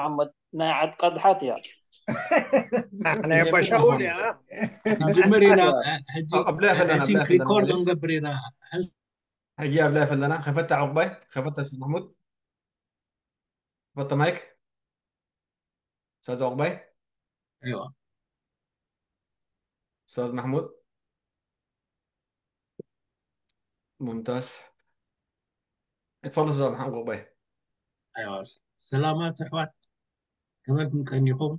መሓመድ፣ ናይ ዓድ ቀድሓት እያ። ናይ ኣባ ሻውል እያ። ክንጅምር ኢና። ሕጂ ኣብ ላይ ፈለና፣ ኣብ ላይ ፈለና ሪኮርድ ማለት። ክንገብር ኢና። ሕጂ ኣብ ላይ ፈለና። ከፈታ ዑቕባይ፣ ከፈታ ኡስታዝ ማሕሙድ፣ ከፈታ ማይክ። ኡስታዝ ዑቕባይ፣ ኣይዋ። ኡስታዝ ማሕሙድ ሙምታዝ። اتفضل ኡስታዝ ማሕሙድ ዑቕባይ። ኣይዋ። ሰላማት ኣሕዋት፣ ከመልኩም ቀኒኹም?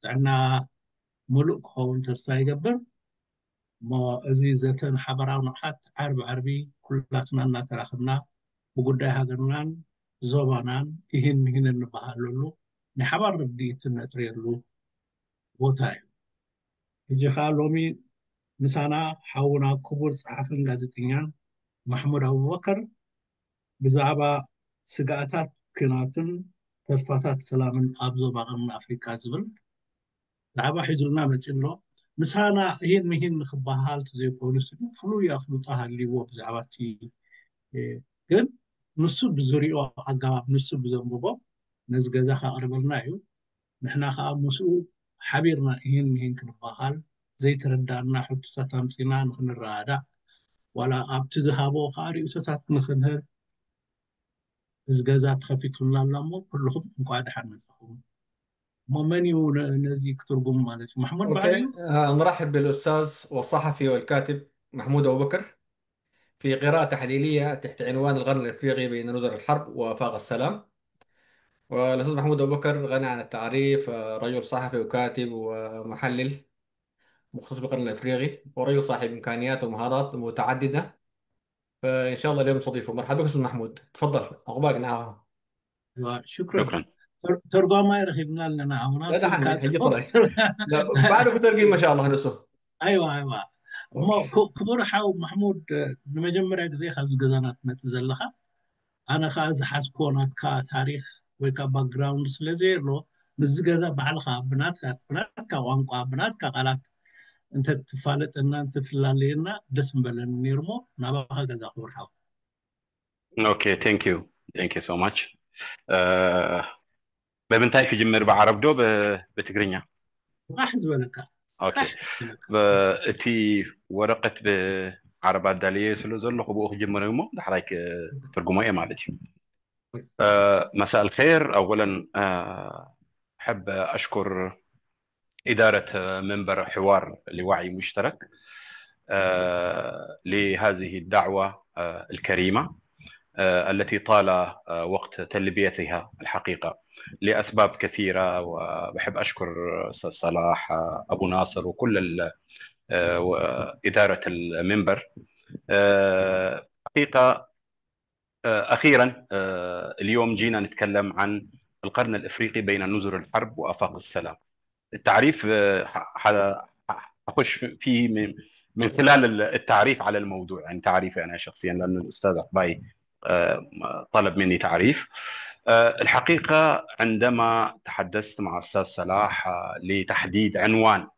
ጥዕና ምሉእ ክኸውን ተስፋ ይገብር። እሞ እዚ ዘተን ሓበራዊ ንቕሓት ዓርቢ ዓርቢ ኩላትና እናተራኽብና ብጉዳይ ሃገርናን ዞባናን ይህን ይህን እንበሃለሉ ናይ ሓባር ርድኢት እነጥርየሉ ቦታ እዩ። ሕጂ ኸኣ ሎሚ ምሳና ሓውና ክቡር ጸሓፍን ጋዜጠኛን ማሕሙድ ኣቡበከር ብዛዕባ ስግኣታት ኲናትን ተስፋታት ሰላምን ኣብ ዞባ ቀርኒ ኣፍሪቃ ዝብል ዛዕባ ሒዙልና መጺኡ ኣሎ። ምሳና ይህን ምሂን ንክበሃል ዘይኮኑስ ፍሉይ ኣፍልጦ ሃልይዎ ብዛዕባ እቲ፣ እ፣ ግን ንሱ ብዝሪኦ ኣገባብ፣ ንሱ ብዘንብቦ ነዚ ገዛ ከቕርበልና እዩ። ንሕና ከዓ ምስኡ ሓቢርና ይህን ምሂን ክንበሃል፣ ዘይተረዳእና ሕቶታት ኣምጺና ንክንረዳዳእ፣ ዋላ ኣብቲ ዝሃቦ ከዓ ርእይቶታት ንክንህብ እዚ ገዛ ተኸፊቱልና ኣሎ። እሞ ኩልኹም እንኳዕ ደሓን መጻኹም። እሞ መን እዩ ነ-፣ ነዚ ክትርጉም ማለት እዩ? ማሕሙድ أوكي، በዓል እዩ? آه، نرحب بالأستاذ والصحفي والكاتب محمود أبو بكر في قراءة تحليلية تحت عنوان القرن الإفريقي بين نذر الحرب وآفاق السلام. والأستاذ محمود أبو بكر غني عن التعريف، آه، رجل صحفي وكاتب ومحلل مختص بالقرن الإفريقي، ورجل صاحب إمكانيات ومهارات متعددة. فإن شاء الله اليوم نستضيفه. مرحبا بك أستاذ محمود، تفضل، عقبالك. نعم. أيوة، شكرا. شكرا. ተር-፣ ተርጓማይ ረኺብና ኣለና። ኣቡና لا، لا، ስልካ حنجي ጽሑፍ። طلع. لا، بعد بترجم ما شاء الله نسو. ኣይዋ፣ ኣይዋ። እሞ ክቡር ሓው ማሕሙድ፣ ንመጀመርያ ግዜ ካብዚ ገዛና ትመጽእ ዘለኻ፣ ኣነ ከዓ ዝሓዝክዎ ናትካ ታሪኽ ወይ ከዓ ባክግራውንድ ስለ ዘየሎ፣ ምስዚ ገዛ ባዕልኻ ብናትካ፣ ብናትካ ቋንቋ፣ ብናትካ ቃላት እንተትፋለጠና፣ እንተትላለየና ደስ ምበለኒ ነይሩ። እሞ ናባኻ ገዛ ክቡር ሓው። Okay, thank you. Thank you so much. በምንታይ ክጅምር? ብዓረብ ዶ ብ-፣ ብትግርኛ? ቃሕ ዝበለካ። Okay. ብ-፣ እቲ ወረቀት ብዓረብ ኣዳልየ ስለ ዘለኹ ብኡ ክጅምር እሞ ዳሕራይ ክ-፣ ትርጉሞ እየ ማለት እዩ። مساء الخير. أولا أحب أشكر إدارة منبر حوار لوعي مشترك لهذه الدعوة الكريمة التي طال وقت تلبيتها الحقيقة لأسباب كثيرة، وبحب أشكر أستاذ صلاح، أبو ناصر، وكل ال-، آه، وإدارة المنبر. آه، حقيقة، آه، أخيرا، آه، اليوم جينا نتكلم عن القرن الإفريقي بين نذر الحرب وآفاق السلام. التعريف، آه، ح-، ح-، حخش فيه من، من خلال ال-، التعريف على الموضوع، يعني تعريفي أنا شخصيا، لأن الأستاذ عقباي، آه، طلب مني تعريف. آه، الحقيقة عندما تحدثت مع أستاذ صلاح، آه، لتحديد عنوان،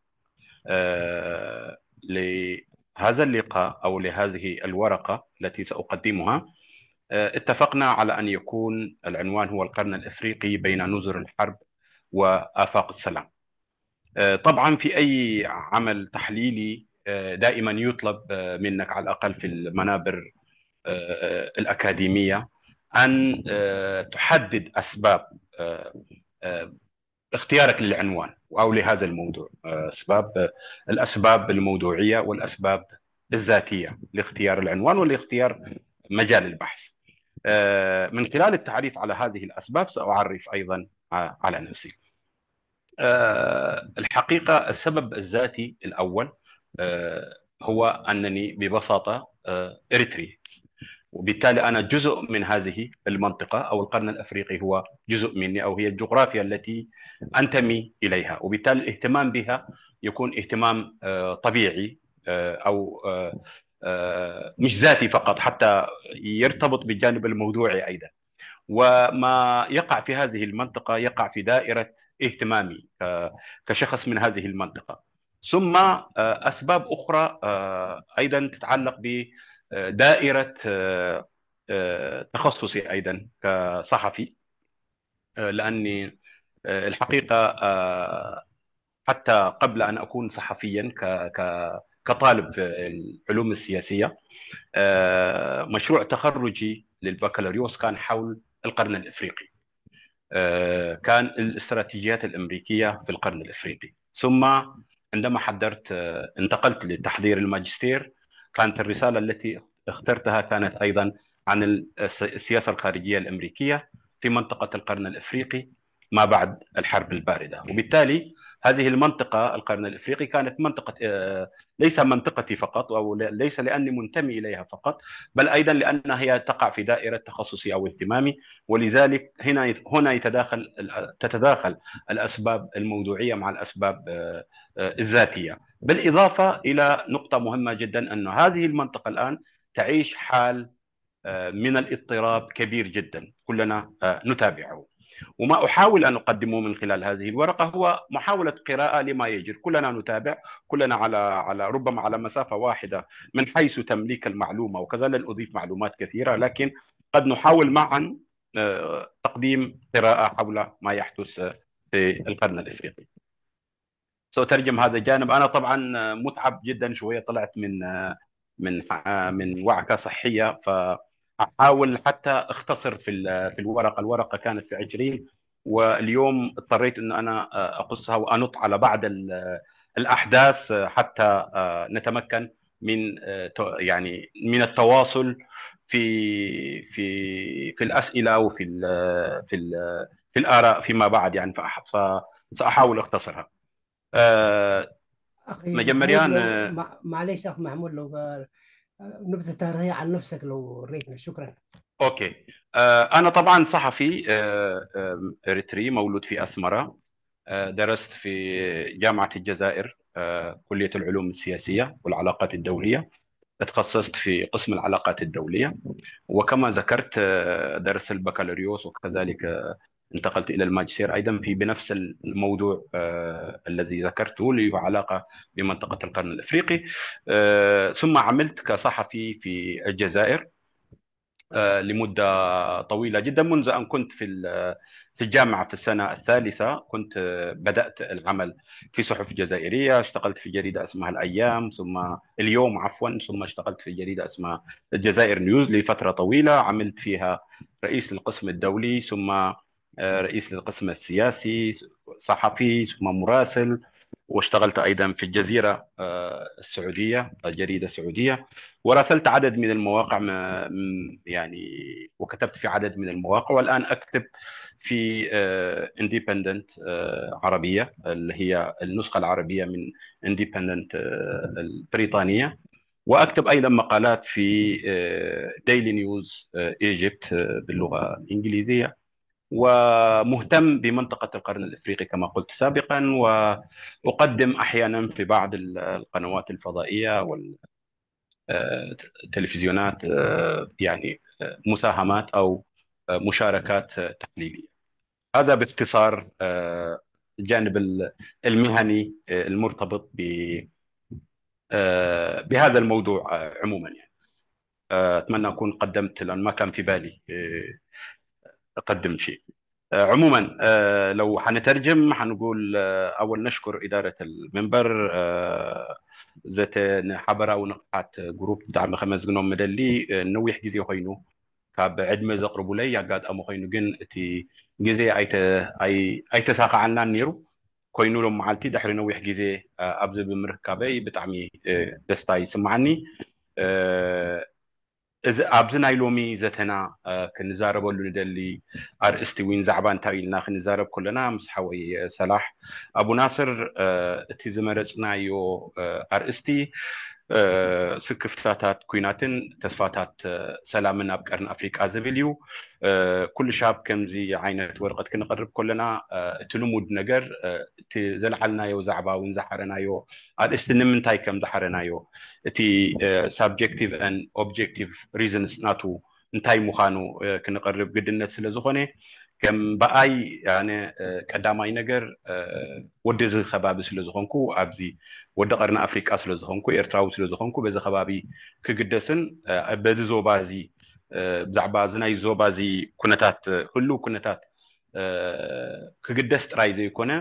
آه، لهذا اللقاء أو لهذه الورقة التي سأقدمها، آه، اتفقنا على أن يكون العنوان هو القرن الإفريقي بين نذر الحرب وآفاق السلام. آه، طبعا في أي عمل تحليلي، آه، دائما يطلب، آه، منك على الأقل في المنابر، آه، الأكاديمية أن، آه، تحدد أسباب، آه، آه، اختيارك للعنوان أو لهذا الموضوع، آه، أسباب، آه، الأسباب الموضوعية والأسباب الذاتية لاختيار العنوان ولاختيار مجال البحث. آه، من خلال التعريف على هذه الأسباب سأعرف أيضا ع-، على نفسي. آه، الحقيقة السبب الذاتي الأول، آه، هو أنني ببساطة، آه، إريتري، وبالتالي أنا جزء من هذه المنطقة، أو القرن الأفريقي هو جزء مني، أو هي الجغرافيا التي أنتمي إليها، وبالتالي الاهتمام بها يكون اهتمام، آه، طبيعي، آه، أو، آه، آه، مش ذاتي فقط، حتى يرتبط بالجانب الموضوعي أيضا. وما يقع في هذه المنطقة يقع في دائرة اهتمامي ك-، كشخص من هذه المنطقة. ثم، آه، أسباب أخرى، آه، أيضا تتعلق بدائرة، آه، آه، تخصصي أيضا كصحفي، آه، لأني الحقيقة، حتى قبل أن أكون صحفيا، كطالب في العلوم السياسية، مشروع تخرجي للبكالوريوس كان حول القرن الإفريقي. كان الاستراتيجيات الأمريكية في القرن الإفريقي. ثم عندما حضرت، انتقلت لتحضير الماجستير، كانت الرسالة التي اخترتها كانت أيضا عن السياسة الخارجية الأمريكية في منطقة القرن الإفريقي ما بعد الحرب الباردة. وبالتالي هذه المنطقة، القرن الإفريقي، كانت منطقة، ليس منطقتي فقط، أو ليس لأني منتمي إليها فقط، بل أيضا لأنها هي تقع في دائرة تخصصي أو اهتمامي. ولذلك هنا هنا يتداخل تتداخل الأسباب الموضوعية مع الأسباب الذاتية، بالإضافة إلى نقطة مهمة جدا، أن هذه المنطقة الآن تعيش حال من الاضطراب كبير جدا، كلنا نتابعه. وما أحاول أن أقدمه من خلال هذه الورقة هو محاولة قراءة لما يجري. كلنا نتابع، كلنا على على ربما على مسافة واحدة من حيث تمليك المعلومة، وكذا لن أضيف معلومات كثيرة، لكن قد نحاول معا تقديم قراءة حول ما يحدث في القرن الإفريقي. سأترجم هذا الجانب. أنا طبعا متعب جدا شوية، طلعت من من من وعكة صحية، فأحاول حتى أختصر في في الورقة. الورقة كانت في عشرين، واليوم اضطريت أن أنا أقصها وأنط على بعض الأحداث حتى نتمكن من يعني من التواصل في في في الأسئلة وفي في في الآراء فيما بعد، يعني. فسأحاول أختصرها. أخي محمود، لو معليش أخ محمود، لو نبذة تاريخية عن نفسك لو ريتنا. شكرا. أوكي. أنا طبعا صحفي إريتري، مولود في أسمرة. درست في جامعة الجزائر، كلية العلوم السياسية والعلاقات الدولية. تخصصت في قسم العلاقات الدولية، وكما ذكرت درست البكالوريوس، وكذلك انتقلت إلى الماجستير أيضا في بنفس الموضوع الذي ذكرته، اللي له علاقة بمنطقة القرن الإفريقي. ثم عملت كصحفي في الجزائر لمدة طويلة جدا، منذ أن كنت في في الجامعة في السنة الثالثة. كنت بدأت العمل في صحف جزائرية، اشتغلت في جريدة اسمها الأيام، ثم اليوم عفوا، ثم اشتغلت في جريدة اسمها الجزائر نيوز لفترة طويلة، عملت فيها رئيس للقسم الدولي، ثم رئيس للقسم السياسي، صحفي، ثم مراسل، واشتغلت أيضا في الجزيرة السعودية، الجريدة السعودية، وراسلت عدد من المواقع، يعني، وكتبت في عدد من المواقع، والآن أكتب في اندبندنت عربية، اللي هي النسخة العربية من اندبندنت البريطانية، وأكتب أيضا مقالات في ديلي نيوز إيجيبت باللغة الإنجليزية، ومهتم بمنطقة القرن الإفريقي كما قلت سابقا، وأقدم أحيانا في بعض القنوات الفضائية والتلفزيونات، يعني، مساهمات أو مشاركات تحليلية. هذا باختصار الجانب المهني المرتبط ب بهذا الموضوع عموما، يعني. أتمنى أكون قدمت، لأن ما كان في بالي أقدم شيء. عموما، لو حنترجم حنقول أول نشكر إدارة المنبر ዘተ ንሓበራዊ ንቕሓት ግሩፕ ብጣዕሚ ከመስግኖም ምደሊ። ነዊሕ ግዜ ኮይኑ ካብ ዕድመ ዘቕርቡለይ ኣጋጣሚ ኮይኑ ግን እቲ ግዜ ኣይተሳኻዓልናን ነይሩ። ኮይኑ ሎም መዓልቲ ድሕሪ ነዊሕ ግዜ ኣብዚ ብምርካበይ ብጣዕሚ ደስታ ይስምዓኒ። እዚ ኣብዚ ናይ ሎሚ ዘተና ክንዛረበሉ ንደሊ ኣርእስቲ እውን ዛዕባ እንታይ ኢልና ክንዛረብ ከለና ምስ ሓወይ ሰላሕ ኣቡ ናስር እቲ ዝመረፅናዮ ኣርእስቲ ስክፍታታት ኩናትን ተስፋታት ሰላምን ኣብ ቀርኒ ኣፍሪቃ ዝብል እዩ። ኩሉ ሻብ ከምዚ ዓይነት ወረቐት ክንቕርብ ከለና እቲ ልሙድ ነገር እቲ ዘልዓልናዮ ዛዕባ እውን ዝሓረናዮ ኣርእስቲ ንምንታይ ከም ዝሓረናዮ እቲ ሳብጀክቲቭ ን ኦብጀክቲቭ ሪዝንስ ናቱ እንታይ ምዃኑ ክንቕርብ ግድነት ስለ ዝኾነ ከም ብኣይ ኣነ ቀዳማይ ነገር ወዲ እዚ ከባቢ ስለ ዝኾንኩ ኣብዚ ወዲ ቀርኒ ኣፍሪቃ ስለ ዝኾንኩ ኤርትራዊ ስለ ዝኾንኩ በዚ ከባቢ ክግደስን በዚ ዞባ እዚ ብዛዕባ እዚ ናይ ዞባ እዚ ኩነታት ህሉው ኩነታት ክግደስ ጥራይ ዘይኮነ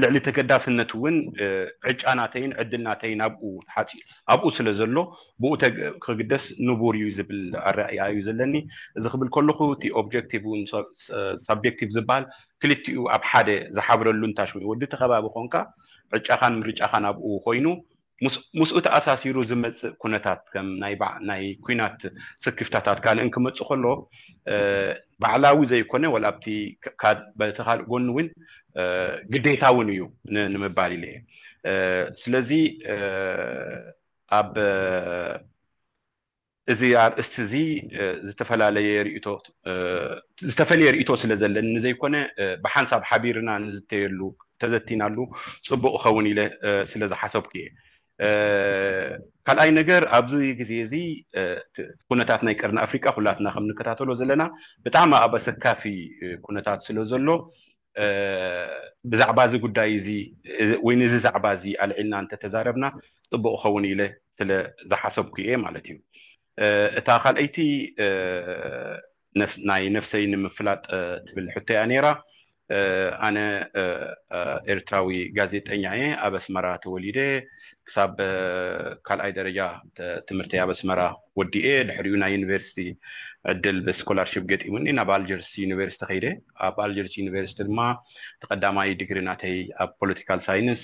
ልዕሊ ተገዳስነቱ እውን ዕጫ ናተይን ዕድል ናተይን ኣብኡ ተሓፂ ኣብኡ ስለ ዘሎ ብኡ ክግደስ ንቡር እዩ ዝብል ኣረኣእያ እዩ ዘለኒ። እዚ ክብል ከለኹ እቲ ኦብጀክቲቭ እውን ሳብጀክቲቭ ዝበሃል ክልቲኡ ኣብ ሓደ ዝሓብረሉ እንታሽሙ ወዲ እቲ ከባቢ ኮንካ ዕጫኻን ምርጫኻን ኣብኡ ኮይኑ ምስኡ ተኣሳሲሩ ዝመፅእ ኩነታት ከም ናይ ኩናት ስክፍታታት ካልእን ክመፅእ ከሎ ባዕላዊ ዘይኮነ ወላ ኣብቲ በቲ ካልእ ጎኒ እውን ግዴታ እውን እዩ ንምባል ኢለ እየ። ስለዚ ኣብ እዚ ኣርእስቲ እዚ ዝተፈላለየ ርእቶ ዝተፈለየ ርእቶ ስለ ዘለኒ ዘይኮነ ብሓንሳብ ሓቢርና ንዝተየሉ ተዘቲናሉ ፅቡቅ ኸውን ኢለ ስለ ዝሓሰብኩ እየ። ካልኣይ ነገር ኣብዚ ግዜ እዚ ኩነታት ናይ ቀርኒ ኣፍሪቃ ኩላትና ከም ንከታተሎ ዘለና ብጣዕሚ ኣብ ኣሰካፊ ኩነታት ስለ ዘሎ ብዛዕባ እዚ ጉዳይ እዚ ወይ ነዚ ዛዕባ እዚ ኣልዒልና እንተተዛረብና ፅቡቅ ኸውን ኢለ ስለ ዝሓሰብኩ እየ ማለት እዩ። እታ ካልኣይቲ ናይ ነፍሰይ ንምፍላጥ ትብል ሕቶ እያ ነይራ። ኣነ ኤርትራዊ ጋዜጠኛ እየ። ኣብ ኣስመራ ተወሊደ ክሳብ ካልኣይ ደረጃ ትምህርተይ ኣብ ኣስመራ ወዲኤ ድሕሪኡ ናይ ዩኒቨርሲቲ ዕድል ብስኮላርሽፕ ገጢሙኒ ናብ ኣልጀርስ ዩኒቨርሲቲ ከይደ። ኣብ ኣልጀርስ ዩኒቨርሲቲ ድማ ተቀዳማይ ዲግሪ ናተይ ኣብ ፖለቲካል ሳይንስ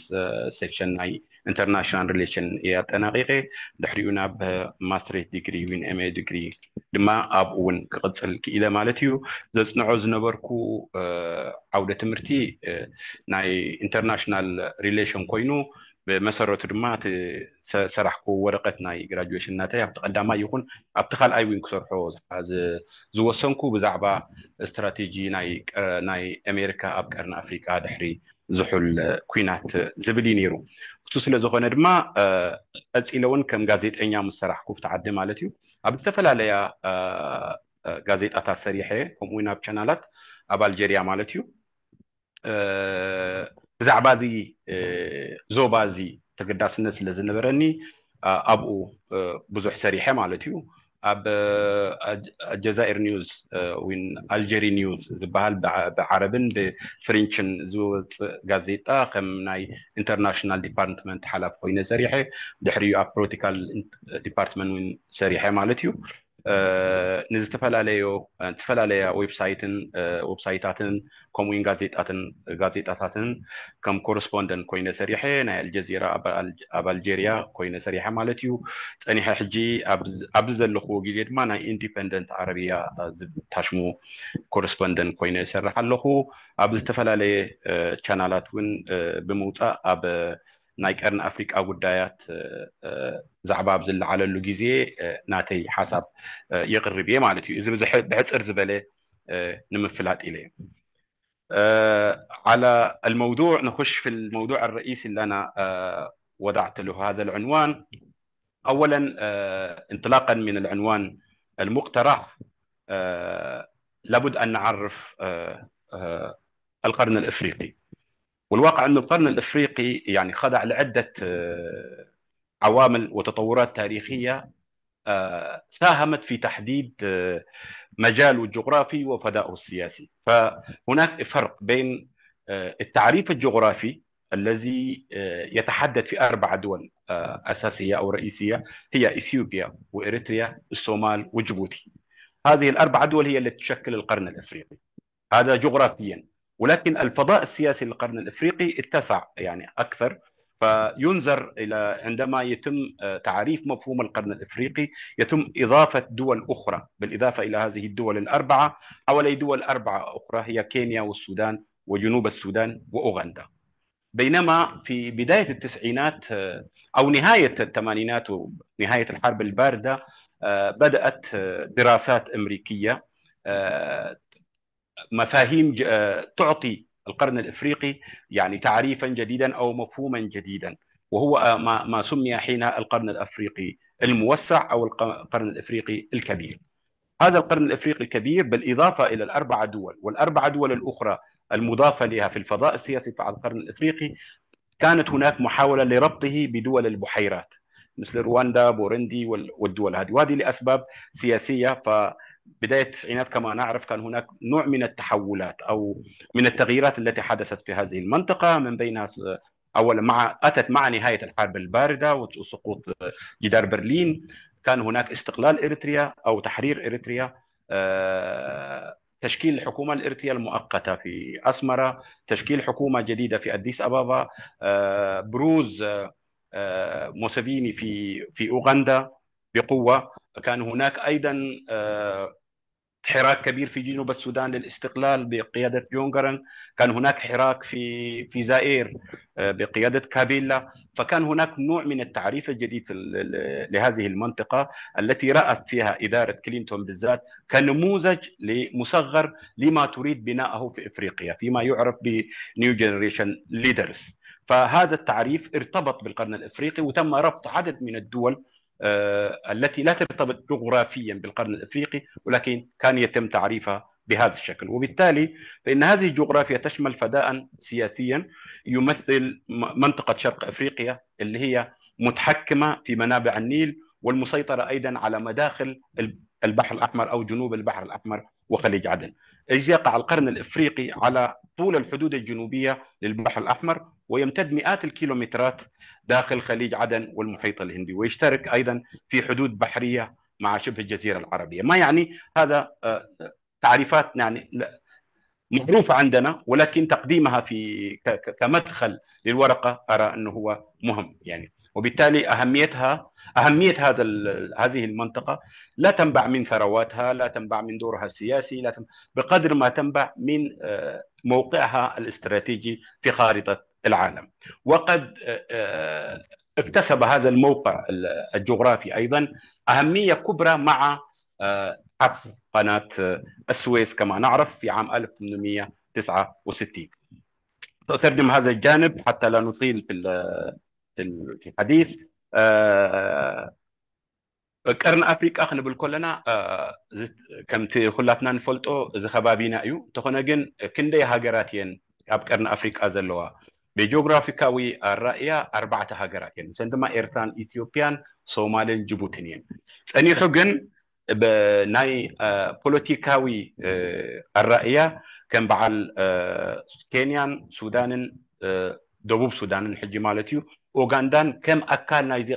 ሴክሽን ናይ ኢንተርናሽናል ሪሌሽን እየ ኣጠናቂቀ። ድሕሪኡ ናብ ማስትሬት ዲግሪ ዊን ኤምኤ ዲግሪ ድማ ኣብኡ እውን ክቅፅል ክኢለ ማለት እዩ። ዘፅንዖ ዝነበርኩ ዓውደ ትምህርቲ ናይ ኢንተርናሽናል ሪሌሽን ኮይኑ ብመሰረቱ ድማ እቲ ሰራሕኩ ወረቀት ናይ ግራጁዌሽን ናተይ ኣብቲ ቀዳማይ ይኹን ኣብቲ ካልኣይ እውን ክሰርሖ ዝወሰንኩ ብዛዕባ ስትራቴጂ ናይ ኣሜሪካ ኣብ ቀርኒ ኣፍሪቃ ድሕሪ ዝሑል ኩናት ዝብል እዩ ነይሩ። እሱ ስለ ዝኾነ ድማ ቀፂለ እውን ከም ጋዜጠኛ ምስ ሰራሕኩ ብቲ ዓዲ ማለት እዩ ኣብ ዝተፈላለያ ጋዜጣታት ሰሪሐ ከምኡ እውን ኣብ ቻናላት ኣብ ኣልጀርያ ማለት እዩ ብዛዕባ እዚ ዞባ እዚ ተገዳስነት ስለ ዝነበረኒ ኣብኡ ብዙሕ ሰሪሐ ማለት እዩ። ኣብ ኣልጀዛኢር ኒውስ ወይ ኣልጀሪ ኒውስ ዝበሃል ብዓረብን ብፍሬንችን ዝወፅእ ጋዜጣ ከም ናይ ኢንተርናሽናል ዲፓርትመንት ሓላፊ ኮይነ ሰሪሐ። ድሕሪኡ ኣብ ፖለቲካል ዲፓርትመንት እውን ሰሪሐ ማለት እዩ። ንዝተፈላለዩ ዝተፈላለያ ዌብሳይትን ዌብሳይታትን ከምኡውን ጋዜጣትን ጋዜጣታትን ከም ኮረስፖንደንት ኮይነ ሰሪሐ ናይ ኣልጀዚራ ኣብ ኣልጀርያ ኮይነ ሰሪሐ ማለት እዩ። ፀኒሐ ሕጂ ኣብዚ ዘለኹዎ ግዜ ድማ ናይ ኢንዲፐንደንት ዓረብያ ዝብል ታሽሙ ኮረስፖንደንት ኮይነ ይሰርሕ ኣለኹ። ኣብ ዝተፈላለየ ቻናላት እውን ብምውፃእ ኣብ ናይ ቀርኒ ኣፍሪቃ ጉዳያት ዛዕባ ኣብ ዝለዓለሉ ግዜ ናተይ ሓሳብ የቕርብ እየ ማለት እዩ። እዚ ብሕፅር ዝበለ ንምፍላጥ ኢለ እየ። على الموضوع نخش في الموضوع الرئيسي اللي أنا وضعت له هذا العنوان. أولا انطلاقا من العنوان المقترح لابد أن نعرف القرن الإفريقي. والواقع أن القرن الإفريقي يعني خضع لعدة عوامل وتطورات تاريخية ساهمت في تحديد مجاله الجغرافي وفضائه السياسي. فهناك فرق بين التعريف الجغرافي الذي يتحدد في أربع دول أساسية أو رئيسية، هي إثيوبيا وإريتريا، الصومال وجيبوتي. هذه الأربع دول هي التي تشكل القرن الإفريقي، هذا جغرافيا. ولكن الفضاء السياسي للقرن الإفريقي اتسع يعني أكثر، فينظر إلى عندما يتم تعريف مفهوم القرن الإفريقي يتم إضافة دول أخرى بالإضافة إلى هذه الدول الأربعة، حوالي دول أربعة أخرى هي كينيا والسودان وجنوب السودان وأوغندا. بينما في بداية التسعينات أو نهاية الثمانينات ونهاية الحرب الباردة بدأت دراسات أمريكية مفاهيم تعطي القرن الافريقي يعني تعريفا جديدا او مفهوما جديدا، وهو ما سمي حينها القرن الافريقي الموسع او القرن الافريقي الكبير. هذا القرن الافريقي الكبير بالاضافه الى الاربع دول، والاربع دول الاخرى المضافه لها في الفضاء السياسي في القرن الافريقي، كانت هناك محاوله لربطه بدول البحيرات مثل رواندا، بوروندي والدول هذه، وهذه لاسباب سياسيه. ف بداية التسعينات كما نعرف كان هناك نوع من التحولات أو من التغييرات التي حدثت في هذه المنطقة، من بينها أولا مع أتت مع نهاية الحرب الباردة وسقوط جدار برلين. كان هناك استقلال إريتريا أو تحرير إريتريا، آه، تشكيل الحكومة الإريترية المؤقتة في أسمرة، تشكيل حكومة جديدة في أديس أبابا، آه، بروز آه، آه، موسيفيني في في أوغندا بقوة. كان هناك أيضا آه، حراك كبير في جنوب السودان للاستقلال بقيادة جون غرنغ. كان هناك حراك في في زائر آه، بقيادة كابيلا. فكان هناك نوع من التعريف الجديد ل- ل- لهذه المنطقة التي رأت فيها إدارة كلينتون بالذات كنموذج لمصغر لما تريد بناءه في إفريقيا، فيما يعرف ب New Generation Leaders. فهذا التعريف ارتبط بالقرن الإفريقي، وتم ربط عدد من الدول آه، التي لا ترتبط جغرافيا بالقرن الإفريقي، ولكن كان يتم تعريفها بهذا الشكل. وبالتالي فإن هذه الجغرافيا تشمل فداء سياسيا يمثل م- منطقة شرق أفريقيا اللي هي متحكمة في منابع النيل والمسيطرة أيضا على مداخل ال- البحر الأحمر أو جنوب البحر الأحمر وخليج عدن. إيش يقع القرن الإفريقي على طول الحدود الجنوبية للبحر الأحمر، ويمتد مئات الكيلومترات داخل خليج عدن والمحيط الهندي، ويشترك أيضا في حدود بحرية مع شبه الجزيرة العربية. ما يعني هذا آه، تعريفات يعني لا- معروفة عندنا، ولكن تقديمها في ك- ك- كمدخل للورقة أرى أنه هو مهم يعني. وبالتالي أهميتها أهمية هذا ال- هذه المنطقة لا تنبع من ثرواتها، لا تنبع من دورها السياسي، لا تنبع بقدر ما تنبع من آه، موقعها الاستراتيجي في خارطة العالم. وقد آه، آه، اكتسب هذا الموقع ال- الجغرافي أيضا أهمية كبرى مع آه، عفو قناة آه، السويس كما نعرف في عام ألف وثمانمية وتسعة وستين. سأترجم هذا الجانب حتى لا نطيل في ال- في الحديث. آه، ቀርኒ ኣፍሪቃ ክንብል ከለና ከምቲ ኩላትና ንፈልጦ እዚ ከባቢና እዩ። እንተኾነ ግን ክንደይ ሃገራት እየን ኣብ ቀርኒ ኣፍሪቃ ዘለዋ? ብጂኦግራፊካዊ ኣራእያ ኣርባዕተ ሃገራት እየን። ንሰን ድማ ኤርትራን ኢትዮጵያን ሶማልን ጅቡትን እየን። ጸኒሑ ግን ናይ ፖለቲካዊ ኣራእያ ከም በዓል ኬንያን ሱዳንን ደቡብ ሱዳንን ሕጂ ማለት እዩ ኡጋንዳን ከም ኣካል ናይዚ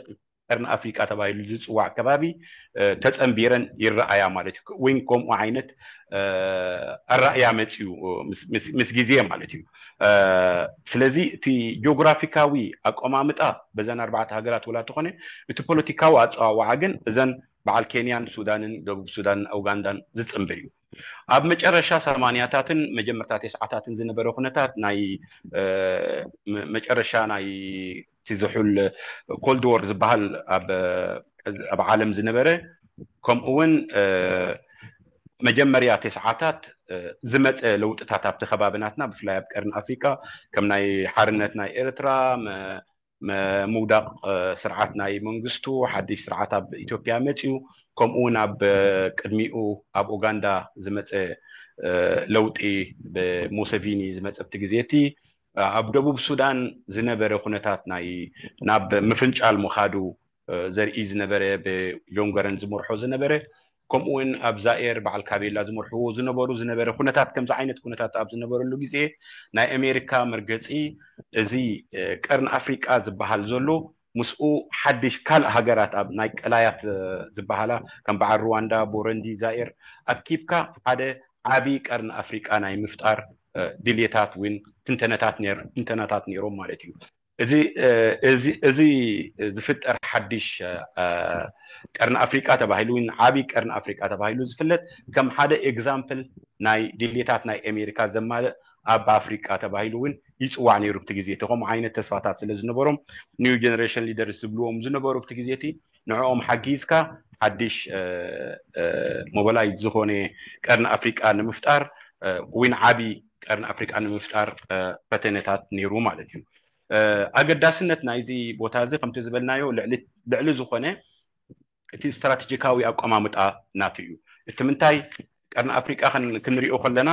ቀርኒ ኣፍሪቃ ተባሂሉ ዝፅዋዕ ከባቢ ተፀንቢረን ይረኣያ ማለት እዩ። ወይን ከምኡ ዓይነት ኣራእያ መፅዩ ምስ ግዜ ማለት እዩ። ስለዚ እቲ ጂኦግራፊካዊ ኣቆማምጣ በዘን ኣርባዕተ ሃገራት ወላ ተኾነ እቲ ፖለቲካዊ ኣፀዋውዓ ግን እዘን በዓል ኬንያን ሱዳንን ደቡብ ሱዳንን ኡጋንዳን ዝፅምብር እዩ። ኣብ መጨረሻ ሰማንያታትን መጀመርታ ተስዓታትን ዝነበረ ኩነታት ናይ መጨረሻ ናይ እቲ ዝሑል ኮልድ ዎር ዝበሃል ኣብ ዓለም ዝነበረ ከምኡ እውን መጀመርያ ተስዓታት ዝመፀ ለውጥታት ኣብቲ ከባቢ ናትና ብፍላይ ኣብ ቀርኒ ኣፍሪቃ ከም ናይ ሓርነት ናይ ኤርትራ ምውዳቕ ስርዓት ናይ መንግስቱ ሓድሽ ስርዓት ኣብ ኢትዮጵያ መፅዩ ከምኡ እውን ኣብ ቅድሚኡ ኣብ ኡጋንዳ ዝመፀ ለውጢ ብሙሰቪኒ ዝመፀ ኣብቲ ግዜ እቲ ኣብ ደቡብ ሱዳን ዝነበረ ኩነታት ናይ ናብ ምፍንጫል ምኻዱ ዘርኢ ዝነበረ ብጆን ገረን ዝመርሖ ዝነበረ ከምኡ እውን ኣብ ዛኤር በዓል ካቤላ ዝመርሕዎ ዝነበሩ ዝነበረ ኩነታት ከምዚ ዓይነት ኩነታት ኣብ ዝነበረሉ ግዜ ናይ ኣሜሪካ መርገፂ እዚ ቀርኒ ኣፍሪቃ ዝበሃል ዘሎ ምስኡ ሓድሽ ካልእ ሃገራት ኣብ ናይ ቀላያት ዝበሃላ ከም በዓል ሩዋንዳ፣ ቦረንዲ፣ ዛኤር ኣኪብካ ሓደ ዓቢ ቀርኒ ኣፍሪቃ ናይ ምፍጣር ድልየታት እውን ትንተነታት ነይሮም ማለት እዩ። እዚ ዝፍጠር ሓድሽ ቀርኒ ኣፍሪቃ ተባሂሉ ዓብይ ቀርኒ ኣፍሪቃ ተባሂሉ ዝፍለጥ ከም ሓደ ኤግዛምፕል ናይ ድልየታት ናይ ኣሜሪካ ዘማልእ ኣብ ኣፍሪቃ ተባሂሉ እውን ይፅዋዕ ነይሩ ብቲ ግዜ እቲ ከምኡ ዓይነት ተስፋታት ስለ ዝነበሮም ኒው ጀነሬሽን ሊደርስ ዝብልዎም ዝነበሩ ብቲ ግዜ እቲ ንዕኦም ሓጊዝካ ሓድሽ ሞባላይዝ ዝኾነ ቀርኒ ኣፍሪቃ ንምፍጣር ወይን ዓብይ ቀርኒ ኣፍሪቃ ንምፍጣር ፈተነታት ነይሩ ማለት እዩ። ኣገዳስነት ናይዚ ቦታ እዚ ከምቲ ዝበልናዮ ልዕሊ ዝኾነ እቲ ስትራቴጂካዊ ኣቀማምጣ ናቱ እዩ። እቲ ምንታይ ቀርኒ ኣፍሪቃ ክንሪኦ ከለና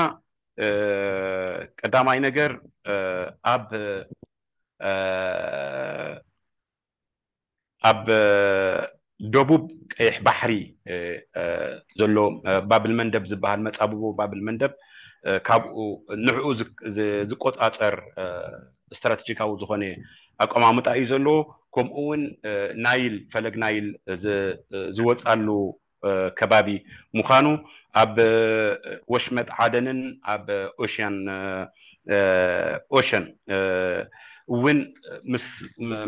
ቀዳማይ ነገር ኣብ ኣብ ደቡብ ቀይሕ ባሕሪ ዘሎ ባብል መንደብ ዝበሃል፣ መጻብቦ ባብል መንደብ፣ ካብኡ ንዕኡ ዝቆጻጸር ስትራቴጂካዊ ዝኾነ ኣቀማምጣ እዩ ዘለዎ። ከምኡ እውን ናይል፣ ፈለግ ናይል ዝወጻሉ ከባቢ ምዃኑ፣ ኣብ ወሽመጥ ዓደንን ኣብ ኦሽያን ኦሽን እውን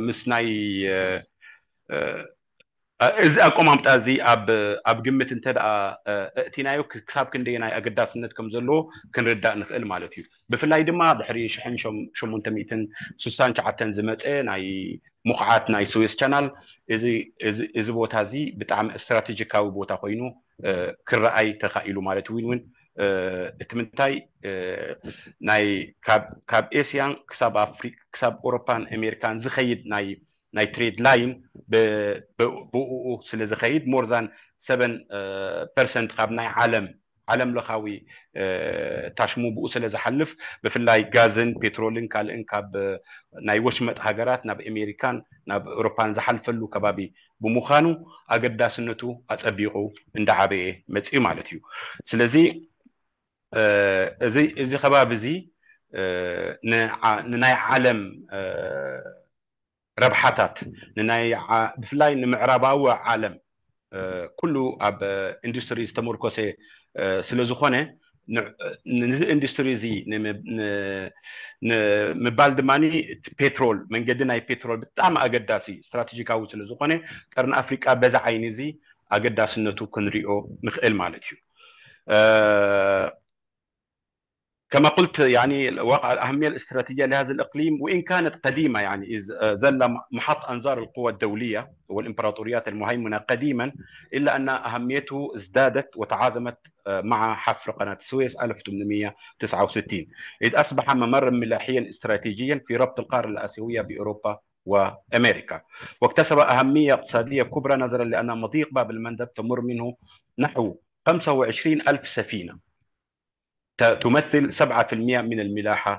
ምስ ናይ እዚ ኣቆማምጣ እዚ ኣብ ግምት እንተ ደኣ እእቲናዮ፣ ክሳብ ክንደየናይ ኣገዳስነት ከም ዘለዎ ክንርዳእ ንኽእል ማለት እዩ። ብፍላይ ድማ ድሕሪ ሽሕን ሸሞንተ ሚእትን ስሳን ትሽዓተን ዝመፀ ናይ ምኹዓት ናይ ስዌስ ቻናል፣ እዚ ቦታ እዚ ብጣዕሚ ስትራቴጂካዊ ቦታ ኮይኑ ክረኣይ ተኻኢሉ ማለት እውን እውን እቲ ምንታይ፣ ናይ ካብ ኤስያን ክሳብ ኣፍሪካ ክሳብ ኤውሮፓን ኣሜሪካን ዝኸይድ ናይ ናይ ትሬድ ላይን ብኡ ስለ ዝኸይድ፣ more than seven percent ካብ ናይ ዓለም ዓለም ለኻዊ ታሽሙ ብኡ ስለ ዝሓልፍ፣ ብፍላይ ጋዝን ፔትሮልን ካልእን ካብ ናይ ወሽመጥ ሃገራት ናብ ኣሜሪካን ናብ ኤውሮፓን ዝሓልፈሉ ከባቢ ብምዃኑ፣ ኣገዳስነቱ ኣጸቢቑ እንዳዓበየ መጺኡ ማለት እዩ። ስለዚ እዚ ከባቢ እዚ ንናይ ዓለም ረብሓታት፣ ንናይ ብፍላይ ንምዕራባዊ ዓለም ኩሉ ኣብ ኢንዱስትሪ ዝተመርኮሰ ስለ ዝኾነ፣ ነዚ ኢንዱስትሪ እዚ ንምባል ድማ እቲ ፔትሮል፣ መንገዲ ናይ ፔትሮል ብጣዕሚ ኣገዳሲ ስትራቴጂካዊ ስለ ዝኾነ፣ ቀርኒ ኣፍሪቃ በዚ ዓይኒ እዚ ኣገዳስነቱ ክንሪኦ ንኽእል ማለት እዩ። كما قلت، يعني، وقع الأهمية الاستراتيجية لهذا الإقليم، وإن كانت قديمة، يعني، إذ ظل محط أنظار القوى الدولية والإمبراطوريات المهيمنة قديما، إلا أن أهميته ازدادت وتعاظمت مع حفر قناة السويس ألف وثمانمائة وتسعة وستين، إذ أصبح ممرا ملاحيا استراتيجيا في ربط القارة الآسيوية بأوروبا وأمريكا، واكتسب أهمية اقتصادية كبرى نظرا لأن مضيق باب المندب تمر منه نحو خمسة وعشرين ألف سفينة، تمثل سبعة في المئة من الملاحة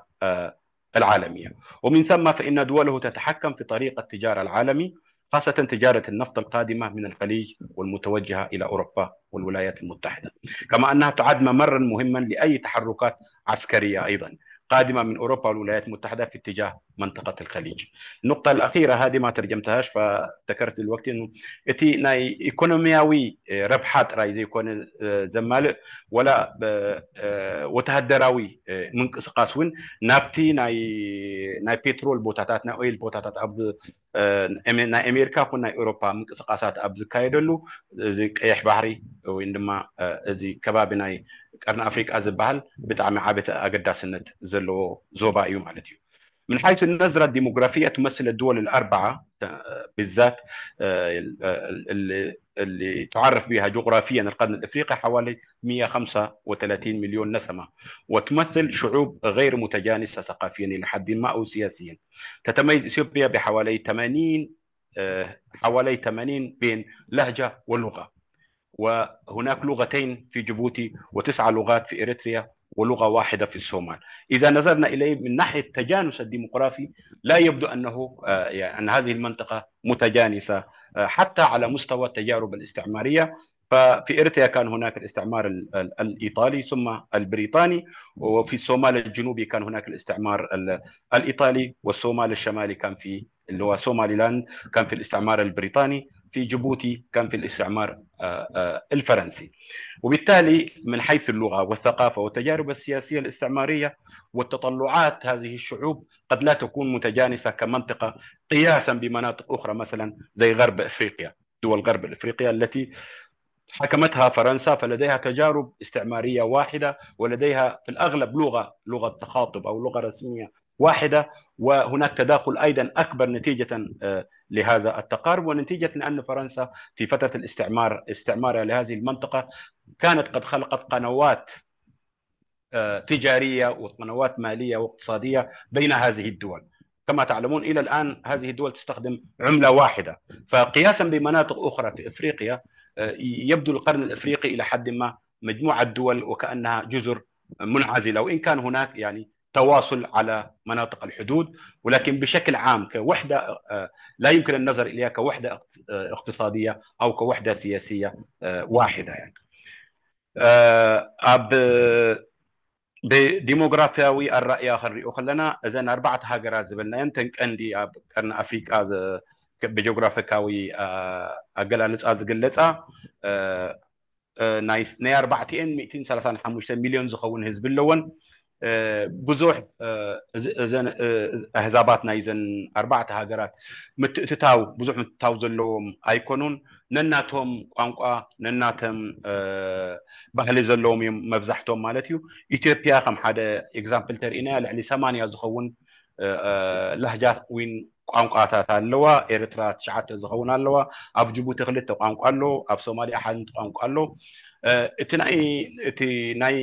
العالمية. ومن ثم فإن دوله تتحكم في طريق التجارة العالمي، خاصة تجارة النفط القادمة من الخليج والمتوجهة إلى أوروبا والولايات المتحدة، كما أنها تعد ممرا مهما لأي تحركات عسكرية أيضا قادمة من أوروبا والولايات المتحدة في اتجاه منطقة الخليج. النقطة الأخيرة هذه ما ترجمتهاش، فذكرت دلوقتي إنه إتي ناي إيكونومياوي ربحات راي زي كون زمالئ ولا ወተሃደራዊ ምንቅስቃስ እውን ናብቲ ናይ ፔትሮል ቦታታት፣ ናይ ኦይል ቦታታት ኣብ ናይ ኣሜሪካ ኮን ናይ ኤውሮፓ ምንቅስቃሳት ኣብ ዝካየደሉ፣ እዚ ቀይሕ ባሕሪ ወይ ድማ እዚ ከባቢ ናይ ቀርኒ ኣፍሪቃ ዝበሃል ብጣዕሚ ዓበይቲ ኣገዳስነት ዘለዎ ዞባ እዩ ማለት እዩ። من حيث النظرة الديموغرافية تمثل الدول الأربعة بالذات اللي تعرف بها جغرافيا القرن الإفريقي حوالي مئة وخمسة وثلاثين مليون نسمة، وتمثل شعوب غير متجانسة ثقافيا إلى حد ما أو سياسيا. تتميز إثيوبيا بحوالي ثمانين، حوالي ثمانين بين لهجة ولغة، وهناك لغتين في جيبوتي وتسع لغات في إريتريا ولغة واحدة في الصومال. إذا نظرنا إليه من ناحية التجانس الديموغرافي لا يبدو أنه يعني أن هذه المنطقة متجانسة حتى على مستوى التجارب الاستعمارية. ففي إريتريا كان هناك الاستعمار الإيطالي ثم البريطاني، وفي الصومال الجنوبي كان هناك الاستعمار الإيطالي، والصومال الشمالي كان في اللي هو سوماليلاند كان في الاستعمار البريطاني، في جيبوتي كان في الاستعمار الفرنسي. وبالتالي من حيث اللغة والثقافة والتجارب السياسية الاستعمارية والتطلعات، هذه الشعوب قد لا تكون متجانسة كمنطقة قياسا بمناطق أخرى، مثلا زي غرب إفريقيا، دول غرب إفريقيا التي حكمتها فرنسا، فلديها تجارب استعمارية واحدة، ولديها في الأغلب لغة، لغة تخاطب أو لغة رسمية واحدة، وهناك تداخل أيضا أكبر نتيجة لهذا التقارب، ونتيجة لأن فرنسا في فترة الاستعمار، استعمارها لهذه المنطقة، كانت قد خلقت قنوات تجارية وقنوات مالية واقتصادية بين هذه الدول. كما تعلمون، إلى الآن هذه الدول تستخدم عملة واحدة، فقياسا بمناطق أخرى في إفريقيا، يبدو القرن الإفريقي إلى حد ما مجموعة دول وكأنها جزر منعزلة، وإن كان هناك يعني التواصل على مناطق الحدود، ولكن بشكل عام كوحدة، آه، لا يمكن النظر إليها كوحدة اقت-، آه، اقتصادية أو كوحدة سياسية، آه، واحدة يعني. آه، ኣብ ብዲሞግራፊያዊ ኣራእያ ክንሪኦ ከለና እዘን ኣርባዕተ ሃገራት ዝበልናየን ተን ቀንዲ ኣብ ቀርኒ ኣፍሪቃ ዝ-፣ ብጂኦግራፊካዊ፣ አ-፣ ኣገላልጻ ዝግለጻ፣ እ፣ እ፣ ናይ ናይ ኣርባዕቲኤን ሚእትን ሰላሳን ሓሙሽተ ሚልዮን ዝኸውን ህዝቢ ኣለወን። እ፣ ብዙሕ፣ እ፣ እዚ-፣ እዘን፣ እ፣ ኣህዛባት ናይዘን ኣርባዕተ ሃገራት ምትእትታው፣ ብዙሕ ምትእትታው ዘለዎም ኣይኮኑን። ነናቶም ቋንቋ፣ ነናቶም፣ እ፣ ባህሊ ዘለዎም እዮም መብዛሕቶም ማለት እዩ። ኢትዮጵያ ከም ሓደ ኤግዛምፕል ተርእናያ ልዕሊ ሰማንያ ዝኸውን፣ እ፣ እ፣ ላህጃ ዊን ቋንቋታት ኣለዋ። ኤርትራ ትሽዓተ ዝኸውን ኣለዋ። ኣብ ጅቡቲ ክልተ ቋንቋ ኣሎ። ኣብ ሶማሊያ ሓንቲ ቋንቋ ኣሎ። እ፣ እቲ ናይ፣ እቲ ናይ፣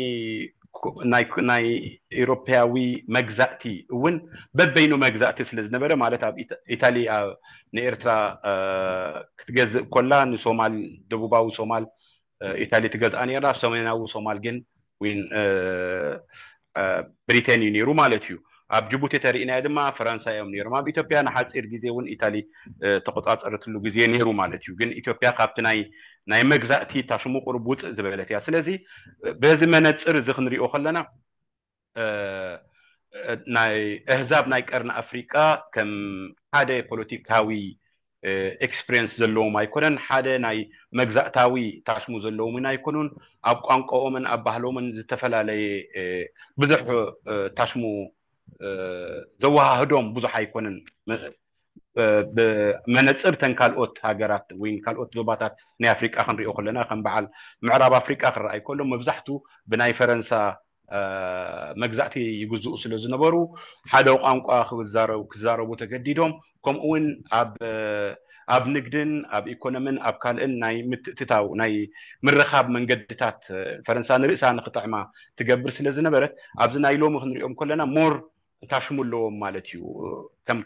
ናይ፣ ናይ ኤሮፓያዊ መግዛእቲ እውን በበይኑ መግዛእቲ ስለ ዝነበረ፣ ማለት ኣብ ኢታ-፣ ኢታሊ ኣብ፣ ንኤርትራ፣ እ፣ ክትገዝእ ኮላ ንሶማል፣ ደቡባዊ ሶማል፣ እ፣ ኢታሊ ትገዝኣ ነይራ። ኣብ ሰሜናዊ ሶማል ግን ዊን፣ እ፣ እ፣ ብሪቴን እዩ ነይሩ ማለት እዩ። ኣብ ጅቡቲ ተሪእናዮ ድማ ፈረንሳ እዮም ነይሮም። ኣብ ኢትዮጵያ ንሓፂር ግዜ እውን ኢታሊ፣ እ፣ ተቆፃፀረትሉ ግዜ ነይሩ ማለት እዩ። ግን ኢትዮጵያ ካብቲ ናይ፣ ናይ መግዛእቲ ታሽሙ ቁሩብ ውፅእ ዝበለት እያ። ስለዚ በዚ መነፅር እዚ ክንሪኦ ከለና፣ እ፣ እ፣ ናይ ኣህዛብ ናይ ቀርኒ ኣፍሪቃ ከም ሓደ ፖለቲካዊ፣ እ፣ ኤክስፒሪየንስ ዘለዎም ኣይኮነን። ሓደ ናይ መግዛእታዊ ታሽሙ ዘለዎም እውን ኣይኮኑን። ኣብ ቋንቋኦምን ኣብ ባህሎምን ዝተፈላለየ፣ እ፣ ብዙሕ፣ እ፣ ታሽሙ፣ እ፣ ዘወሃህዶም ብዙሕ ኣይኮነን። ም-፣ እ፣ ብመነፅር ተን ካልኦት ሃገራት ወይ ካልኦት ዞባታት ናይ ኣፍሪቃ ክንሪኦ ከለና፣ ከም በዓል ምዕራብ ኣፍሪቃ ክረኣይ ከሎ፣ መብዛሕቱ ብናይ ፈረንሳ፣ እ፣ መግዛእቲ ይግዝኡ ስለ ዝነበሩ፣ ሓደ ቋንቋ ክዛረቡ፣ ክዛረቡ ተገዲዶም። ከምኡ እውን ኣብ፣ እ፣ ኣብ ንግድን ኣብ ኢኮኖምን ኣብ ካልእን ናይ ምትእትታው፣ ናይ ምርኻብ መንገድታት፣ እ፣ ፈረንሳ ንርእሳ ንክጥዕማ ትገብር ስለ ዝነበረት፣ ኣብዚ ናይ ሎሚ ክንሪኦም ከለና ሞር ታሽሙ ኣለዎም ማለት እዩ። ከም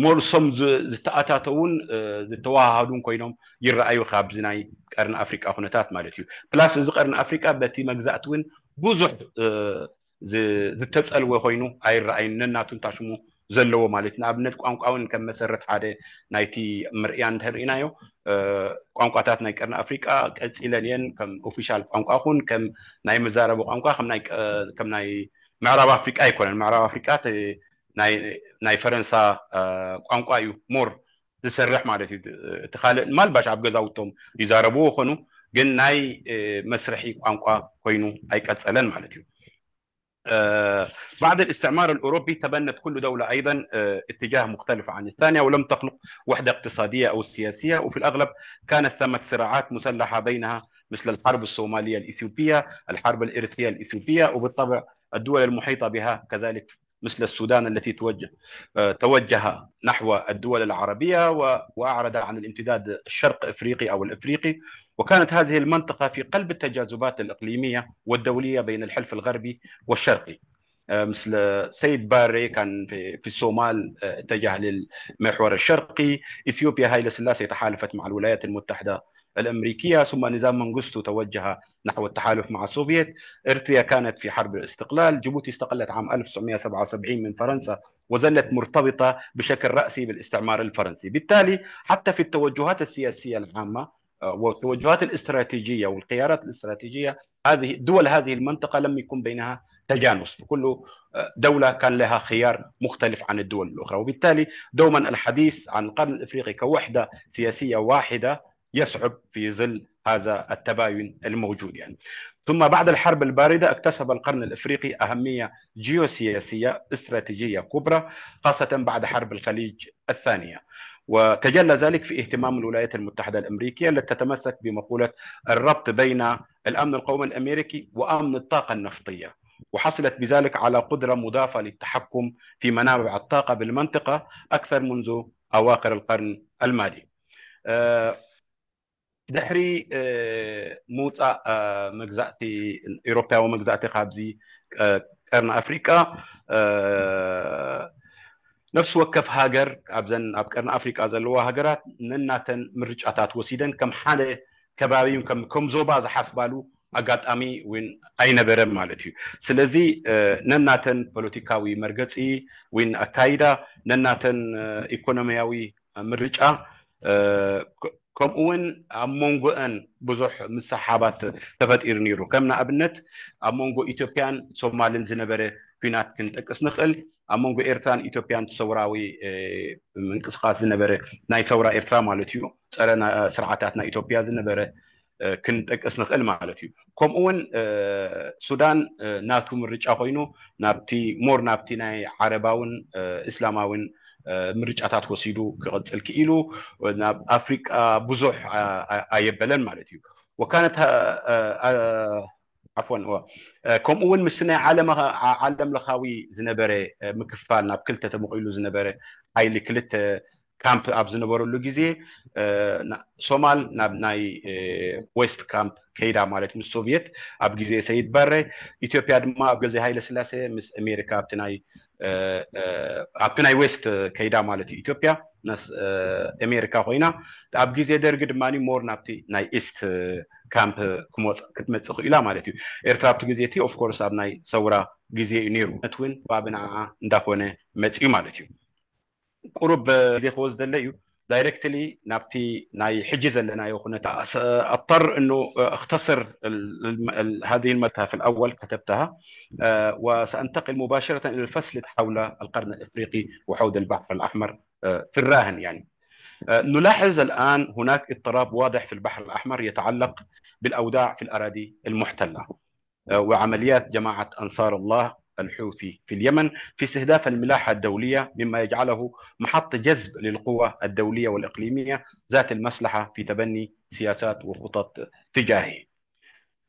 ሞር እሶም ዝ-፣ ዝተኣታተውን፣ እ፣ ዝተወሃሃዱን ኮይኖም ይረኣዩ ካብዚ ናይ ቀርኒ ኣፍሪቃ ኩነታት ማለት እዩ። ፕላስ እዚ ቀርኒ ኣፍሪቃ በቲ መግዛእቲ እውን ብዙሕ፣ እ፣ ዝ-፣ ዝተጸልወ ኮይኑ ኣይረኣይን፣ ነናቱን ታሽሙ ዘለዎ ማለት እዩ። ንኣብነት ቋንቋ እውን ከም መሰረት ሓደ ናይቲ ምርኢያ እንተርእናዮ፣ እ፣ ቋንቋታት ናይ ቀርኒ ኣፍሪቃ ቀጺለን እየን ከም ኦፊሻል ቋንቋ ኩን ከም ናይ መዛረቢ ቋንቋ ከም ናይ ቀ-፣ ከም ናይ ምዕራብ ኣፍሪቃ ኣይኮነን። ምዕራብ ኣፍሪቃ እቲ ናይ፣ ናይ ፈረንሳ፣ እ፣ ቋንቋ እዩ ሞር ዝሰርሕ ማለት እዩ። እቲ ካልእ ማልባሽ ኣብ ገዛውቶም ይዛረብዎ ይኾኑ፣ ግን ናይ፣ እ፣ መስርሒ ቋንቋ ኮይኑ ኣይቀጸለን ማለት እዩ። آه، بعد الاستعمار الأوروبي تبنت كل دولة أيضا، آه، اتجاه مختلف عن الثانية، ولم تخلق وحدة اقتصادية أو سياسية، وفي الأغلب كانت ثمة صراعات مسلحة بينها مثل الحرب الصومالية الإثيوبية، الحرب الإريترية الإثيوبية، وبالطبع الدول المحيطة بها كذلك مثل السودان التي توجه، آه، توجه نحو الدول العربية و-، وأعرض عن الامتداد الشرق إفريقي أو الإفريقي، وكانت هذه المنطقة في قلب التجاذبات الإقليمية والدولية بين الحلف الغربي والشرقي. آه، مثل سيد باري كان في، في الصومال، آه، اتجه للمحور الشرقي. إثيوبيا هايلة سلاسي تحالفت مع الولايات المتحدة الأمريكية، ثم نظام منغستو توجه نحو التحالف مع السوفيت. إريتريا كانت في حرب الاستقلال. جيبوتي استقلت عام ألف وتسعمية وسبعة وسبعين من فرنسا وظلت مرتبطة بشكل رأسي بالاستعمار الفرنسي. بالتالي حتى في التوجهات السياسية العامة، آه، والتوجهات الاستراتيجية والخيارات الاستراتيجية، هذه دول هذه المنطقة لم يكن بينها تجانس، كل، آه، دولة كان لها خيار مختلف عن الدول الأخرى، وبالتالي دوما الحديث عن القرن الإفريقي كوحدة سياسية واحدة يصعب في ظل هذا التباين الموجود يعني. ثم بعد الحرب الباردة اكتسب القرن الإفريقي أهمية جيوسياسية استراتيجية كبرى، خاصة بعد حرب الخليج الثانية، وتجلى ذلك في اهتمام الولايات المتحدة الأمريكية التي تتمسك بمقولة الربط بين الأمن القومي الأمريكي وأمن الطاقة النفطية، وحصلت بذلك على قدرة مضافة للتحكم في منابع الطاقة بالمنطقة أكثر منذ أواخر القرن الماضي. آه، ድሕሪ፣ እ፣ ምውፃእ፣ እ፣ መግዛእቲ፣ ኤውሮፓዊ መግዛእቲ ካብዚ፣ እ፣ ቀርኒ ኣፍሪቃ፣ እ፣ ነፍሲ ወከፍ ሃገር፣ ኣብዘን ኣብ ቀርኒ ኣፍሪቃ ዘለዋ ሃገራት ነናተን ምርጫታት ወሲደን ከም ሓደ ከባቢ፣ ከም፣ ከም ዞባ ዝሓስባሉ ኣጋጣሚ እውን ኣይነበረን ማለት እዩ። ስለዚ ነናተን ፖለቲካዊ መርገፂ እውን ኣካይዳ፣ ነናተን ኢኮኖሚያዊ ምርጫ፣ ከምኡ እውን ኣብ መንጎአን ብዙሕ ምስሓባት ተፈጢሩ ነይሩ። ከም ንኣብነት ኣብ መንጎ ኢትዮጵያን ሶማልን ዝነበረ ኲናት ክንጠቅስ ንኽእል። ኣብ መንጎ ኤርትራን ኢትዮጵያን ሰውራዊ ምንቅስቃስ ዝነበረ፣ ናይ ሰውራ ኤርትራ ማለት እዩ፣ ፀረ ስርዓታት ናይ ኢትዮጵያ ዝነበረ ክንጠቅስ ንኽእል ማለት እዩ። ከምኡ እውን ሱዳን ናቱ ምርጫ ኮይኑ ናብቲ ሞር ናብቲ ናይ ዓረባውን እስላማውን ምርጫታት ወሲዱ ክቕፅል ክኢሉ፣ ናብ ኣፍሪቃ ብዙሕ ኣየበለን ማለት እዩ። ወካነት ዓፎን ከምኡ እውን ምስ ናይ ዓለም ለኻዊ ዝነበረ ምክፋል፣ ናብ ክልተ ተመቒሉ ዝነበረ ሓይሊ፣ ክልተ ካምፕ ኣብ ዝነበረሉ ግዜ ሶማል ናብ ናይ ዌስት ካምፕ ከይዳ ማለት ምስ ሶቪየት ኣብ ግዜ ሰይድ ባሬ፣ ኢትዮጵያ ድማ ኣብ ግዜ ሃይለ ስላሴ ምስ ኣሜሪካ ኣብቲ ናይ ኣብቲ ናይ ዌስት ከይዳ ማለት እዩ። ኢትዮጵያ ኣሜሪካ ኮይና፣ ኣብ ግዜ ደርጊ ድማ ሞር ናብቲ ናይ ኢስት ካምፕ ክትመፅእ ክኢላ ማለት እዩ። ኤርትራ ኣብቲ ግዜ እቲ ኦፍኮርስ ኣብ ናይ ሰውራ ግዜ እዩ ነይሩ። ነት እውን ባብ ንዓዓ እንዳኾነ መፅዩ ማለት እዩ። ቁሩብ ግዜ ክወስደለ እዩ። ዳይሬክትሊ ናብቲ ናይ ሕጂ ዘለናዮ ኩነታ ኣጠር እኑ እክተስር هذه المادة في الأول كتبتها، وسأنتقل مباشرة إلى الفصل حول القرن الإفريقي وحول البحر الأحمر في الراهن. يعني نلاحظ الآن هناك اضطراب واضح في البحر الأحمر يتعلق بالأوضاع في الأراضي المحتلة وعمليات جماعة أنصار الله الحوثي في اليمن في استهداف الملاحة الدولية، مما يجعله محط جذب للقوى الدولية والإقليمية ذات المصلحة في تبني سياسات وخطط تجاهه.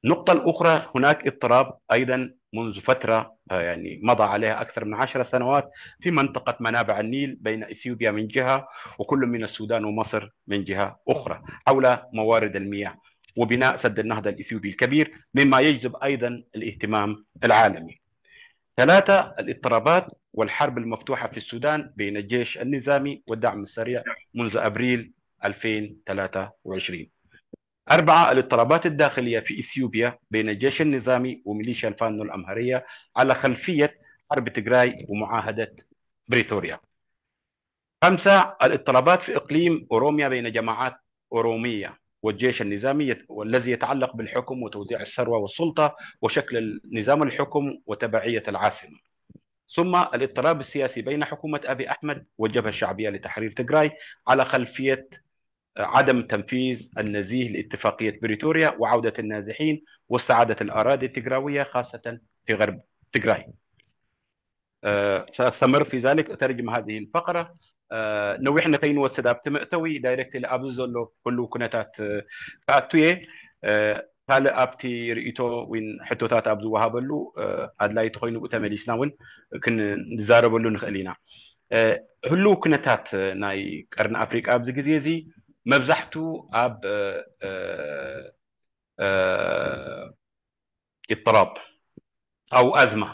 النقطة الأخرى، هناك اضطراب أيضا منذ فترة، يعني مضى عليها أكثر من عشر سنوات، في منطقة منابع النيل بين إثيوبيا من جهة وكل من السودان ومصر من جهة أخرى حول موارد المياه وبناء سد النهضة الإثيوبي الكبير، مما يجذب أيضا الاهتمام العالمي. ثلاثة، الاضطرابات والحرب المفتوحة في السودان بين الجيش النظامي والدعم السريع منذ أبريل ألفين وثلاثة وعشرين. أربعة، الاضطرابات الداخلية في إثيوبيا بين الجيش النظامي وميليشيا الفانو الأمهرية على خلفية حرب تجراي ومعاهدة بريتوريا. خمسة، الاضطرابات في إقليم أوروميا بين جماعات أورومية والجيش النظامي، والذي يتعلق بالحكم وتوزيع الثروة والسلطة وشكل نظام الحكم وتبعية العاصمة. ثم الاضطراب السياسي بين حكومة أبي أحمد والجبهة الشعبية لتحرير تجراي على خلفية عدم تنفيذ النزيه لاتفاقية بريتوريا وعودة النازحين واستعادة الأراضي التجراوية خاصة في غرب تجراي. سأستمر في ذلك، أترجم هذه الفقرة. ነዊሕ ንኸይንወስድ ኣብቲ መእተዊ ዳይሬክትሊ ኣብዚ ዘሎ ህልው ኩነታት ክኣቱ እየ። ካልእ ኣብቲ ርእይቶ ወይ ሕቶታት ኣብ ዝወሃበሉ ኣድላይ ተኮይኑ ተመሊስና እውን ክንዛረበሉ ንኽእል ኢና። ህልው ኩነታት ናይ ቀርኒ ኣፍሪቃ ኣብዚ ግዜ እዚ መብዛሕቱ ኣብ ኢጥራብ ኣው ኣዝማ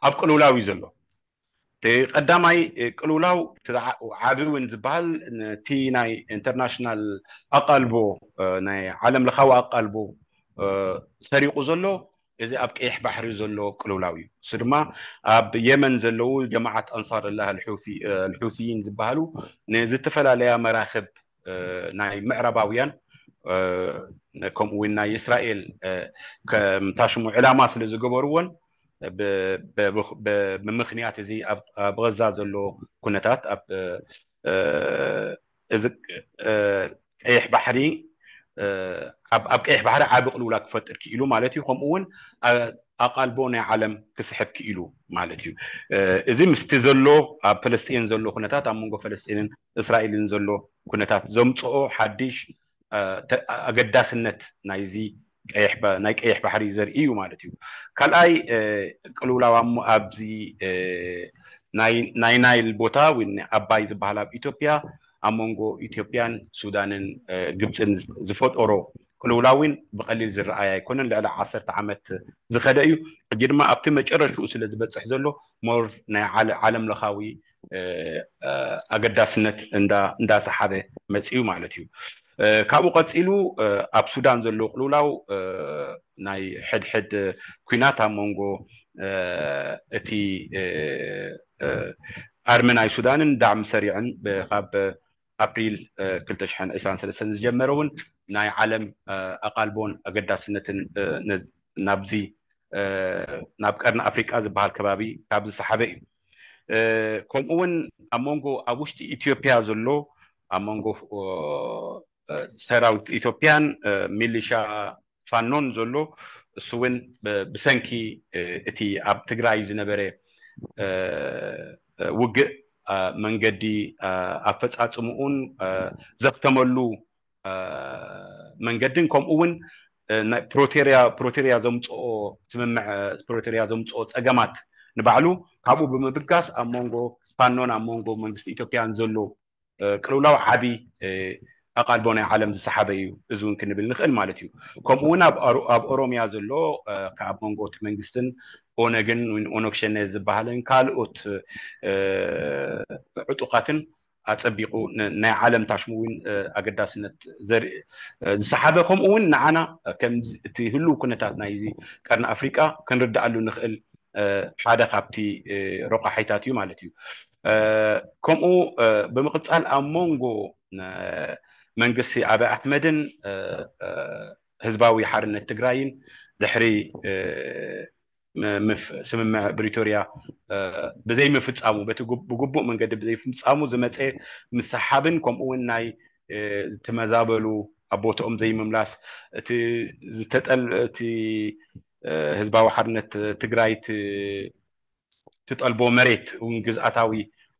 ኣብ ቅልውላው እዩ ዘሎ። እቲ ቀዳማይ ቅልውላው ዓቢ እውን ዝበሃል ነቲ ናይ ኢንተርናሽናል ኣቃልቦ፣ ናይ ዓለም ለኻዊ ኣቃልቦ ሰሪቑ ዘሎ እዚ ኣብ ቀይሕ ባሕሪ ዘሎ ቅልውላው እዩ። እሱ ድማ ኣብ የመን ዘለዉ ጀማዓት ኣንሳር ላህ ኣልሑሲይን ዝበሃሉ ንዝተፈላለያ መራኽብ ናይ ምዕራባውያን ከምኡ እውን ናይ እስራኤል ከምታሽሙ ዕላማ ስለ ዝገበርዎን ብምክንያት እዚ ኣብ ገዛ ዘሎ ኩነታት ኣብ እዚ ቀይሕ ባሕሪ ኣብ ቀይሕ ባሕሪ ዓቢ ቅልውላ ክፈጥር ክኢሉ ማለት እዩ። ከምኡ እውን ኣቃልቦ ናይ ዓለም ክስሕብ ክኢሉ ማለት እዩ። እዚ ምስቲ ዘሎ ኣብ ፈለስጢን ዘሎ ኩነታት ኣብ መንጎ ፈለስጢንን እስራኤልን ዘሎ ኩነታት ዘምፅኦ ሓድሽ ኣገዳስነት ናይዚ ናይ ቀይሕ ባሕሪ ዘርኢ እዩ ማለት እዩ። ካልኣይ ቅልውላው ኣብዚ ናይ ናይል ቦታ ወይ ኣባይ ዝበሃል ኣብ ኢትዮጵያ ኣብ መንጎ ኢትዮጵያን ሱዳንን ግብፅን ዝፈጠሮ ቅልውላው እውን ብቐሊል ዝረኣይ ኣይኮነን። ልዕሊ ዓሰርተ ዓመት ዝኸደ እዩ። ሕጂ ድማ ኣብቲ መጨረሽኡ ስለ ዝበፅሕ ዘሎ ሞር ናይ ዓለም ለኻዊ ኣገዳስነት እንዳሰሓበ መፅዩ ማለት እዩ። ካብኡ ቀፂሉ ኣብ ሱዳን ዘሎ ቅልውላው ናይ ሕድሕድ ኩናት ኣብ መንጎ እቲ ኣርሚ ናይ ሱዳንን ዳዕሚ ሰሪዕን ካብ ኣፕሪል ክልተ ሽሕን ዕስራን ሰለስተን ዝጀመረ እውን ናይ ዓለም ኣቓልቦን ኣገዳስነትን ናብዚ ናብ ቀርኒ ኣፍሪቃ ዝበሃል ከባቢ ካብ ዝሰሓበ እዩ። ከምኡ እውን ኣብ መንጎ ኣብ ውሽጢ ኢትዮጵያ ዘሎ ኣብ መንጎ ሰራዊት ኢትዮጵያን ሚሊሻ ፋኖን ዘሎ እሱ እውን ብሰንኪ እቲ ኣብ ትግራይ ዝነበረ ውግእ መንገዲ ኣፈፃፅምኡን ዘኽተመሉ መንገድን ከምኡ እውን ፕሮቴሪያ ፕሮቴሪያ ዘምፅኦ ስምምዕ ፕሮቴሪያ ዘምፅኦ ፀገማት ንባዕሉ ካብኡ ብምብጋስ ኣብ መንጎ ፋኖን ኣብ መንጎ መንግስቲ ኢትዮጵያን ዘሎ ቅልውላው ዓቢ ኣቓልቦ ናይ ዓለም ዝሰሓበ እዩ። እዚ እውን ክንብል ንኽእል ማለት እዩ። ከምኡ እውን ኣብ ኦሮሚያ ዘሎ ካብ መንጎ እቲ መንግስትን ኦነግን ኦነግ ሸኔ ዝበሃልን ካልኦት ዕጡቓትን ኣፀቢቑ ናይ ዓለም ታሽሙ እውን ኣገዳስነት ዝሰሓበ ከምኡ እውን ንዓና ከም እቲ ህልው ኩነታት ናይ ቀርኒ ኣፍሪቃ ክንርዳኣሉ ንኽእል ሓደ ካብቲ ረቋሒታት እዩ ማለት እዩ። ከምኡ ብምቕፃል ኣብ መንጎ መንግስቲ ኣቢ ኣሕመድን ህዝባዊ ሓርነት ትግራይን ድሕሪ ስምምዕ ብሪቶርያ ብዘይምፍፃሙ በቲ ብግቡእ መንገዲ ብዘይምፍፃሙ ዝመፀ ምስሓብን ከምኡ እውን ናይ ዝተመዛበሉ ኣብ ቦትኦም ዘይምምላስ እቲ ዝተጠል እቲ ህዝባዊ ሓርነት ትግራይ ትጠልቦ መሬት እውን ግዝኣታዊ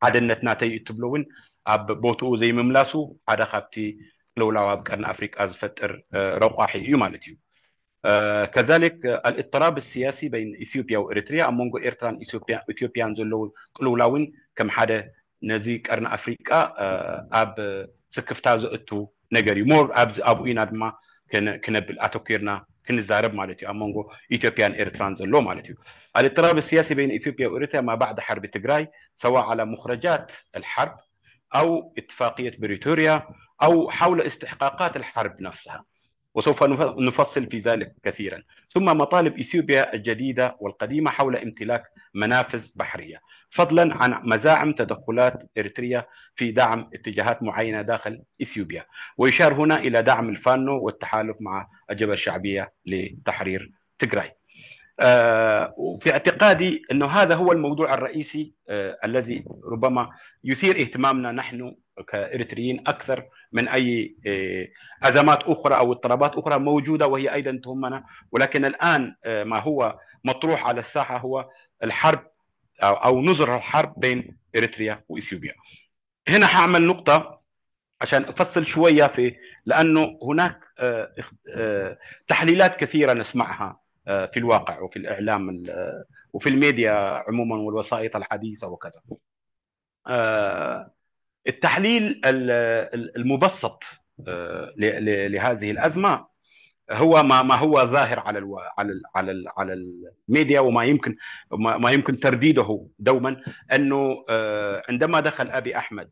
ሓደነት ናተይ እትብሎ እውን ኣብ ቦትኡ ዘይምምላሱ ሓደ ካብቲ ቅልውላው ኣብ ቀርኒ ኣፍሪቃ ዝፈጥር ረቋሒ እዩ ማለት እዩ። ከዛሊክ ኣልእጥራብ ስያሲ በይን ኢትዮጵያ ወኤርትርያ ኣብ መንጎ ኤርትራን ኢትዮጵያን ዘለዉ ቅልውላውን ከም ሓደ ነዚ ቀርኒ ኣፍሪቃ ኣብ ስክፍታ ዘእቱ ነገር እዩ። ሞር ኣብዚ ኣብኡ ኢና ድማ ክነብል ኣተኪርና ክንዛረብ ማለት እዩ ኣብ መንጎ ኢትዮጵያን ኤርትራን ዘሎ ማለት እዩ። الاضطراب السياسي بين إثيوبيا وإريتريا ما بعد حرب تجراي، سواء على مخرجات الحرب أو اتفاقية بريتوريا أو حول استحقاقات الحرب نفسها، وسوف نفصل في ذلك كثيرا، ثم مطالب إثيوبيا الجديدة والقديمة حول امتلاك منافذ بحرية، فضلا عن مزاعم تدخلات إريتريا في دعم اتجاهات معينة داخل إثيوبيا، ويشار هنا إلى دعم الفانو والتحالف مع الجبهة الشعبية لتحرير تجراي. في اعتقادي أنه هذا هو الموضوع الرئيسي الذي ربما يثير اهتمامنا نحن كإريتريين أكثر من أي أزمات أخرى أو اضطرابات أخرى موجودة وهي أيضا تهمنا، ولكن الآن ما هو مطروح على الساحة هو الحرب أو نظر الحرب بين إريتريا وإثيوبيا. هنا حأعمل نقطة عشان أفصل شوية في، لأنه هناك تحليلات كثيرة نسمعها في الواقع وفي الإعلام وفي الميديا عموما والوسائط الحديثة وكذا. التحليل المبسط لهذه الأزمة هو ما ما هو ظاهر على الو... على ال... على ال... على الميديا، وما يمكن ما يمكن ترديده دوما، انه عندما دخل ابي احمد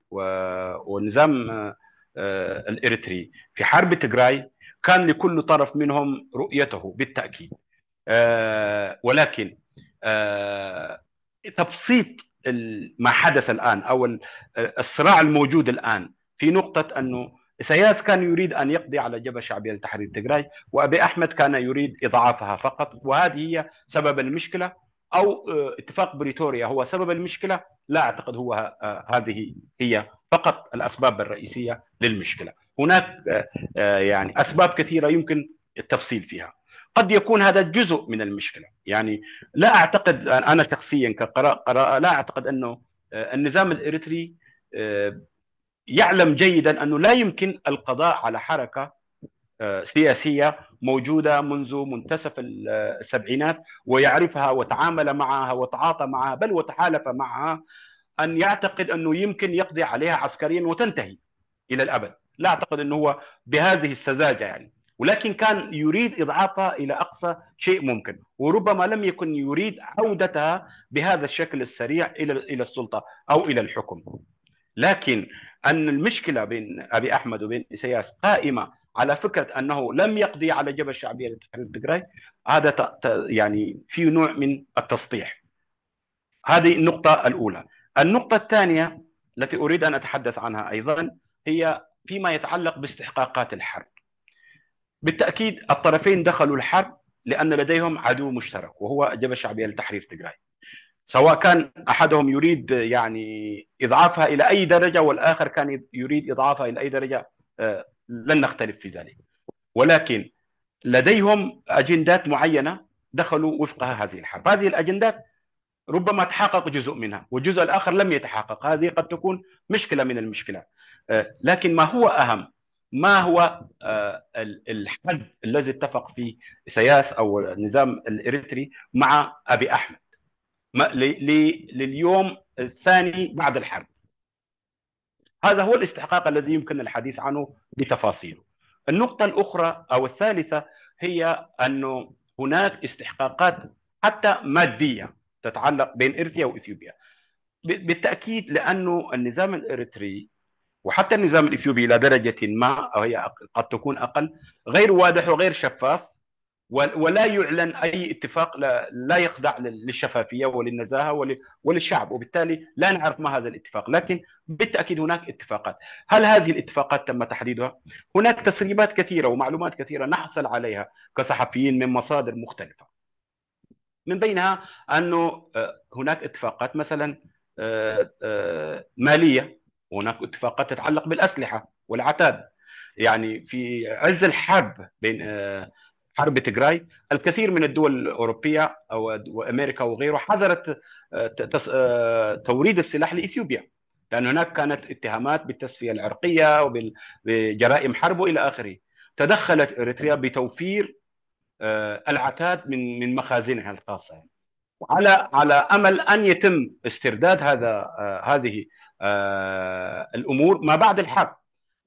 ونظام الاريتري في حرب تجراي كان لكل طرف منهم رؤيته بالتاكيد، ولكن تبسيط ما حدث الان او الصراع الموجود الان في نقطه انه إسياس كان يريد أن يقضي على الجبهة الشعبية لتحرير تجراي، وأبي أحمد كان يريد إضعافها فقط، وهذه هي سبب المشكلة. أو اتفاق بريتوريا هو سبب المشكلة؟ لا أعتقد هو هذه هي فقط الأسباب الرئيسية للمشكلة. هناك يعني أسباب كثيرة يمكن التفصيل فيها. قد يكون هذا جزء من المشكلة، يعني لا أعتقد، أنا شخصيا كقراءة لا أعتقد أنه النظام الإريتري يعلم جيدا أنه لا يمكن القضاء على حركة سياسية موجودة منذ منتصف السبعينات ويعرفها وتعامل معها وتعاطى معها بل وتحالف معها، أن يعتقد أنه يمكن يقضي عليها عسكريا وتنتهي إلى الأبد. لا أعتقد أنه هو بهذه السذاجة يعني، ولكن كان يريد إضعافها إلى أقصى شيء ممكن، وربما لم يكن يريد عودتها بهذا الشكل السريع إلى إلى السلطة أو إلى الحكم. لكن أن المشكلة بين أبي أحمد وبين إسياس قائمة على فكرة أنه لم يقضي على الجبهة الشعبية لتحرير تجراي، هذا ت- ت- يعني في نوع من التسطيح. هذه النقطة الأولى. النقطة الثانية التي أريد أن أتحدث عنها أيضا هي فيما يتعلق باستحقاقات الحرب. بالتأكيد الطرفين دخلوا الحرب لأن لديهم عدو مشترك، وهو الجبهة الشعبية لتحرير تجراي. سواء كان أحدهم يريد يعني إضعافها إلى أي درجة، والآخر كان يريد إضعافها إلى أي درجة، آه، لن نختلف في ذلك. ولكن لديهم أجندات معينة دخلوا وفقها هذه الحرب. هذه الأجندات ربما تحقق جزء منها والجزء الآخر لم يتحقق. هذه قد تكون مشكلة من المشكلات. آه، لكن ما هو أهم، ما هو آه، ال- الحد الذي اتفق فيه إسياس أو النظام الإريتري مع أبي أحمد، ما- ل- ل- لليوم الثاني بعد الحرب؟ هذا هو الاستحقاق الذي يمكن الحديث عنه بتفاصيله. النقطة الأخرى أو الثالثة هي أنه هناك استحقاقات حتى مادية تتعلق بين إريتريا وإثيوبيا. ب- بالتأكيد، لأنه النظام الإريتري وحتى النظام الإثيوبي إلى درجة ما، أو هي أق- قد تكون أقل، غير واضح وغير شفاف، و- ولا يعلن أي اتفاق، لا, لا يخضع لل- للشفافية وللنزاهة ول- وللشعب، وبالتالي لا نعرف ما هذا الاتفاق. لكن بالتأكيد هناك اتفاقات. هل هذه الاتفاقات تم تحديدها؟ هناك تسريبات كثيرة ومعلومات كثيرة نحصل عليها كصحفيين من مصادر مختلفة، من بينها أنه آه، هناك اتفاقات مثلا آه، آه، مالية، وهناك اتفاقات تتعلق بالأسلحة والعتاد. يعني في عز الحرب بين آه، حرب تجراي، الكثير من الدول الأوروبية أو وأمريكا وغيره حظرت آه، ت- تص- آه، توريد السلاح لإثيوبيا، لأن هناك كانت اتهامات بالتسفية العرقية وبجرائم حرب وإلى آخره. تدخلت إريتريا بتوفير آه، العتاد من من مخازنها الخاصة، وعلى على أمل أن يتم استرداد هذا آه، هذه آه، الأمور ما بعد الحرب.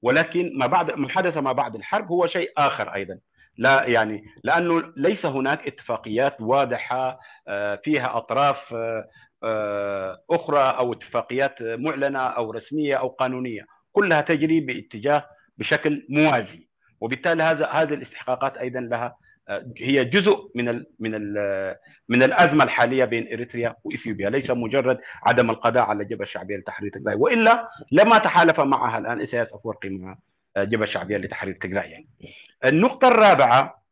ولكن ما بعد، ما حدث ما بعد الحرب هو شيء آخر أيضا. لا يعني، لأنه ليس هناك اتفاقيات واضحة آه، فيها أطراف آه، آه، أخرى أو اتفاقيات معلنة أو رسمية أو قانونية، كلها تجري باتجاه بشكل موازي. وبالتالي هذا هذه الاستحقاقات أيضا لها آه، هي جزء من ال من ال من الأزمة الحالية بين إريتريا وإثيوبيا، ليس مجرد عدم القضاء على الجبهة الشعبية لتحرير تجراي، وإلا لما تحالف معها الآن إسياس أفورقي مع الجبهة الشعبية لتحرير تجراي. يعني النقطة الرابعة،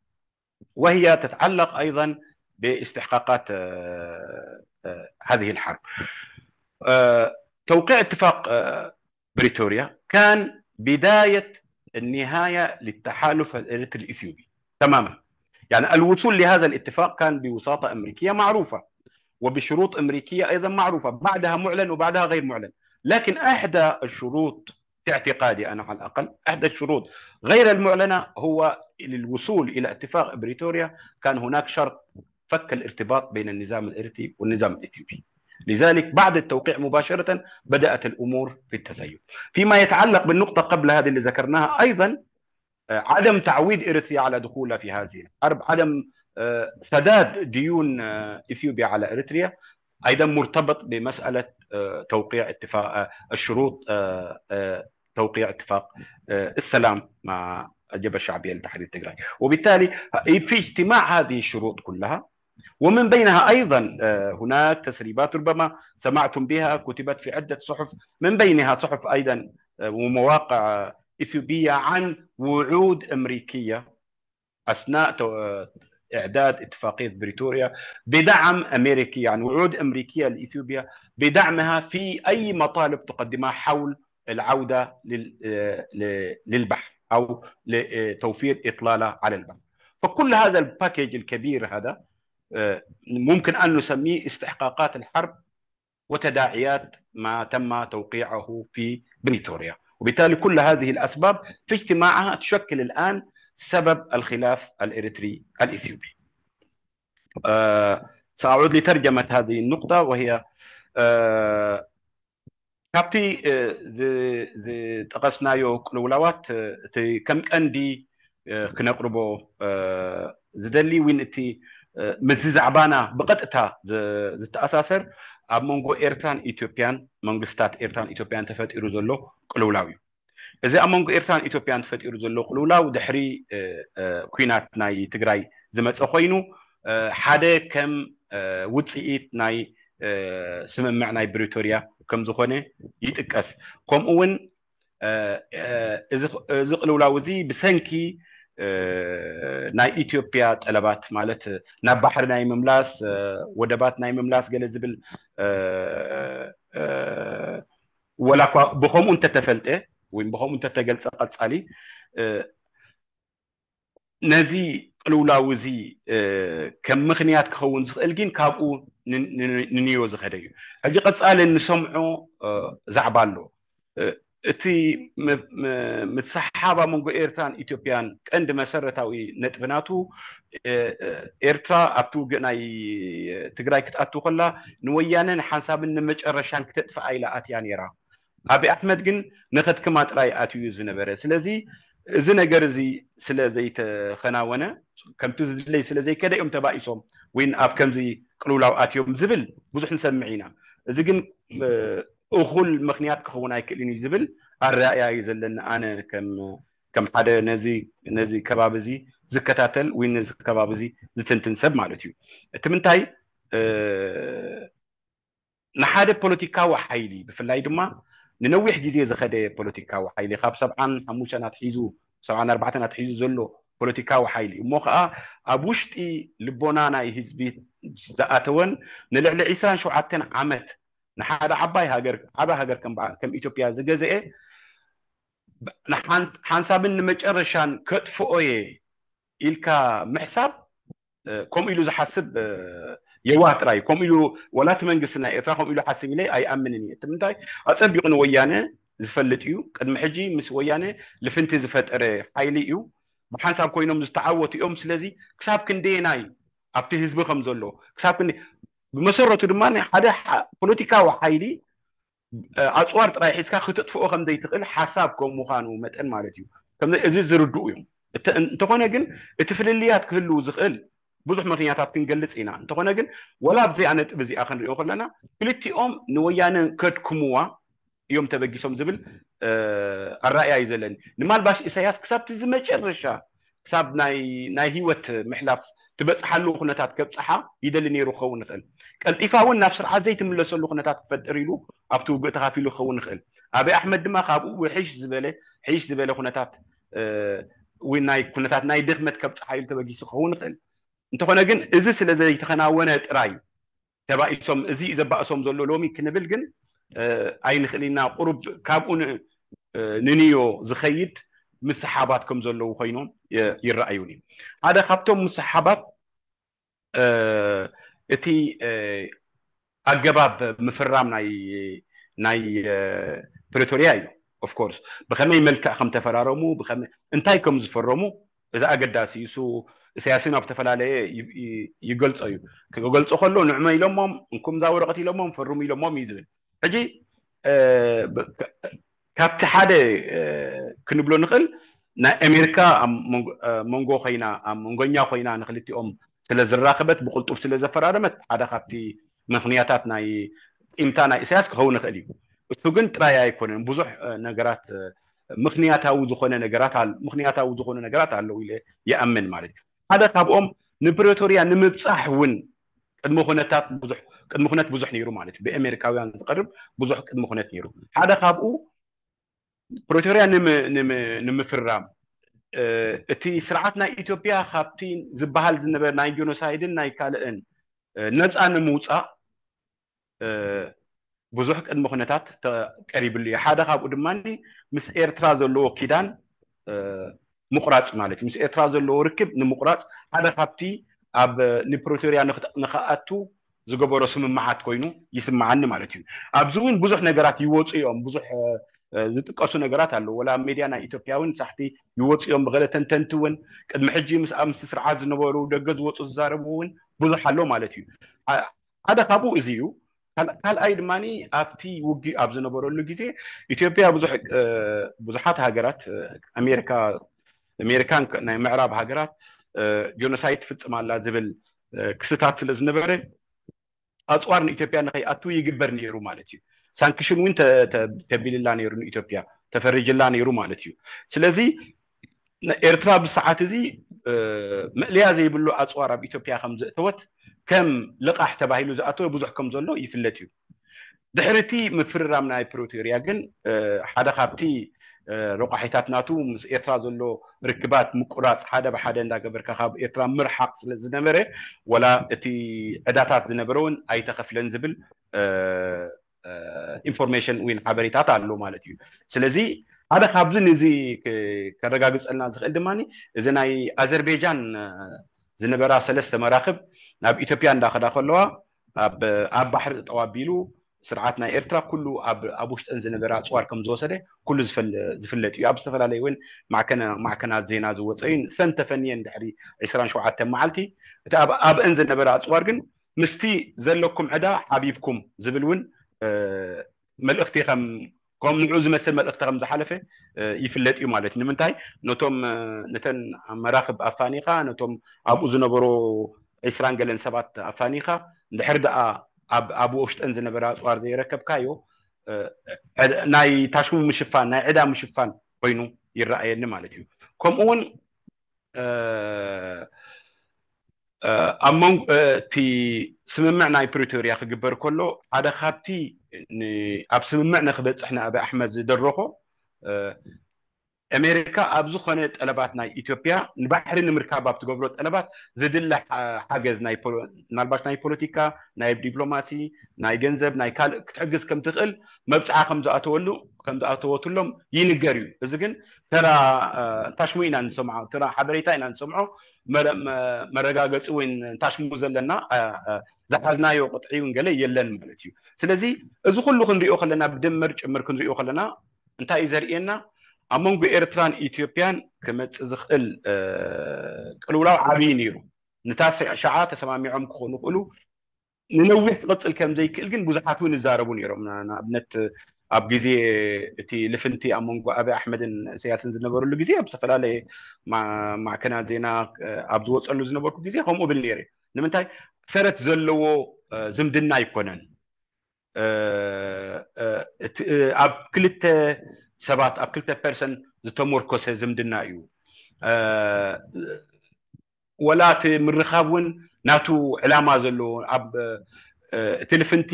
وهي تتعلق أيضا باستحقاقات آه، آه، هذه الحرب. آه، توقيع اتفاق آه، بريتوريا كان بداية النهاية للتحالف الإريتري الإثيوبي تماما. يعني الوصول لهذا الاتفاق كان بوساطة أمريكية معروفة وبشروط أمريكية أيضا معروفة، بعدها معلن وبعدها غير معلن. لكن أحدى الشروط، في اعتقادي أنا على الأقل، أحدى الشروط غير المعلنة هو للوصول إلى اتفاق بريتوريا كان هناك شرط فك الارتباط بين النظام الإريتري والنظام الإثيوبي. لذلك بعد التوقيع مباشرة بدأت الأمور في التزايد. فيما يتعلق بالنقطة قبل هذه اللي ذكرناها أيضا، آه، عدم تعويد إريتريا على دخولها في هذه الحرب، عدم آه، سداد ديون آه، إثيوبيا على إريتريا أيضا مرتبط بمسألة آه، توقيع اتفاق آه، الشروط آه، آه، توقيع اتفاق آه، السلام مع الجبهة الشعبية لتحرير تجراي. وبالتالي في اجتماع هذه الشروط كلها، ومن بينها أيضا آه، هناك تسريبات ربما سمعتم بها، كتبت في عدة صحف، من بينها صحف أيضا آه، ومواقع آه، إثيوبية عن وعود أمريكية أثناء تو- إعداد اتفاقية بريتوريا بدعم أمريكي، يعني وعود أمريكية لإثيوبيا بدعمها في أي مطالب تقدمها حول العودة لل- آه، ل- للبحر أو لتوفير إطلالة على البحر. فكل هذا الباكيج الكبير هذا آه، ممكن أن نسميه استحقاقات الحرب وتداعيات ما تم توقيعه في بريتوريا. وبالتالي كل هذه الأسباب في اجتماعها تشكل الآن سبب الخلاف الإريتري الإثيوبي. آه، سأعود لترجمة هذه النقطة، وهي آه، ካብቲ ዝጠቐስናዮ ቅልውላዋት እቲ ከም ቀንዲ ክነቕርቦ ዝደሊ እውን እቲ ምስዚ ዛዕባና ብቐጥታ ዝተኣሳሰር ኣብ መንጎ ኤርትራን ኢትዮጵያን፣ መንግስታት ኤርትራን ኢትዮጵያን ተፈጢሩ ዘሎ ቅልውላው እዩ። እዚ ኣብ መንጎ ኤርትራን ኢትዮጵያን ተፈጢሩ ዘሎ ቅልውላው ድሕሪ ኩናት ናይ ትግራይ ዝመፀ ኮይኑ ሓደ ከም ውፅኢት ናይ ስምምዕ ናይ ፕሪቶርያ ከም ዝኾነ ይጥቀስ። ከምኡ እውን እዚ ቅልውላው እዚ ብሰንኪ ናይ ኢትዮጵያ ጠለባት ማለት ናብ ባሕሪ ናይ ምምላስ ወደባት ናይ ምምላስ ገለ ዝብል ወላ እኳ ብኸምኡ እንተተፈልጠ ወይ ብኸምኡ እንተተገልጸ ቀጻሊ ነዚ ቅልውላው እዚ ከም ምኽንያት ክኸውን ዝኽእል ግን ካብኡ ንንዮ ዝኸደ እዩ። ሕጂ ቀጻሊ እንሰምዖ ዛዕባ ኣሎ። እቲ ምትሰሓሓብ ኣብ መንጎ ኤርትራን ኢትዮጵያን ቀንዲ መሰረታዊ ነጥቢ ናቱ ኤርትራ ኣብቲ ውግእ ናይ ትግራይ ክትኣቱ ከላ ንወያነ ንሓንሳብን ንመጨረሻን ክተጥፍኣ ኢላ ኣትያ ነይራ። ኣብይ ኣሕመድ ግን ንኸድክማ ጥራይ ኣትዩ ዝነበረ። ስለዚ እዚ ነገር እዚ ስለ ዘይተኸናወነ ከምቲ ዝድለይ ስለ ዘይከደ እዮም ተባኢሶም ወይ ኣብ ከምዚ ቅልውላው ኣትዮም ዝብል ብዙሕ ንሰምዕ ኢና። እዚ ግን እኹል ምኽንያት ክኸውን ኣይክእልን እዩ ዝብል ኣረኣእያ እዩ ዘለኒ ኣነ ከም ከም ሓደ ነዚ ነዚ ከባቢ እዚ ዝከታተል ወይ ነዚ ከባቢ እዚ ዝትንትን ሰብ ማለት እዩ። እቲ ምንታይ ንሓደ ፖለቲካዊ ሓይሊ ብፍላይ ድማ ንነዊሕ ግዜ ዝኸደ ፖለቲካዊ ሓይሊ ካብ ሰብዓን ሓሙሽተን ኣትሒዙ ሰብዓን ኣርባዕተን ኣትሒዙ ዘሎ ፖለቲካዊ ሓይሊ እሞ ከዓ ኣብ ውሽጢ ልቦና ናይ ህዝቢ ዝኣተወን ንልዕሊ ዕስራን ሸውዓተን ዓመት ንሓደ ዓባይ ሃገር ዓባይ ሃገር ከም በዓል ከም ኢትዮጵያ ዝገዘኤ ሓንሳብን ንመጨረሻን ከጥፍኦ እየ ኢልካ ምሕሳብ ከምኡ ኢሉ ዝሓስብ የዋህ ጥራይ። ከምኡ ኢሉ ወላ እቲ መንግስቲ ናይ ኤርትራ ከምኡ ኢሉ ሓስብ ኢለ ኣይኣምንን እየ። እቲ ምንታይ ኣጸቢቑ ንወያነ ዝፈልጥ እዩ። ቅድሚ ሕጂ ምስ ወያነ ልፍንቲ ዝፈጠረ ሓይሊ እዩ። ብሓንሳብ ኮይኖም ዝተዓወቱ እዮም። ስለዚ ክሳብ ክንደየናይ ኣብቲ ህዝቢ ከም ዘሎ ክሳብ ክንደ ብመሰረቱ ድማ ሓደ ፖለቲካዊ ሓይሊ ኣፅዋር ጥራይ ሒዝካ ክተጥፍኦ ከም ዘይትኽእል ሓሳብ ከም ምዃኑ መጠን ማለት እዩ። ከም እዚ ዝርድኡ እዮም። እንተኾነ ግን እቲ ፍልልያት ክህልው ዝኽእል ብዙሕ ምኽንያታት ክንገልጽ ኢና። እንተኾነ ግን ወላ ኣብዚኣ ነጥብ እዚኣ ክንሪኦ ከለና ክልቲኦም ንወያነ ከድክምዋ እዮም ተበጊሶም ዝብል ኣረኣእያ እዩ ዘለኒ። ንማልባሽ ኢሳያስ ክሳብ እቲ ዝመጨረሻ ክሳብ ናይ ናይ ህይወት ምሕላፍ ትበጽሓሉ ኩነታት ከብጽሓ ይደሊ ነይሩ ክኸውን ይኽእል። ቀልጢፋ እውን ናብ ስርዓት ዘይትምለሰሉ ኩነታት ክፈጥር ኢሉ ኣብቲ ውግእ ተኻፊሉ ክኸውን ይኽእል። ኣብይ ኣሕመድ ድማ ካብኡ ሕሽ ዝበለ ሕሽ ዝበለ ኩነታት ወይ ናይ ኩነታት ናይ ድኽመት ከብጽሓ ኢሉ ተበጊሱ ክኸውን ይኽእል። እንተኾነ ግን እዚ ስለ ዘይተኸናወነ ጥራይ ተባኢሶም እዚ እዩ ዘባእሶም ዘሎ ሎሚ ክንብል ግን ኣይንኽእል ኢና። ቁሩብ ካብኡ ንንዮ ዝኸይድ ምስሓባት ከም ዘለዉ ኮይኖም ይረኣዩኒ። ሓደ ካብቶም ምስሓባት እቲ ኣገባብ ምፍራም ናይ ናይ ፕሪቶሪያ እዩ። ኦፍኮርስ ብኸመይ መልክዕ ከም ተፈራረሙ እንታይ ከም ዝፈረሙ እዚ ኣገዳሲ እዩ። እሱ ኢሳያስን ኣብ ዝተፈላለየ ይገልጾ እዩ። ክገልጾ ከሎ ንዕመ ኢሎሞም እንኩም እዛ ወረቐት ኢሎሞም ፈርሙ ኢሎሞም እዩ ዝብል። ሕጂ ካብቲ ሓደ ክንብሎ ንኽእል ናይ ኣሜሪካ ኣብ መንጎ ኮይና ኣብ መንጎኛ ኮይና ንክልቲኦም ስለ ዝራኸበት ብቁልጡፍ ስለ ዘፈራረመት ሓደ ካብቲ ምኽንያታት ናይ ቂምታ ናይ ኢሳያስ ክኸውን ይኽእል እዩ። እሱ ግን ጥራይ ኣይኮነን። ብዙሕ ነገራት ምኽንያታዊ ዝኾነ ነገራት ምኽንያታዊ ዝኾኑ ነገራት ኣለዉ ኢለ ይኣምን ማለት እዩ። ሓደ ካብኦም ንፕሪቶርያ ንምብፃሕ እውን ቅድሚ ኩነታት ብዙሕ ቅድሚ ኩነት ብዙሕ ነይሩ ማለት እዩ። ብኣሜሪካውያን ዝቐርብ ብዙሕ ቅድሚ ኩነት ነይሩ። ሓደ ካብኡ ፕሪቶርያ ንምፍራም እቲ ስርዓት ናይ ኢትዮጵያ ካብቲ ዝበሃል ዝነበረ ናይ ጆኖሳይድን ናይ ካልእን ነፃ ንምውፃእ ብዙሕ ቅድሚ ኩነታት ቀሪብሉ እዩ። ሓደ ካብኡ ድማ ምስ ኤርትራ ዘለዎ ኪዳን ምቁራፅ ማለት እዩ። ምስ ኤርትራ ዘለዎ ርክብ ንምቁራፅ ሓደ ካብቲ ኣብ ንፕሪቶርያ ንክኣቱ ዝገበሮ ስምምዓት ኮይኑ ይስምዓኒ ማለት እዩ። ኣብዚ እውን ብዙሕ ነገራት ይወፁ እዮም። ብዙሕ ዝጥቀሱ ነገራት ኣለዉ። ወላ ኣብ ሜድያ ናይ ኢትዮጵያ እውን ሳሕቲ ይወፁ እዮም። ብገለ ተንተንቲ እውን ቅድሚ ሕጂ ምስ ኣብ ምስ ስርዓት ዝነበሩ ደገ ዝወፁ ዝዛረቡ እውን ብዙሕ ኣሎ ማለት እዩ። ሓደ ካብኡ እዚ እዩ። ካልኣይ ድማ ኣብቲ ውግእ ኣብ ዝነበረሉ ግዜ ኢትዮጵያ ብዙሓት ሃገራት ኣሜሪካ ኣሜሪካን ናይ ምዕራብ ሃገራት ጆኖሳይድ ትፍፅም ኣላ ዝብል ክስታት ስለ ዝነበረ ኣፅዋር ንኢትዮጵያ ንኸይኣቱ ይግበር ነይሩ ማለት እዩ። ሳንክሽን እውን ተቢልላ ነይሩ ንኢትዮጵያ፣ ተፈሪጅላ ነይሩ ማለት እዩ። ስለዚ ኤርትራ ብሰዓት እዚ መእለያ ዘይብሉ ኣፅዋር ኣብ ኢትዮጵያ ከም ዘእተወት፣ ከም ልቓሕ ተባሂሉ ዝኣተወ ብዙሕ ከም ዘሎ ይፍለጥ እዩ። ድሕሪ እቲ ምፍርራም ናይ ፕሪቶርያ ግን ሓደ ካብቲ ረቋሒታት ናቱ ምስ ኤርትራ ዘሎ ርክባት ምቁራፅ፣ ሓደ ብሓደ እንዳገበርካ ካብ ኤርትራ ምርሓቕ ስለ ዝነበረ፣ ወላ እቲ ዕዳታት ዝነበረ እውን ኣይተኸፍለን ዝብል ኢንፎርሜሽን ወይ ሓበሬታት ኣሎ ማለት እዩ። ስለዚ ሓደ ካብዚ ንዚ ከረጋግፀልና ዝኽእል ድማ እዚ ናይ ኣዘርቤጃን ዝነበራ ሰለስተ መራክብ ናብ ኢትዮጵያ እንዳኸዳ ከለዋ ኣብ ባሕሪ ጠጠው ኣቢሉ ስርዓት ናይ ኤርትራ ኩሉ ኣብ ውሽጠን ዝነበረ ኣፅዋር ከም ዝወሰደ ኩሉ ዝፍለጥ እዩ። ኣብ ዝተፈላለዩ እውን ማዕከናት ዜና ዝወፀ እዩ። ሰን ተፈንየን ድሕሪ ዕስራን ሸውዓተን መዓልቲ እቲ ኣብአን ዝነበረ ኣፅዋር ግን ምስቲ ዘለኩም ዕዳ ሓቢብኩም ዝብል እውን መልእኽቲ ከም ከም ንዑ ዝመስል መልእኽቲ ከም ዝሓለፈ ይፍለጥ እዩ ማለት። ንምንታይ ነቶም ነተን መራክብ ኣፋኒኻ፣ ነቶም ኣብኡ ዝነበሩ ዕስራን ገለን ሰባት ኣፋኒኻ፣ እንድሕር ደኣ ኣብ ውሽጠን ዝነበረ ኣፅዋር ዘይረከብካዮ ናይ ታሽሙ ምሽፋን፣ ናይ ዕዳ ምሽፋን ኮይኑ ይረኣየኒ ማለት እዩ። ከምኡ እውን ኣብ መንጎ እቲ ስምምዕ ናይ ፕሪቶርያ ክግበር ከሎ ሓደ ካብቲ ኣብ ስምምዕ ንክበፅሕ ንኣቢ ኣሕመድ ዝደረኾ ኣሜሪካ ኣብ ዝኾነ ጠለባት ናይ ኢትዮጵያ ንባሕሪ ንምርካብ ኣብ ትገብሮ ጠለባት ዝድለ ሓገዝ፣ ምናልባሽ ናይ ፖለቲካ፣ ናይ ዲፕሎማሲ፣ ናይ ገንዘብ፣ ናይ ካልእ ክትሕግዝ ከም ትኽእል መብፅዓ ከም ዝኣተወሉ ከም ዝኣተወትሎም ይንገር እዩ። እዚ ግን ተራ ታሽሙ ኢና ንሰምዖ፣ ተራ ሓበሬታ ኢና ንሰምዖ። መረጋገፂ ወይ ታሽሙ ዘለና ዝሓዝናዮ ቅጥዒ እውን ገለ የለን ማለት እዩ። ስለዚ እዚ ኩሉ ክንሪኦ ከለና፣ ብድምር ጭምር ክንሪኦ ከለና እንታይ እዩ ዘርእየና? ኣብ መንጎ ኤርትራን ኢትዮጵያን ክመፅእ ዝኽእል ቅልውላው ዓብዪ ነይሩ። ንታ ሸዓ ተሰማሚዖም ክኾኑ ክእሉ፣ ንነዊሕ ክቕፅል ከም ዘይክእል ግን ብዙሓት እውን ይዛረቡ ነይሮም። ንኣብነት ኣብ ግዜ እቲ ልፍንቲ ኣብ መንጎ ኣቢ ኣሕመድን እሰያስን ዝነበረሉ ግዜ ኣብ ዝተፈላለየ ማዕከናት ዜና ኣብ ዝወፀሉ ዝነበርኩ ግዜ ከምኡ ብል ነይረ። ንምንታይ? ሰረት ዘለዎ ዝምድና ኣይኮነን። ኣብ ክልተ ሰባት፣ ኣብ ክልተ ፐርሰን ዝተመርኮሰ ዝምድና እዩ። ወላ እቲ ምርኻብ እውን ናቱ ዕላማ ዘለዎ፣ ኣብ እቲ ልፍንቲ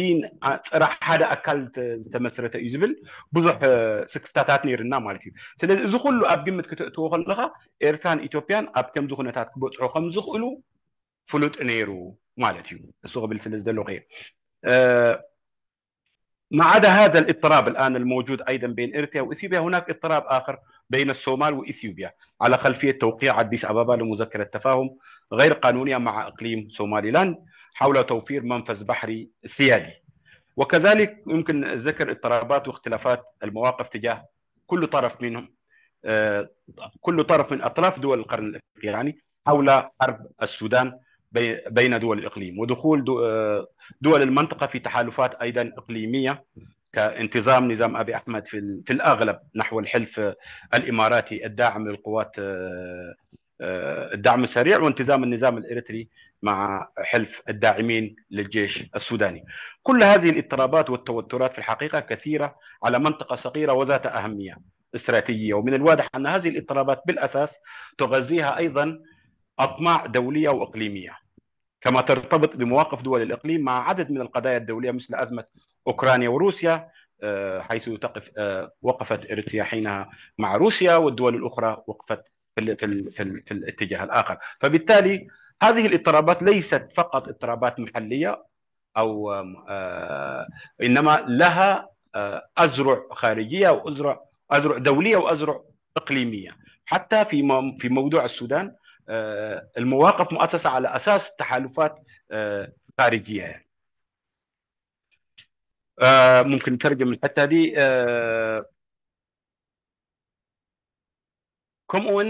ፀረ ሓደ ኣካል ዝተመስረተ እዩ ዝብል ብዙሕ ስክፍታታት ነይርና ማለት እዩ። ስለዚ እዚ ኩሉ ኣብ ግምት ክተእትዎ ከለካ ኤርትራን ኢትዮጵያን ኣብ ከምዚ ኩነታት ክበፅሑ ከም ዝኽእሉ ፍሉጥ ነይሩ ማለት እዩ። እሱ ክብል ስለ ዝደለኹ እየ። ما عدا هذا الاضطراب الآن الموجود أيضا بين إريتريا وإثيوبيا، هناك اضطراب آخر بين الصومال وإثيوبيا على خلفية توقيع أديس أبابا لمذكرة تفاهم غير قانونية مع إقليم سوماليلاند حول توفير منفذ بحري سيادي. وكذلك يمكن ذكر اضطرابات واختلافات المواقف تجاه كل طرف منهم، آه، كل طرف من أطراف دول القرن الأفريقي، يعني حول حرب السودان بين دول الإقليم ودخول دول المنطقة في تحالفات أيضا إقليمية كانتظام نظام أبي أحمد في الأغلب نحو الحلف الإماراتي الداعم للقوات الدعم السريع وانتظام النظام الإريتري مع حلف الداعمين للجيش السوداني. كل هذه الاضطرابات والتوترات في الحقيقة كثيرة على منطقة صغيرة وذات أهمية استراتيجية، ومن الواضح أن هذه الاضطرابات بالأساس تغذيها أيضا أطماع دولية وإقليمية، كما ترتبط بمواقف دول الإقليم مع عدد من القضايا الدولية مثل أزمة أوكرانيا وروسيا، حيث تقف وقفت إريتريا حينها مع روسيا، والدول الأخرى وقفت في في في الاتجاه الآخر. فبالتالي هذه الاضطرابات ليست فقط اضطرابات محلية أو إنما لها أذرع خارجية وأذرع أذرع دولية وأذرع إقليمية. حتى في في موضوع السودان المواقف مؤسسة على أساس تحالفات خارجية يعني. ممكن نترجم الحتة دي. ከምኡ እውን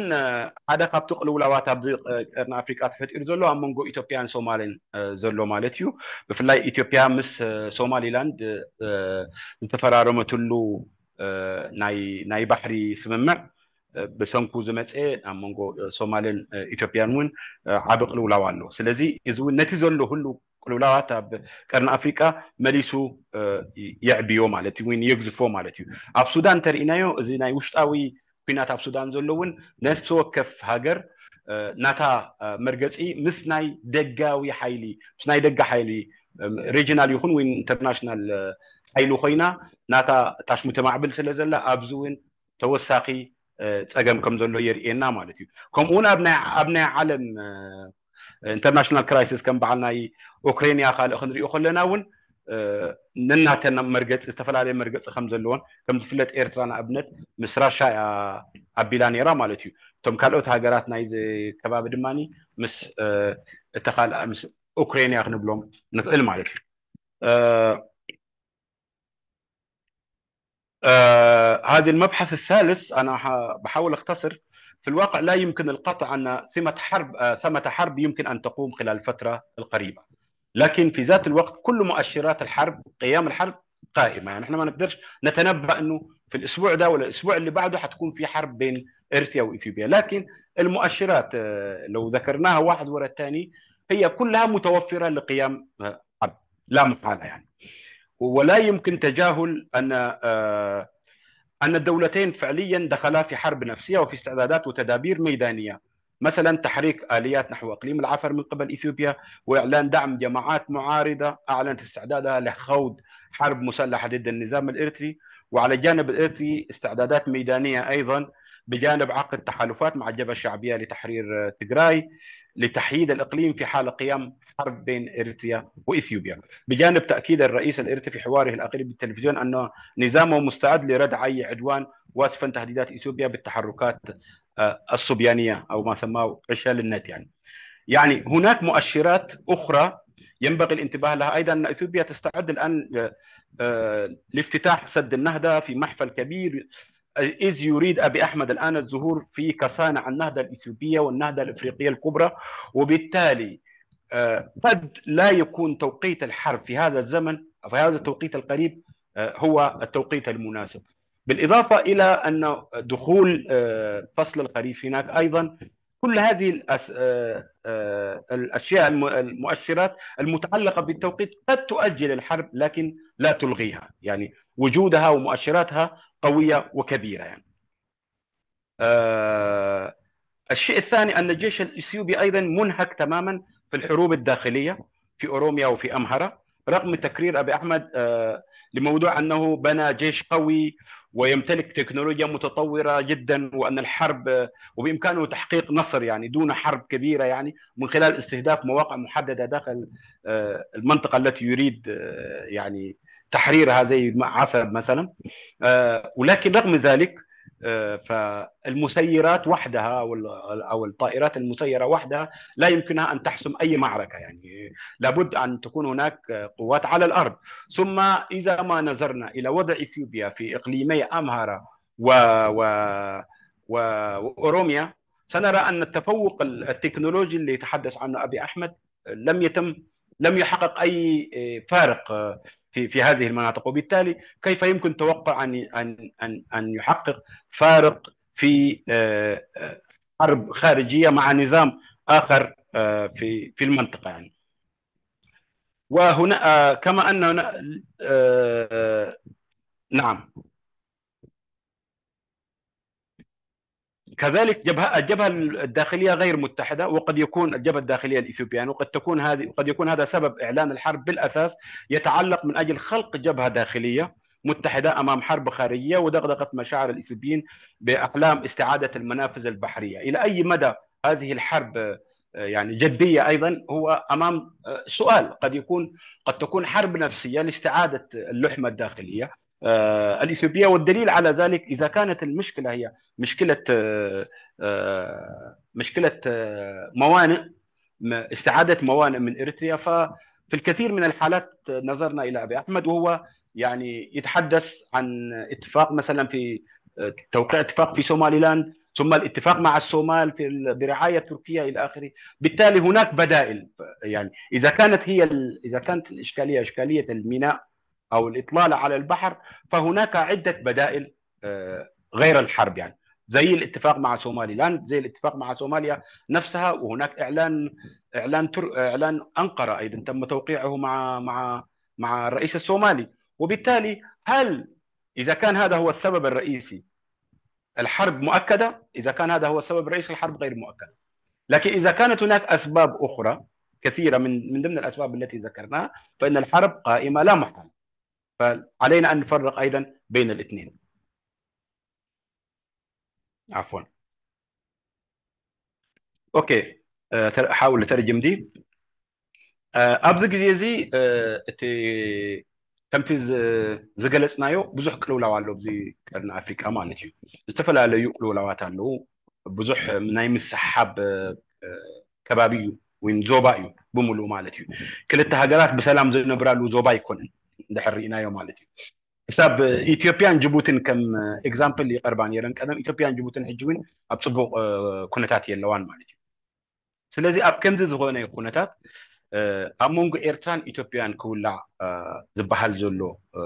ሓደ ካብቲ ቅልውላዋት ኣብዚ ቀርኒ ኣፍሪቃ ተፈጢሩ ዘሎ ኣብ መንጎ ኢትዮጵያን ሶማልን ዘሎ ማለት እዩ። ብፍላይ ኢትዮጵያ ምስ ሶማሊላንድ ዝተፈራረመትሉ ናይ ባሕሪ ስምምዕ ብሰንኩ ዝመፀ ኣብ መንጎ ሶማልን ኢትዮጵያን እውን ዓቢ ቅልውላው ኣሎ። ስለዚ እዚ እውን ነቲ ዘሎ ህሉ ቅልውላዋት ኣብ ቀርኒ ኣፍሪቃ መሊሱ የዕብዮ ማለት እዩ፣ ወይ የግዝፎ ማለት እዩ። ኣብ ሱዳን ተርእናዮ፣ እዚ ናይ ውሽጣዊ ኩናት ኣብ ሱዳን ዘሎ እውን ነፍሲ ወከፍ ሃገር ናታ መርገፂ ምስ ናይ ደጋዊ ሓይሊ፣ ምስ ናይ ደጋ ሓይሊ፣ ሪጂናል ይኹን ወይ ኢንተርናሽናል ሓይሊ ኮይና ናታ ጣሽሙ ተማዕብል ስለ ዘላ፣ ኣብዚ እውን ተወሳኺ ፀገም ከም ዘሎ የርእየና ማለት እዩ። ከምኡ እውን ኣብ ናይ ዓለም ኢንተርናሽናል ክራይሲስ ከም በዓል ናይ ኡክሬንያ ካልእ ክንሪኦ ከለና እውን ነናተን መርገፂ፣ ዝተፈላለየ መርገፂ ከም ዘለዎን፣ ከም ዝፍለጥ ኤርትራ ንኣብነት ምስ ራሻ እያ ኣቢላ ነይራ ማለት እዩ። እቶም ካልኦት ሃገራት ናይ ከባቢ ድማ ምስ እተካልኣ ምስ ኡክሬንያ ክንብሎም ንክእል ማለት እዩ። هذا المبحث الثالث أنا بحاول أختصر. في الواقع لا يمكن القطع أن ثمة حرب ثمة حرب يمكن أن تقوم خلال الفترة القريبة، لكن في ذات الوقت كل مؤشرات الحرب، قيام الحرب، قائمة. يعني احنا ما نقدرش نتنبأ أنه في الأسبوع ده ولا الأسبوع اللي بعده حتكون في حرب بين إريتريا وإثيوبيا، لكن المؤشرات لو ذكرناها واحد ورا الثاني هي كلها متوفرة لقيام حرب، لا محالة يعني. ولا يمكن تجاهل أن أن الدولتين فعليا دخلا في حرب نفسية وفي استعدادات وتدابير ميدانية، مثلا تحريك آليات نحو إقليم العفر من قبل إثيوبيا، وإعلان دعم جماعات معارضة أعلنت استعدادها لخوض حرب مسلحة ضد النظام الإريتري، وعلى الجانب الإريتري استعدادات ميدانية أيضا بجانب عقد تحالفات مع الجبهة الشعبية لتحرير تجراي لتحييد الإقليم في حال قيام حرب بين إريتريا وإثيوبيا، بجانب تأكيد الرئيس الإريتري في حواره الأخير بالتلفزيون أن نظامه مستعد لردع أي عدوان، واصفا تهديدات إثيوبيا بالتحركات الصبيانية أو ما سماه عشال النت يعني. يعني هناك مؤشرات أخرى ينبغي الانتباه لها أيضا، أن إثيوبيا تستعد الآن لافتتاح سد النهضة في محفل كبير، إذ يريد أبي أحمد الآن الظهور في كصانع النهضة الإثيوبية والنهضة الإفريقية الكبرى، وبالتالي قد لا يكون توقيت الحرب في هذا الزمن أو في هذا التوقيت القريب هو التوقيت المناسب، بالإضافة إلى أن دخول فصل الخريف هناك أيضا كل هذه الأشياء، المؤشرات المتعلقة بالتوقيت قد تؤجل الحرب لكن لا تلغيها، يعني وجودها ومؤشراتها قوية وكبيرة يعني. الشيء الثاني أن الجيش الإثيوبي أيضا منهك تماما في الحروب الداخلية في أوروميا وفي أمهرة، رغم تكرير أبي أحمد لموضوع أنه بنى جيش قوي ويمتلك تكنولوجيا متطورة جدا، وأن الحرب وبإمكانه تحقيق نصر يعني دون حرب كبيرة يعني من خلال استهداف مواقع محددة داخل المنطقة التي يريد يعني تحريرها زي عسب مثلا. ولكن رغم ذلك فالمسيرات وحدها أو الطائرات المسيرة وحدها لا يمكنها أن تحسم أي معركة يعني، لابد أن تكون هناك قوات على الأرض. ثم إذا ما نظرنا إلى وضع إثيوبيا في إقليمي أمهرة و و وأوروميا سنرى أن التفوق التكنولوجي اللي يتحدث عنه أبي أحمد لم يتم لم يحقق أي فارق في في هذه المناطق، وبالتالي كيف يمكن توقع أن أن أن أن يحقق فارق في حرب خارجية مع نظام آخر في في المنطقة يعني. وهنا كما أن نعم كذلك جبهة الجبهة الداخلية غير متحدة، وقد يكون الجبهة الداخلية الإثيوبية يعني، وقد تكون هذه قد يكون هذا سبب إعلان الحرب بالأساس يتعلق من أجل خلق جبهة داخلية متحدة أمام حرب خارجية ودغدغة مشاعر الإثيوبيين بأحلام استعادة المنافذ البحرية. إلى أي مدى هذه الحرب يعني جدية أيضا هو أمام سؤال، قد يكون قد تكون حرب نفسية لاستعادة اللحمة الداخلية الإثيوبية، والدليل على ذلك إذا كانت المشكلة هي مشكلة مشكلة موانئ، استعادة موانئ من إريتريا، ففي الكثير من الحالات نظرنا إلى أبي أحمد وهو يعني يتحدث عن اتفاق مثلا في توقيع اتفاق في سوماليلاند، ثم الاتفاق مع الصومال في برعاية تركيا إلى آخره. بالتالي هناك بدائل، يعني إذا كانت هي إذا كانت الإشكالية إشكالية الميناء أو الإطلالة على البحر، فهناك عدة بدائل غير الحرب يعني. زي الاتفاق مع سومالي لاند، زي الاتفاق مع سوماليا نفسها، وهناك إعلان، إعلان تر... إعلان أنقرة أيضا تم توقيعه مع مع مع الرئيس الصومالي. وبالتالي هل إذا كان هذا هو السبب الرئيسي الحرب مؤكدة، إذا كان هذا هو السبب الرئيسي الحرب غير مؤكدة. لكن إذا كانت هناك أسباب أخرى كثيرة من من ضمن الأسباب التي ذكرناها، فإن الحرب قائمة لا محال. فعلينا أن نفرق أيضا بين الاثنين. عفوا. أوكي. أه، تر- أحاول أترجم دي. أه، ኣብዚ ግዜ እዚ፣ أه، እቲ ከምቲ ዝ- ዝገለጽናዮ ብዙሕ ቅልውላው ኣሎ ኣብዚ ቀርኒ ኣፍሪቃ ማለት እዩ። ዝተፈላለዩ ቅልውላዋት ኣለዉ። ብዙሕ ናይ ምስሓብ፣ እ፣ ከባቢ እዩ ወይ ዞባ እዩ ብምሉኡ ማለት እዩ። ክልተ ሃገራት ብሰላም ዝነብራሉ ዞባ ኣይኮነን እንድሕር ርኢናዮ ማለት እዩ። ክሳብ ኢትዮጵያን ጅቡትን ከም ኤግዛምፕል ይቐርባ ነይረን ቀደም። ኢትዮጵያን ጅቡትን ሕጂ እውን ኣብ ጽቡቕ፣ እ፣ ኩነታት የለዋን ማለት እዩ። ስለዚ ኣብ ከምዚ ዝኾነ ኩነታት፣ እ፣ ኣብ መንጎ ኤርትራን ኢትዮጵያን ክውላዕ፣ እ፣ ዝበሃል ዘሎ፣ እ፣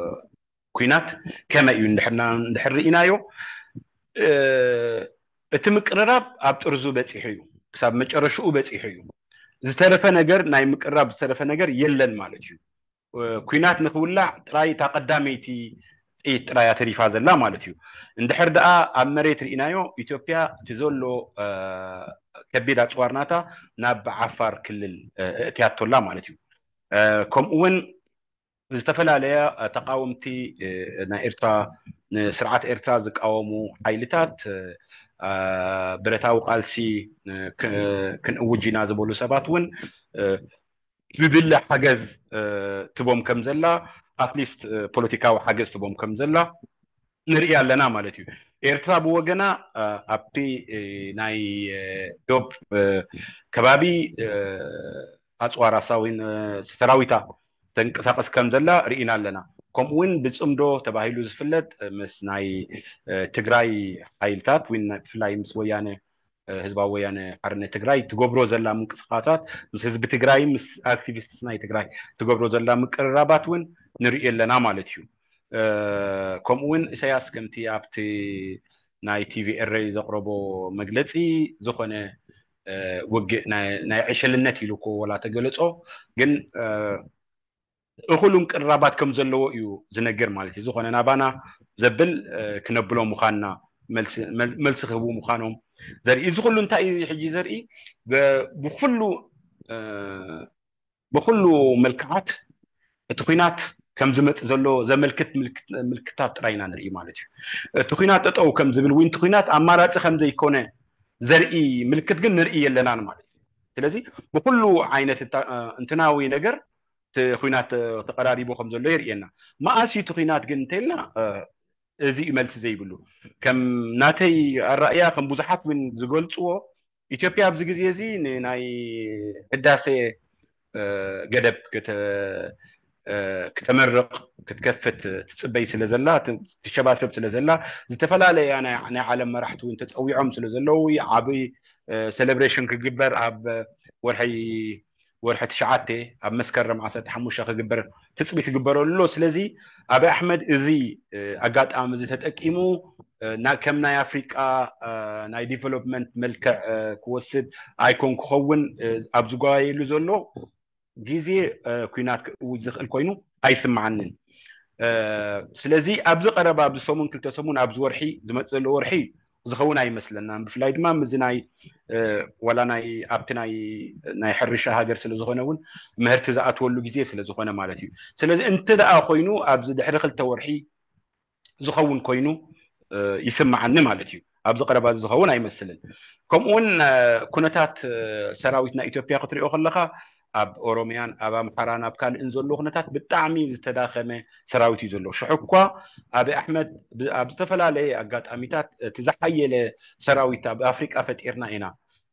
ኩናት ከመይ እዩ እንድሕርና እንድሕር ርኢናዮ፣ እ፣ እቲ ምቅርራብ ኣብ ጥርዙ በጺሑ እዩ፣ ክሳብ መጨረሽኡ በጺሑ እዩ። ዝተረፈ ነገር፣ ናይ ምቅርራብ ዝተረፈ ነገር የለን ማለት እዩ። እ፣ ኩናት ንክውላዕ ጥራይ እታ ቀዳመይቲ ጥይት ጥራይ እያ ተሪፋ ዘላ ማለት እዩ። እንድሕር ደኣ ኣብ መሬት ርኢናዮ፣ ኢትዮጵያ እቲ ዘሎ፣ እ፣ ከቢድ ኣጽዋር ናታ ናብ ዓፋር ክልል፣ እ፣ እእትያቶላ ማለት እዩ። እ፣ ከምኡ እውን ዝተፈላለያ፣ እ፣ ተቃወምቲ፣ እ፣ ናይ ኤርትራ፣ ንስርዓት ኤርትራ ዝቃወሙ ሓይልታት፣ እ፣ እ፣ ብረታዊ ቃልሲ፣ እ፣ ክ- ክንእውጅ ኢና ዝበሉ ሰባት እውን፣ እ፣ ዝድለ ሓገዝ፣ እ፣ ትቦም ከም ዘላ፣ ኣትሊስት፣ እ፣ ፖለቲካዊ ሓገዝ ትቦም ከም ዘላ ንርኢ ኣለና ማለት እዩ። ኤርትራ ብወገና፣ እ፣ ኣብቲ፣ እ፣ ናይ፣ እ፣ ዶብ፣ እ፣ ከባቢ፣ እ፣ ኣጽዋር ኣሳዊን፣ እ፣ ሰራዊታ ተንቀሳቀስ ከም ዘላ ርኢና ኣለና። ከምኡ እውን ብጽምዶ ተባሂሉ ዝፍለጥ ምስ ናይ፣ እ፣ ትግራይ ሓይልታት ወይ ናይ- ብፍላይ ምስ ወያነ፣ እ፣ ህዝባዊ ወያነ ሓርነት ትግራይ ትገብሮ ዘላ ምንቅስቃሳት፣ ምስ ህዝቢ ትግራይ፣ ምስ ኣክቲቪስትስ ናይ ትግራይ ትገብሮ ዘላ ምቅርራባት እውን ንርኢ ኣለና ማለት እዩ። እ፣ ከምኡ እውን ኢሳያስ ከምቲ ኣብቲ ናይ ቲቪ ኤረይ ዘቕረቦ መግለጺ ዝኾነ፣ እ፣ ውግእ ናይ ናይ ዕሸልነት ኢሉ እኮ ወላ ተገለጾ፣ ግን፣ እ፣ እኹል ምቅርራባት ከም ዘለዎ እዩ ዝነግር ማለት እዩ። ዝኾነ ናባና ዘብል፣ እ፣ ክነብሎ ምዃንና፣ መልሲ መል- መልሲ ክህቡ ምዃኖም ዘርኢ። እዚ ኩሉ እንታይ እዩ ሕጂ ዘርኢ? ብ- ብኩሉ፣ እ፣ ብኩሉ መልክዓት እቲ ኩናት ከም ዝመጽእ ዘሎ ዘመልክት ምልክት- ምልክታት ጥራይ ኢና ንርኢ ማለት እዩ። እቲ ኩናት ጠጠው ከም ዝብል ወይ እቲ ኩናት ኣማራጺ ከም ዘይኮነ ዘርኢ ምልክት ግን ንርኢ የለናን ማለት እዩ። ስለዚ ብኩሉ ዓይነት እታ- እ፣ እንትናዊ ነገር እቲ ኩናት ተቐራሪቡ ከም ዘሎ የርእየና። መኣስ እዩ እቲ ኩናት ግን እንተኢልና፣ እ፣ እዚ እዩ መልሲ ዘይብሉ። ከም ናተይ ኣራእያ፣ ከም ብዙሓት እውን ዝገልፅዎ፣ ኢትዮጵያ ኣብዚ ግዜ እዚ ንናይ ህዳሴ፣ እ፣ ገደብ ክተ- እ፣ ክተመርቕ ክትከፍት ትፅበይ ስለ ዘላ፣ ት- ትሸባሸብ ስለ ዘላ፣ ዝተፈላለያ ናይ ናይ ዓለም መራሕቲ እውን ተፀዊዖም ስለ ዘለዉ፣ ዓብይ፣ እ፣ ሴሌብሬሽን ክግበር ኣብ ወርሒ ወርሒ ትሽዓተ ኣብ መስከረም ዓሰርተ ሓሙሽተ ክግበር ትፅቢት ይግበረሉ ኣሎ። ስለዚ ኣብይ ኣሕመድ እዚ፣ እ፣ ኣጋጣሚ እዚ ተጠቂሙ፣ እ፣ ና- ከም ናይ ኣፍሪቃ፣ እ፣ ናይ ዲቨሎፕመንት መልክዕ፣ እ፣ ክወስድ ኣይኮን ክኸውን፣ እ፣ ኣብ ዝጓየሉ ዘሎ ግዜ፣ እ፣ ኩናት ክእውጅ ዝኽእል ኮይኑ ኣይስምዓንን። እ፣ ስለዚ ኣብዚ ቀረባ፣ ኣብዚ ሰሙን ክልተ ሰሙን፣ ኣብዚ ወርሒ ዝመጽእ ዘሎ ወርሒ ዝኸውን ኣይመስለናን። ብፍላይ ድማ ምስዚ ናይ፣ እ፣ ዋላ ናይ ኣብቲ ናይ ናይ ሕርሻ ሃገር ስለ ዝኾነ እውን ምህርቲ ዝኣትወሉ ግዜ ስለ ዝኾነ ማለት እዩ። ስለዚ እንተ ደኣ ኮይኑ ኣብዚ ድሕሪ ክልተ ወርሒ ዝኸውን ኮይኑ፣ እ፣ ይስምዓኒ ማለት እዩ። ኣብዚ ቀረባ እዚ ዝኸውን ኣይመስልን። ከምኡ እውን፣ እ፣ ኩነታት፣ እ፣ ሰራዊት ናይ ኢትዮጵያ ክትሪኦ ከለኻ ኣብ ኦሮሚያን ኣብ ኣምሓራን ኣብ ካልእን ዘሎ ኩነታት ብጣዕሚ ዝተዳኸመ ሰራዊት እዩ ዘሎ። ሽሑ እኳ ኣብይ ኣሕመድ ብ- ኣብ ዝተፈላለየ ኣጋጣሚታት እቲ ዝሓየለ ሰራዊት ኣብ ኣፍሪቃ ፈጢርና ኢና።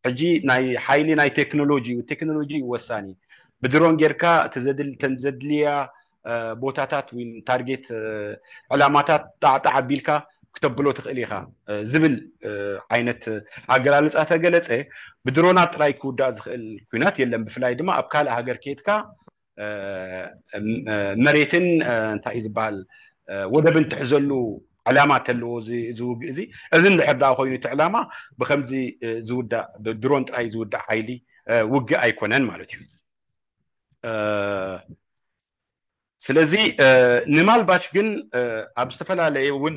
ሕጂ ናይ ሓይሊ ናይ ቴክኖሎጂ እዩ። ቴክኖሎጂ እዩ ወሳኒ። ብድሮን ጌርካ እቲ ዘድል- ተን ዘድልያ፣ እ፣ ቦታታት ወይ ታርጌት፣ እ፣ ዕላማታት ጣዕጣዕ ኣቢልካ ክተብሎ ትኽእል ኢኻ፣ እ፣ ዝብል፣ እ፣ ዓይነት ኣገላልጻ ተገለጸ። ብድሮናት ጥራይ ክውዳእ ዝኽእል ኩናት የለን። ብፍላይ ድማ ኣብ ካልእ ሃገር ከይድካ፣ እ፣ እ፣ መሬትን፣ እ፣ እንታይ እዩ ዝበሃል፣ እ፣ ወደብን ትሕዘሉ ዕላማ ተለዎ እዚ ውግእ እዚ። እዚ እንድሕር ደኣ ኮይኑ እቲ ዕላማ ብከምዚ ዝውዳእ፣ ብድሮን ጥራይ ዝውዳእ ሓይሊ ውግእ ኣይኮነን ማለት እዩ። ስለዚ ንማልባሽ ግን ኣብ ዝተፈላለየ እውን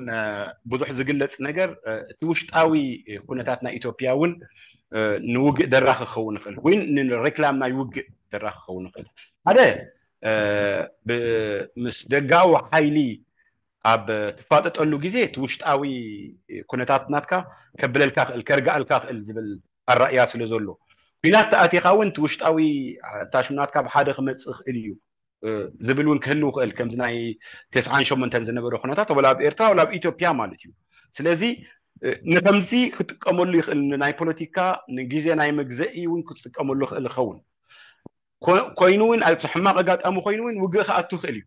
ብዙሕ ዝግለፅ ነገር፣ እቲ ውሽጣዊ ኩነታት ናይ ኢትዮጵያ እውን ንውግእ ደራኺ ክኸውን ይኽእል ወይ ንሬክላም ናይ ውግእ ደራኺ ክኸውን ይኽእል። ሓደ ምስ ደጋዊ ሓይሊ ኣብ ትፋጠጠሉ ግዜ እቲ ውሽጣዊ ኩነታት ናትካ ከብለልካ ክእል፣ ከርጋኣልካ ክእል ዝብል ኣራእያ ስለ ዘሎ፣ ኩናት ተኣቲኻ እውን እቲ ውሽጣዊ ታሽም ናትካ ብሓደ ክመፅእ ክእል እዩ ዝብል እውን ክህልው ክእል፣ ከምዚ ናይ ተስዓን ሸሞንተን ዝነበረ ኩነታት ወላ ኣብ ኤርትራ ወላ ኣብ ኢትዮጵያ ማለት እዩ። ስለዚ ንከምዚ ክጥቀመሉ ይኽእል፣ ናይ ፖለቲካ ንግዜ ናይ መግዘኢ እውን ክጥቀመሉ ይኽእል ይኸውን። ኮይኑ እውን እቲ ሕማቕ ኣጋጣሚ ኮይኑ እውን ውግእ ክኣቱ ይኽእል እዩ።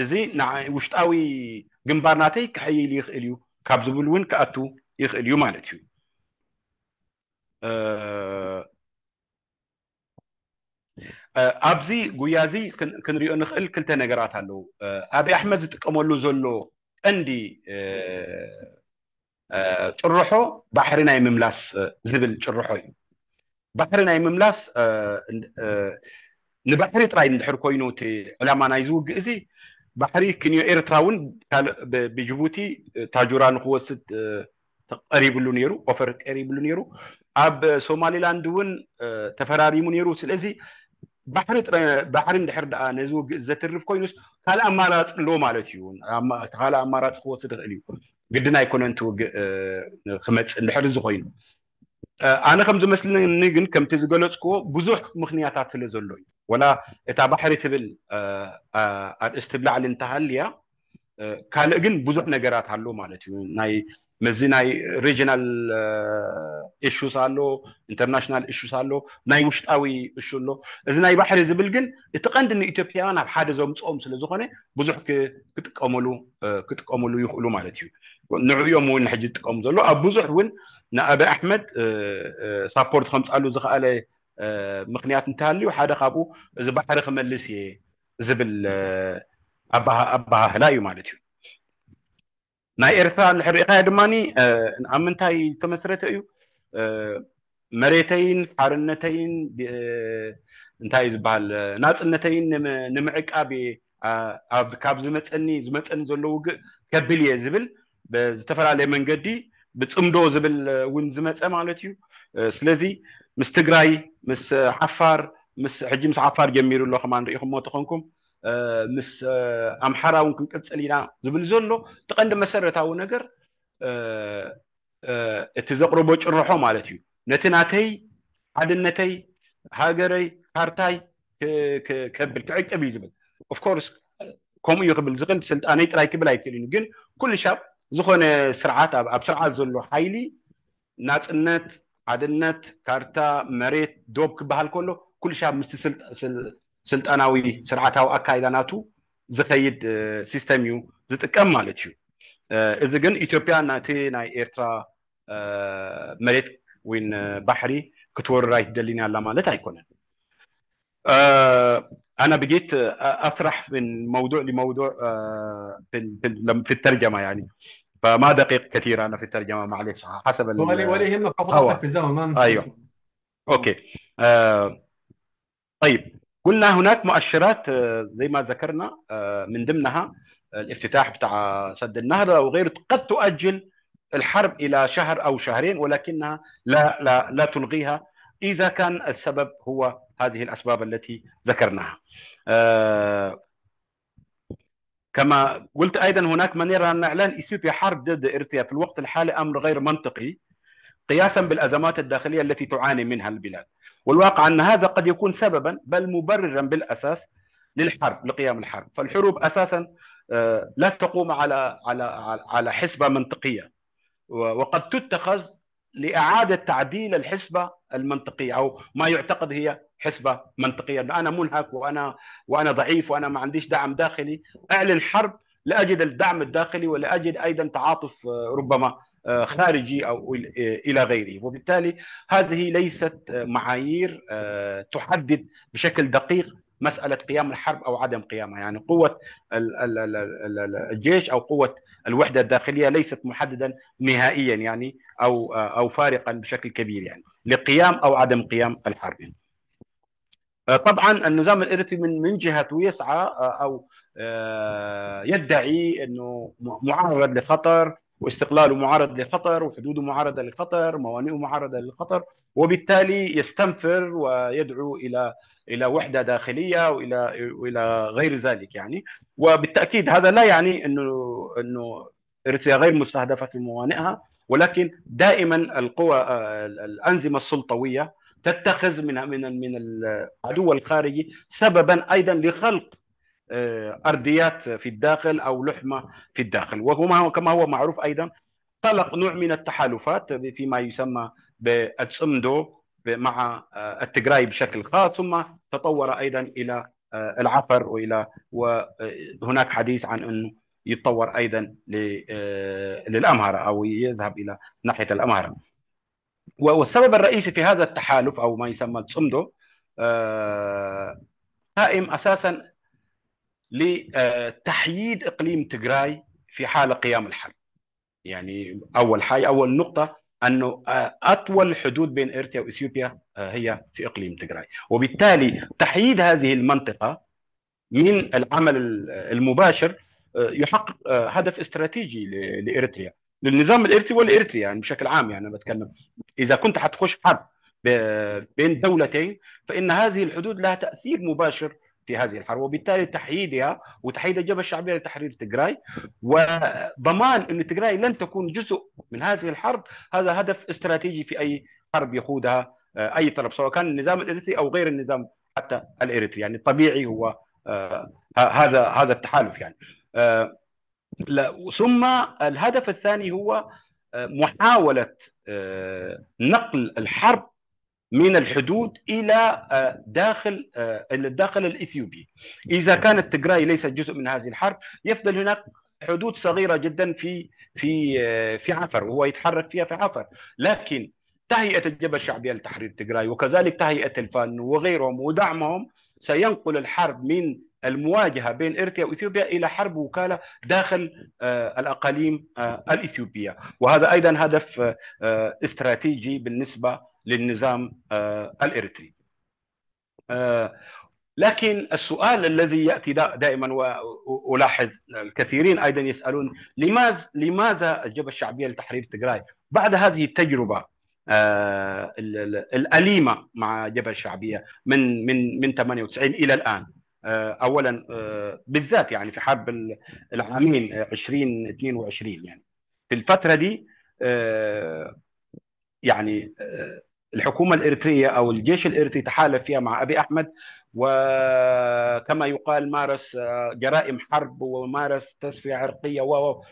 እዚ ውሽጣዊ ግንባር ናተይ ክሕይል ይኽእል እዩ ካብ ዝብል እውን ክኣቱ ይኽእል እዩ ማለት እዩ። ኣብዚ ጉያ እዚ ክንሪኦ ንኽእል ክልተ ነገራት ኣለዉ። ኣብይ ኣሕመድ ዝጥቀመሉ ዘሎ ቀንዲ ጭርሖ ባሕሪ ናይ ምምላስ ዝብል ጭርሖ እዩ። ባሕሪ ናይ ምምላስ ንባሕሪ ጥራይ እንድሕር ኮይኑ እቲ ዕላማ ናይ ዝውግእ እዚ ባሕሪ ክንዮ ኤርትራ እውን ካልእ ብጅቡቲ ታጁራ ንክወስድ ቀሪብሉ ነይሩ፣ ኦፈር ቀሪብሉ ነይሩ። ኣብ ሶማሊላንድ እውን ተፈራሪሙ ነይሩ። ስለዚ ባሕሪ ጥረ ባሕሪ እንድሕር ደኣ ነዚ ውግእ ዘትርፍ ኮይኑስ ካልእ ኣማራፂ ኣለዎ ማለት እዩ። ካልእ ኣማራፂ ክወስድ ይኽእል እዩ። ግድን ኣይኮነን እቲ ውግእ ክመፅእ እንድሕር እዚ ኮይኑ። ኣነ ከም ዝመስልኒ ግን ከምቲ ዝገለፅክዎ ብዙሕ ምኽንያታት ስለ ዘሎ እዩ። ወላ እታ ባሕሪ ትብል ኣርእስቲ ብላዕሊ እንተሃልያ ካልእ ግን ብዙሕ ነገራት ኣሎ ማለት እዩ። ናይ መዚ ናይ ሪጂናል ኢሹስ ኣሎ፣ ኢንተርናሽናል ኢሹስ ኣሎ፣ ናይ ውሽጣዊ እሹ ኣሎ። እዚ ናይ ባሕሪ ዝብል ግን እቲ ቀንዲ ንኢትዮጵያውያን ኣብ ሓደ ዘምፅኦም ስለ ዝኾነ ብዙሕ ክጥቀመሉ ክጥቀመሉ ይኽእሉ ማለት እዩ። ንዕኡ እዮም እውን ሕጂ ዝጥቀሙ ዘሎ። ኣብ ብዙሕ እውን ንኣብይ ኣሕመድ ሳፖርት ከምፅኣሉ ዝኽኣለ ምኽንያት እንተሃልዩ ሓደ ካብኡ እዚ ባሕሪ ክመልስ እየ ዝብል ኣባሃህላ እዩ ማለት እዩ። ናይ ኤርትራ እንድሕር ርኢኻዮ ድማ ኣብ ምንታይ ዝተመስረተ እዩ? መሬተይን ሓርነተይን እንታይ እዩ ዝበሃል ናፅነተይን ንምዕቃብ ካብ ዝመፀኒ ዝመፀኒ ዘሎ ውግእ ከብል እየ ዝብል ብዝተፈላለየ መንገዲ ብፅምዶ ዝብል እውን ዝመፀ ማለት እዩ። ስለዚ ምስ ትግራይ ምስ ዓፋር ምስ ሕጂ ምስ ዓፋር ጀሚሩ ኣሎ ከማን ርኢኹሞ ተኾንኩም ምስ ኣምሓራ እውን ክንቅፅል ኢና ዝብል ዘሎ እቲ ቀንዲ መሰረታዊ ነገር እቲ ዘቕርቦ ጭርሖ ማለት እዩ። ነቲ ናተይ ሓድነተይ ሃገረይ ካርታይ ከብል ክዕቅብ እዩ ዝብል። ኦፍኮርስ ከምኡ እዩ ክብል ዝኽእል ስልጣነይ ጥራይ ክብል ኣይክእልን እዩ። ግን ኩሉ ሻብ ዝኾነ ስርዓት ኣብ ስርዓት ዘሎ ሓይሊ ናፅነት ሓድነት ካርታ መሬት ዶብ ክበሃል ከሎ ኩሉ ሻብ ምስቲ ስልጣናዊ ስርዓታዊ ኣካይዳ ናቱ ዝኸይድ ሲስተም እዩ ዝጥቀም ማለት እዩ። እዚ ግን ኢትዮጵያ ናቲ ናይ ኤርትራ መሬት ወይን ባሕሪ ክትወርር ኣይትደልን ኣላ ማለት ኣይኮነን። ኣና ብጌት ኣስራሕ ምን መውዱዕ ሊመውዱዕ ፊ ተርጀማ ያኒ فما دقيق كثير أنا في الترجمة معلش حسب ولا ولا يهمك أخذ وقتك في الزمن ما أيوه أوكي آه طيب قلنا هناك مؤشرات زي ما ذكرنا من ضمنها الافتتاح بتاع سد النهضة وغيره قد تؤجل الحرب إلى شهر أو شهرين ولكنها لا لا لا تلغيها إذا كان السبب هو هذه الأسباب التي ذكرناها. كما قلت أيضا هناك من يرى أن إعلان إثيوبيا حرب ضد إريتريا في الوقت الحالي أمر غير منطقي قياسا بالأزمات الداخلية التي تعاني منها البلاد. والواقع أن هذا قد يكون سببا بل مبررا بالأساس للحرب لقيام الحرب. فالحروب أساسا لا تقوم على على على حسبة منطقية وقد تتخذ لإعادة تعديل الحسبة المنطقية أو ما يعتقد هي حسبة منطقية أنه أنا منهك وأنا وأنا ضعيف وأنا ما عنديش دعم داخلي أعلن حرب لأجد الدعم الداخلي ولأجد أيضا تعاطف ربما خارجي أو إلى غيره وبالتالي هذه ليست معايير تحدد بشكل دقيق مسألة قيام الحرب أو عدم قيامها. يعني قوة ال- ال- ال- ال- ال- الجيش أو قوة الوحدة الداخلية ليست محددا نهائيا، يعني، أو أو فارقا بشكل كبير، يعني، لقيام أو عدم قيام الحرب. آه، طبعا النظام الإريتري من من جهته يسعى، آه، أو آه، يدعي أنه م- معرض لخطر، واستقلاله معرض لخطر، وحدوده معرضة لخطر، موانئه معرضة للخطر، وبالتالي يستنفر ويدعو إلى إلى وحدة داخلية وإلى وإلى غير ذلك، يعني. وبالتأكيد هذا لا يعني أنه أنه إريتريا غير مستهدفة في موانئها، ولكن دائما القوى، آه، الأنظمة السلطوية تتخذ من من من العدو الخارجي سببا أيضا لخلق، آه، أرضيات في الداخل أو لحمة في الداخل. وهما كما هو معروف أيضا، خلق نوع من التحالفات فيما يسمى بالتصمدو مع، آه، التجراي بشكل خاص، ثم تطور أيضا إلى، آه، العفر، وإلى وهناك حديث عن أنه يتطور أيضا ل- آه، للأمهرة أو يذهب إلى ناحية الأمهرة. و- والسبب الرئيسي في هذا التحالف أو ما يسمى التصمدو، آه، قائم أساسا لتحييد إقليم تجراي في حال قيام الحرب. يعني أول حاجة، أول نقطة، أنه، آه، أطول حدود بين إريتريا وإثيوبيا، آه، هي في إقليم تجراي، وبالتالي تحييد هذه المنطقة من العمل ال- المباشر، آه، يحقق، آه، هدف استراتيجي ل- لإريتريا، للنظام الإريتري ولإريتريا، يعني، بشكل عام. يعني، أنا بتكلم إذا كنت حتخش حرب ب- بين دولتين، فإن هذه الحدود لها تأثير مباشر في هذه الحرب، وبالتالي تحييدها وتحييد الجبهة الشعبية لتحرير تجراي، وضمان أن تجراي لن تكون جزء من هذه الحرب، هذا هدف استراتيجي في أي حرب يخوضها، آه، أي طرف، سواء كان النظام الإريتري أو غير النظام حتى الإريتري. يعني، الطبيعي هو، آه، ه- هذا هذا التحالف، يعني. آه، لا، ثم الهدف الثاني هو، آه، محاولة، آه، نقل الحرب من الحدود إلى، آه، داخل، آه، الداخل الإثيوبي. إذا كانت تجراي ليست جزء من هذه الحرب، يفضل هناك حدود صغيرة جدا في في آه، في عفر، وهو يتحرك فيها في عفر. لكن تهيئة الجبهة الشعبية لتحرير تجراي، وكذلك تهيئة الفانو وغيرهم ودعمهم، سينقل الحرب من المواجهة بين إريتريا وإثيوبيا إلى حرب وكالة داخل، آه، الأقاليم، آه، الإثيوبية، وهذا أيضا هدف، آه، استراتيجي بالنسبة للنظام، آه، الإريتري. آه، لكن السؤال الذي يأتي دا- دائما، وألاحظ الكثيرين أيضا يسألون: لماذا لماذا الجبهة الشعبية لتحرير تجراي بعد هذه التجربة، آه، ال- ال- الأليمة مع الجبهة الشعبية من من من ثمانية وتسعين إلى الآن؟ آه، أولا، آه، بالذات، يعني، في حرب ال- العامين، آه، عشرين اثنين وعشرين، يعني، في الفترة دي، آه، يعني، آه، الحكومة الإريترية أو الجيش الإريتري تحالف فيها مع أبي أحمد، وكما يقال مارس، آه، جرائم حرب، ومارس تصفية عرقية، و و-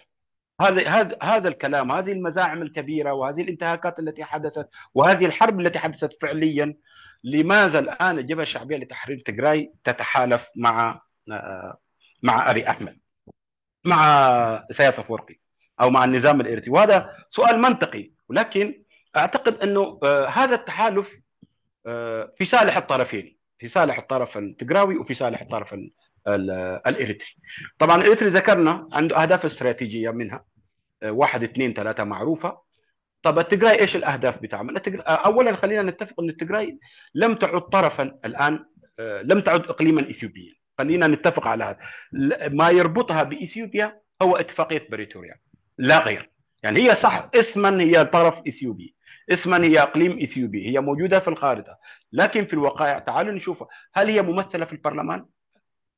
هذا هذا هذا الكلام، هذه المزاعم الكبيرة، وهذه الانتهاكات التي حدثت، وهذه الحرب التي حدثت فعليا، لماذا الآن الجبهة الشعبية لتحرير تجراي تتحالف مع، آه، مع أبي أحمد، مع إسياس أفورقي، أو مع النظام الإريتري؟ وهذا سؤال منطقي، ولكن أعتقد أنه، آه، هذا التحالف، آه، في صالح الطرفين، في صالح الطرف التجراوي وفي صالح الطرف ال- ال- الإريتري. طبعا الإريتري ذكرنا عنده أهداف استراتيجية، منها، آه، واحد، اثنين، ثلاثة معروفة. طب التجراي إيش الأهداف بتاعهم؟ التجر-، آه، أولا خلينا نتفق أن التجراي لم تعد طرفا الآن، آه، لم تعد إقليما إثيوبيا. خلينا نتفق على هذا. ل- ما يربطها بإثيوبيا هو اتفاقية بريتوريا، لا غير. يعني، هي صح، اسما هي طرف إثيوبي، اسما هي إقليم إثيوبي، هي موجودة في الخارطة، لكن في الواقع تعالوا نشوف، هل هي ممثلة في البرلمان؟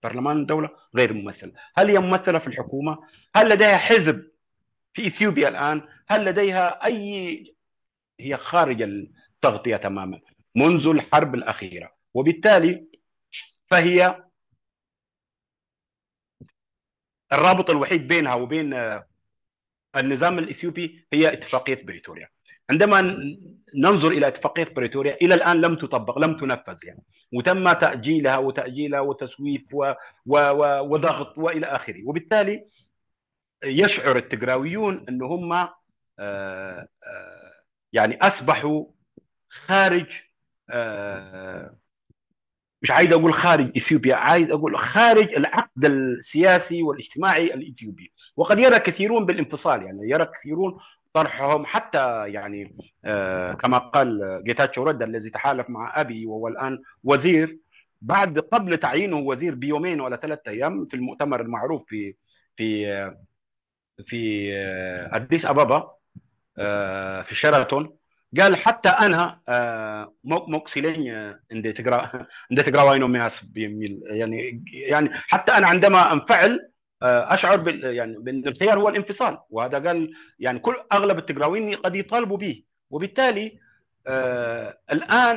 برلمان الدولة غير ممثل. هل هي ممثلة في الحكومة؟ هل لديها حزب في إثيوبيا الآن؟ هل لديها أي، هي خارج التغطية تماما منذ الحرب الأخيرة، وبالتالي فهي الرابط الوحيد بينها وبين، آه، النظام الإثيوبي هي اتفاقية بريتوريا. عندما ن- ننظر إلى اتفاقية بريتوريا، إلى الآن لم تطبق، لم تنفذ، يعني، وتم تأجيلها وتأجيلها وتسويف و و و وضغط وإلى آخره، وبالتالي يشعر التجراويون أن هم، آه، آه، يعني، أصبحوا خارج، آه، مش عايز أقول خارج إثيوبيا، عايز أقول خارج العقد السياسي والاجتماعي الإثيوبي. وقد يرى كثيرون بالانفصال، يعني يرى كثيرون طرحهم حتى، يعني آه كما قال جيتاتشو ردا الذي تحالف مع أبي وهو الآن وزير، بعد قبل تعيينه وزير بيومين ولا ثلاثة أيام في المؤتمر المعروف في في في آه، أديس أبابا، آه، في شيراتون، قال حتى أنا، آه، ሞቅ ሞቅ ሲለኝ እንደ ትግራ እንደ ትግራዋይ ነው የሚያስብ የሚል يعني يعني حتى أنا عندما أنفعل أشعر يعني بأن الخيار هو الانفصال. وهذا قال يعني كل أغلب التجراويين قد يطالبوا به. وبالتالي الآن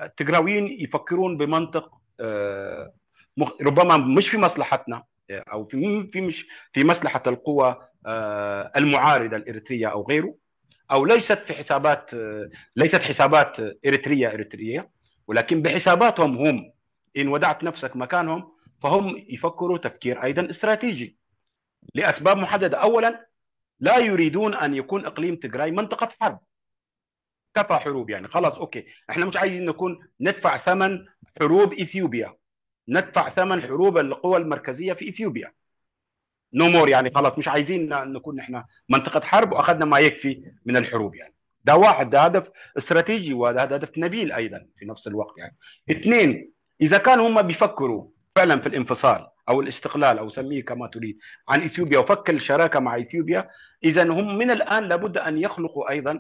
التجراويين يفكرون بمنطق ربما مش في مصلحتنا، أو في في مش في مصلحة القوى المعارضة الإريترية أو غيره، أو ليست في حسابات ليست حسابات إريترية إريترية، ولكن بحساباتهم هم. إن وضعت نفسك مكانهم فهم يفكروا تفكير أيضا استراتيجي لأسباب محددة. أولا، لا يريدون أن يكون إقليم تجراي منطقة حرب. كفى حروب، يعني خلاص، أوكي، إحنا مش عايزين نكون ندفع ثمن حروب إثيوبيا، ندفع ثمن حروب القوى المركزية في إثيوبيا. No more، يعني خلاص مش عايزين نكون نحن منطقة حرب وأخذنا ما يكفي من الحروب. يعني ده واحد، ده هدف استراتيجي وهذا هدف نبيل أيضا في نفس الوقت. يعني اثنين، إذا كان هم بيفكروا فعلا في الانفصال أو الاستقلال أو سميه كما تريد عن إثيوبيا وفك الشراكة مع إثيوبيا، إذا هم من الآن لابد أن يخلقوا أيضا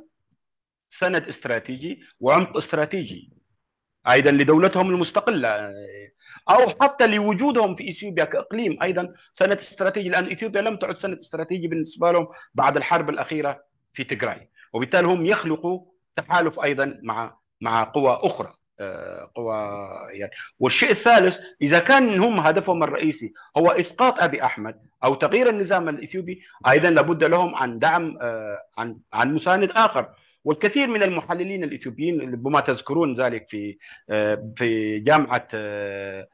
سند استراتيجي وعمق استراتيجي أيضا لدولتهم المستقلة، أو حتى لوجودهم في إثيوبيا كإقليم أيضا سند استراتيجي، لأن إثيوبيا لم تعد سند استراتيجي بالنسبة لهم بعد الحرب الأخيرة في تجراي، وبالتالي هم يخلقوا تحالف أيضا مع مع قوى أخرى، آه، قوى يعني. والشيء الثالث، إذا كان هم هدفهم الرئيسي هو إسقاط أبي أحمد أو تغيير النظام الإثيوبي، أيضا لابد لهم عن دعم، آه، عن عن مساند آخر. والكثير من المحللين الإثيوبيين، ربما تذكرون ذلك في آه، في جامعة آه،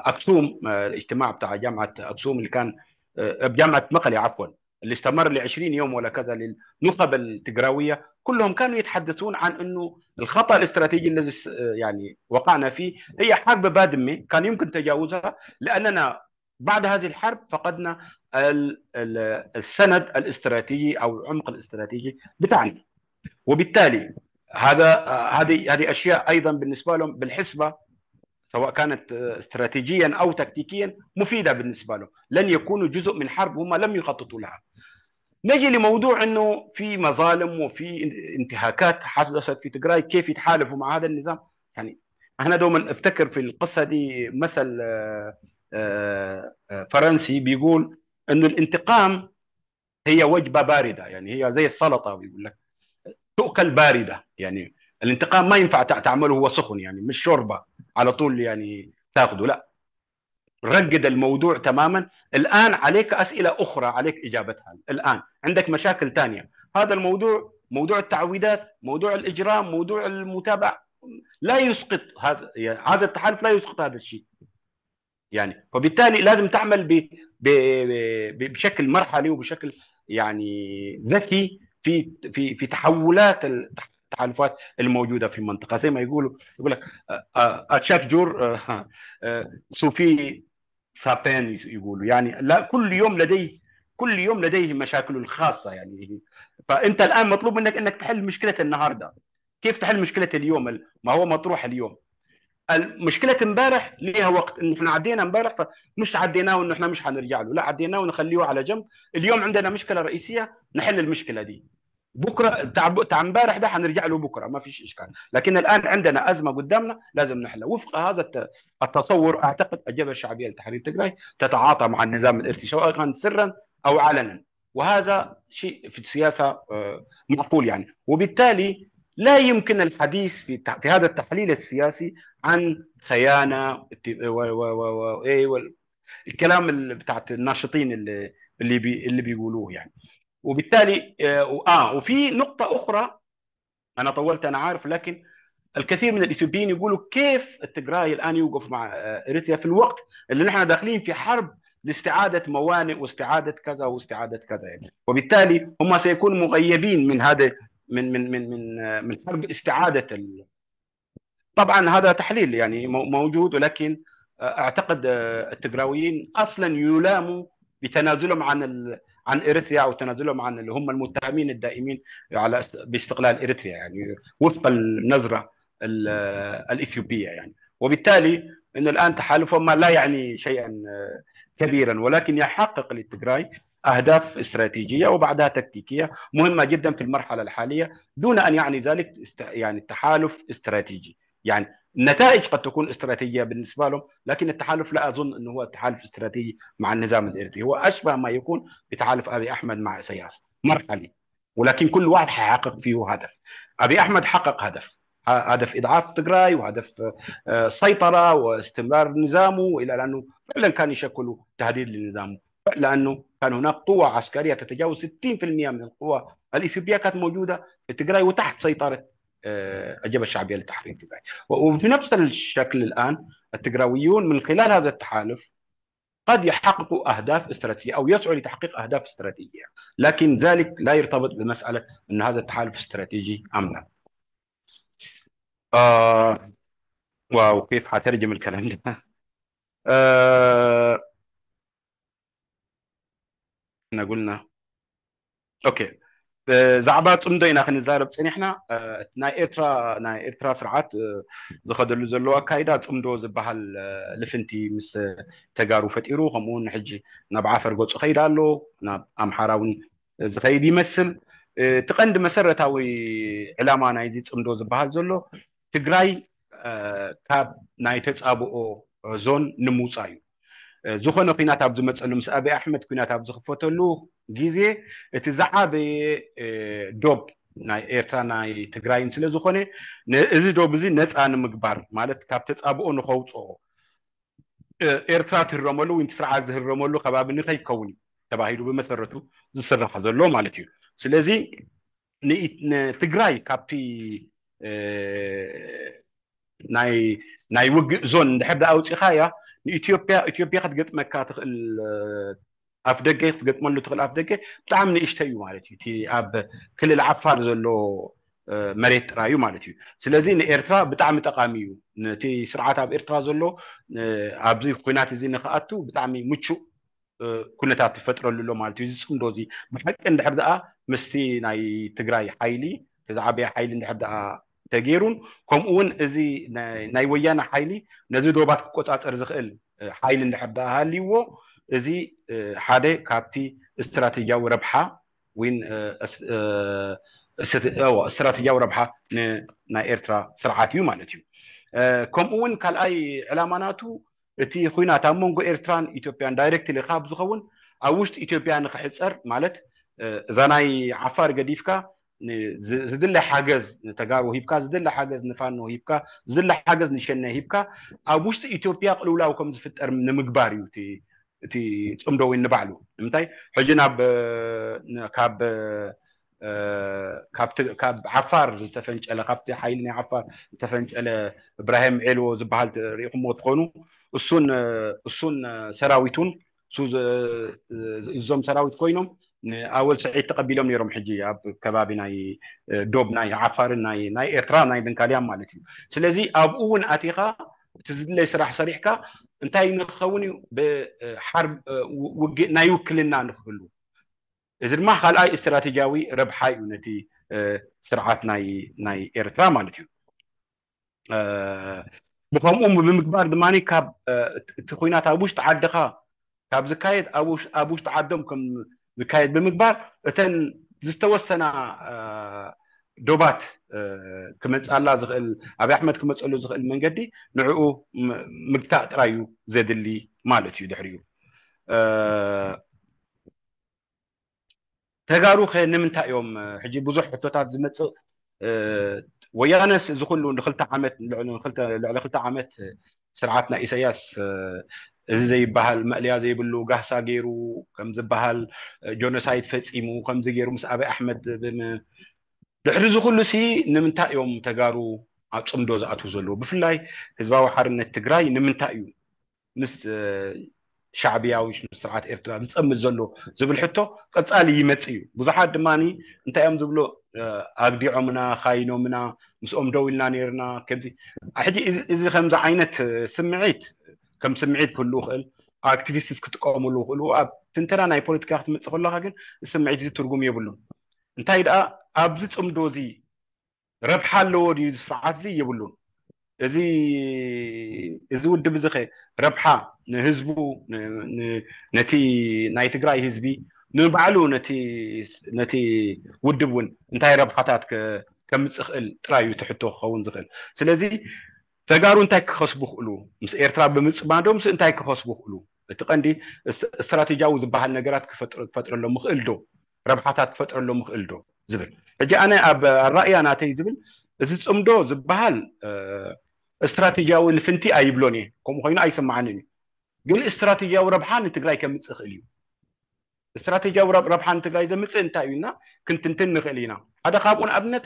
أكسوم، آه، الاجتماع بتاع جامعة أكسوم اللي كان، آه، بجامعة مقلي عفوا، اللي استمر ل عشرين يوم ولا كذا للنخب التجراوية، كلهم كانوا يتحدثون عن أنه الخطأ الاستراتيجي الذي يعني وقعنا فيه هي حرب بادمة كان يمكن تجاوزها، لأننا بعد هذه الحرب فقدنا السند الاستراتيجي أو العمق الاستراتيجي بتاعنا. وبالتالي هذا هذه هذه اشياء ايضا بالنسبه لهم بالحسبه، سواء كانت استراتيجيا او تكتيكيا، مفيده بالنسبه لهم، لن يكونوا جزء من حرب هم لم يخططوا لها. نجي لموضوع انه في مظالم وفي انتهاكات حدثت في تجراي، كيف يتحالفوا مع هذا النظام؟ يعني احنا دوما افتكر في القصه دي مثل فرنسي بيقول انه الانتقام هي وجبه بارده، يعني هي زي السلطه بيقول لك تؤكل بارده. يعني الانتقام ما ينفع تعمله هو سخن، يعني مش شوربه على طول يعني تاخذه، لا، رقد الموضوع تماما. الان عليك اسئله اخرى عليك اجابتها، الان عندك مشاكل ثانيه. هذا الموضوع، موضوع التعويدات، موضوع الاجرام، موضوع المتابعه، لا يسقط هذا، يعني هذا التحالف لا يسقط هذا الشيء. يعني فبالتالي لازم تعمل ب... ب... بشكل مرحلي وبشكل يعني ذكي في في في تحولات التحالفات الموجوده في المنطقه. زي ما يقولوا، يقول لك اتشاك جور سوفي سابين، يقولوا يعني لا، كل يوم لديه كل يوم لديه مشاكله الخاصه يعني. فانت الان مطلوب منك انك تحل مشكله النهارده. كيف تحل مشكله اليوم ما هو مطروح اليوم؟ مشكله امبارح ليها وقت، ان احنا عدينا امبارح فمش عديناه وان احنا مش حنرجع له، لا، عديناه ونخليه على جنب. اليوم عندنا مشكله رئيسيه، نحل المشكله دي. بكره تاع بتاع امبارح ده حنرجع له بكره، ما فيش اشكال. لكن الان عندنا ازمه قدامنا لازم نحلها. وفق هذا التصور اعتقد الجبهه الشعبيه لتحرير تجراي تتعاطى مع النظام الارثي سواء كان سرا او علنا، وهذا شيء في السياسه معقول يعني. وبالتالي لا يمكن الحديث في في هذا التحليل السياسي عن خيانه، ايه، الكلام بتاعت الناشطين اللي اللي بي اللي بيقولوه يعني. وبالتالي اه وفي نقطه اخرى، انا طولت انا عارف، لكن الكثير من الاثيوبيين يقولوا كيف التجراي الان يوقف مع اريتريا في الوقت اللي نحن داخلين في حرب لاستعاده موانئ واستعاده كذا واستعاده كذا يعني. وبالتالي هم سيكونوا مغيبين من هذا، من من من من من حرب استعاده طبعا هذا تحليل يعني مو- موجود، ولكن آه، اعتقد آه، التجراويين اصلا يلاموا بتنازلهم عن ال... عن اريتريا، او تنازلهم عن اللي هم المتهمين الدائمين على است- باستقلال اريتريا، يعني وفق النظره ال- الاثيوبيه يعني. وبالتالي انه الان تحالفهم ما لا يعني شيئا آه، كبيرا، ولكن يحقق للتجراي اهداف استراتيجيه وبعدها تكتيكيه مهمه جدا في المرحله الحاليه، دون ان يعني ذلك است- يعني تحالف استراتيجي. يعني النتائج قد تكون استراتيجيه بالنسبه لهم، لكن التحالف لا اظن انه هو تحالف استراتيجي مع النظام الاريتري، هو اشبه ما يكون بتحالف ابي احمد مع اسياس مرحلي، ولكن كل واحد حيحقق فيه هدف. ابي احمد حقق هدف، هدف اضعاف تجراي وهدف آه، سيطره واستمرار نظامه، الى انه فعلا كان يشكل تهديد لنظامه، لانه كان هناك قوه عسكريه تتجاوز ستين في المية من القوى الاثيوبيه كانت موجوده في تجراي وتحت سيطره آه، الجبهه الشعبيه لتحرير تجراي. وفي نفس الشكل الان التجراويون من خلال هذا التحالف قد يحققوا اهداف استراتيجيه او يسعوا لتحقيق اهداف استراتيجيه، لكن ذلك لا يرتبط بمساله ان هذا التحالف استراتيجي ام لا. آه واو، كيف حترجم الكلام ده؟ آه احنا قلنا اوكي، ብዛዕባ ፅምዶ ኢና ክንዛረብ ፀኒሕና። እ፣ ናይ ኤርትራ ናይ ኤርትራ ስርዓት እ፣ ዝኸደሉ ዘሎ ኣካይዳ ፅምዶ ዝበሃል እ፣ ልፍንቲ ምስ ተጋሩ ፈጢሩ፣ ከምኡ እውን ሕጂ ናብ ዓፈር ገፁ ከይድ ኣሎ፣ ናብ ኣምሓራ እውን ዝኸይድ ይመስል። እ፣ እቲ ቀንዲ መሰረታዊ ዕላማ ናይዚ ፅምዶ ዝበሃል ዘሎ ትግራይ እ፣ ካብ ናይ ተፃብኦ ዞን ንምውፃእ እዩ። እ፣ ዝኾነ ኩናት ኣብ ዝመፀሉ፣ ምስ ኣብይ ኣሕመድ ኩናት ኣብ ዝኽፈተሉ ግዜ እቲ ዝዓበየ እ፣ ዶብ ናይ ኤርትራ ናይ ትግራይን ስለ ዝኾነ ነ- እዚ ዶብ እዚ ነፃ ንምግባር ማለት ካብ ተፃብኦ ንኸውፅኦ እ፣ ኤርትራ ትህረመሉ ወይ ስርዓት ዝህረመሉ ከባቢ ንኸይከውን እዩ ተባሂሉ ብመሰረቱ ዝስራሕ ዘሎ ማለት እዩ። ስለዚ ንኢ- ንትግራይ ካብቲ እ፣ ናይ ናይ ውግእ ዞን እንድሕር ደኣ ኣውፂኻያ ንኢትዮጵያ ኢትዮጵያ ክትገጥመካ ትኽእል ኣፍ ደገ ክትገጥመሉ ትኽእል ኣፍ ደገ ብጣዕሚ ንእሽተ እዩ ማለት እዩ። እቲ ኣብ ክልል ዓፋር ዘሎ መሬት ጥራይ እዩ ማለት እዩ። ስለዚ ንኤርትራ ብጣዕሚ ጠቓሚ እዩ። ነቲ ስርዓት ኣብ ኤርትራ ዘሎ ኣብዚ ኩናት እዚ ንክኣቱ ብጣዕሚ ምቹእ ኩነታት ትፈጥረሉ ኣሎ ማለት እዩ። እዚ ፅምዶ እዚ ብሓቂ እንድሕር ደኣ ምስቲ ናይ ትግራይ ሓይሊ እቲ ዝዓበየ ሓይሊ እንድሕር ደኣ ተገይሩን ከምኡ እውን እዚ ናይ ወያነ ሓይሊ ነዚ ዶባት ክቆፃፀር ዝኽእል ሓይሊ እንድሕር ደኣ ሃልይዎ እዚ ሓደ ካብቲ ስትራቴጂያዊ ረብሓ ወይ ስትራቴጂያዊ ረብሓ ናይ ኤርትራ ስርዓት እዩ ማለት እዩ። ከምኡ እውን ካልኣይ ዕላማ ናቱ እቲ ኩናት ኣብ መንጎ ኤርትራን ኢትዮጵያን ዳይሬክትሊ ካብ ዝኸውን ኣብ ውሽጢ ኢትዮጵያ ንክሕፀር ማለት እዛ ናይ ዓፋር ገዲፍካ ዝድለ ሓገዝ ንተጋሩ ሂብካ ዝድለ ሓገዝ ንፋኖ ሂብካ ዝድለ ሓገዝ ንሸነ ሂብካ ኣብ ውሽጢ ኢትዮጵያ ቅልውላው ከም ዝፍጠር ንምግባር እዩ እቲ ፅምዶ ወይ ንባዕሉ ንምንታይ ሕጂ ናብ ካብ ካብ ዓፋር ዝተፈንጨለ ካብቲ ሓይሊ ናይ ዓፋር ዝተፈንጨለ እብራሂም ዔልዎ ዝበሃል ርኢኹሞ ትኾኑ እሱን እሱን ሰራዊቱን እሱ ዝእዞም ሰራዊት ኮይኖም ንኣወል ስዒድ ተቐቢሎም ነይሮም። ሕጂ ኣብ ከባቢ ናይ ዶብ ናይ ዓፋርን ናይ ኤርትራ ናይ ድንካልያን ማለት እዩ። ስለዚ ኣብኡ እውን ኣቲኻ እቲ ዝድለይ ስራሕ ሰሪሕካ እንታይ ንክኸውን እዩ ብሓር ውግእ ናይ ውክልና ንክህሉ እዚ ድማ ካልኣይ ስትራቴጂያዊ ረብሓ እዩ ነቲ ስርዓት ናይ ኤርትራ ማለት እዩ። ብከምኡ ብምግባር ድማ ካብ እቲ ኩናት ኣብ ውሽጢ ዓድኻ ካብ ዝካየድ ኣብ ውሽጢ ዓዶም ከም ዝካየድ ብምግባር እተን ዝተወሰና ዶባት ክመፅኣላ ዝኽእል ኣብይ ኣሕመድ ክመፀሉ ዝኽእል መንገዲ ንዕኡ ምግታእ ጥራይ እዩ ዘድሊ ማለት እዩ። ድሕሪኡ ተጋሩ ከ ንምንታይ እዮም ሕጂ ብዙሕ ሕቶታት ዝመፅእ? ወያነስ እዚ ኩሉ ንክልተ ዓመት ልዕሊ ክልተ ዓመት ስርዓት ናይ ኢሳያስ እዚ ዘይበሃል መእለያ ዘይብሉ ጋህሳ ገይሩ ከም ዝበሃል ጆኖሳይድ ፈፂሙ ከምዚ ገይሩ ምስ ኣበይ ኣሕመድ ድሕሪ እዚ ኩሉ ሲ ንምንታይ እዮም ተጋሩ ኣብ ፅምዶ ዝኣትዉ ዘለዉ? ብፍላይ ህዝባዊ ሓርነት ትግራይ ንምንታይ እዩ ምስ ሻዕብያ ወይ ስርዓት ኤርትራ ዝጸምድ ዘሎ ዝብል ሕቶ ቀጻሊ ይመጽእ እዩ። ብዙሓት ድማ እንታይ እዮም ዝብሉ? ኣግዲዖምና፣ ካይኖምና፣ ምስኦም ደው ኢልና ነርና። ከምዚ ሕጂ እዚ ከምዚ ዓይነት ስምዒት ከም ስምዒት ክህሉ ይኽእል፣ ኣክቲቪስትስ ክጥቀምሉ ይኽእሉ። ኣብ ትንተና ናይ ፖለቲካ ክትመጽእ ከለኻ ግን ስምዒት እዚ ትርጉም የብሉን። እንታይ ደኣ ኣብዚ ጽምዶ እዚ ረብሓ ኣለዎ ድዩ? ስርዓት እዚ የብሉን። እዚ እዚ ውድብ እዚ ኸ ረብሓ ንህዝቡ፣ ነቲ ናይ ትግራይ ህዝቢ፣ ንባዕሉ ነቲ ውድብ እውን እንታይ ረብሓታት ከምፅእ ክእል ጥራይ እዩ ትሕቶ ክኸውን ዝኽእል። ስለዚ ተጋሩ እንታይ ክኸስቡ ክእሉ፣ ምስ ኤርትራ ብምፅማዶም እንታይ ክኸስቡ ክእሉ፣ እቲ ቀንዲ ስትራቴጂያዊ ዝበሃል ነገራት ክፈጥረሎም ምኽእል ዶ፣ ረብሓታት ክፈጥረሎም ምኽእል ዶ ዝብል። ሕጂ ኣነ ኣብ ኣራእያ ናተይ ዝብል፣ እዚ ፅምዶ ዝበሃል ስትራቴጂያዊ ልፍንቲ ኣይብሎን እየ፣ ከምኡ ኮይኑ ኣይሰማዓንን እዩ። ግን ስትራቴጂያዊ ረብሓ ንትግራይ ከምፅእ ይኽእል እዩ። ስትራቴጂያዊ ረብሓ ንትግራይ ዘምፅእ እንታይ እዩ እና ክንትንትን ንኽእል ኢና። ሓደ ካብኡ ንኣብነት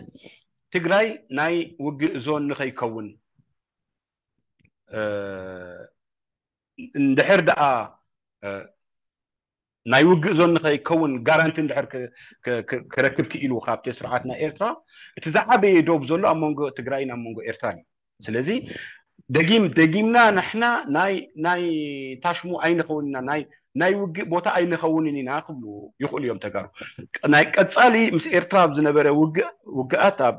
ትግራይ ናይ ውግእ ዞን ንኸይከውን፣ እንድሕር ደኣ ናይ ውግእ ዞን ንኸይከውን ጋራንቲ እንድሕር ክረክብ ክኢሉ ካብቲ ስርዓት ናይ ኤርትራ፣ እቲ ዝዓበየ ዶብ ዘሎ ኣብ መንጎ ትግራይን ኣብ መንጎ ኤርትራን እዩ። ስለዚ ደጊም ደጊምና ንሕና ናይ ናይ ታሽሙ ኣይንኸውንና፣ ናይ ናይ ውግእ ቦታ ኣይንኸውንን ኢና ክብሉ ይኽእሉ እዮም ተጋሩ። ናይ ቀጻሊ ምስ ኤርትራ ኣብ ዝነበረ ውግእ ውግኣት ኣብ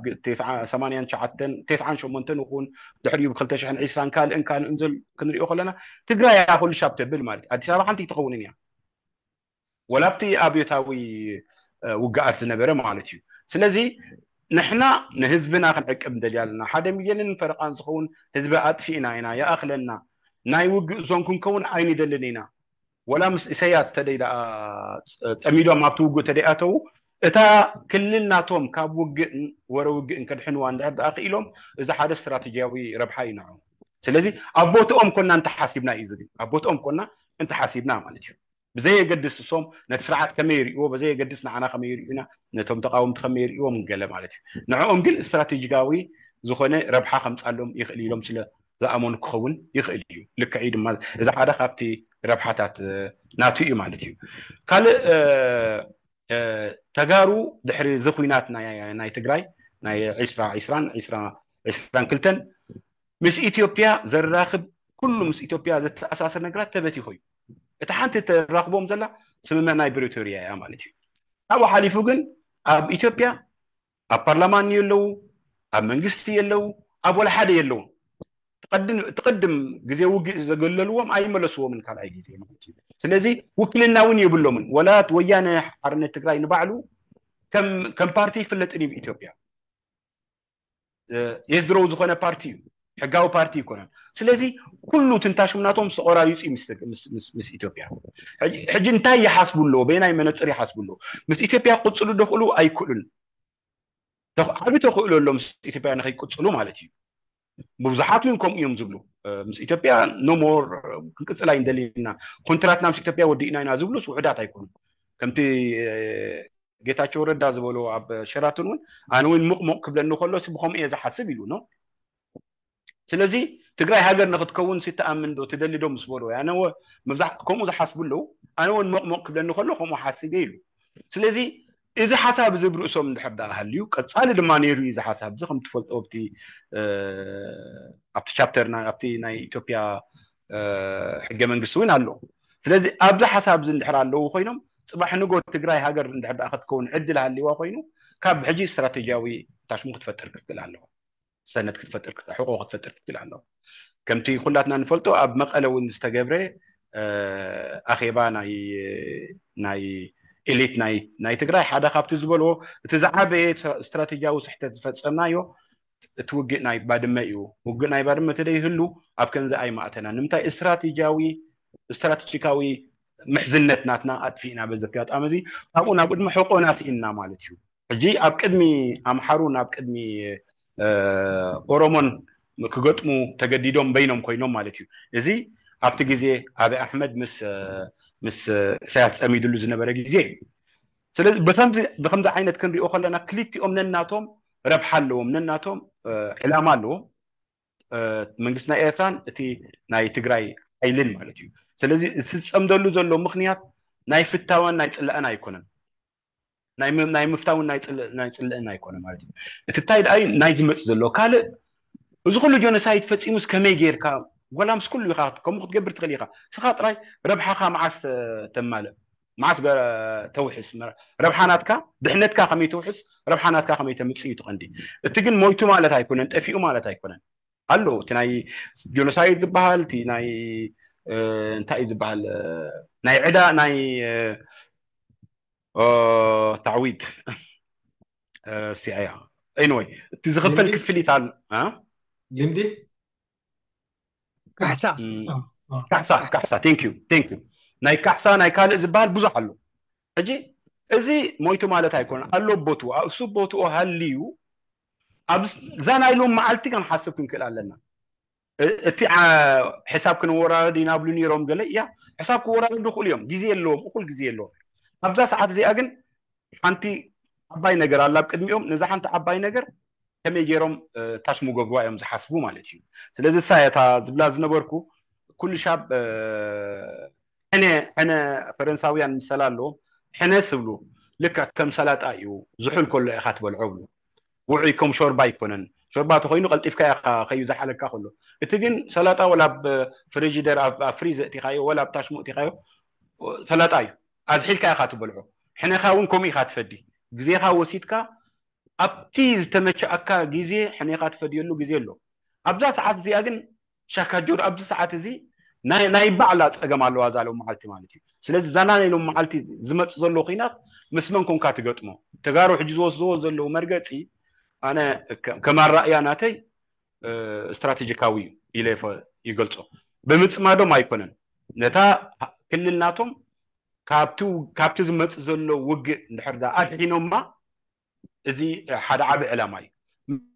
ሰማንያን ትሽዓተን ተስዓን ሸሞንተን ይኹን ድሕሪኡ ብ ክልተ ሽሕን ዕስራን ካልእን ካልእን ክንሪኦ ከለና ትግራይ እያ ኩሉ ሻብ ተብል ማለት እዩ። ኣዲስ ኣበባ ሓንቲ ኣይትኸውንን እያ። ወላ ኣብቲ ኣብዮታዊ ውግኣት ዝነበረ ማለት እዩ። ስለዚ ንሕና ንህዝብና ክንዕቅብ ንደልያ ኣለና። ሓደ ሚልዮንን ፈረቓን ዝኸውን ህዝቢ ኣጥፊእና ኢና፣ ይኣኽለና። ናይ ውግእ ዞን ክንከውን ኣይንደልን ኢና። ወላ ምስ ኢሳያስ ተደይ ደኣ ጸሚዶም ኣብቲ ውግእ ተደይኣተው እታ ክልል ናቶም ካብ ውግእን ወረ ውግእን ከድሕንዋ እንድሕር ደኣ ክኢሎም እዚ ሓደ ስትራቴጂያዊ ረብሓ እዩ ንዕኦም። ስለዚ ኣብ ቦትኦም ኮና እንተሓሲብና እዩ ዝብል፣ ኣብ ቦትኦም ኮና እንተሓሲብና ማለት እዩ። ብዘየገድስ እሶም ነቲ ስርዓት ከመይ ይርእዎ፣ ብዘየገድስ ንዓና ከመይ ይርእዩና፣ ነቶም ተቃወምቲ ከመይ ይርእዎም ገለ ማለት እዩ። ንዕኦም ግን ስትራቴጂካዊ ዝኾነ ረብሓ ከምጻሎም ይኽእል ኢሎም ስለ ዝኣመኑ ክኸውን ይኽእል እዩ። ልክዕ እዩ ድማ፣ እዚ ሓደ ካብቲ ረብሓታት ናቱ እዩ ማለት እዩ። ካልእ ተጋሩ ድሕሪ እዚ ኩናት ናይ ትግራይ ናይ ዕስራ ዕስራን ዕስራ ዕስራን ክልተን ምስ ኢትዮጵያ ዘራኽብ ኩሉ ምስ ኢትዮጵያ ዘተኣሳስር ነገራት ተበቲኹ እዩ። እቲ ሓንቲ ተራኽቦም ዘላ ስምምዕ ናይ ፕሪቶርያ እያ ማለት እዩ። ካብኡ ሓሊፉ ግን ኣብ ኢትዮጵያ ኣብ ፓርላማ የለዉ፣ ኣብ መንግስቲ የለዉ፣ ኣብ ወላ ሓደ የለዉ። ትቐድም ግዜ ውግእ ዘገለልዎም ኣይመለስዎምን ካልኣይ ግዜ ማለት እዩ። ስለዚ ውክልና እውን የብሎምን። ወላ ወያነ ሓርነት ትግራይ ንባዕሉ ከም ፓርቲ ይፍለጥን እዩ ኢትዮጵያ። የዝድረው ዝኾነ ፓርቲ እዩ፣ ሕጋዊ ፓርቲ ይኮነን። ስለዚ ኩሉ ትንታሽም ናቶም ዝተቆራሪፁ እዩ ምስ ኢትዮጵያ። ሕጂ እንታይ ይሓስቡ ኣለዎ? በየናይ መነፅር ይሓስቡ ኣለዎ? ምስ ኢትዮጵያ ክቅፅሉ ዶ ክእሉ ኣይክእሉን? ዓብዪ ተኽእሎ ኣሎ ምስ ኢትዮጵያ ንኸይቅፅሉ ማለት እዩ። ብዙሓት እውን ከምኡ እዮም ዝብሉ። ምስ ኢትዮጵያ ኖሞር ክንቅፅል ኣይንደሊና፣ ኮንትራትና ምስ ኢትዮጵያ ወዲእና ኢና ዝብሉስ ውሑዳት ኣይኮኑን። ከምቲ ጌታቸው ረዳ ዝበሎ ኣብ ሸራቶን እውን ኣነ እውን ሙቕሙቕ ክብለኒ ከሎ ብከምኡ እየ ዝሓስብ ኢሉ ነው። ስለዚ ትግራይ ሃገር ንክትከውን ሲተኣምን ዶ ትደሊ ዶ ምስ በሎ ኣነ ከምኡ ዝሓስቡ ኣለዉ። ኣነ እውን ሞቅሞቅ ክብለኒ ከሎ ከምኡ ሓሲበ ኢሉ። ስለዚ እዚ ሓሳብ እዚ ብርእሶም እንድሕር ደኣ ሃልዩ ቀፃሊ ድማ ነይሩ እዩ። እዚ ሓሳብ እዚ ከም ትፈልጦ ኣብቲ ኣብቲ ቻፕተር ኣብቲ ናይ ኢትዮጵያ ሕገ መንግስቲ እውን ኣሎ። ስለዚ ኣብዚ ሓሳብ እዚ እንድሕር ኣለዉ ኮይኖም ፅባሕ ንጎ ትግራይ ሃገር እንድሕር ደኣ ክትከውን ዕድል ሃልዋ ኮይኑ ካብ ሕጂ ስትራቴጂያዊ ታሽሙ ክትፈጥር ክትክእል ኣለዋ። ሰነድ ክትፈጥር ሕቆ ክትፈጥር ክትክእል ኣለዋ። ከምቲ ኩላትና ንፈልጦ ኣብ መቐለ እውን ዝተገብረ ኣኼባ ናይ ናይ ኤሊት ናይ ናይ ትግራይ ሓደ ካብቲ ዝበልዎ እቲ ዝዓበየ ስትራቴጂያዊ ስሕተት ዝፈፀምናዮ እቲ ውግእ ናይ ባድመ እዩ። ውግእ ናይ ባድመ ተደይህሉ ኣብ ከምዚ ኣይማእተና። ንምንታይ ስትራቴጂያዊ ስትራቴጂካዊ ምሕዝነት ናትና ኣጥፊእና በዚ ኣጋጣሚ እዚ ካብኡ ናብ ቅድሚ ሕቆና ስኢንና ማለት እዩ። ሕጂ ኣብ ቅድሚ ኣምሓሩን ኣብ ቅድሚ ኦሮሞን ክገጥሙ ተገዲዶም በይኖም ኮይኖም ማለት እዩ። እዚ ኣብቲ ግዜ ኣብይ ኣሕመድ ምስ ምስ ኢሳያስ ጸሚድሉ ዝነበረ ግዜ እዩ። ስለዚ ብከምዚ ዓይነት ክንሪኦ ከለና ክልቲኦም ነናቶም ረብሓ ኣለዎም፣ ነናቶም ዕላማ ኣለዎም። መንግስቲ ናይ ኤርትራን እቲ ናይ ትግራይ ሓይልን ማለት እዩ። ስለዚ እዚ ዝፀምደሉ ዘሎ ምኽንያት ናይ ፍታወን ናይ ፅላእን ኣይኮነን። ናይ ም- ናይ ምፍታውን ናይ ፅል- ናይ ፅልእን ኣይኮነ ማለት እዩ። እቲ እንታይ ደኣይ ናይ ዝመፅ ዘሎ ካልእ፣ እዚ ኩሉ ጀኖሳይድ ፈፂሙስ ከመይ ጌርካ? ጓላ ምስ ኩሉ ኢኻ ከምኡ ክትገብር ትኽእል ኢኻ። ስኻ ጥራይ ረብሓኻ መዓስ ተ- ተማልእ፣ መዓስ ገ- ተውሕስ፣ መ- ረብሓ ናትካ፣ ድሕነትካ ከመይ ተውሕስ፣ ረብሓ ናትካ ከመይ ተምፅእ እዩ ትቐንዲ። እቲ ግን ሞይቱ ማለት ኣይኮነን፣ ጠፊኡ ማለት ኣይኮነን። ኣሎ እቲ ናይ ጀኖሳይድ ዝበሃል፣ እቲ ናይ እ፣ እንታይ እዩ ዝበሃል፣ እ፣ ናይ ዕዳ ናይ እ፣ ኦ፣ ታዕዊድ፣ እ፣ ሲኣያ፣ ኤኒወይ፣ እቲ ዝኽፈል ልምዲ ክፍሊት ኣሎ። እ? ልምዲ ካሕሳ እም፣ እ፣ እ፣ ካሕሳ፣ ካሕሳ፣ ቴንክ ዩ፣ ቴንክ ዩ። ናይ ካሕሳ ናይ ካልእ ዝበሃል ብዙሕ ኣሎ። ሕጂ እዚ ሞይቱ ማለት ኣይኮነን፣ ኣሎ ቦትኡ፣ ኣብ እሱ ቦትኡ ሃልዩ፣ ኣብ እዛ ናይ ሎም መዓልቲ ክንሓስብ ክንክእል ኣለና። እ- እቲ ዓ- ሕሳብ ክንወራረድ ኢና ብሉ ነይሮም ገለ። እያ፣ ሕሳብ ክወራረዱ ይኽእሉ እዮም፣ ግዜ የለዎም፣ እኹል ግዜ የለዎም። ኣብዛ ሰዓት እዚኣ ግን ሓንቲ ዓባይ ነገር ኣላ ኣብ ቅድሚኦም። ነዛ ሓንቲ ዓባይ ነገር ከመይ ገይሮም እ፣ ታሽሙ ገብርዋ እዮም ዝሓስቡ ማለት እዩ። ስለዚ እሳ እታ ዝብላ ዝነበርኩ፣ ኩሉ ሻብ እ፣ ሕነ ሕነ፣ ፈረንሳውያን ምሰላ ኣለዎም። ሕነ ስብሉ ልክዕ ከም ሰላጣ እዩ፣ ዝሑል ከሎ ኢኻ ትበልዖ ብሉ። ውዑይ ከም ሾርባ ኣይኮነን። ሾርባ ተኮይኑ ቀልጢፍካ ኢኻ ከዩ ዝሓለካ ከሎ፣ እቲ ግን ሰላጣ ወላ ኣብ ፍሪጅደር ኣብ ኣብ ፍሪዝ እቲኻዮ ወላ ኣብ ታሽሙ እቲኻዮ ሰላጣ እዩ፣ ኣዝሒልካ ኢኻ ትበልዖ። ሕነኻ እውን ከምኡ ኢኻ ትፈዲ። ግዜኻ ወሲድካ ኣብቲ ዝተመቸኣካ ግዜ ሕኔኻ ትፈድየሉ ግዜ ኣሎ። ኣብዛ ሰዓት እዚኣ ግን ሻካጆር ኣብዚ ሰዓት እዚ ናይ ናይ ባዕላ ፀገም ኣለዋ እዛ ሎም መዓልቲ ማለት እዩ። ስለዚ እዛ ናይ ሎም መዓልቲ ዝመፅ ዘሎ ኩናት ምስ መን ኮንካ ትገጥሞ? ተጋሩ ሕጂ ዝወስድዎ ዘለዉ መርገፂ ኣነ ከ- ከም ኣራእያ ናተይ እ፣ ስትራቴጂካዊ እዩ ኢለ ይፈ- ይገልፆ። ብምፅማዶም ኣይኮነን፣ ነታ ክልል ናቶም ካብቲ ካብቲ ዝመፅ ዘሎ ውግእ እንድሕር ዳ ኣድሒኖማ፣ እዚ ሓደ ዓቢ ዕላማ እዩ።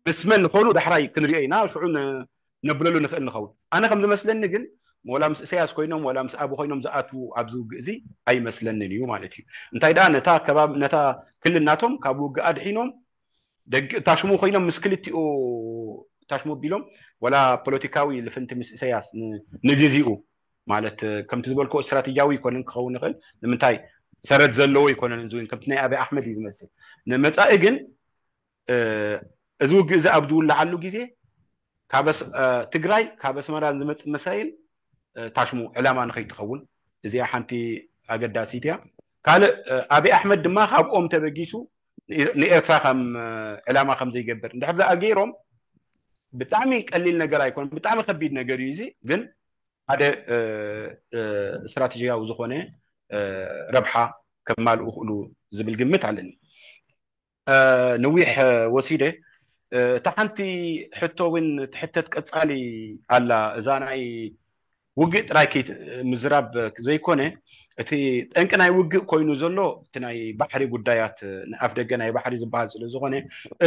ምስ መን ንኾኑ ዳሕራይ ክንሪኦ ኢና፣ ሽዑ ን- ነብለሉ ንኽእል ንኸውን። ኣነ ከም ዝመስለኒ ግን ወላ ምስ እሰያስ ኮይኖም ወላ ምስ ኣቡ ኮይኖም ዝኣትዉ ኣብዚ ውግእ እዚ ኣይመስለንን እዩ ማለት እዩ። እንታይ ደኣ ነታ ከባቢ ነታ ክልል ናቶም ካብ ውግእ ኣድሒኖም ደቂ ታሽሙ ኮይኖም ምስ ክልቲኡ ታሽሙ ቢሎም ወላ ፖለቲካዊ ልፍንቲ ምስ እሰያስ ን- ንግዚኡ ማለት ከምቲ ዝበልክዎ ስትራቴጂያዊ ይኮንን ክኸውን ይኽእል። ንምንታይ ሰረት ዘለዎ ይኮነን እዚ እውን ከምቲ ናይ ኣብይ ኣሕመድ እዩ ዝመስል። ንመፃኢ ግን እ፣ እዚ ውግእ እዚ ኣብ ዝውላዓሉ ግዜ ካብ ኣስ- እ፣ ትግራይ ካብ ኣስመራ ዝመፅእ መሳይል እ፣ ታሽሙ ዕላማ ንኸይትኸውን እዚኣ ሓንቲ ኣገዳሲት እያ። ካልእ እ፣ ኣብይ ኣሕመድ ድማ ካብኦም ተበጊሱ ን- ንኤርትራ ከም እ፣ ዕላማ ከም ዘይገብር እንድሕር ደኣ ገይሮም ብጣዕሚ ቀሊል ነገር ኣይኮነን፣ ብጣዕሚ ከቢድ ነገር እዩ። እዚ ግን ሓደ እ፣ እ፣ ስትራቴጂያዊ ዝኾነ እ፣ ረብሓ ከማልኡ ይኽእሉ ዝብል ግምት ኣለኒ። እ፣ ነዊሕ እ፣ ወሲደ እ፣ እታ ሓንቲ ሕቶ እውን ትሕተት ቀፃሊ ኣላ። እዛ ናይ ውግእ ጥራይ ከይት- ምዝራብ ዘይኮነ እቲ ጠንቂ ናይ ውግእ ኮይኑ ዘሎ እቲ ናይ ባሕሪ ጉዳያት እ፣ ንኣፍ ደገ ናይ ባሕሪ ዝበሃል ስለ ዝኾነ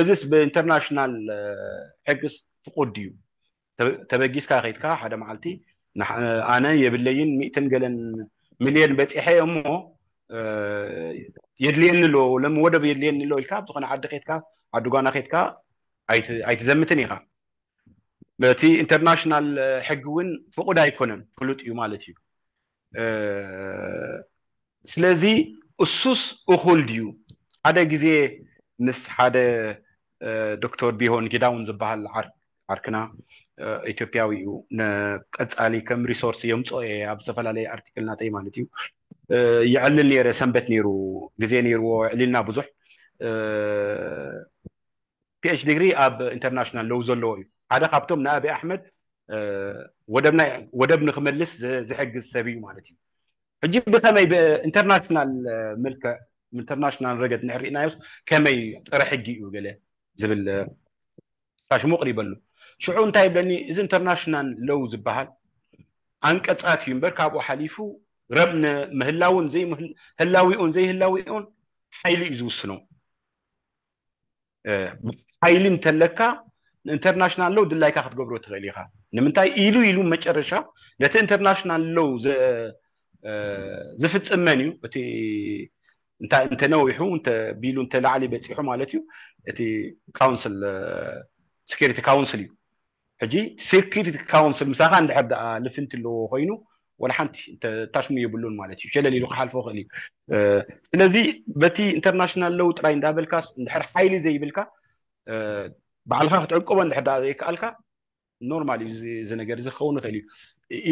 እዚስ ብኢንተርናሽናል እ፣ ሕግስ ፍቁድ ድዩ? ተ- ተበጊስካ ከይድካ ሓደ መዓልቲ ንሓ- ኣነ የብለይን ሚእትን ገለን ሚልዮን በፂሐ እሞ እ፣ የድልየኒ ኣሎ ለም ወደብ የድልየኒ ኣሎ ኢልካ ኣብ ዝኾነ ዓዲ ከይድካ ዓዲ ጓና ከይድካ ኣይት- ኣይትዘምትን ኢኻ። በቲ ኢንተርናሽናል ሕጊ እውን ፍቁድ ኣይኮነን፣ ፍሉጥ እዩ ማለት እዩ። እ፣ ስለዚ እሱስ እኹል ድዩ? ሓደ ግዜ ምስ ሓደ እ፣ ዶክተር ቢሆን ጊዳውን ዝበሃል ዓር- ዓርክና እ፣ ኢትዮጵያዊ እዩ። ንቀፃሊ ከም ሪሶርስ የምፅኦ እየ ኣብ ዝተፈላለየ ኣርቲክል ናተይ ማለት እዩ። እ፣ ይዕልል ነይረ፣ ሰንበት ነይሩ፣ ግዜ ነይርዎ፣ ኣዕሊልና ብዙሕ ፒኤች ዲግሪ ኣብ ኢንተርናሽናል ሎው ዘለዎ እዩ። ሓደ ካብቶም ንኣብይ ኣሕመድ እ፣ ወደብና ወደብ ንክመልስ ዝ- ዝሕግዝ ሰብ እዩ ማለት እዩ። ሕጂ ብከመይ ብኢንተርናሽናል መልክዕ ኢንተርናሽናል ረገድ ንሕርኢናዮስ ከመይ ፀረ ሕጊ እዩ ገለ ዝብል እ፣ ታሽሙ ቅሪበሉ። ሽዑ እንታይ ይብለኒ፣ እዚ ኢንተርናሽናል ሎው ዝበሃል ኣንቀፃት እዩ እምበር ካብኡ ሓሊፉ ረብ ንምህላውን ዘይምህል- ህላዊኡን ዘይህላዊኡን ሓይሊ እዩ ዝውስኖ። እ፣ ሓይሊ እንተለካ ንኢንተርናሽናል ሎው ድላይካ ክትገብሮ ትኽእል ኢኻ። ንምንታይ ኢሉ ኢሉ መጨረሻ ነቲ ኢንተርናሽናል ሎው ዝ- እ፣ ዝፍፅም መን እዩ? እቲ እንተ- እንተነዊሑ እንተ ቢሉ እንተ ላዕሊ በፂሑ ማለት እዩ፣ እቲ ካውንስል ሴኪሪቲ ካውንስል እዩ። ሕጂ ሴኩሪቲ ካውንስል ምሳኻ እንድሕር ደኣ ልፍንቲ ኣለዎ ኮይኑ፣ ወላ ሓንቲ እንተ ታሽሙ የብሉን ማለት እዩ። ሸለል ኢሉ ክሓልፎ ይኽእል እዩ። ስለዚ በቲ ኢንተርናሽናል ለው ጥራይ እንዳበልካስ እንድሕር ሓይሊ ዘይብልካ፣ ባዕልኻ ክትዕቀቦ እንድሕር ደኣ ዘይከኣልካ፣ ኖርማል እዩ እዚ ነገር እዚ ክኸውን ይኽእል እዩ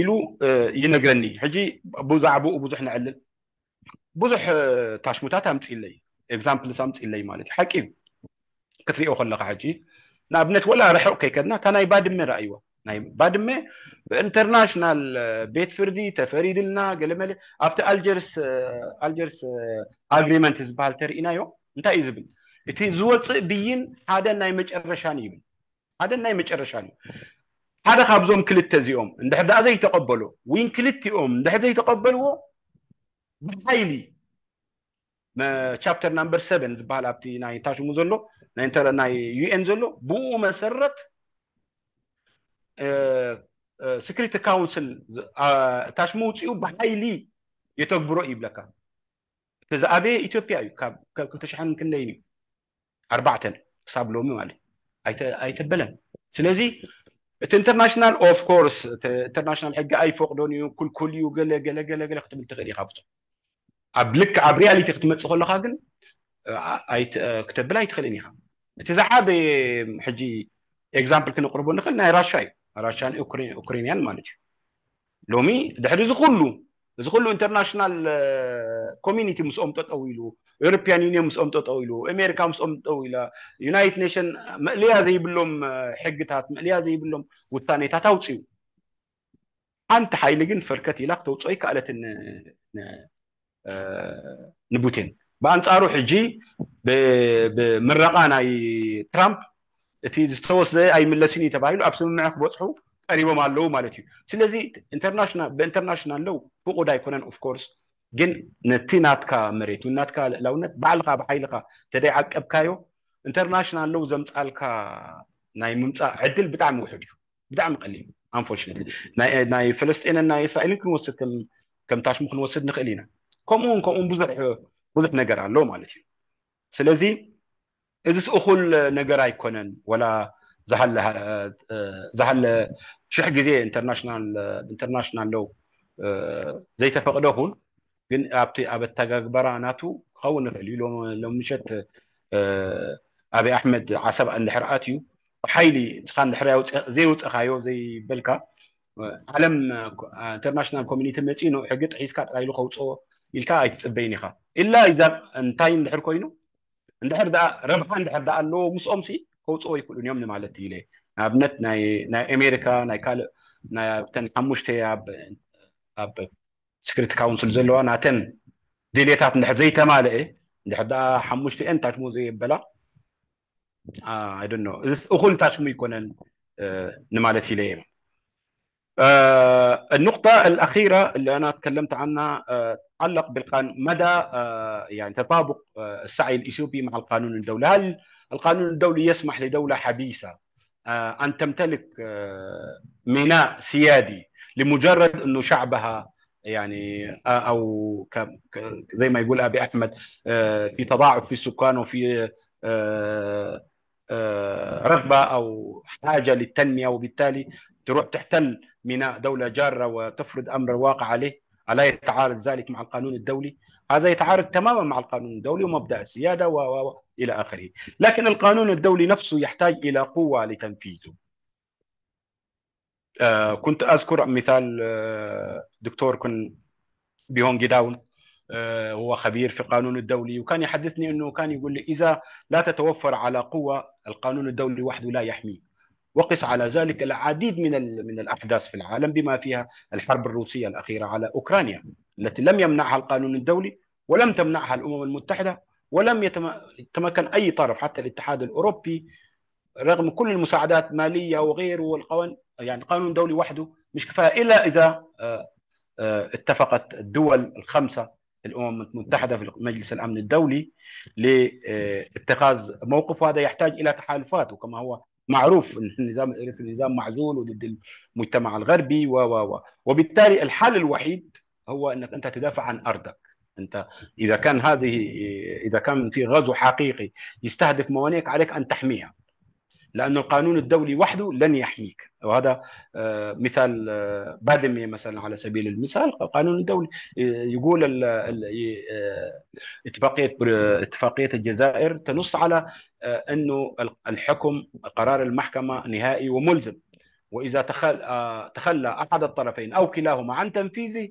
ኢሉ ይነግረኒ። ሕጂ ብዛዕባኡ ብዙሕ ነዕልል፣ ብዙሕ ታሽሙታት ኣምፅእለይ፣ ኤግዛምፕልስ ኣምፅእለይ ማለት እዩ። ሓቂ እዩ ክትሪኦ ከለካ ሕጂ ንኣብነት ወላ ርሕቕ ከይከድና እታ ናይ ባድመ ረኣይዋ። ናይ ባድመ ብኢንተርናሽናል ቤት ፍርዲ ተፈሪድልና ገለመለ ኣብቲ ኣልጀርስ ኣልጀርስ ኣግሪመንት ዝበሃል ተርኢናዮ። እንታይ እዩ ዝብል? እቲ ዝወፅእ ብይን ሓደ ናይ መጨረሻን ይብል። ሓደ ናይ መጨረሻን እዩ። ሓደ ካብዞም ክልተ እዚኦም እንድሕር ደኣ ዘይተቐበሎ፣ ወይን ክልቲኦም እንድሕር ዘይተቐበልዎ፣ ብሓይሊ ቻፕተር ናምበር ሰቨን ዝበሃል ኣብቲ ናይ ታሽሙ ዘሎ ናይ ዩኤን ዘሎ፣ ብኡ መሰረት ስክሪቲ ካውንስል ታሽሙ ውፅኡ ብሓይሊ የተግብሮ ይብለካ። እቲ ዝኣበየ ኢትዮጵያ እዩ። ካብ ክልተ ሽሕን ክንደይን እዩ፣ ኣርባዕተን ክሳብ ሎሚ ማለት ኣይተበለን። ስለዚ እቲ ኢንተርናሽናል ኦፍ ኮርስ ኢንተርናሽናል ሕጊ ኣይፈቕዶን እዩ፣ ክልኩል እዩ፣ ገለ ገለ ገለ ገለ ክትብል ትኽእል ኢኻ። ብዙ ኣብ ልክ ኣብ ሪያሊቲ ክትመፅእ ከለካ ግን ክተብል ኣይትኽእልን ኢኻ። እቲ ዝዓበየ ሕጂ ኤግዛምፕል ክነቅርቦ ንኽእል ናይ ራሻ እዩ። ራሻን ዩክሬንያን ማለት እዩ። ሎሚ ድሕሪ እዚ ኩሉ እዚ ኩሉ ኢንተርናሽናል ኮሚኒቲ ምስኦም ጠጠው ኢሉ፣ ኤሮፒያን ዩኒየን ምስኦም ጠጠው ኢሉ፣ ኣሜሪካ ምስኦም ጠጠው ኢላ፣ ዩናይትድ ኔሽን መእለያ ዘይብሎም ሕግታት፣ መእለያ ዘይብሎም ውሳኔታት ኣውፅዩ። ሓንቲ ሓይሊ ግን ፈርከት ኢላ ክተውፅኦ ይከኣለትን ንቡቲን። ብኣንፃሩ ሕጂ ብምረቓ ናይ ትራምፕ እቲ ዝተወስደ ኣይምለስን እዩ ተባሂሉ ኣብ ስምምዕ ክበፅሑ ቀሪቦም ኣለዉ ማለት እዩ። ስለዚ ብኢንተርናሽናል ለው ፍቁድ ኣይኮነን። ኦፍኮርስ ግን ነቲ ናትካ መሬት ናትካ ልእላውነት ባዕልካ ብሓይልካ ተደይዓቀብካዮ ኢንተርናሽናል ለው ዘምፃልካ ናይ ምምፃእ ዕድል ብጣዕሚ ውሑድ እዩ። ብጣዕሚ ቀሊል። ኣንፎርችነትሊ ናይ ፈለስጢንን ናይ እስራኤልን ክንወስድ ከም ታሽሙ ክንወስድ ንኽእል ኢና። ከምኡውን ከምኡውን ብዙሕ ብዙሕ ነገር ኣሎ ማለት እዩ። ስለዚ እዚስ እኹል ነገር ኣይኮነን። ወላ ዝሃለ ሽሕ ግዜ ኢንተርናሽናል ለው ዘይተፈቅደ ኩን ግን ኣብቲ ኣብ ኣተጋግበራ ናቱ ክኸውን ይኽእል እዩ። ሎም ምሸት ኣብይ ኣሕመድ ዓሰብ እንድሕር ኣትዩ ብሓይሊ ንስኻ እንድሕር ዘይውፅኻዮ ዘይበልካ ዓለም ኢንተርናሽናል ኮሚኒቲ መፂኡ ንኡ ሕጊ ጥሒስካ ጥራይ ኢሉ ከውፅኦ ኢልካ ኣይትፅበይን ኢኻ። ኢላ ኢዛ እንታይ እንድሕር ኮይኑ እንድሕር ደኣ ረብሓ እንድሕር ደኣ ኣለዎ ምስኦም ሲ ከውፅኦ ይክእሉን እዮም ንማለት ኢለ። ንኣብነት ናይ ኣሜሪካ ናይ ካልእ ተን ሓሙሽተ ኣብ ስክሪቲ ካውንስል ዘለዋ ናተን ድሌታት እንድሕር ዘይተማልአ እንድሕር ደኣ ሓሙሽተኤን ታሽሙ ዘየበላ እኩል ታሽሙ ይኮነን ንማለት ኢለ እየ። النقطة الأخيرة اللي أنا تكلمت عنها تتعلق بالقانون مدى يعني تطابق السعي الإثيوبي مع القانون الدولي. هل القانون الدولي يسمح لدولة حبيسة أن تمتلك ميناء سيادي لمجرد أنه شعبها يعني أو زي ما يقول أبي أحمد في تضاعف في السكان وفي رغبة أو حاجة للتنمية وبالتالي تروح تحتل ميناء دولة جارة وتفرض أمر واقع عليه؟ ألا يتعارض ذلك مع القانون الدولي؟ هذا يتعارض تماما مع القانون الدولي ومبدأ السيادة و إلى آخره. لكن القانون الدولي نفسه يحتاج إلى قوة لتنفيذه. آه كنت أذكر مثال آه دكتور كن بيهونج داون آه هو خبير في القانون الدولي، وكان يحدثني أنه كان يقول لي: إذا لا تتوفر على قوة، القانون الدولي وحده لا يحمي. وقس على ذلك العديد من من الأحداث في العالم بما فيها الحرب الروسية الأخيرة على أوكرانيا التي لم يمنعها القانون الدولي ولم تمنعها الأمم المتحدة ولم يتمكن أي طرف حتى الاتحاد الأوروبي رغم كل المساعدات مالية وغيره والقوانين، يعني القانون الدولي وحده مش كفاية إلا إذا اتفقت الدول الخمسة في الأمم المتحدة في مجلس الأمن الدولي لاتخاذ موقف، وهذا يحتاج إلى تحالفات، وكما هو معروف أن النظام الإيراني نظام معزول وضد المجتمع الغربي و و و وبالتالي الحل الوحيد هو أنك أنت تدافع عن أرضك. أنت إذا كان هذه إذا كان في غزو حقيقي يستهدف موانئك، عليك أن تحميها. لأن القانون الدولي وحده لن يحميك. وهذا آه، مثال آه، بادمية مثلا، على سبيل المثال، القانون الدولي آه، يقول ال- ال- آه، اتفاقية بر- اتفاقية الجزائر تنص على آه، أنه ال- الحكم، قرار المحكمة نهائي وملزم، وإذا تخل- آه، تخلى أحد الطرفين أو كلاهما عن تنفيذه،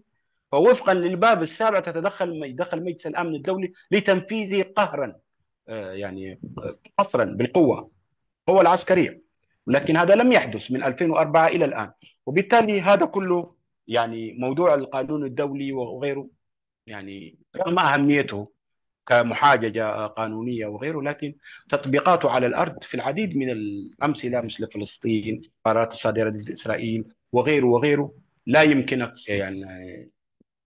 فوفقا للباب السابع تتدخل، يتدخل مجلس الأمن الدولي لتنفيذه قهرا، آه، يعني قصرا بالقوة، القوة العسكرية. لكن هذا لم يحدث من ألفين وأربعة إلى الآن، وبالتالي هذا كله، يعني، موضوع القانون الدولي وغيره، يعني، رغم أهميته كمحاججة قانونية وغيره، لكن تطبيقاته على الأرض في العديد من الأمثلة مثل فلسطين، قرارات الصادرة ضد إسرائيل وغيره وغيره، لا يمكنك يعني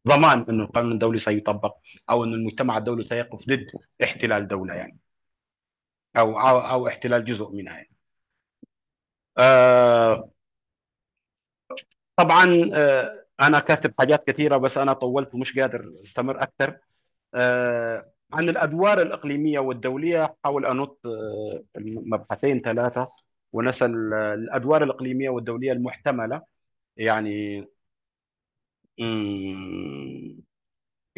ضمان أن القانون الدولي سيطبق، أو أن المجتمع الدولي سيقف ضد احتلال دولة، يعني، أو أو, أو احتلال جزء منها، يعني. آه طبعا آه انا كاتب حاجات كثيره، بس انا طولت ومش قادر استمر اكثر. آه عن الادوار الاقليميه والدوليه، حاول انط آه مبحثين ثلاثه ونسال الادوار الاقليميه والدوليه المحتمله، يعني. مم.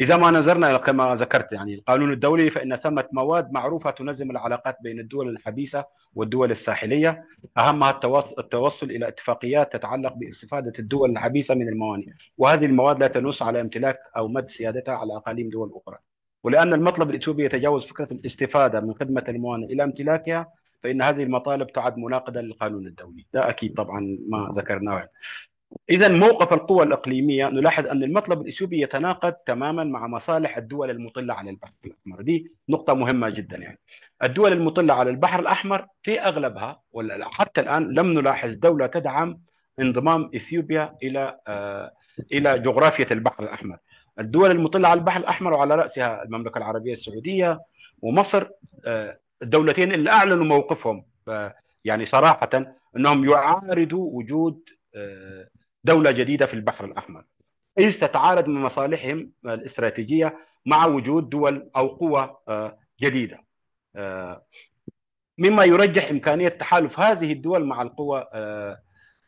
إذا ما نظرنا إلى، كما ذكرت، يعني، القانون الدولي، فإن ثمة مواد معروفة تنظم العلاقات بين الدول الحبيسة والدول الساحلية، أهمها التواص- التوصل إلى اتفاقيات تتعلق باستفادة الدول الحبيسة من الموانئ، وهذه المواد لا تنص على امتلاك أو مد سيادتها على أقاليم دول أخرى. ولأن المطلب الإثيوبي يتجاوز فكرة الاستفادة من خدمة الموانئ إلى امتلاكها، فإن هذه المطالب تعد مناقضة للقانون الدولي. ده أكيد طبعا ما ذكرناه. إذا موقف القوى الإقليمية، نلاحظ أن المطلب الإثيوبي يتناقض تماما مع مصالح الدول المطلة على البحر الأحمر. دي نقطة مهمة جدا، يعني. الدول المطلة على البحر الأحمر في أغلبها، ولا حتى الآن لم نلاحظ دولة تدعم انضمام إثيوبيا إلى آه، إلى جغرافية البحر الأحمر. الدول المطلة على البحر الأحمر، وعلى رأسها المملكة العربية السعودية ومصر، آه، الدولتين اللي أعلنوا موقفهم، آه، يعني، صراحة، أنهم يعارضوا وجود آه، دولة جديدة في البحر الأحمر، إذ تتعارض من مصالحهم الاستراتيجية مع وجود دول أو قوى آه، جديدة، آه، مما يرجح إمكانية تحالف هذه الدول مع القوى آه،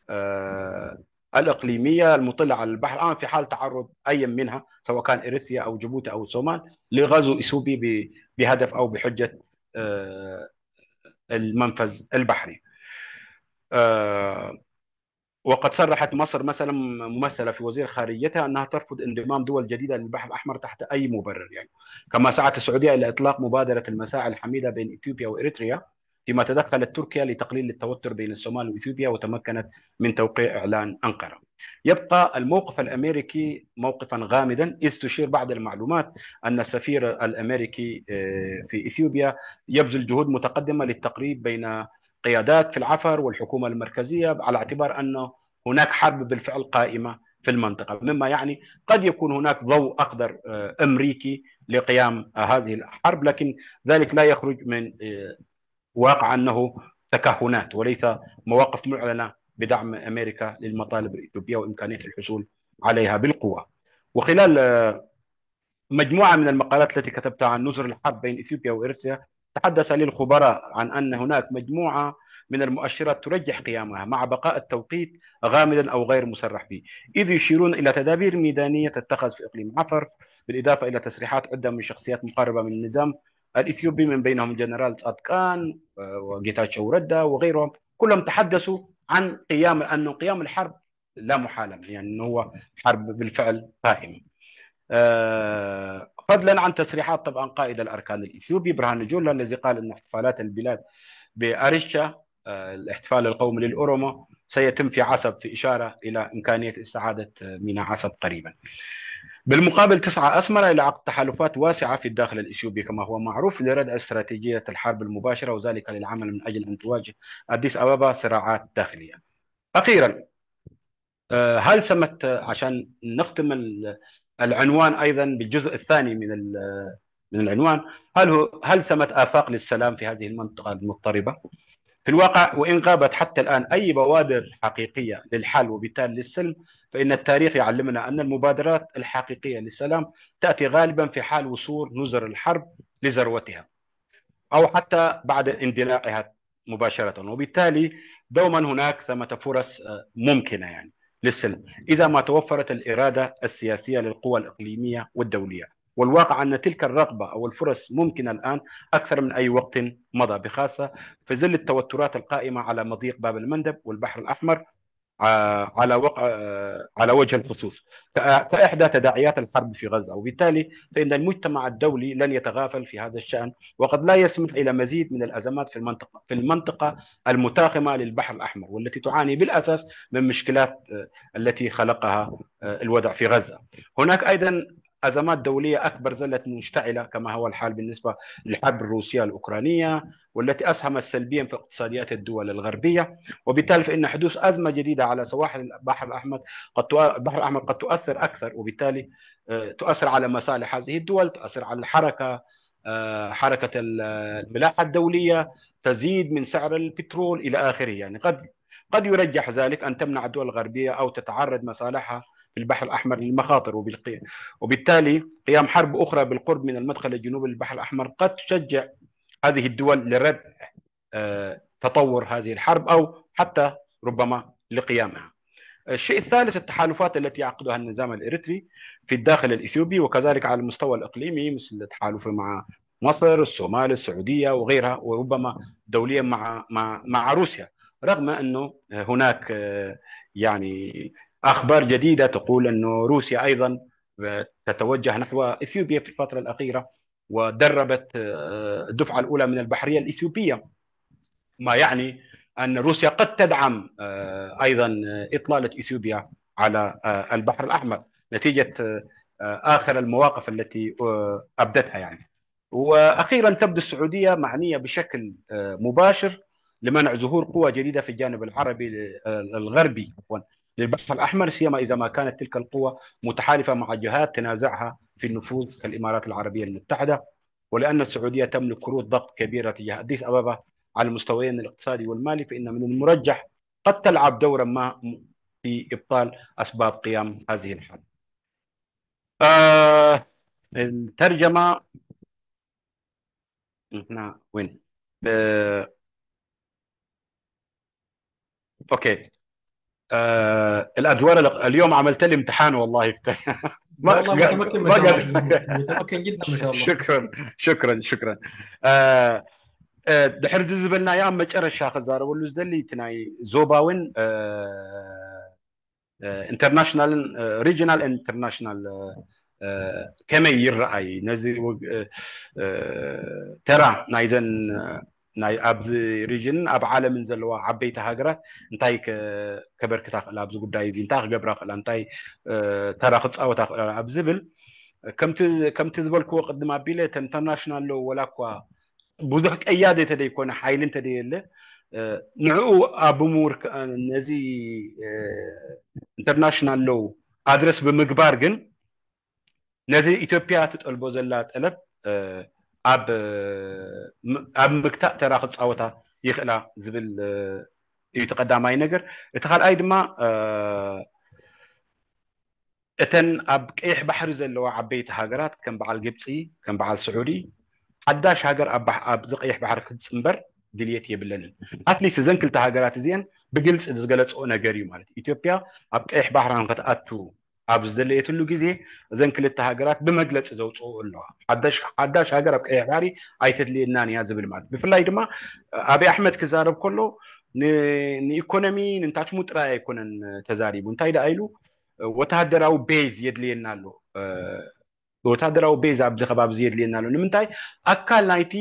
آه، الإقليمية المطلة على البحر الأحمر في حال تعرض أي منها، سواء كان إريتريا أو جيبوتي أو الصومال، لغزو إثيوبي ب- بهدف أو بحجة آه، المنفذ البحري. آه، وقد صرحت مصر مثلا، ممثلة في وزير خارجيتها، أنها ترفض انضمام دول جديدة للبحر الأحمر تحت أي مبرر، يعني. كما سعت السعودية إلى إطلاق مبادرة المساعي الحميدة بين إثيوبيا وإريتريا، فيما تدخلت تركيا لتقليل التوتر بين الصومال وإثيوبيا، وتمكنت من توقيع إعلان أنقرة. يبقى الموقف الأمريكي موقفا غامضا، إذ تشير بعض المعلومات أن السفير الأمريكي آه، في إثيوبيا يبذل جهود متقدمة للتقريب بين قيادات في العفر والحكومة المركزية، على اعتبار أنه هناك حرب بالفعل قائمة في المنطقة، مما يعني قد يكون هناك ضوء أخضر آه، أمريكي لقيام هذه الحرب، لكن ذلك لا يخرج من آه، واقع أنه تكهنات وليس مواقف معلنة بدعم أمريكا للمطالب الإثيوبية وإمكانية الحصول عليها بالقوة. وخلال آه، مجموعة من المقالات التي كتبتها عن نذر الحرب بين إثيوبيا وإريتريا، تحدث لي الخبراء عن أن هناك مجموعة من المؤشرات ترجح قيامها، مع بقاء التوقيت غامضا أو غير مصرح به، إذ يشيرون إلى تدابير ميدانية تتخذ في إقليم عفر، بالإضافة إلى تصريحات عدة من شخصيات مقربة من النظام الإثيوبي، من بينهم جنرال صادقان آه، وجيتاتشو ردا وغيرهم، كلهم تحدثوا عن قيام، أنه قيام الحرب لا محالة، يعني، أنه هو حرب بالفعل قائمة. آه، فضلا عن تصريحات طبعا قائد الأركان الإثيوبي برهان جولا، الذي قال أن احتفالات البلاد بأريشا، آه، الاحتفال القومي للأورومو، سيتم في عسب، في إشارة إلى إمكانية استعادة ميناء عسب قريبا. بالمقابل، تسعى أسمرة إلى عقد تحالفات واسعة في الداخل الإثيوبي، كما هو معروف، لردع استراتيجية الحرب المباشرة، وذلك للعمل من أجل أن تواجه أديس أبابا صراعات داخلية. أخيرا، آه، هل سمت، عشان نختم ال- العنوان أيضا بالجزء الثاني من ال- من العنوان، هل هو هل سمت آفاق للسلام في هذه المنطقة المضطربة؟ في الواقع، وإن غابت حتى الآن أي بوادر حقيقية للحل وبالتالي للسلم، فإن التاريخ يعلمنا أن المبادرات الحقيقية للسلام تأتي غالبا في حال وصول نذر الحرب لذروتها، أو حتى بعد اندلاعها مباشرة، وبالتالي دوما هناك ثمة فرص، آه، ممكنة يعني للسلم إذا ما توفرت الإرادة السياسية للقوى الإقليمية والدولية. والواقع أن تلك الرغبة أو الفرص ممكنة الآن أكثر من أي وقت مضى، بخاصة في ظل التوترات القائمة على مضيق باب المندب والبحر الأحمر، آه، على وقع آه، على وجه الخصوص، كإحدى تداعيات الحرب في غزة. وبالتالي فإن المجتمع الدولي لن يتغافل في هذا الشأن، وقد لا يسمح إلى مزيد من الأزمات في المنطقة في المنطقة المتاخمة للبحر الأحمر، والتي تعاني بالأساس من مشكلات، آه، التي خلقها، آه، الوضع في غزة. هناك أيضا أزمات دولية أكبر زالت مشتعلة، كما هو الحال بالنسبة للحرب الروسية الأوكرانية، والتي أسهمت سلبيا في اقتصاديات الدول الغربية. وبالتالي فإن حدوث أزمة جديدة على سواحل البحر الأحمر قد تؤ- البحر الأحمر قد تؤثر أكثر، وبالتالي، آه، تؤثر على مصالح هذه الدول، تؤثر على الحركة، آه، حركة ال- الملاحة الدولية، تزيد من سعر البترول إلى آخره. يعني قد قد يرجح ذلك أن تمنع الدول الغربية أو تتعرض مصالحها في البحر الأحمر للمخاطر، وبالقي- وبالتالي قيام حرب أخرى بالقرب من المدخل الجنوبي للبحر الأحمر قد تشجع هذه الدول لردع، آه، تطور هذه الحرب أو حتى ربما لقيامها. الشيء الثالث التحالفات التي يعقدها النظام الإريتري في الداخل الإثيوبي، وكذلك على المستوى الإقليمي، مثل تحالفه مع مصر، الصومال، السعودية وغيرها، وربما دوليا مع مع مع روسيا، رغم أنه هناك، آه، يعني أخبار جديدة تقول أنه روسيا أيضا، آه، تتوجه نحو إثيوبيا في الفترة الأخيرة، ودربت، آه، الدفعة الأولى من البحرية الإثيوبية، ما يعني أن روسيا قد تدعم، آه، أيضا، آه، إطلالة إثيوبيا على، آه، البحر الأحمر نتيجة، آه، آه، آخر المواقف التي، آه، أبدتها يعني. وأخيرا تبدو السعودية معنية بشكل، آه، مباشر لمنع ظهور قوى جديدة في الجانب العربي، آه، الغربي عفوا، للبحر الأحمر، سيما إذا ما كانت تلك القوى متحالفة مع جهات تنازعها في النفوذ كالإمارات العربية المتحدة. ولأن السعودية تملك كروت ضغط كبيرة تجاه أديس أبابا على المستويين الاقتصادي والمالي، فإن من المرجح قد تلعب دورا ما في إبطال أسباب قيام هذه الحرب. آه الترجمة، احنا وين؟ آه اوكي. آه الادوار ال- اليوم عملت لي امتحان والله. ما والله متمكن ما ما شاء الله. قد- متمكن جدا ما شاء الله. شكرا، شكرا، شكرا. آه آه ድሕሪ እዚ ዝበልናዮ ኣብ መጨረሻ ክዛረበሉ ዝደሊ እቲ ናይ ዞባውን ኢንተርናሽናልን ሪጂናል ኢንተርናሽናል ከመይ ይረኣይ ነዚ ውግ- እ፣ እ፣ ተራ ናይዘን፣ እ፣ ናይ ኣብዚ ሪጅንን ኣብ ዓለምን ዘለዋ ዓበይቲ ሃገራት እንታይ ከ- ከበርክታ ክእላ ኣብዚ ጉዳይ እዚ እንታይ ክገብራ ክእላ እንታይ፣ እ፣ ተራ ክፃወታ ክእላ ኣብ ዝብል ከምቲ ከምቲ ዝበልክዎ ቅድም ኣቢለ እተን ኢንተርናሽናል ሎ ወላ እኳ ብዙሕ ቀያዲ እንተደይኮነ ሓይሊ እንተደየለ፣ እ፣ ንዕኡ ኣብ ምውርክ ነዚ ኢንተርናሽናል ሎው ኣድረስ ብምግባር ግን ነዚ ኢትዮጵያ ትጠልቦ ዘላ ጠለብ፣ እ፣ ኣብ ም- ኣብ ምግታእ ተራ ክፃወታ ይኽእላ ዝብል፣ እ፣ እዩ እቲ ቀዳማይ ነገር። እቲ ካልኣይ ድማ፣ እ፣ እተን ኣብ ቀይሕ ባሕሪ ዘለዋ ዓበይቲ ሃገራት ከም በዓል ግብፂ፣ ከም በዓል ስዑዲ፣ ሓዳሽ ሃገር ኣብ ባሕ- ኣብዚ ቀይሕ ባሕሪ ክትፅንበር ድልየት የብለንን። ኣትሊስት እዘን ክልተ ሃገራት እዚአን ብግልፂ ዝገለፅኦ ነገር እዩ ማለት እዩ። ኢትዮጵያ ኣብ ቀይሕ ባሕሪ ንክትኣቱ ኣብ ዝደለየትሉ ግዜ እዘን ክልተ ሃገራት ብመግለፂ ዘውፅኦ ኣለዋ። ሓዳሽ ሓዳሽ ሃገር ኣብ ቀይሕ ባሕሪ ኣይተድልየናን እያ ዝብል ማለት። ብፍላይ ድማ ኣብይ ኣሕመድ ክዛረብ ከሎ ን- ንኢኮኖሚ ንንታችሙ ጥራይ ኣይኮነን ተዛሪቡ። እንታይ ደኣ ኢሉ፣ ወተሃደራዊ ቤዝ የድልየና ኣሎ። ወተሃደራዊ ቤዝ ኣብዚ ከባቢ እዚ የድልየና ኣሎ። ንምንታይ? ኣካል ናይቲ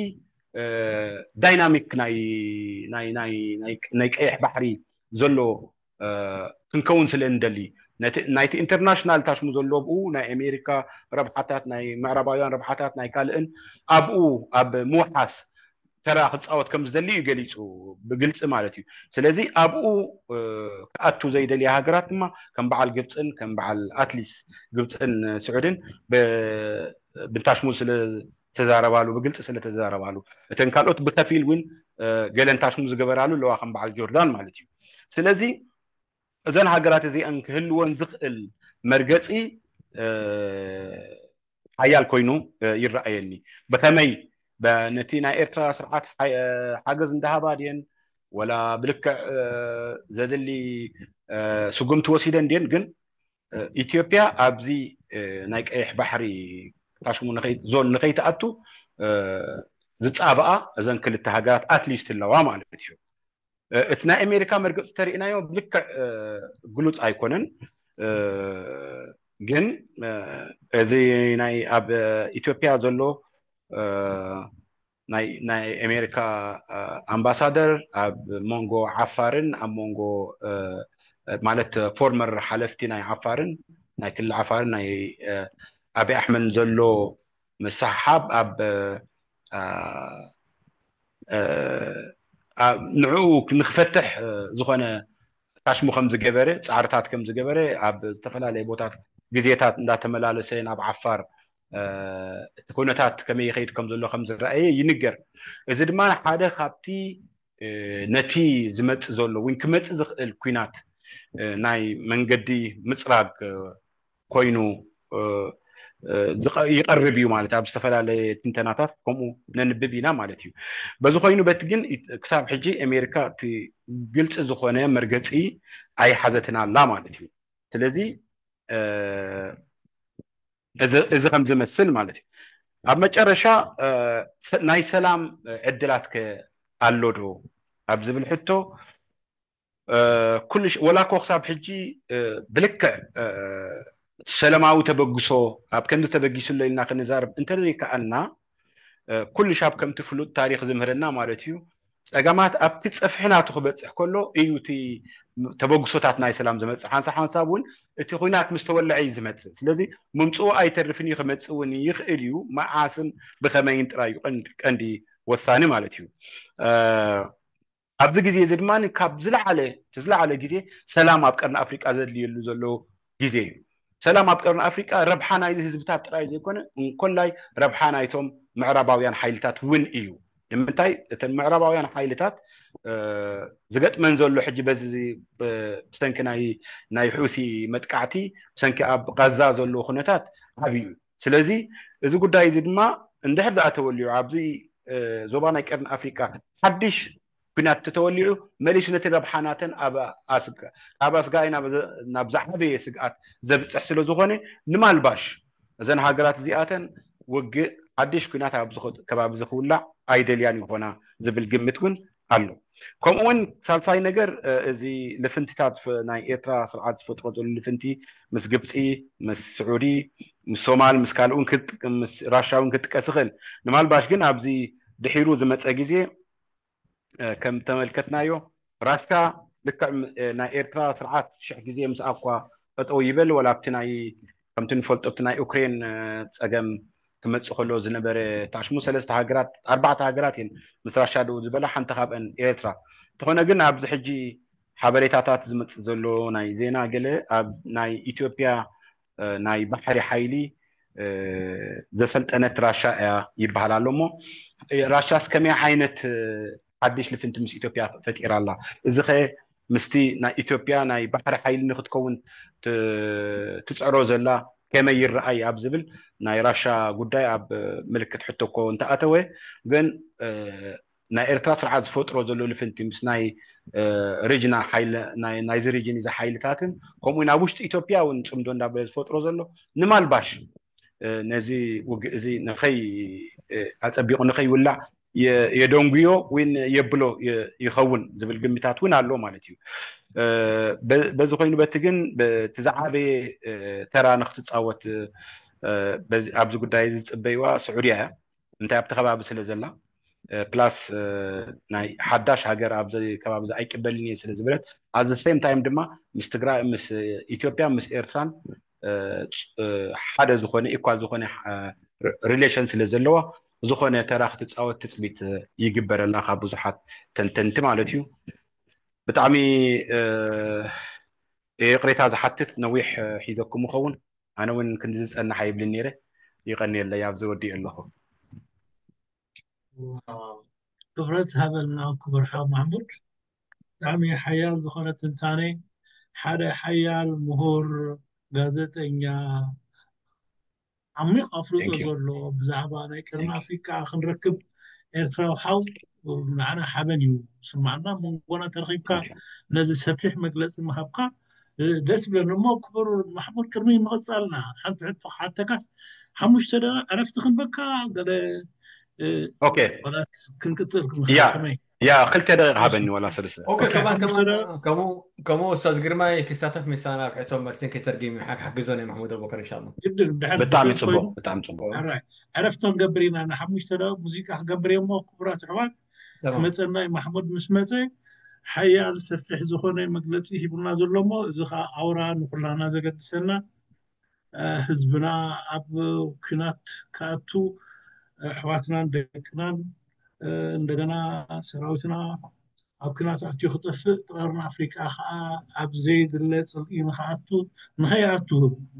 ዳይናሚክ ናይ ናይ ናይ ናይ ናይ ቀይሕ ባሕሪ ዘሎ ክንከውን ስለ እንደሊ፣ ነቲ ናይቲ ኢንተርናሽናል ታሽሙ ዘሎ ብኡ ናይ ኣሜሪካ ረብሓታት፣ ናይ ምዕራባውያን ረብሓታት፣ ናይ ካልእን ኣብኡ ኣብ ምውሓስ ተራ ክፃወት ከም ዝደሊ እዩ ገሊፁ፣ ብግልፂ ማለት እዩ። ስለዚ ኣብኡ ክኣቱ ዘይደልያ ሃገራት ድማ ከም በዓል ግብፅን ከም በዓል ኣትሊስ ግብፅን ስዑድን ብንታሽሙ ስለ ተዛረባሉ፣ ብግልፂ ስለ ተዛረባሉ፣ እተን ካልኦት ብከፊል እውን ገለ ንታሽሙ ዝገበራሉ ኣለዋ ከም በዓል ጆርዳን ማለት እዩ። ስለዚ እዘን ሃገራት እዚአን ክህልወን ዝኽእል መርገፂ ሓያል ኮይኑ ይረኣየኒ። ብኸመይ ነቲ ናይ ኤርትራ ስርዓት ሓገዝ እንዳሃባ ድየን ወላ ብልክዕ ዘድሊ ስጉምቲ ወሲደን ድየን? ግን ኢትዮጵያ ኣብዚ ናይ ቀይሕ ባሕሪ ታሽሙ ዞን ንኸይትኣቱ ዝፃበኣ እዘን ክልተ ሃገራት ኣትሊስት ኣለዋ ማለት እዩ። እቲ ናይ ኣሜሪካ መርገፂ ተሪእናዮ ብልክዕ ግሉፅ ኣይኮነን። ግን እዚ ናይ ኣብ ኢትዮጵያ ዘሎ ናይ ኣሜሪካ ኣምባሳደር ኣብ መንጎ ዓፋርን ኣብ መንጎ ማለት ፎርመር ሓለፍቲ ናይ ዓፋርን ናይ ክልል ዓፋርን ናይ ኣብይ ኣሕመድ ዘሎ ምስሕሓብ ኣብ ንዕኡ ንክፈትሕ ዝኾነ ታሽሙ ከም ዝገበረ ፃዕርታት ከም ዝገበረ ኣብ ዝተፈላለየ ቦታት ግዜታት እንዳተመላለሰ ናብ ዓፋር እቲ ኩነታት ከመይ ይኸይድ ከም ዘሎ ከም ዝረኣየ ይንገር። እዚ ድማ ሓደ ካብቲ ነቲ ዝመፅእ ዘሎ ወይ ክመፅእ ዝኽእል ኩናት ናይ መንገዲ ምፅራግ ኮይኑ ይቐርብ እዩ ማለት ኣብ ዝተፈላለየ ትንተናታት ከምኡ ነንብብ ኢና ማለት እዩ። በዚ ኮይኑ በቲ ግን ክሳብ ሕጂ ኣሜሪካ እቲ ግልፂ ዝኾነ መርገፂ ኣይሓዘትን ኣላ ማለት እዩ። ስለዚ እዚ ከም ዝመስል ማለት እዩ። ኣብ መጨረሻ ናይ ሰላም ዕድላት ከ ኣሎ ዶ ኣብ ዝብል ሕቶ ኩሉ ወላ እኮ ክሳብ ሕጂ ብልክዕ ሰላማዊ ተበግሶ ኣብ ከምዚ ተበጊሱ ኣሎ ኢልና ክንዛረብ እንተዘይከኣልና ኩሉ ሻብ ከምቲ ፍሉጥ ታሪክ ዝምህረና ማለት እዩ። ፀገማት ኣብቲ ፀፍሒ ናቱ ክበፅሕ ከሎ እዩ እቲ ተበግሶታት ናይ ሰላም ዝመፅእ። ሓንሳብ ሓንሳብ እውን እቲ ኩናት ምስ ተወለዐ እዩ ዝመፅእ። ስለዚ ምምፅኡ ኣይተርፍን እዩ፣ ክመፅእ እውን ይኽእል እዩ። መዓስን ብኸመይን ጥራይ እዩ ቀንዲ ወሳኒ ማለት እዩ። ኣብዚ ግዜ እዚ ድማ ካብ ዝለዓለ እቲ ዝለዓለ ግዜ ሰላም ኣብ ቀርኒ ኣፍሪቃ ዘድልየሉ ዘሎ ግዜ እዩ። ሰላም ኣብ ቀርኒ ኣፍሪቃ ረብሓ ናይዚ ህዝብታት ጥራይ ዘይኮነ እንኮላይ ረብሓ ናይቶም ምዕራባውያን ሓይልታት እውን እዩ። ንምንታይ እተን ምዕራባውያን ሓይልታት ዝገጥመን ዘሎ ሕጂ በዚ ብሰንኪ ናይ ናይ ሑሲ መጥቃዕቲ ብሰንኪ ኣብ ጋዛ ዘለዎ ኩነታት ዓብዩ እዩ። ስለዚ እዚ ጉዳይ እዚ ድማ እንድሕር ደኣ ተወሊዑ ኣብዚ ዞባ ናይ ቀርኒ ኣፍሪቃ ሓድሽ ኩናት ተተወሊዑ መሊሱ ነቲ ረብሓ ናተን ኣብ ኣስጋኢ ናብ ዝዓበየ ስግኣት ዘብፅሕ ስለ ዝኾነ ንማልባሽ እዘን ሃገራት እዚኣተን ውግእ ሓድሽ ኩናት ኣብ ከባቢ ዝክውላዕ ኣይደልያን ይኾና ዝብል ግምት እውን ኣሎ። ከምኡ እውን ሳልሳይ ነገር እዚ ልፍንትታት ናይ ኤርትራ ስርዓት ዝፈጥሮ ዘሎ ልፍንቲ ምስ ግብፂ፣ ምስ ስዑዲ፣ ምስ ሶማል፣ ምስ ካልእ እውን ራሻ እውን ክጥቀስ ይኽእል። ንማልባሽ ግን ኣብዚ ድሒሩ ዝመፀ ግዜ ከም ተመልከትናዮ ራሻ ልክዕ ናይ ኤርትራ ስርዓት ሽሕ ግዜ ምስ ኣኳ ጠጠው ይበል ወላ ኣብቲ ናይ ከምቲ ንፈልጦ ኣብቲ ናይ ዩክሬን ፀገም ክመፅእ ከሎ ዝነበረ ታሽሙ ሰለስተ ሃገራት ኣርባዕተ ሃገራት እየን ምስ ራሻ ደው ዝበላ ሓንቲ ካብአን ኤርትራ እንተኾነ ግን ኣብዚ ሕጂ ሓበሬታታት ዝመፅእ ዘሎ ናይ ዜና ገለ ኣብ ናይ ኢትዮጵያ ናይ ባሕሪ ሓይሊ ዘሰልጠነት ራሻ እያ ይበሃል ኣሎ እሞ ራሻስ ከመይ ዓይነት ሓድሽ ልፍንቲ ምስ ኢትዮጵያ ፈጢራ ኣላ? እዚ ኸ ምስቲ ናይ ኢትዮጵያ ናይ ባሕሪ ሓይሊ ንክትከውን ትፀሮ ዘላ ከመይ ይረኣይ ኣብ ዝብል ናይ ራሻ ጉዳይ ኣብ ምልክት ሕቶ እኮ እንተኣተወ ግን ናይ ኤርትራ ስርዓት ዝፈጥሮ ዘሎ ልፍንቲ ምስ ናይ ሪጅና ናይዚ ሪጅን እዚ ሓይልታትን ከምኡ ናብ ውሽጢ ኢትዮጵያ እውን ፅምዶ እንዳበለ ዝፈጥሮ ዘሎ ንማልባሽ ነዚ ውግእ እዚ ንኸይ ኣፀቢቑ ንኸይውላዕ የደንጉዮ ወይ የብሎ ይኸውን ዝብል ግምታት እውን ኣሎ ማለት እዩ። በዚ ኮይኑ በቲ ግን በቲ ዝዓበየ ተራ ንክትፃወት ኣብዚ ጉዳይ ዝፅበይዋ ስዑድያ እያ። እንታይ ኣብቲ ከባቢ ስለ ዘላ ፕላስ ናይ ሓዳሽ ሃገር ኣብዚ ከባቢ እዚ ኣይቅበልን እየ ስለ ዝበለት ኣብዚ ሴም ታይም ድማ ምስ ትግራይ ምስ ኢትዮጵያ ምስ ኤርትራን ሓደ ዝኾነ ኢኳል ዝኾነ ሪሌሽን ስለ ዘለዋ ዝኾነ ተራ ክትፃወት ትፅቢት ይግበረላ ካብ ብዙሓት ተንተንቲ ማለት እዩ። ብጣዕሚ ይቕሬታ ዝሓትት ነዊሕ ሒዘኩም ኸውን ኣነ እውን ክንዲ ዝፀንሕ ኣይብልን ነይረ። ይቐንየለይ ኣብዚ ወዲኡ ኣለኹ። ትኩረት ሃበልና ክቡር ሓው ማሕሙድ። ብጣዕሚ ሓያል ዝኾነ ትንታኔ ሓደ ሓያል ምሁር ጋዜጠኛ ዓሚቕ ኣፍልጦ ዘሎ ብዛዕባ ናይ ቀርኒ ኣፍሪካ ክንረክብ ኤርትራዊ ሓው ንዓና ሓበን እዩ ዝስማዓና። መንጎና ተረኺብካ ነዚ ሰፊሕ መግለፂ ምሃብካ ደስ ይብለኒ። እሞ ክቡር ማሕሙድ፣ ቅድሚ ምቕፃልና ሓንቲ ሕቶ ክሓተካስ፣ ሓሙሽተ ደቂቕ ዕረፍቲ ክንበካ ገለ ኦኬ ዋላት ክንቅፅል ያ ከመይ? ያ ክልተ ደቂቕ ሃበኒ ዋላ ሰለስተ ኦኬ ከማን ከማን ከምኡ ከምኡ ኡስታዝ ግርማይ ክሳተፍ ምሳና ኣብ ሕቶ መልስን ከተርጊም ሓ- ሓግዞ ናይ ማሕሙድ ኣቦከር ኢንሻ ኣላህ። ግድን ድሕር ብጣዕሚ ድሕር ፅቡቅ ኮይኑ ብጣዕሚ ፅቡቅ ኣራይ ዕረፍቶም ገብር ኢና ንሓሙሽተ ደቂቕ ሙዚቃ ክገብር እየ። እሞ ክቡራት ኣሕዋት ተማም ክመፀና እዩ። ማሕሙድ ምስ መፀ ሓያል ሰፊሕ ዝኾነ መግለፂ ሂቡና ዘሎ እሞ፣ እዚ ከዓ ኣውራ ንኩላና ዘገድሰና እ፣ ህዝብና ኣብ ኩናት ክኣቱ፣ ኣሕዋትናን ደቅናን፣ እ፣ እንደገና ሰራዊትና ኣብ ኩናት ኣትዩ ክጠፍእ፣ ቀርኒ ኣፍሪቃ ከዓ ኣብ ዘይድለ ፅልኢ ንክኣቱ፣ ንኸይኣቱ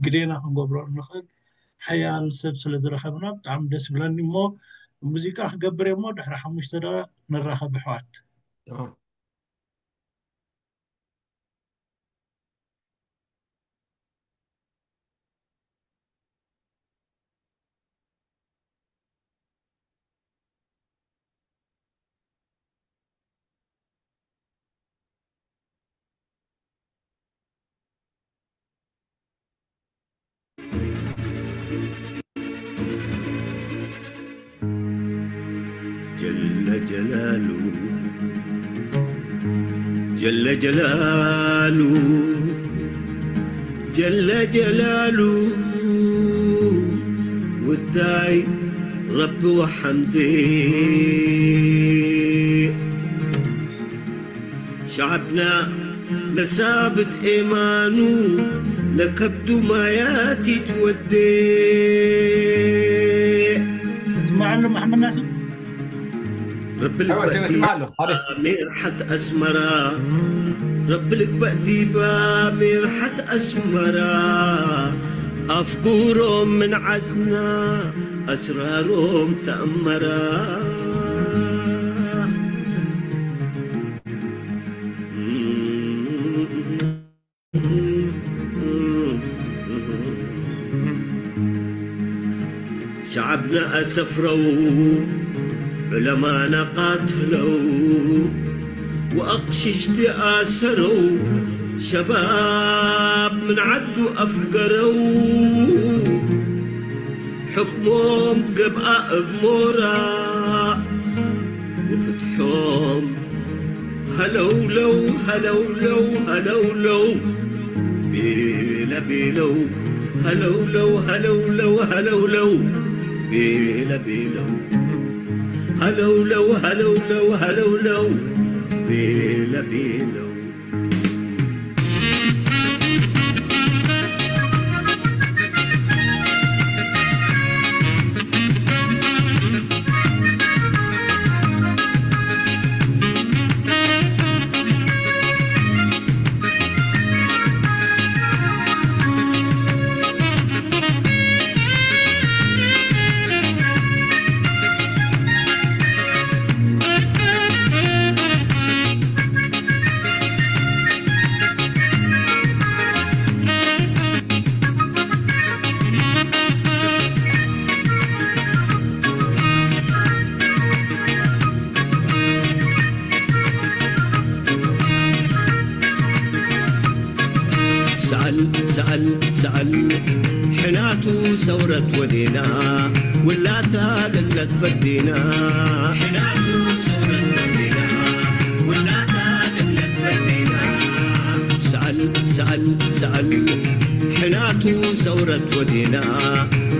ግዴና ክንገብሮ እንኽእል ሓያል ሰብ ስለ ዝረኸብና ብጣዕሚ ደስ ይብለኒ። እሞ ሙዚቃ ክገብር እየ እሞ ድሕሪ ሓሙሽተ ደቂቕ ንራኸብ ኣሕዋት። ተማም جل جلاله، جل جلاله، جل جلاله، وداي رب وحمدي. شعبنا لثابت إيمانه، لكبدو ما ياتي تودي. ስማዕ ኣሎ መሓመድ ናስር። رب حلو، سمع، سمع له. البديع ميرحة أسمرة، رب القبة ديبا ميرحة أسمرة، أفقورهم من عدنا أسرارهم تأمرة. شعبنا أسفروا، علمانا قاتلوا، وأقشش تآسروا، شباب من عدو أفقروا، حكمهم قبقى بمورا، وفتحهم هلولو، هلولو، هلولو. بيلا بيلو. هلولو، هلولو، هلولو. بيلا بيلو. هلولو، هلولو، هلولو. بيلا بيلو. سأل، سأل، سأل. حناتو ثورة ودينا، ولا تاللت فدينا. حناتو ثورة ودينا، ولا تاللت فدينا. سأل، سأل، سأل. حناتو ثورة ودينا،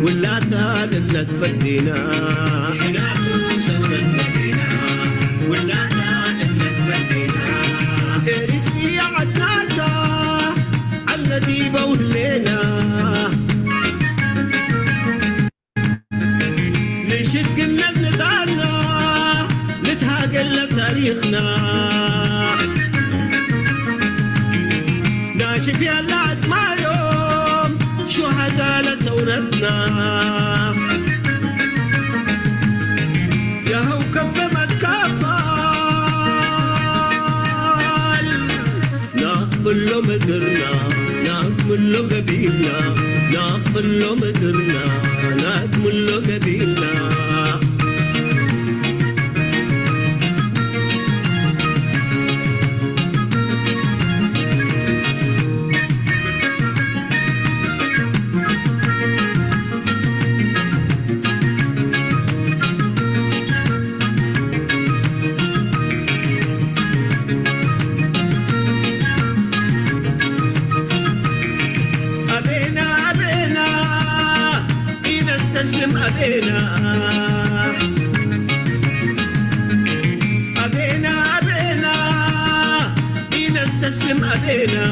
ولا تاللت فدينا. حناتو ثورة ودينا، ولا تاللت فدينا. إريتريا عدناتا، عنا ديبا ولينا. نشد قلنا نتعنا، نتهاجل لتاريخنا. ناشف يلا عدمايوم، شهداء لثورتنا. يا هو كف ما تكفل. نقبل له مدرنا، نقبل له قبيلنا، نقبل له مدرنا، نقبل له قبيلنا. أبينا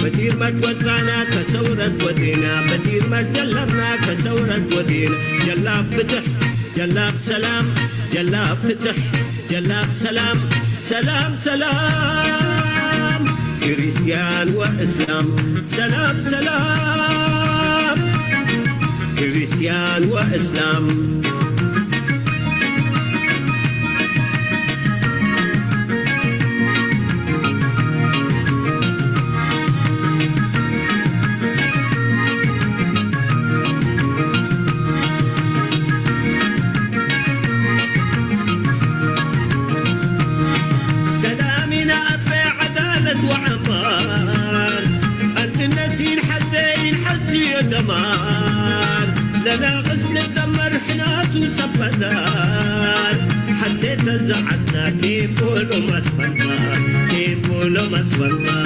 بدير ما توزعنا كثورة ودينا، بدير ما سلمنا كثورة ودينا. جلاب فتح، جلاب سلام، جلاب فتح، جلاب سلام، سلام سلام. كريستيان وإسلام، سلام سلام. كريستيان وإسلام. سلامنا أبي عدالة وعمار، أنت النتين حزين حزي دمار، لنا غسل الدمر حنات وسبدار، حتى تزعتنا كيف ولو ما تفرقنا، كيف ولو ما تفرقنا،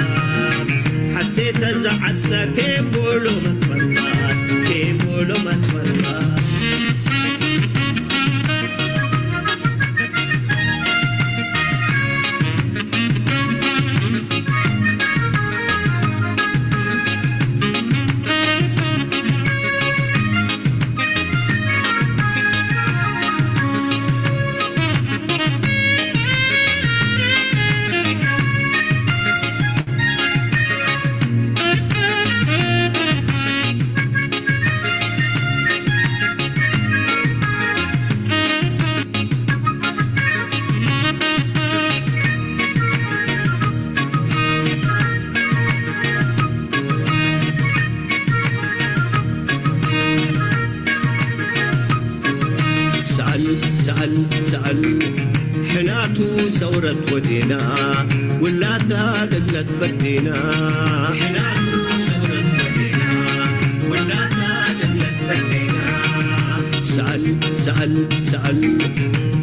حتى تزعتنا كيف ولو ما تفرقنا، كيف ولو ما تفرقنا. سأل سأل سأل حناتو ثورة ودينا ولاتا لبلت فدينا. حناتو ثورة ودينا ولاتا لبلت فدينا. سأل سأل سأل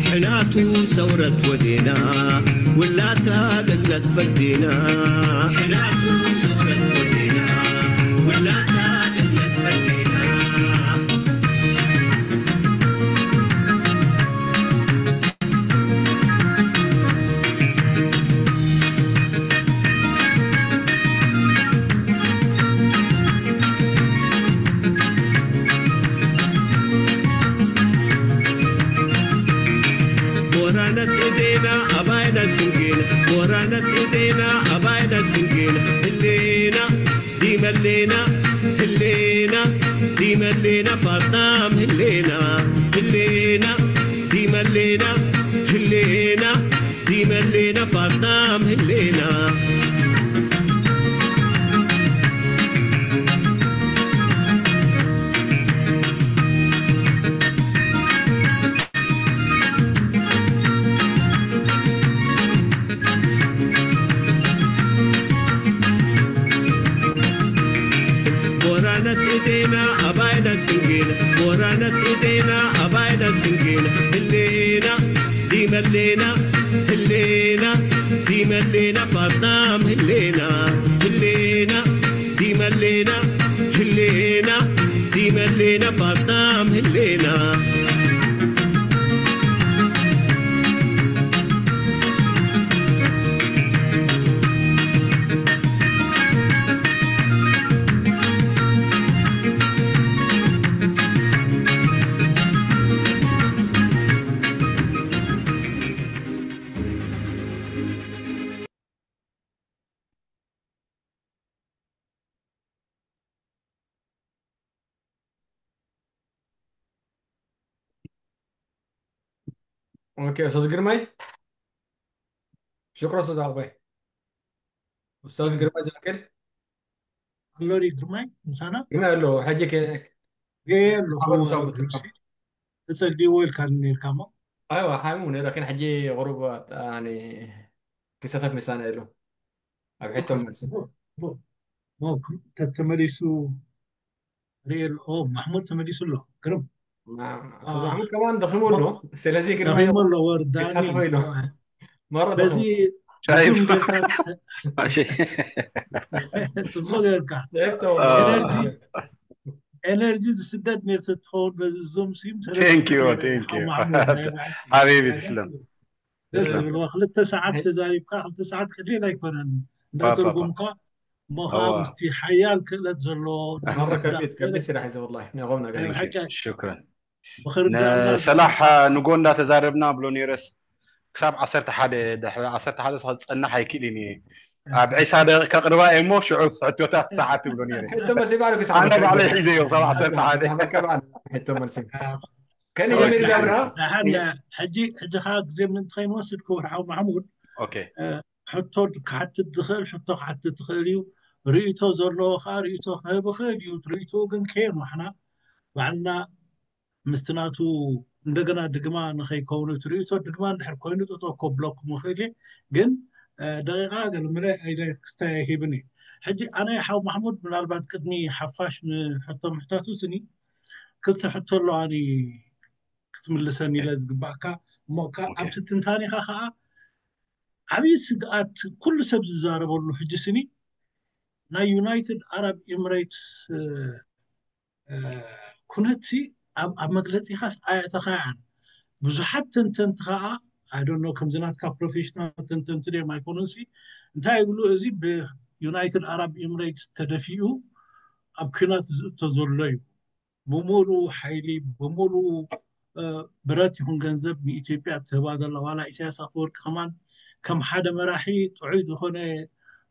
حناتو ثورة ودينا ولاتا لبلت فدينا. حناتو ثورة ودينا ولاتا لبلت فدينا. ሞራነት እዴና ኣባይነት ፍንጌና ሞራነት እዴና ኣባይነት ፍንጌና ህሌና ዲመሌና ህሌና ዲመሌና ፋጣም ህሌና ህሌና ዲመሌና ህሌና ዲመሌና ፋጣም ህሌና። ሞራነት እዴና ኣባይነት ፍንጌና ሞራነት እዴና ኣባይነት ፍንጌና ህሌና ዲመሌና ህሌና ዲመሌና ፋጣም ህሌና ህሌና ዲመሌና ህሌና ዲመሌና ፋጣም ህሌና። ኦኬ፣ ኡስታዝ ግርማይ። ሽክሮ ኡስታዝ ዓባይ። ኡስታዝ ግርማይ ዘልከል። ኣሎ ድዩ ግርማይ ምሳና? ግርማይ ኣሎ። ሕጂ ከ-፣ የ-፣ ኣሎ። ሓመድ ምሳው ትርከብ። ተጸልይዎ ኢልካ ነርካ እሞ። ኣይዋ፣ ሓሙ ነይረ፣ ግን ሕጂ ቁሩብ፣ ያኒ፣ ክሳተፍ ምሳና ኢሉ። ኣብ ሕቶ መልሲ። ሞ-፣ ሞ-፣ ሞ-፣ ተተመሊሱ ሪኤል፣ ኦ፣ ማሕሙድ ተመሊሱ ኣሎ። ግርም። ማ-፣ ኡስታዝ ኣሕመድ ከማን ደኺሙ ኣሎ። ስለዚ ግርማይ ደኺሙ ኣሎ፣ ወርዳኒ። ይሳተፎ ኢሉ። መሮ በዚ ደኺሙ። ሻይ። ብዙም ጌርካ እሺ። ጽቡቕ ጌርካ። ሴፍቶ። አ። ኤነርጂ፣ ኤነርጂ ዝስደድ ነብሲ ትኸውን በዚ ዙም ሲም። ስለዚ Thank you፣ ተገይረ thank you። ማሕሙድ ናይ ባዕልቲ። ሓቢቢ ትስለም። ደስ ዝብልዋ ክልተ ሰዓት ተዛሪብካ ክልተ ሰዓት ቀሊል ኣይኮነን እንዳተርጎምካ እሞ ከዓ ምስቲ ሓያል ክእለት ዘለዎ مرة كبير كبير سلاح زي والله نغمنا قال ሓቂ ሽክረን ብክርዳእና ሰላሕ ንጎ እንዳተዛረብና ብሎ ነይረስ ክሳብ ዓሰርተ ሓደ ድሕሪ ዓሰርተ ሓደ ሰዓት ዝፀናሕ ኣይክእልን እየ ኣብ ዒሳ ደቂቃ ቅርባ እየ እሞ ሽዑ ሕቶታት ሰዓት ትብሎ ነይረ حتى ما سيبالك ኣነ ባዕለይ ሒዘዮ ክሳብ ዓሰርተ ሓደ كمان حتى ما سيب كان يجمل قبلها ደሓን ሕጂ ሕጂ ከዓ ግዜ ምእንቲ ከይንወስድ ክቡር ሓው ማሕሙድ ኦኬ ሕቶ ክሓትት ዝኽእል ሕቶ ክሓትት ዝኽእል እዩ ርእቶ ዘለዎ ከዓ ርእቶ ክህብ ይኽእል እዩ ርእቶ ግን ከየን ዋሕና ባዕልና ምስቲ ናቱ እንደገና ድግማ ንኸይከውን እቲ ርእቶ ድግማ እንድሕር ኮይኑ ጠጠው ከብለኩም ይኽእል እየ ግን ደቂቃ ገለመለ ኢለ ክስታይ ኣይሂብን እዩ ሕጂ ኣነ ሓው ማሕሙድ ምናልባት ቅድሚ ሓፋሽ ንሕቶ ምሕታቱ ስኒ ክልተ ሕቶ ኣለዋኒ ክትምልሰኒ ኢለ ዝግባእካ እሞ ከ ኣብቲ ትንታኔኻ ከዓ ዓብዪ ስግኣት ኩሉ ሰብ ዝዛረበሉ ሕጂ ስኒ ናይ ዩናይትድ ኣረብ ኤምሬትስ ኩነት ኣብ ኣብ መግለፂኻስ ኣየእተኻያን ብዙሓት ተንተንቲ ከዓ ኣይደኖ ከምዚ ናትካ ፕሮፌሽናል ተንተንቲ ድዮም ኣይኮኑን ሲ እንታይ ይብሉ እዚ ብዩናይትድ ኣረብ ኤምሬትስ ተደፊኡ ኣብ ኩናት ዝእቶ ዘሎ እዩ ብሙሉ ሓይሊ ብሙሉ ብረት ይኹን ገንዘብ ንኢትዮጵያ ትህባ ዘላ ዋላ ኢሳያስ ኣፈወርቂ ከማን ከም ሓደ መራሒ ጥዑይ ዝኾነ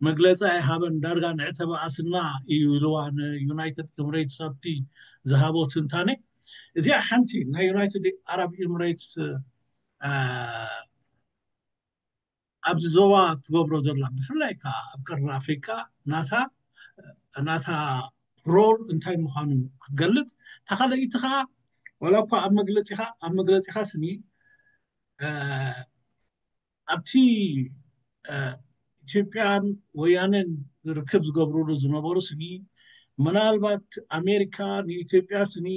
መግለፂ ኣይሃበን ዳርጋ ንዕተበኣስና እዩ ኢልዋ ንዩናይትድ ኤምሬትስ ኣብቲ ዝሃቦ ትንታኔ እዚኣ ሓንቲ ናይ ዩናይትድ ኣረብ ኤምሬትስ ኣብዚ ዞባ ትገብሮ ዘላ ብፍላይ ከዓ ኣብ ቀርኒ ኣፍሪካ ናታ ናታ ሮል እንታይ ምዃኑ ክትገልፅ እታ ካልኣይቲ ከዓ ዋላ እኳ ኣብ መግለፂኻ ኣብ መግለፂኻ ስኒ ኣብቲ ኢትዮጵያን ወያነን ርክብ ዝገብሩሉ ዝነበሩ ስኒ ምናልባት ኣሜሪካ ንኢትዮጵያ ስኒ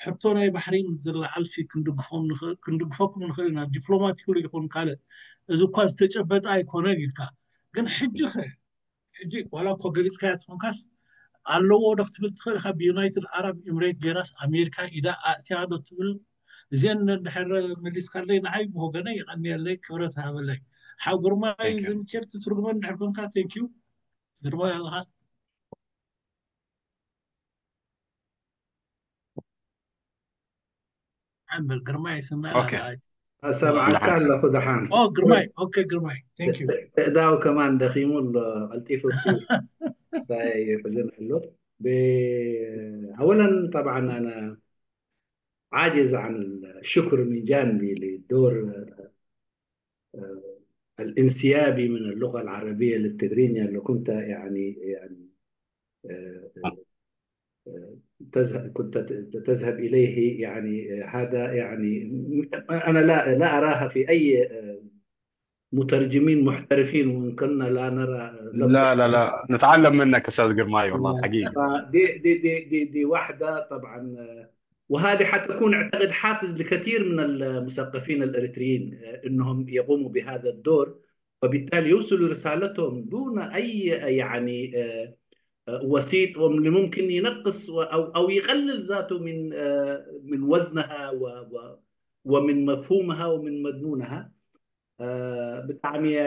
ሕቶ ናይ ባሕሪ ምስ ዝለዓል ሲ ክንድግፎም ንኽእል- ክንድግፈኩም ንኽእል ኢና ዲፕሎማቲክሊ ይኹን ካልእ እዚ እኳ ዝተጨበጠ ኣይኮነን ኢልካ ግን ሕጂ ኸ ሕጂ ዋላ እኮ ገሊፅካያ ትኾንካስ ኣለዎ ዶ ክትብል ትኽእል ኢኻ ብዩናይትድ ኣረብ ኤምሬት ገይራስ ኣሜሪካ ኢዳ ኣእትያ ዶ ትብል እዚአን እንድሕር መሊስካለይ ንዓይ ብወገነይ የቐንየለይ ክብረት ሃበለይ ሓው ግርማይ Thank you. ዝምኬር ትትርጉመን እንድሕር ኮንካ thank you ግርማይ ኣለኻ ሓምበል ግርማይ ይስምዐና Okay. ኣለኻ ኣሰምዓካ ኣለኹ ደሓን ኦ ግርማይ okay ግርማይ thank you እዳው ከማን ደኺሙ ኣሎ ቀልጢፉ እቱ እንታይ ይሕዝን ኣሎ ب- أولا طبعا أنا عاجز عن الشكر من جانبي للدور آه، الانسيابي من اللغة العربية للتقرينيا اللي كنت يعني يعني آه، آه، تذهب كنت ت- تذهب إليه يعني آه، هذا يعني أنا لا لا أراها في أي آه، مترجمين محترفين وإن كنا لا نرى لا لا لا نتعلم منك استاذ قرماي والله حقيقي فدي دي دي دي دي واحدة طبعا آه، وهذه حتكون اعتقد حافز لكثير من المثقفين الاريتريين آه، انهم يقوموا بهذا الدور وبالتالي يوصلوا رسالتهم دون اي يعني آه، آه، وسيط واللي ممكن ينقص و- او او يقلل ذاته من آه، من وزنها و- و- ومن مفهومها ومن مضمونها ብጣዕሚ እየ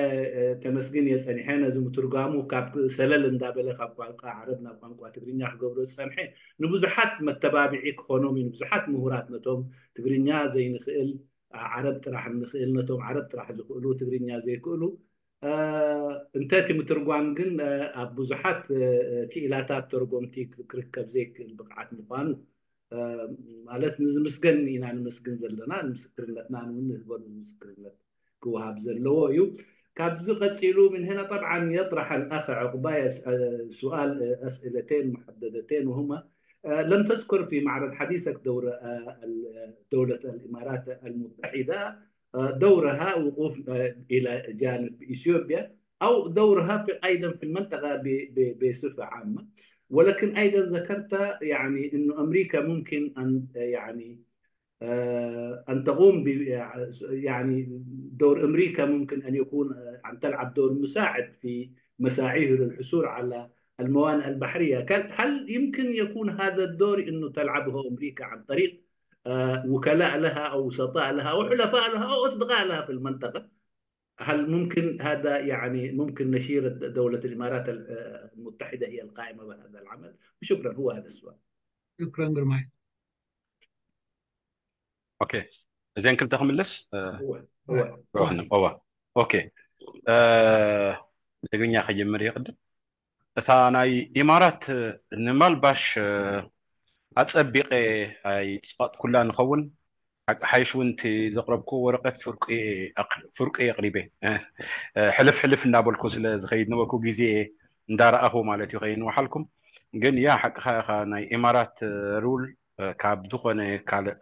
ተመስግን እየ ፀኒሐ ነዚ ምትርጓሙ ካብ ሰለል እንዳበለ ካብ ቋንቋ ዓረብ ናብ ቋንቋ ትግርኛ ክገብሮ ዝፀንሐ ንብዙሓት መተባብዒ ክኾኖም እዩ ንብዙሓት ምሁራት ነቶም ትግርኛ ዘይንኽእል ዓረብ ጥራሕ እንኽእል ነቶም ዓረብ ጥራሕ ዝኽእሉ ትግርኛ ዘይክእሉ እንተ እቲ ምትርጓም ግን ኣብ ብዙሓት ክኢላታት ተርጎምቲ ክርከብ ዘይክእል ብቕዓት ምዃኑ ማለት ንዝምስገን ኢና ንመስግን ዘለና ንምስክርነትና እውን ንህበሉ ምስክርነት ክወሃብ ዘለዎ እዩ ካብዚ ቀፂሉ من هنا طبعا يطرح الأخ عقباية سؤال أسئلتين محددتين وهما لم تذكر في معرض حديثك دور دولة الإمارات المتحدة دورها وقوف إلى جانب إثيوبيا أو دورها في أيضا في المنطقة بصفة عامة ولكن أيضا ذكرت يعني أنه أمريكا ممكن أن يعني أن تقوم ب يعني دور أمريكا ممكن أن يكون أن تلعب دور مساعد في مساعيه للحصول على الموانئ البحرية هل يمكن يكون هذا الدور أنه تلعبه أمريكا عن طريق وكلاء لها أو وسطاء لها أو حلفاء لها أو أصدقاء لها في المنطقة هل ممكن هذا، يعني، ممكن نشير د-، دولة الإمارات ال-، المتحدة هي القائمة بهذا العمل؟ وشكرًا، هو هذا السؤال. شكرا ግርማይ። ኦኬ፣ እዚን ክልተ ክምልስ። هو هو እዋ ኦኬ፣ ትግርኛ ከጀምር ይቅድም። እታ ናይ ኢማራት ንማልባሽ ኣጸቢቐ ኣይጽፋጥኩላ ንኸውን። ሓቂ ሓይሽ እውን እቲ ዘቕረብኩ ወረቐት ፍርቂ ኣቕ- ፍርቂ ኣቕሪበ ሕልፍ ሕልፍ እናበልኩ ስለ ዝኸይድ ነበርኩ፣ ግዜ እንዳረኣኹ ማለት እዩ። ከይንወሓልኩም ግን፣ ያ፣ ሓቅኻ ኢኻ። ናይ ኢማራት ሩል ካብ ዝኾነ ካልእ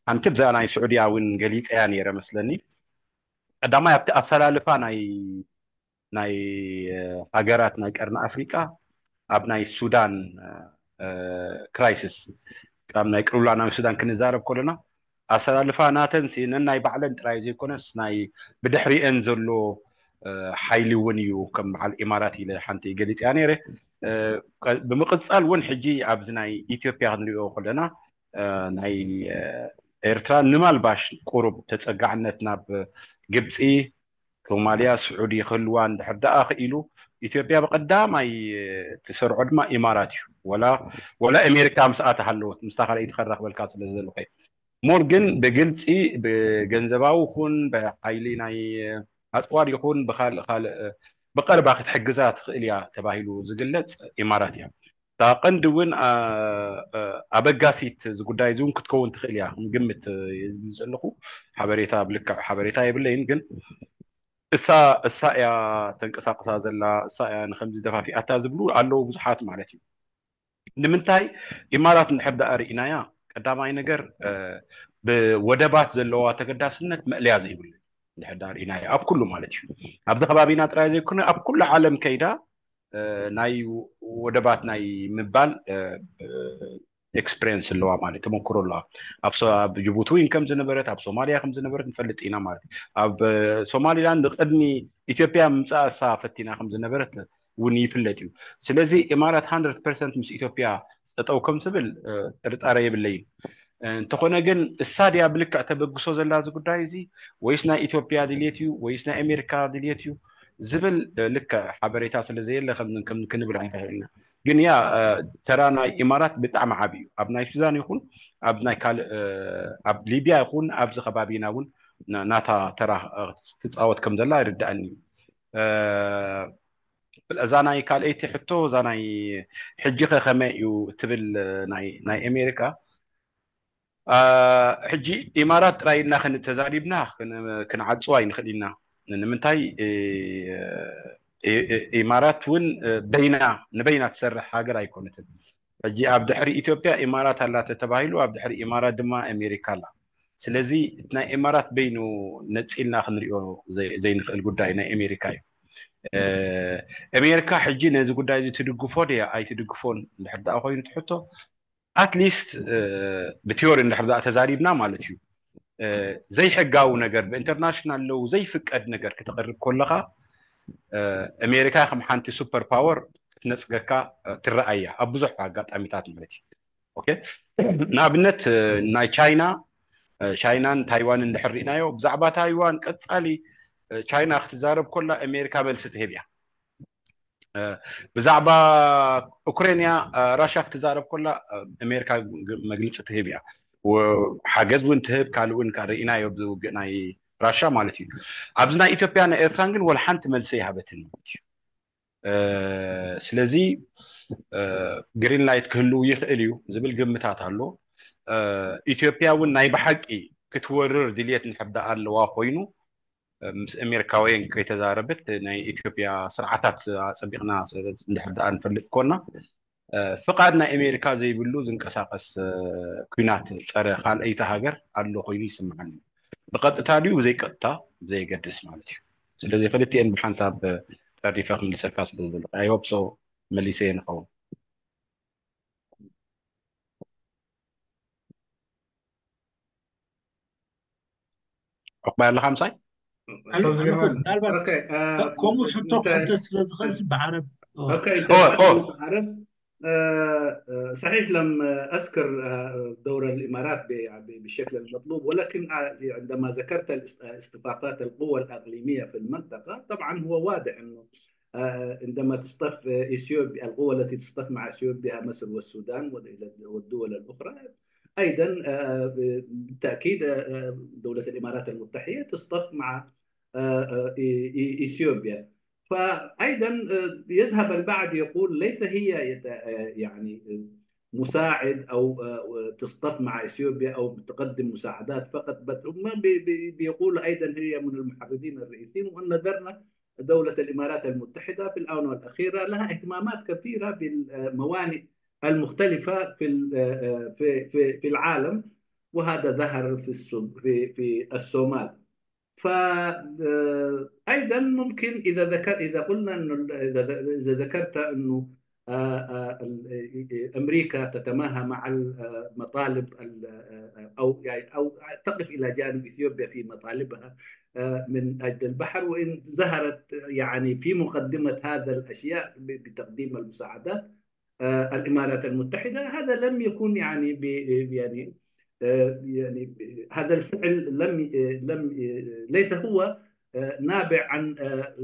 ሓንቲ ብዛ ናይ ስዑድያ እውን ገሊፀያ ነይረ መስለኒ። ቀዳማይ ኣብቲ ኣሰላልፋ ናይ ናይ ሃገራት ናይ ቀርኒ ኣፍሪቃ ኣብ ናይ ሱዳን ክራይሲስ፣ ኣብ ናይ ቅልውላው ናይ ሱዳን ክንዛረብ ከለና፣ ኣሰላልፋ ናተን ሲ ነናይ ባዕለን ጥራይ ዘይኮነስ ናይ ብድሕሪአን ዘሎ ሓይሊ እውን እዩ። ከም በዓል ኢማራት ኢለ ሓንቲ ገሊፅያ ነይረ። ብምቅፃል እውን ሕጂ ኣብዚ ናይ ኢትዮጵያ ክንሪኦ ከለና፣ ናይ ኤርትራ ንማልባሽ ቁሩብ ተፀጋዕነት ናብ ግብፂ፣ ሶማልያ፣ ስዑዲ ክህልዋ እንድሕር ደኣ ክኢሉ፣ ኢትዮጵያ ብቀዳማይ ትሰርዖ ድማ ኢማራት እዩ። ወላ ወላ ኣሜሪካ ምስኣ ተሃለወት፣ ምስታ ካልኣይቲ ከራኽበልካ ስለ ዝደለኹ እየ። ሞር ግን ብግልፂ ብገንዘባዊ ይኹን ብሓይሊ ናይ ኣፅዋር ይኹን ብካልእ ካልእ ብቀረባ ክትሕግዛ ትኽእል እያ ተባሂሉ ዝግለፅ ኢማራት እያ። እታ ቀንዲ እውን ኣበጋሲት እዚ ጉዳይ እዚ እውን ክትከውን ትኽእል እያ ክንግምት ዝብል ዘለኹ። ሓበሬታ ብልክዕ ሓበሬታ የብለይን፣ ግን እሳ እሳ እያ ተንቀሳቅሳ ዘላ፣ እሳ እያ ንከምዚ ደፋፊኣታ ዝብሉ ኣለዉ ብዙሓት ማለት እዩ። ንምንታይ ኢማራት እንድሕር ደኣ ርኢናያ፣ ቀዳማይ ነገር ብወደባት ዘለዋ ተገዳስነት መእለያ ዘይብሉ እንድሕር ደኣ ርኢናያ ኣብ ኩሉ ማለት እዩ። ኣብዚ ከባቢና ጥራይ ዘይኮነ ኣብ ኩሉ ዓለም ከይዳ ናይ ወደባት ናይ ምባል ኤክስፕሪየንስ ኣለዋ ማለት ተመክሮ ኣለዋ። ኣብ ሶ- ኣብ ጅቡቲ እውን ከም ዝነበረት፣ ኣብ ሶማሊያ ከም ዝነበረት ንፈልጥ ኢና ማለት እዩ። ኣብ ሶማሊላንድ ቅድሚ ኢትዮጵያ ምምፃእ እሳ ፈቲና ከም ዝነበረት እውን ይፍለጥ እዩ። ስለዚ ኢማራት ሃንድረድ ፐርሰንት ምስ ኢትዮጵያ ጠጠው ከም ትብል ጥርጣረ የብለይን። እንተኾነ ግን እሳ ድያ ብልክዕ ተበግሶ ዘላ እዚ ጉዳይ እዚ፣ ወይስ ናይ ኢትዮጵያ ድልየት እዩ ወይስ ናይ ኣሜሪካ ድልየት እዩ ዝብል ልክዕ ሓበሬታ ስለ ዘየለ ከም ከም ክንብል ኣይንኽእል ኢና። ግን ያ ተራ ናይ ኢማራት ብጣዕሚ ዓቢ እዩ። ኣብ ናይ ሱዳን ይኹን ኣብ ናይ ካልእ ኣብ ሊብያ ይኹን ኣብዚ ከባቢና እውን ናታ ተራ ትፃወት ከም ዘላ ይርዳእኒ እዩ። እዛ ናይ ካልኣይቲ ሕቶ፣ እዛ ናይ ሕጂ ከ ከመይ እዩ ትብል ናይ ኣሜሪካ፣ ሕጂ ኢማራት ጥራይ ኢልና ተዛሪብና ክንዓፅዋ ኣይንኽእል ኢና። ንምንታይ? ኢማራት እውን በይና ንበይና ትሰርሕ ሃገር ኣይኮነትን። ሕጂ ኣብ ድሕሪ ኢትዮጵያ ኢማራት ኣላ ተተባሂሉ፣ ኣብ ድሕሪ ኢማራት ድማ ኣሜሪካ ኣላ። ስለዚ እቲ ናይ ኢማራት በይኑ ነፂልና ክንሪኦ ዘይንኽእል ጉዳይ ናይ ኣሜሪካ እዩ። ኣሜሪካ ሕጂ ነዚ ጉዳይ እዚ ትድግፎ ድያ ኣይትድግፎን እንድሕር ደኣ ኮይኑ ትሕቶ፣ ኣትሊስት ብቲዮሪ እንድሕር ደኣ ተዛሪብና ማለት እዩ፣ ዘይሕጋዊ ነገር ብኢንተርናሽናል ለው ዘይፍቀድ ነገር ክተቕርብ ከለኻ፣ ኣሜሪካ ከም ሓንቲ ሱፐር ፓወር ክትነፅገካ ትረኣያ ኣብ ብዙሕ ኣጋጣሚታት ማለት እዩ። ኦኬ፣ ንኣብነት ናይ ቻይና፣ ቻይናን ታይዋን እንድሕር ርኢናዮ፣ ብዛዕባ ታይዋን ቀፃሊ ቻይና ክትዛረብ ከላ ኣሜሪካ መልሲ ትህብ እያ። ብዛዕባ ኡክሬንያ ራሻ ክትዛረብ ከላ ኣሜሪካ መግልፂ ትህብ እያ። ሓገዝ እውን ትህብ፣ ካልእ እውን ርኢናዮ ብውግእ ናይ ራሻ ማለት እዩ። ኣብዚ ናይ ኢትዮጵያ ናይ ኤርትራን ግን ወላ ሓንቲ መልሲ ይሃበትን ማለት እዩ። ስለዚ ግሪን ላይት ክህልው ይኽእል እዩ ዝብል ግምታት ኣሎ። ኢትዮጵያ እውን ናይ ብሓቂ ክትወርር ድልየት እንድሕር ደኣ ኣለዋ ኮይኑ፣ ምስ ኣሜሪካውያን ከይተዛረበት ናይ ኢትዮጵያ ስርዓታት ኣጸቢቕና እንድሕር ደኣ ንፈልጥ ኮና፣ ፍቓድ ናይ ኣሜሪካ ዘይብሉ ዝንቀሳቐስ ኲናት ጸረ ካልኣይቲ ሃገር ኣሎ ኮይኑ ይስምዓኒ። ብቐጥታ ድዩ ብዘይቀጥታ ብዘየገድስ ማለት እዩ። ስለዚ ክልቲኤን ብሓንሳብ ጠርዲፈ ክምልሰልካ ስለ ዝደለኹ፣ I hope so መሊሰ ንኸውን። ዕቑባይ ኣለኻ ምሳይ? ኣለኹ፣ ኣለኹ። ምናልባት ከምኡ ሽቶ ክሕተት ስለ ዝኽእል ሲ ብዓረብ። ዓረብ آه، آه، صحيح، لم أذكر آه، دور الإمارات ب- ب- بالشكل المطلوب، ولكن آه، عندما ذكرت الاص- اصطفافات القوى الإقليمية في المنطقة، طبعا هو واضح أنه آه، عندما تصطف إثيوبيا، القوى التي تصطف مع إثيوبيا مصر والسودان وال- والدول الأخرى، أيضا آه، بالتأكيد آه، دولة الإمارات المتحدة تصطف مع آه، آه، إي- إي- إثيوبيا. فأيضا آه، يذهب البعض يقول: ليس هي يت- آه، يعني آه، مساعد أو آه، تصطف مع إثيوبيا أو تقدم مساعدات فقط، بل هم بي- بي- بيقول أيضا هي من المحرضين الرئيسيين. وأن نظرنا دولة الإمارات المتحدة في الآونة الأخيرة لها اهتمامات كثيرة بالموانئ المختلفة في ال- آه، آه، في في في العالم، وهذا ظهر في السو- في في الصومال. فأيضا ممكن إذا ذكر إذا قلنا أنه إذا إذا ذكرت أنه آه، آه، ال- أمريكا تتماهى مع المطالب أو يعني أو تقف إلى جانب إثيوبيا في مطالبها آه، من أجل البحر، وإن ظهرت يعني في مقدمة هذا الأشياء بتقديم المساعدات آه، الإمارات المتحدة. هذا لم يكن يعني يعني آه، يعني هذا الفعل لم لم ليس هو آه، نابع عن آه،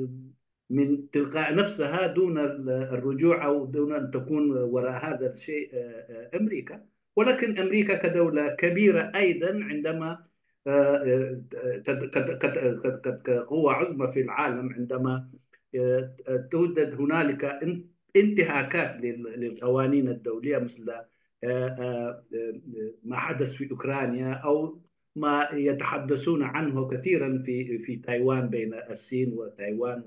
من تلقاء نفسها دون الرجوع أو دون أن تكون وراء هذا الشيء آه، آه، أمريكا. ولكن أمريكا كدولة كبيرة أيضا عندما آه، آه، كقوة عظمى في العالم، عندما آه، توجد هنالك انتهاكات للقوانين الدولية مثل آه، آه، ما حدث في أوكرانيا أو ما يتحدثون عنه كثيرا في في تايوان، بين الصين وتايوان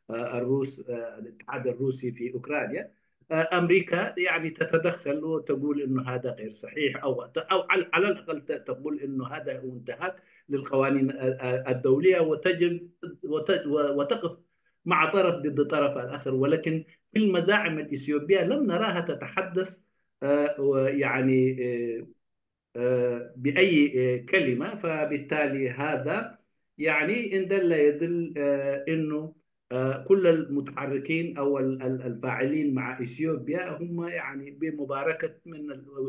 والروس، الاتحاد الروسي في أوكرانيا. أمريكا يعني تتدخل وتقول أنه هذا غير صحيح، أو أو على الأقل تقول أنه هذا هو انتهاك للقوانين الدولية، وتجب وتقف مع طرف ضد طرف الآخر. ولكن في المزاعم الإثيوبية لم نراها تتحدث يعني بأي كلمة. فبالتالي هذا يعني إن دل يدل أنه كل المتحركين أو الفاعلين مع إثيوبيا هم يعني بمباركة من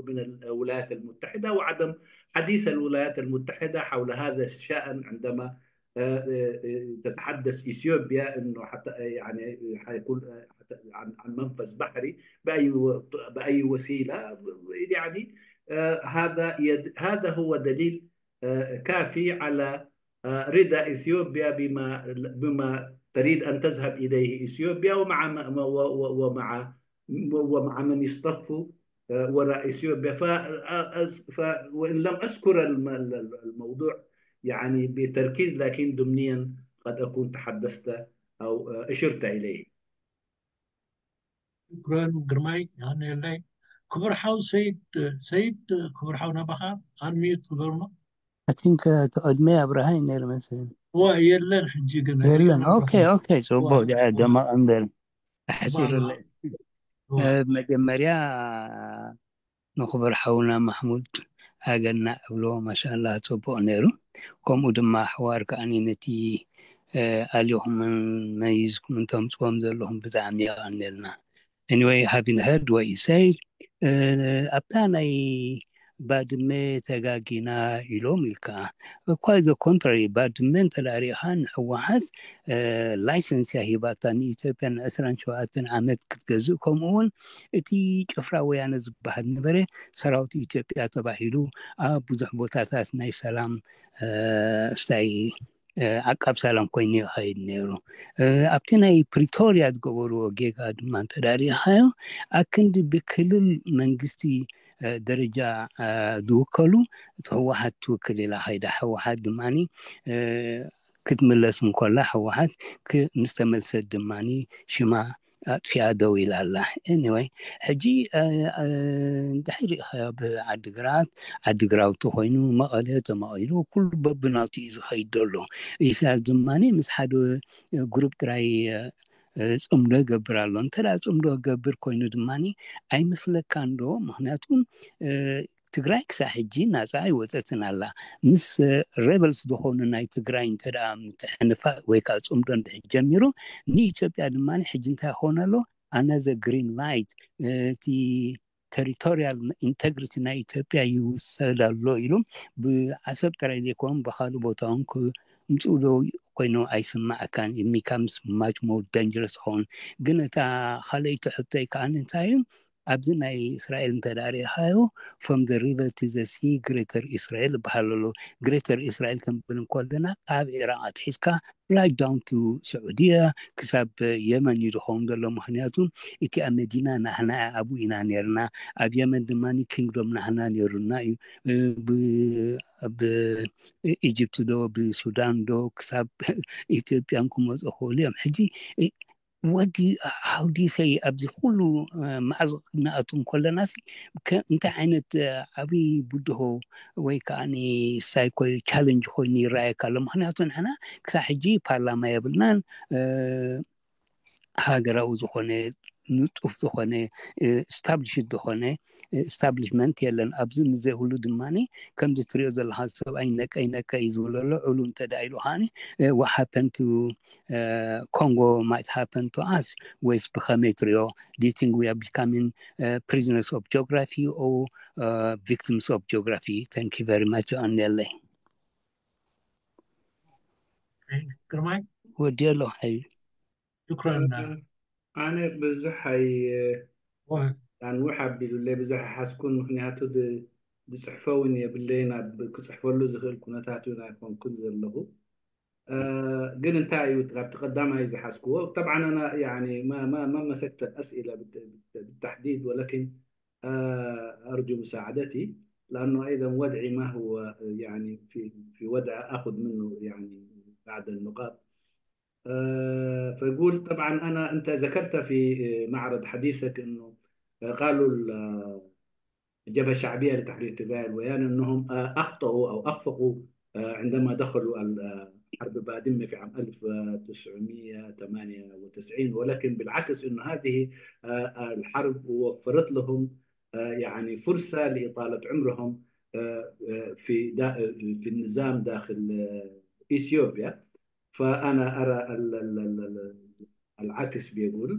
من الولايات المتحدة، وعدم حديث الولايات المتحدة حول هذا الشأن عندما تتحدث إثيوبيا أنه حتى يعني حيكون عن منفذ بحري بأي بأي وسيلة. يعني هذا هذا هو دليل كافي على رضا إثيوبيا بما بما تريد أن تذهب إليه إثيوبيا ومع ومع ومع من يصطف وراء إثيوبيا. ف وإن لم أذكر الموضوع يعني بتركيز، لكن ضمنيا قد أكون تحدثت أو أشرت إليه. ሽኩረን ግርማይ። ይሃነየለይ ክቡር ሓው ሰይድ። ሰይድ ክቡር ሓው ናባኻ ኣንሚዩት ክበርኖ። ኣቲንክ እቲ ቅድመ ኣብርሃ እዩ ነይሩ መስለኒ። ዋ የለን ሕጂ ግን የለን። ኦኬ ኦኬ፣ ጽቡቅ ደማ እምበር ኣሕሲሩለይ። መጀመርያ ንክቡር ሓውና ማሕሙድ ኣገናዕ እብሎ። ማሻላ ጽቡቕ ነይሩ። ከምኡ ድማ ኣሕዋር ከኣ ነቲ ኣልኹምን መይዝኩምን ተምጽዎም ዘለኹም ብጣዕሚ የቐንልና። Anyway, having heard what you said, ኣብታ ናይ ባድመ ተጋጊና ኢሎም ኢልካ፣ quite the contrary። ባድመ እንተ ሪኢኻ ንህወሓት ላይሰንስ እያ ሂባታ ንኢትዮጵያ ን27 ዓመት ክትገዝእ። ከምኡ እውን እቲ ጭፍራ ወያነ ዝበሃል ነበረ ሰራዊት ኢትዮጵያ ተባሂሉ ኣብ ብዙሕ ቦታታት ናይ ሰላም ስታይ ዓቃብ ሰላም ኮይኑ ይኸይድ ነይሩ። ኣብቲ ናይ ፕሪቶርያ ዝገበርዎ ጌጋ ድማ እንተ ሪኢኻዮ ኣክንዲ ብክልል መንግስቲ ደረጃ ዝውከሉ እቲ ህወሓት ትውክል ኢላ ከይዳ። ህወሓት ድማ ክትምለስ እንኮላ ህወሓት ምስ ተመልሰት ድማ ሽማ ኣጥፊኣ ደው ኢላ ኣላ። Anyway፣ ሕጂ እንድሕር ሪኢኻዮ ብዓዲግራት ዓዲግራውቲ ኮይኑ መቐለ ተመቒሉ ኩሉ በብናቱ እዩ ዝኸይድ ዘሎ። ኢሳያስ ድማ ምስ ሓደ ግሩፕ ጥራይ ፅምዶ ይገብር ኣሎ። እንተ ፅምዶ ገብር ኮይኑ ድማ ኣይመስለካን ዶ? ምክንያቱ ትግራይ ክሳብ ሕጂ ናፃ ኣይወፀትን ኣላ። ምስ ሬበልስ ዝኾኑ ናይ ትግራይ እንተ ምትሕንፋ ወይ ከዓ ፅምዶ እንድሕር ጀሚሩ ንኢትዮጵያ ድማ ሕጂ እንታይ ክኾን ኣሎ? ኣነዘ ግሪን ላይት እቲ ቴሪቶሪያል ኢንተግሪቲ ናይ ኢትዮጵያ ይውሰድ ኣሎ ኢሉ ብዓሰብ ጥራይ ዘይኮን ብካልእ ቦታ እውን ክምፅኡ ዶ ኮይኑ ኣይስማዕካን። It becomes much more dangerous ኸውን። ግን እታ ካልኣይቲ ሕቶይ ከዓ እንታይ እዩ? ኣብዚ ናይ እስራኤል እንተ ደኣ ሪእኻዮ from the river to the sea greater Israel ይበሃል ኣሎ። ግሬተር እስራኤል ክንብል እንከለና ካብ ኢራቅ ኣትሒዝካ right down to ስዑድያ ክሳብ የመን እዩ ዝኸውን ዘሎ። ምክንያቱ እቲኣ መዲና ናህና ኣብኡ ኢና ነርና። ኣብ የመን ድማ ኪንግዶም ናህና ነሩና እዩ። እ፣ ብ- ኣብ ኢጅፕት ዶ ብሱዳን ዶ ክሳብ ኢትዮጵያን ክመፁ ክኽእሉ እዮም። ሕጂ what do you, how do you say ኣብዚ ኩሉ እ፣ ማዕዞ ክነኣቱ እንከለና ሲ ከ- እንታይ ዓይነት እ፣ ዓብዪ ብድሆ ወይ ከዓ ሳይኮ ቻለንጅ ኮይኑ ይረኣየካ ኣሎ? ምክንያቱ ንሕና ክሳብ ሕጂ ፓርላማ የብልናን። እ፣ ሃገራዊ ዝኾነ ንጡፍ ዝኾነ ስታብሊሽድ ዝኾነ ስታብሊሽመንት የለን። ኣብዚ ምዘይ ሁሉ ድማ ከምዚ ትሪኦ ዘለካ ሰብኣይ ነቀይ ነቀይ ዝብለሎ ዑሉ እንተ ደኣ ኢሉ ከዓኒ what happened to Congo might happen to us ወይስ ብኸመይ ትሪኦ? Do you think we are becoming prisoners of geography or victims of geography? Thank you very much. ኣንየለይ ግርማይ ወዲ ኣሎ ሓይ ሽክረን ኣነ ብዙሕ ኣይ ኣንውሕ ኣቢሉለይ ብዙሕ ሓስኩን ምክንያቱ ዝፅሕፎ እውን የብለይን ኣብ ክፅሕፈሉ ዝኽእል ኩነታት እውን ኣይኮንኩን ዘለኹ ግን እንታይ እዩ ካብቲ ቀዳማይ ዝሓስክዎ طبعا أنا يعني ما ما ما مسكت الأسئلة بالتحديد ولكن أرجو مساعدتي لأنه أيضا وضعي ما هو يعني في في وضع أخذ منه يعني بعض النقاط فيقول طبعا أنا أنت ذكرت في معرض حديثك أنه قالوا الجبهة الشعبية لتحرير تجراي الويان أنهم أخطأوا أو أخفقوا عندما دخلوا حرب بادمة في عام ألف وتسعمية وتمانية وتسعين ولكن بالعكس أنه هذه الحرب وفرت لهم يعني فرصة لإطالة عمرهم في في النظام داخل إثيوبيا فأنا أرى العكس بيقول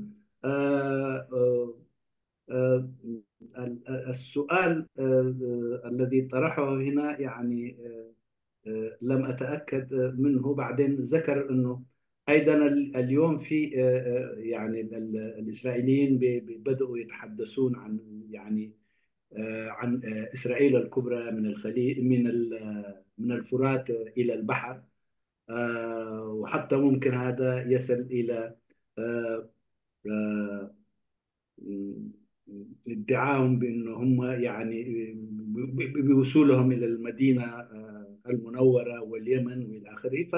السؤال الذي طرحه هنا يعني لم أتأكد منه بعدين ذكر أنه أيضا اليوم في يعني الإسرائيليين بدأوا يتحدثون عن يعني عن إسرائيل الكبرى من الخليج من من الفرات إلى البحر وحتى ممكن هذا يصل إلى ادعاهم بأن هم يعني بوصولهم إلى المدينة المنورة واليمن وإلى آخره ف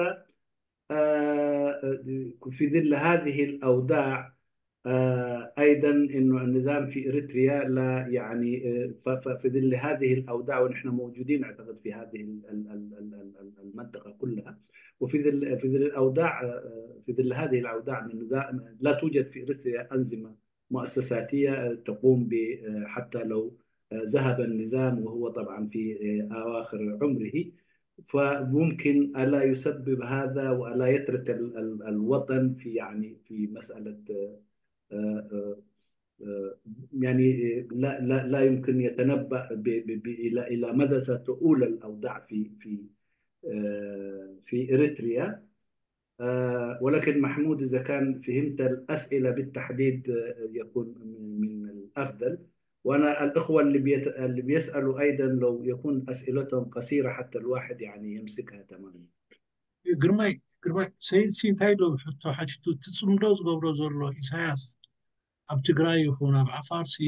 في ظل هذه الأوضاع أيضا أنه النظام في إريتريا لا يعني في ظل هذه الأوضاع ونحن موجودين أعتقد في هذه المنطقة كلها وفي ظل في ظل الأوضاع في ظل هذه الأوضاع من لا توجد في إريتريا أنظمة مؤسساتية تقوم ب حتى لو ذهب النظام وهو طبعا في أواخر عمره فممكن ألا يسبب هذا وألا يترك الوطن في يعني في مسألة يعني لا لا لا يمكن يتنبأ إلى إلى مدى ستؤول الأوضاع في في في إريتريا ولكن محمود إذا كان فهمت الأسئلة بالتحديد يكون من الأفضل وأنا الأخوة اللي بيت... اللي بيسألوا أيضا لو يكون أسئلتهم قصيرة حتى الواحد يعني يمسكها تماما ግርማይ ግርማይ ሰይድ ሲ እንታይ ዶ ሕቶ ሓቲቱ እቲ ፅምዶ ዝገብሮ ዘሎ ኢሳያስ ኣብ ትግራይ ይኹን ኣብ ዓፋር ሲ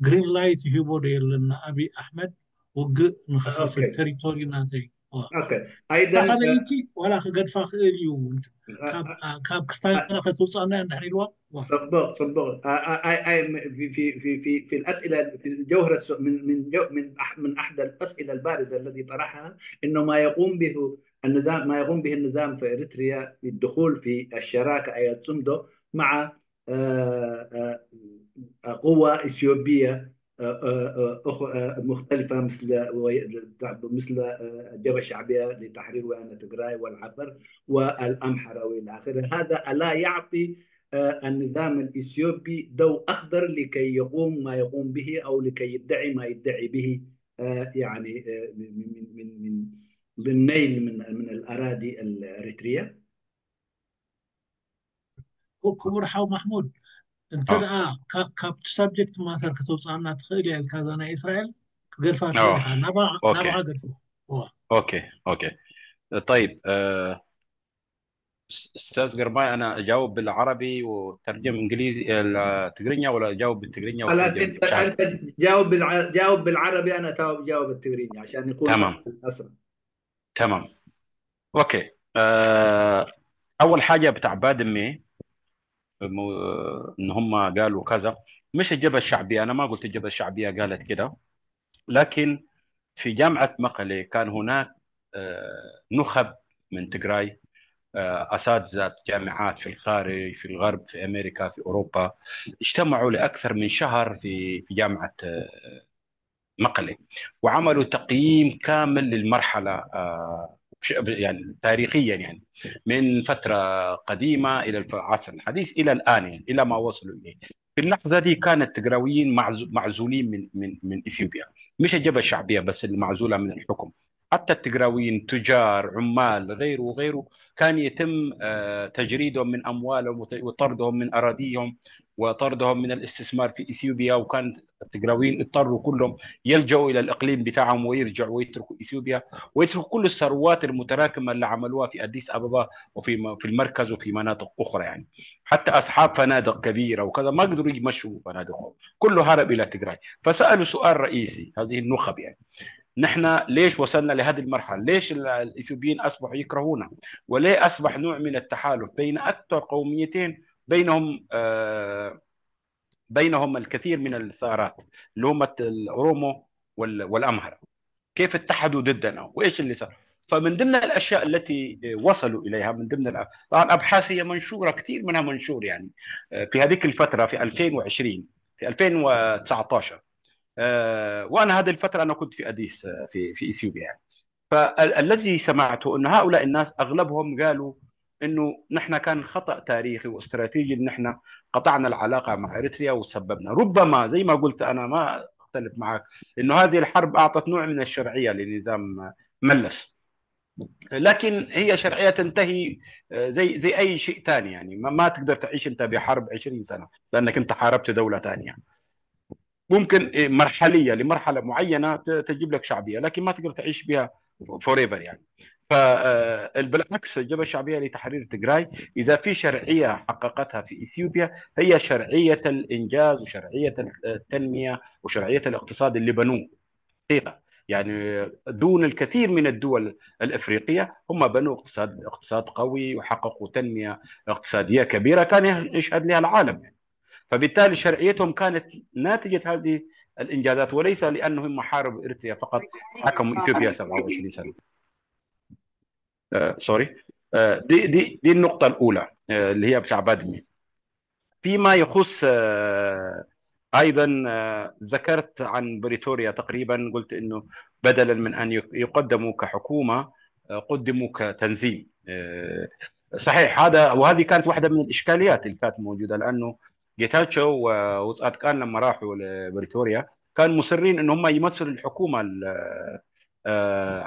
ግሪን ላይት ይህቦ ዶ የለን ንኣብይ ኣሕመድ ውግእ ንክኸፍት ቴሪቶሪ ናተይ ካልኣይቲ ዋላ ክገድፋ ክእል እዩ ካብ ክስታና ከተውፃና እንድሕር ኢልዋ ፅቡቅ ፅቡቅ في الأسئلة من من من أحد الأسئلة البارزة الذي طرحها إنه ما يقوم به النظام ما يقوم به النظام في إريتريا بالدخول في الشراكة أي التسمدو مع قوة إثيوبية مختلفة مثل مثل الجبهة الشعبية لتحرير ويانا تجراي والعفر والأمحرة وإلى آخره هذا ألا يعطي آه، النظام الإثيوبي ضوء أخضر لكي يقوم ما يقوم به أو لكي يدعي ما يدعي به، آه، يعني، آه، من، من، من، من، من، للنيل من، من الأراضي الإريترية. ክቡር ሓው ማሕሙድ፣ እንተ ደኣ ካብ ሳብጀክት ማተር ከተውፅኣና ትኽእል እያ ኢልካ፣ እዛ ናይ እስራኤል ክትገድፋ ትኽእል ኢኻ። ናብኣ ገድፎ። ኦኬ ኦኬ። طيب، استاذ قرماي، انا اجاوب بالعربي وترجم انجليزي، تقرينيا، ولا اجاوب بالتقرينيا؟ خلاص، انت انت جاوب بالع... جاوب بالعربي، انا جاوب بالتقرينيا عشان يكون تمام. اسرع. تمام. اوكي. أه... اول حاجه بتاع بادمي، ان هم قالوا كذا، مش الجبهه الشعبيه، انا ما قلت الجبهه الشعبيه قالت كده، لكن في جامعه مقله كان هناك أه... نخب من تجراي، أه... اساتذه جامعات في الخارج، في الغرب، في امريكا، في اوروبا، اجتمعوا لاكثر من شهر في في جامعه أه... مقله، وعملوا تقييم كامل للمرحله أه... يعني تاريخيا، يعني من فتره قديمه الى العصر الحديث الى الان، يعني الى ما وصلوا اليه. في اللحظه دي كان التجراويين معزولين من من من اثيوبيا، مش الجبهه الشعبيه بس اللي معزوله من الحكم، حتى التجراويين، تجار، عمال، غيره وغيره، كان يتم أه... تجريدهم من اموالهم وطردهم من اراضيهم وطردهم من الاستثمار في اثيوبيا. وكان التجراويين اضطروا كلهم يلجؤوا الى الاقليم بتاعهم ويرجعوا ويتركوا اثيوبيا ويتركوا كل الثروات المتراكمه اللي عملوها في اديس ابابا وفي في المركز وفي مناطق اخرى، يعني حتى اصحاب فنادق كبيره وكذا ما قدروا يمشوا فنادقهم، كله هرب الى تجراي. فسالوا سؤال رئيسي هذه النخب، يعني نحن ليش وصلنا لهذه المرحله؟ ليش الاثيوبيين اصبحوا يكرهونا؟ وليه اصبح نوع من التحالف بين اكثر قوميتين بينهم آه بينهم الكثير من الثارات اللي هم الاورومو والامهره؟ كيف اتحدوا ضدنا وايش اللي صار؟ فمن ضمن الاشياء التي وصلوا اليها، من ضمن طبعا ابحاث هي منشوره، كثير منها منشور يعني في هذيك الفتره في ألفين وعشرين، في ألفين وتسعتاشر، وانا هذه الفتره انا كنت في اديس في في اثيوبيا يعني. فالذي سمعته ان هؤلاء الناس اغلبهم قالوا انه نحن كان خطا تاريخي واستراتيجي ان نحن قطعنا العلاقه مع اريتريا وسببنا، ربما زي ما قلت انا ما اختلف معك انه هذه الحرب اعطت نوع من الشرعيه لنظام ملس، لكن هي شرعيه تنتهي زي زي اي شيء ثاني يعني. ما تقدر تعيش انت بحرب عشرين سنه لانك انت حاربت دوله ثانيه. ممكن مرحليه لمرحله معينه تجيب لك شعبيه، لكن ما تقدر تعيش بها forever يعني. فبالعكس، الجبهه الشعبيه لتحرير تجراي اذا في شرعيه حققتها في اثيوبيا هي شرعيه الانجاز وشرعيه التنميه وشرعيه الاقتصاد اللي بنوه حقيقه. يعني دون الكثير من الدول الافريقيه هم بنوا اقتصاد اقتصاد قوي وحققوا تنميه اقتصاديه كبيره كان يشهد لها العالم يعني. فبالتالي شرعيتهم كانت ناتجه هذه الانجازات، وليس لانهم حاربوا اريتريا فقط، حكموا اثيوبيا سبعة وعشرين سنه. سوري. دي دي دي النقطه الاولى اللي هي بتاع بادمي. فيما يخص ايضا ذكرت عن بريتوريا، تقريبا قلت انه بدلا من ان يقدموا كحكومه قدموا كتنظيم. صحيح، هذا وهذه كانت واحده من الاشكاليات اللي كانت موجوده، لانه جيتاتشو وصادقان لما راحوا لبريتوريا كانوا مصرين ان هم يمثلوا الحكومه،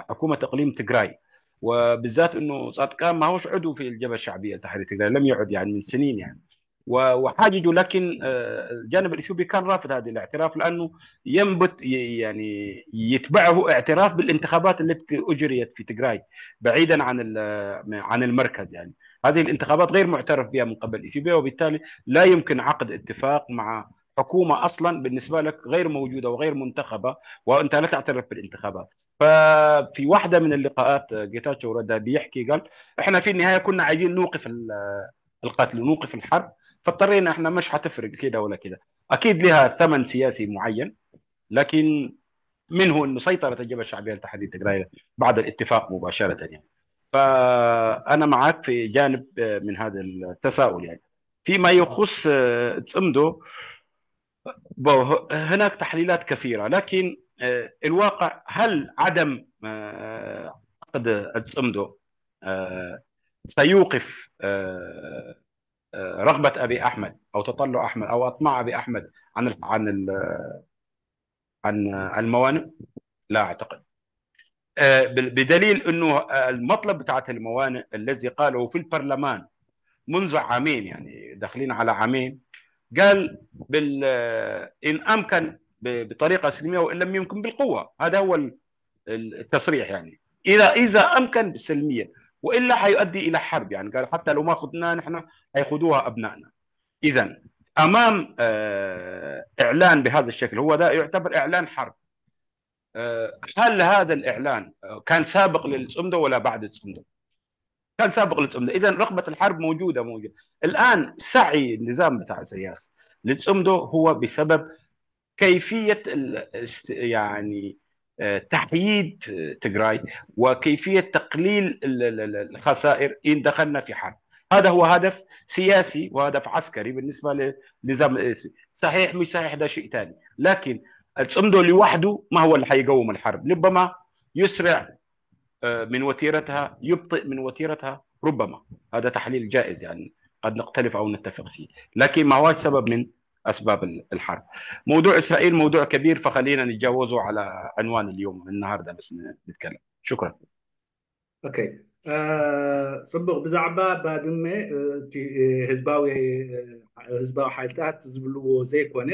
حكومه اقليم تجراي، وبالذات انه صادقان ما هوش عضو في الجبهه الشعبيه لتحرير تجراي، لم يعد يعني من سنين يعني. وحاججوا، لكن الجانب الاثيوبي كان رافض هذا الاعتراف لانه ينبت يعني يتبعه اعتراف بالانتخابات التي اجريت في تجراي بعيدا عن عن المركز يعني. هذه الانتخابات غير معترف بها من قبل اثيوبيا، وبالتالي لا يمكن عقد اتفاق مع حكومه اصلا بالنسبه لك غير موجوده وغير منتخبه، وانت لا تعترف بالانتخابات. ففي واحده من اللقاءات جيتاتشو ردا بيحكي قال: احنا في النهايه كنا عايزين نوقف القتل ونوقف الحرب، فاضطرينا احنا، مش حتفرق كده ولا كده. اكيد لها ثمن سياسي معين، لكن منه انه سيطرت الجبهه الشعبيه لتحرير تجراي بعد الاتفاق مباشره يعني. فانا معك في جانب من هذا التساؤل يعني. فيما يخص تصمدو، هناك تحليلات كثيره، لكن الواقع هل عدم عقد تصمدو سيوقف رغبة أبي أحمد أو تطلع أحمد أو أطماع أبي أحمد عن عن عن الموانئ؟ لا أعتقد. بدليل أنه المطلب بتاعت الموانئ الذي قاله في البرلمان منذ عامين، يعني داخلين على عامين، قال بال إن أمكن بطريقة سلمية، وإن لم يمكن بالقوة. هذا هو التصريح، يعني إذا إذا أمكن سلميا، وإلا حيؤدي إلى حرب. يعني قال حتى لو ما خدناها نحن، حيخدوها أبنائنا. إذا أمام إعلان بهذا الشكل، هو ده يعتبر إعلان حرب. هل هذا الإعلان كان سابق للصمدو ولا بعد الصمدو؟ كان سابق للصمدو. إذا رغبة الحرب موجودة موجودة. الآن سعي النظام بتاع إسياس للصمدو هو بسبب كيفية يعني تحييد تجراي وكيفية تقليل الخسائر إن دخلنا في حرب. هذا هو هدف سياسي وهدف عسكري بالنسبة للنظام الإيراني. صحيح مش صحيح ده شيء ثاني، لكن الصمدو لوحده ما هو اللي حيقوم الحرب. ربما يسرع من وتيرتها، يبطئ من وتيرتها، ربما. هذا تحليل جائز، يعني قد نختلف أو نتفق فيه، لكن ما هوش سبب من أسباب الحرب. موضوع إسرائيل موضوع كبير، فخلينا نتجاوزه على عنوان اليوم، النهاردة بس نتكلم. شكرا. ኦኬ፣ ጽቡቕ። ብዛዕባ ባድመ እቲ ህዝባዊ ህዝባዊ ሓይልታት ዝብልዎ ዘይኮነ፣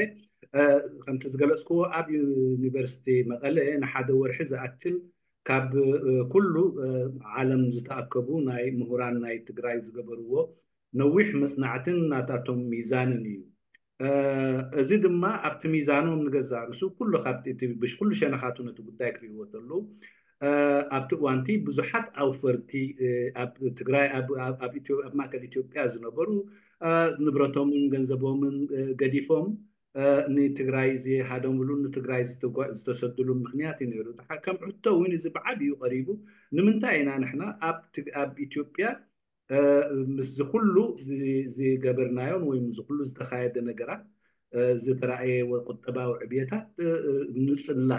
ከምቲ ዝገለጽክዎ ኣብ ዩኒቨርሲቲ መቐለ ንሓደ ወርሒ ዝኣክል ካብ ኩሉ ዓለም ዝተኣከቡ ናይ ምሁራን ናይ ትግራይ ዝገበርዎ ነዊሕ መጽናዕትን ናታቶም ሚዛንን እዩ። እዚ ድማ ኣብቲ ሚዛኖም ንገዛ ርእሱ ኩሉ ካብቲ ብሽ ኩሉ ሸነኻቱ ነቲ ጉዳይ ክርእይዎ ተለዉ ኣብቲ እዋንቲ ብዙሓት ኣውፈርቲ ኣብ ትግራይ ኣብ ማእከል ኢትዮጵያ ዝነበሩ ንብረቶምን ገንዘቦምን ገዲፎም ንትግራይ ዝሃደምሉን ንትግራይ ዝተሰድሉን ምክንያት እዩ ነይሩ። ከም ሕቶ እውን እዚ ብዓብዩ ቀሪቡ ንምንታይ ኢና ንሕና ኣብ ኢትዮጵያ ምስዚ ኩሉ ዝገበርናዮን ወይ ምስዚ ኩሉ ዝተኻየደ ነገራት ዝተረኣየ ቁጠባዊ ዕብየታት ንፅላ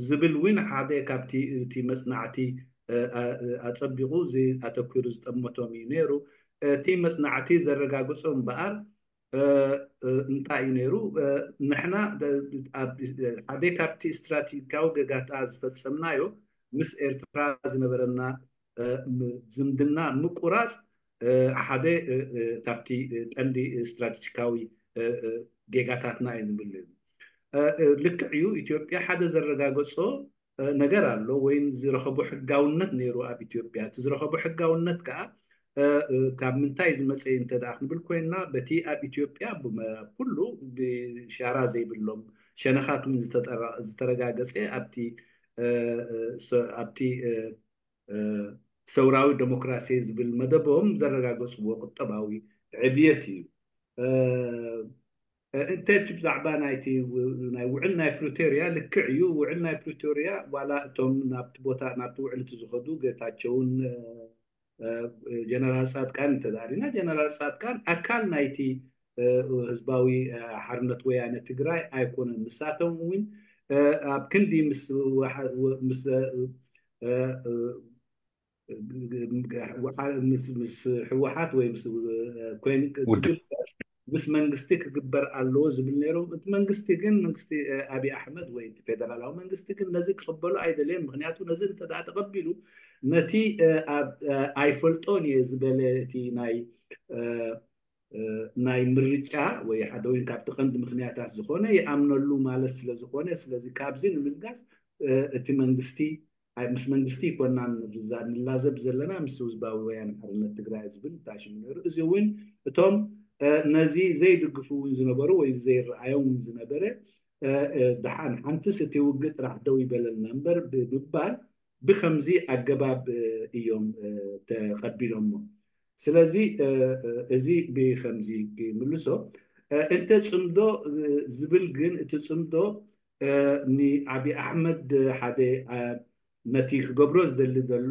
ዝብል እውን ሓደ ካብቲ እቲ መፅናዕቲ ኣፀቢቑ ኣተኪሩ ዝጠመቶም እዩ ነይሩ። እቲ መፅናዕቲ ዘረጋግፆ እምበኣር እንታይ እዩ ነይሩ? ንሕና ሓደ ካብቲ ስትራቴጂካዊ ገጋታ ዝፈፀምናዮ ምስ ኤርትራ ዝነበረና ዝምድና ምቁራፅ ሓደ ካብቲ ቀንዲ ስትራቴጂካዊ ጌጋታትና እዩ ንብል። ልክዕ እዩ፣ ኢትዮጵያ ሓደ ዘረጋገፆ ነገር ኣሎ ወይ ዝረኸቦ ሕጋውነት ነይሩ ኣብ ኢትዮጵያ። እቲ ዝረኸቦ ሕጋውነት ከዓ ካብ ምንታይ ዝመፀ እንተ ደኣ ክንብል ኮይንና በቲ ኣብ ኢትዮጵያ ኩሉ ብሻራ ዘይብሎም ሸነኻት እውን ዝተረጋገፀ ኣብቲ ኣብቲ ሰውራዊ ዴሞክራሲ ዝብል መደቦም ዘረጋገፅዎ ቁጠባዊ ዕብየት እዩ። እንተ ብዛዕባ ናይቲ ናይ ውዕል ናይ ፕሪቶርያ ልክዕ እዩ። ውዕል ናይ ፕሪቶርያ ዋላ እቶም ናብቲ ቦታ ናብቲ ውዕል እቲ ዝኸዱ ጌታቸውን ጀነራል ፃድቃን እንተዳሪና ጀነራል ፃድቃን ኣካል ናይቲ ህዝባዊ ሓርነት ወያነ ትግራይ ኣይኮነን። ንሳቶም እውን ኣብ ክንዲ ምስ ምስ ህወሓት ወይ ምስ ኮይን ዝግበር ምስ መንግስቲ ክግበር ኣለዎ ዝብል ነይሮም። እቲ መንግስቲ ግን መንግስቲ ኣብይ ኣሕመድ ወይ እቲ ፌደራላዊ መንግስቲ ግን ነዚ ክቕበሉ ኣይደለየን። ምክንያቱ ነዚ እንተ ተቐቢሉ ነቲ ኣይፈልጦን እየ ዝበለ እቲ ናይ ናይ ምርጫ ወይ ሓደ ወይ ካብቲ ቀንዲ ምክንያታት ዝኾነ ይኣምነሉ ማለት ስለ ዝኾነ፣ ስለዚ ካብዚ ንምልጋስ እቲ መንግስቲ ምስ መንግስቲ ይኮና ንላዘብ ዘለና ምስ ህዝባዊ ወያነ ሓርነት ትግራይ ዝብል ታሽሙ ነይሩ። እዚ እውን እቶም ነዚ ዘይድግፉ እውን ዝነበሩ ወይ ዘይረኣዮም እውን ዝነበረ ደሓን ሓንትስ እቲ ውግእ ጥራሕ ደው ይበለልና እምበር ብምባል ብከምዚ ኣገባብ እዮም ተቐቢሎሞ። ስለዚ እዚ ብከምዚ ክምልሶ እንተ ፅምዶ ዝብል ግን እቲ ፅምዶ ንዓብዪ ኣሕመድ ሓደ ነቲ ክገብሮ ዝደሊ ዘሎ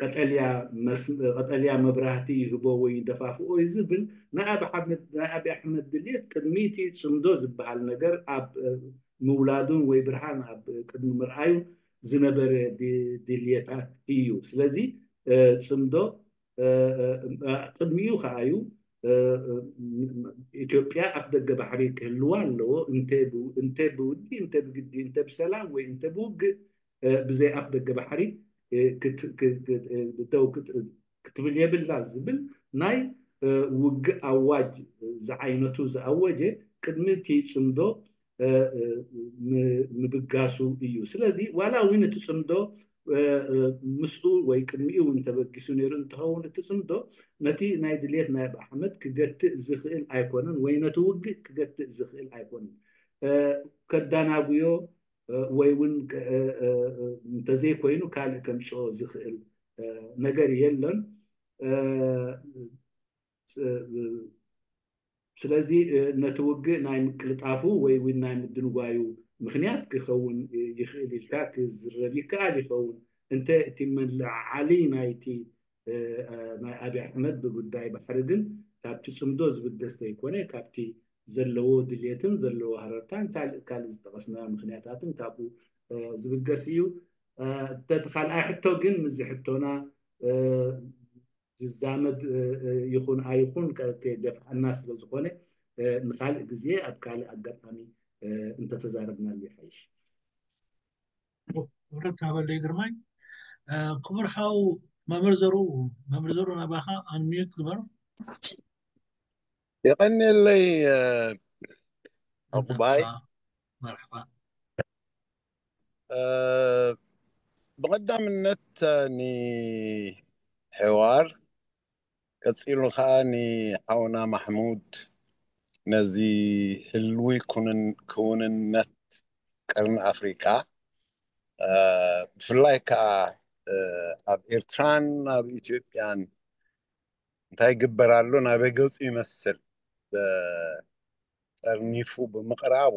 ቀጠልያ መብራህቲ ይህቦ ወይ ይደፋፍኦ እዩ ዝብል ናይ ኣብዪ ኣሕመድ ድልየት ቅድሚ እቲ ፅምዶ ዝበሃል ነገር ኣብ ምውላዱን ወይ ብርሃን ኣብ ቅድሚ ምርኣዩ ዝነበረ ድልየታት እዩ። ስለዚ ፅምዶ ቅድሚኡ ከዓዩ ኢትዮጵያ ኣፍ ደገ ባሕሪ ክህልዋ ኣለዎ። እንተ ብውዲ፣ እንተ ብግዲ፣ እንተ ብሰላም ወይ እንተ ብውግእ ብዘይ ኣፍ ደገ ባሕሪ ክትብል የብላ ዝብል ናይ ውግእ ኣዋጅ ዝዓይነቱ ዝኣወጀ ቅድሚ እቲ ፅምዶ ምብጋሱ እዩ። ስለዚ ዋላ እውን እቲ ፅምዶ ምስኡ ወይ ቅድሚኡ እውን ተበጊሱ ነይሩ እንትኸውን፣ እቲ ፅምዶ ነቲ ናይ ድልየት ናይ ኣቢ ኣሕመድ ክገትእ ዝኽእል ኣይኮነን ወይ ነቲ ውግእ ክገትእ ዝኽእል ኣይኮነን። ከዳናጉዮ ወይ እውን እንተዘይኮይኑ ካልእ ከምፅኦ ዝኽእል ነገር የለን። ስለዚ ነቲ ውግእ ናይ ምቅልጣፉ ወይ እውን ናይ ምድንጓዩ ምኽንያት ክኸውን ይኽእል ኢልካ ክዝረብ ይከኣል ይኸውን። እንተ እቲ መለዓዓሊ ናይቲ ናይ ኣቢ ኣሕመድ ብጉዳይ ባሕሪ ግን ካብቲ ፅምዶ ዝብገስ ዘይኮነ፣ ካብቲ ዘለዎ ድልየትን ዘለዎ ሃረርታን ካልእ ካልእ ዝጠቐስናዮ ምኽንያታትን ካብኡ ዝብገስ እዩ። እቲ ካልኣይ ሕቶ ግን ምስዚ ሕቶና ዝዛመድ ይኹን ኣይኹን ከደፍኣና ስለ ዝኾነ ንኻልእ ግዜ ኣብ ካልእ ኣጋጣሚ እንተተዛረብናሉ ይሓይሽ። ክብረት ሃበለይ ግርማይ። ክቡር ሓው መምህር ዘሩ፣ መምህር ዘሩ ናባኻ ኣንሚዩት ግበር። የቐንየለይ ኣቑባይ። መርሓባ። ብቐዳምነት ንሕዋር ቀፂሉ ከዓ ንሓውና ማሕሙድ ነዚ ህልዊ ክውንነት ቀርኒ ኣፍሪቃ ብፍላይ ከዓ ኣብ ኤርትራን ኣብ ኢትዮጵያን እንታይ ይግበር ኣሎ፣ ናበይ ገፁ ይመስል ጠርኒፉ ብምቕራቡ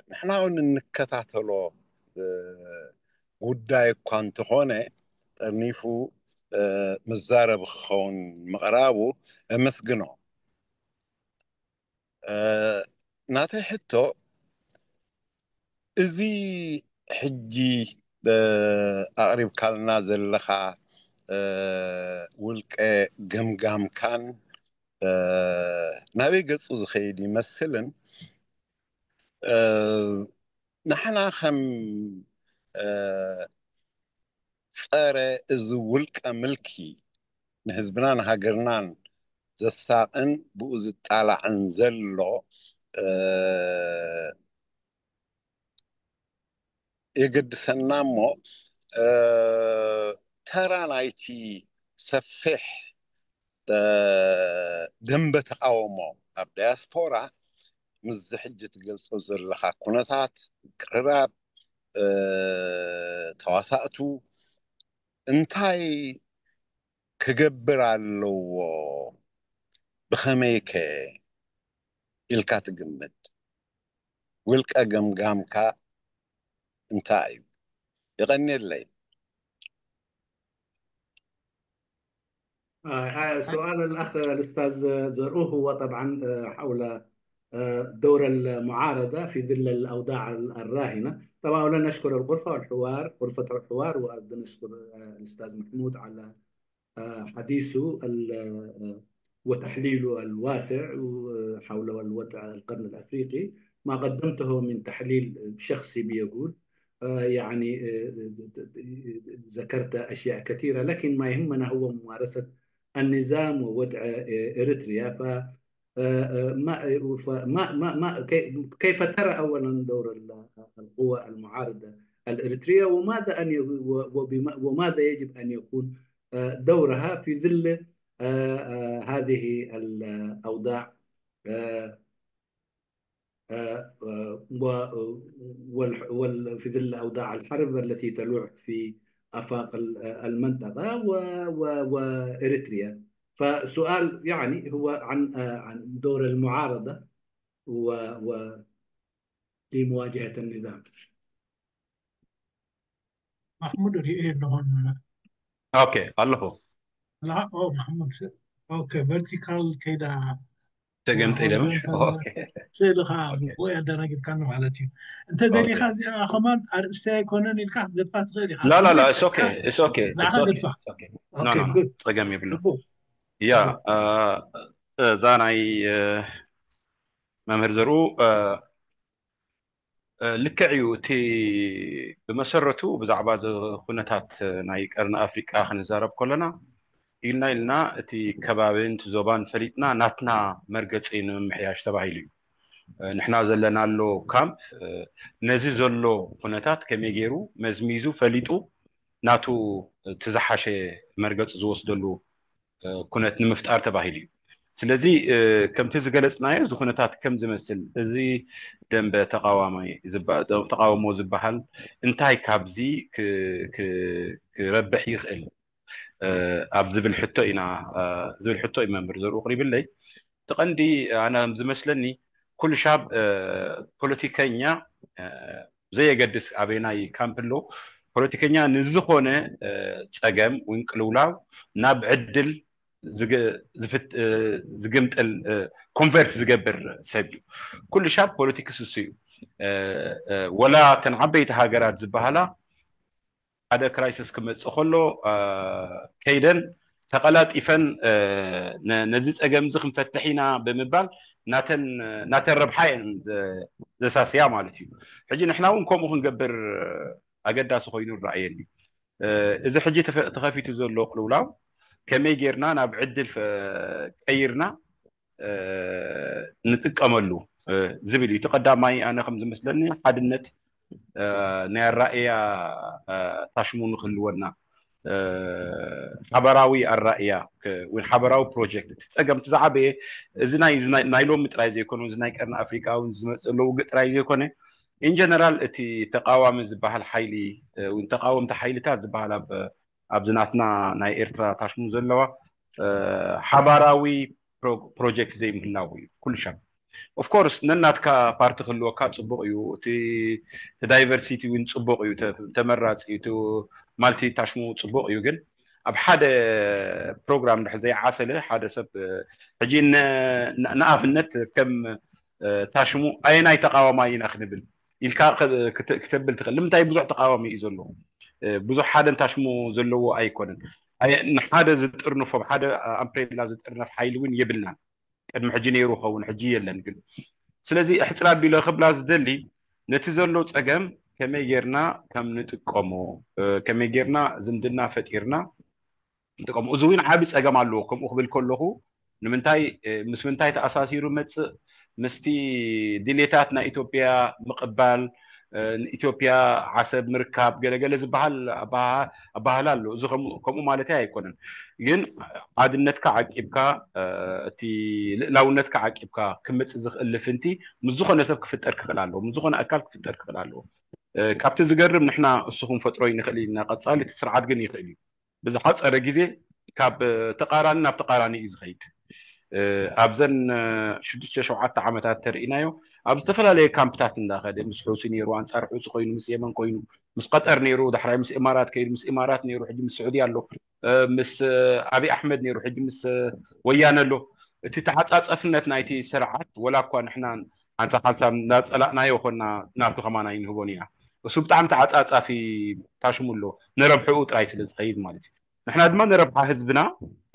ንሕና እውን እንከታተሎ ጉዳይ እኳ እንተኾነ ጠርኒፉ መዛረቢ ክኸውን ምቕራቡ እምስግኖ። ናተይ ሕቶ እዚ ሕጂ ኣቕሪብካልና ዘለኻ ውልቀ ገምጋምካን ናበይ ገፁ ዝኸይድ ይመስልን ንሕና ከም ፀረ እዚ ውልቀ ምልኪ ንህዝብናን ሃገርናን ዘሳቕን ብኡ ዝጣላዕን ዘሎ የገድሰና እሞ ተራ ናይቲ ሰፊሕ ደንበ ተቃውሞ ኣብ ዳያስፖራ ምስዚ ሕጂ ትገልጾ ዘለኻ ኩነታት ቅርራብ ተዋሳእቱ እንታይ ክገብር ኣለዎ ብኸመይ ከ ኢልካ ትግምት? ውልቀ ገምጋምካ እንታይ እዩ? የቐንየለይ። سؤال الأخ الأستاذ زرقو هو طبعا حول دور المعارضة في ظل الأوضاع الراهنة. طبعا أولا نشكر الغرفة والحوار، غرفة الحوار، ونشكر الأستاذ محمود على حديثه وتحليله الواسع حول الوضع القرن الأفريقي. ما قدمته من تحليل شخصي بيقول يعني ذكرت أشياء كثيرة، لكن ما يهمنا هو ممارسة النظام ووضع إريتريا. ف ما ما ما ما كيف ترى أولا دور القوى المعارضة الإريترية، وماذا أن وماذا يجب أن يكون دورها في ظل هذه الأوضاع في ظل أوضاع الحرب التي تلوح في آفاق المنطقة وإريتريا. فسؤال يعني هو عن عن دور المعارضة و لمواجهة النظام. ማሕሙድ ሪኤ ኣለኹን። ኦኬ ኣለኹ። ላ ኦ ማሕሙድ ኦኬ ቨርቲካል ከይዳ ተገምጢለ ከምዚ ምሽ እንተ okay ስእልኻ okay ወይ ኣደናጊርካኒ ማለት እዩ። እንተ okay ደሊኻ እዚኣ ከማን ኣርእስተይ ኣይኮነን ኢልካ ክትገድፋ ትኽእል ኢኻ። لا لا لا ንመን it's okay it's okay ንዓኻ it's okay ገድፋ። it's okay no Okay, no no good. ጸገም የብሉ ጽቡቅ። ያ ጽቡቅ። እዛ ናይ መምህር ዘርኡ ልክዕ እዩ። እቲ ብመሰረቱ ብዛዕባ እዚ ኩነታት ናይ ቀርኒ ኣፍሪቃ ክንዛረብ ከለና ኢልና ኢልና እቲ ከባብን እቲ ዞባን ፈሊጥና ናትና መርገፂ ንምምሕያሽ ተባሂሉ እዩ። ንሕና ዘለናሎ ካምፕ ነዚ ዘሎ ኩነታት ከመይ ገይሩ መዝሚዙ ፈሊጡ ናቱ እቲ ዝሓሸ መርገፂ ዝወስደሉ ኩነት ንምፍጣር ተባሂሉ እዩ። ስለዚ ከምቲ ዝገለፅናዮ እዚ ኩነታት ከም ዝመስል እዚ ደንበ ተቃዋማይ ተቃውሞ ዝበሃል እንታይ ካብዚ ክረብሕ ይኽእል ኣብ ዝብል ሕቶ ኢና ዝብል ሕቶ እዩ መምህር ዘርኡ ቅሪብለይ። እቲ ቀንዲ ኣነ ዝመስለኒ ኩሉ ሻብ ፖለቲከኛ ዘየገድስ ኣበናይ ካምፕ ኣሎ ፖለቲከኛ ንዝኾነ ፀገም ወይ ቅልውላው ናብ ዕድል ዝግምጥል ኮንቨርት ዝገብር ሰብ እዩ። ኩሉ ሻብ ፖለቲክስ እሱ እዩ። ወላ እተን ዓበይቲ ሃገራት ዝበሃላ ሓደ ክራይሲስ ክመፅእ ከሎ ከይደን ተቐላጢፈን ነዚ ፀገም እዚ ክንፈትሕ ኢና ብምባል ናተን ረብሓ እየን ዘሳስያ ማለት እዩ። ሕጂ ንሕና እውን ከምኡ ክንገብር ኣገዳሲ ኮይኑ ይረኣየኒ። እዚ ሕጂ ተኸፊቱ ዘሎ ቅልውላው ከመይ ጌርና ናብ ዕድል ቀይርና ንጥቀመሉ ዝብል እዩ። እቲ ቀዳማይ ኣነ ከም ዝመስለኒ ሓድነት ናይ ኣራእያ ታሽሙ ንክህልወና ሓበራዊ ኣራእያ ወይ ሓበራዊ ፕሮጀክት እቲ ፀገም እቲ ዝዓበየ እዚ ናይ ሎሚ ጥራይ ዘይኮነ እዚ ናይ ቀርኒ ኣፍሪቃ እውን ዝመፅእ ዘሎ ውግእ ጥራይ ዘይኮነ ኢንጀነራል እቲ ተቃዋሚ ዝበሃል ሓይሊ ተቃወምቲ ሓይልታት ዝበሃል ኣብዚ ናትና ናይ ኤርትራ ታሽሙ ዘለዋ ሓባራዊ ፕሮጀክት ዘይምህላው እዩ። ኩሉ ሻብ ኦፍኮርስ ነናትካ ፓርቲ ክህልወካ ፅቡቅ እዩ። እቲ ዳይቨርሲቲ እውን ፅቡቅ እዩ፣ ተመራፂ እዩ። ማልቲ ታሽሙ ፅቡቅ እዩ፣ ግን ኣብ ሓደ ፕሮግራም ድሕር ዘይዓሰለ ሓደ ሰብ ሕጂ ንኣብነት ከም ታሽሙ ኣየናይ ተቃዋማይ ኢና ክንብል ኢልካ ክተብል ትኽእል። ንምንታይ ብዙሕ ተቃዋሚ እዩ ዘለዎ። ብዙሕ ሓደን ታሽሙ ዘለዎ ኣይኮነን። ንሓደ ዝጥርንፎ ሓደ ኣምፕሬላ ዝጥርነፍ ሓይሊ እውን የብልናን። ቅድሚ ሕጂ ነይሩ ኸውን ሕጂ የለን። ግን ስለዚ እሕፅር ኣቢለ ክብላ ዝደሊ ነቲ ዘሎ ፀገም ከመይ ጌርና ከም ንጥቀሞ ከመይ ጌርና ዝምድና ፈጢርና ንጥቀሞ። እዚ እውን ዓቢ ፀገም ኣለዎ። ከምኡ ክብል ከለኹ ንምንታይ ምስ ምንታይ ተኣሳሲሩ መፅእ ምስቲ ድሌታት ናይ ኢትዮጵያ ምቕባል ንኢትዮጵያ ዓሰብ ምርካብ ገለገለ ዝበሃል ኣባህላ ኣሎ። እዚ ከምኡ ማለት ኣይኮነን። ግን ሓድነትካ ዓቂብካ እቲ ልእላውነትካ ዓቂብካ ክመፅእ ዝኽእል ልፍንቲ ምስ ዝኾነ ሰብ ክፍጠር ክኽእል ኣለዎ፣ ምስ ዝኾነ ኣካል ክፍጠር ክኽእል ኣለዎ። ካብቲ ዝገርም ንሕና እሱ ክንፈጥሮ ይንኽእል ኢና፣ ቀፃሊ እቲ ስርዓት ግን ይኽእል እዩ። ብዝሓፀረ ግዜ ካብ ተቃራኒ ናብ ተቃራኒ እዩ ዝኸይድ። ኣብዘን ሽዱሽተ ሸውዓተ ዓመታት ተርእናዮ ኣብ ዝተፈላለየ ካምፕታት እንዳኸደ ምስ ሑሲ ነይሩ፣ ኣንፃር ሑሲ ኮይኑ፣ ምስ የመን ኮይኑ፣ ምስ ቀጠር ነይሩ፣ ዳሕራይ ምስ ኢማራት ከይዱ፣ ምስ ኢማራት ነይሩ፣ ሕጂ ምስ ስዑዲ ኣሎ፣ ምስ ኣብይ ኣሕመድ ነይሩ፣ ሕጂ ምስ ወያነ ኣሎ። እቲ ተዓፃፀፍነት ናይቲ ስርዓት ወላ እኳ ንሕና ሓንሳብ ሓንሳብ እንዳፀላእናዮ ኮና ናቱ ከማን ኣይንህቦን ኢና። እሱ ብጣዕሚ ተዓፃፃፊ ታሽሙ ኣሎ፣ ንረብሕኡ ጥራይ ስለ ዝኸይድ ማለት እዩ። ንሕና ድማ ንረብሓ ህዝብና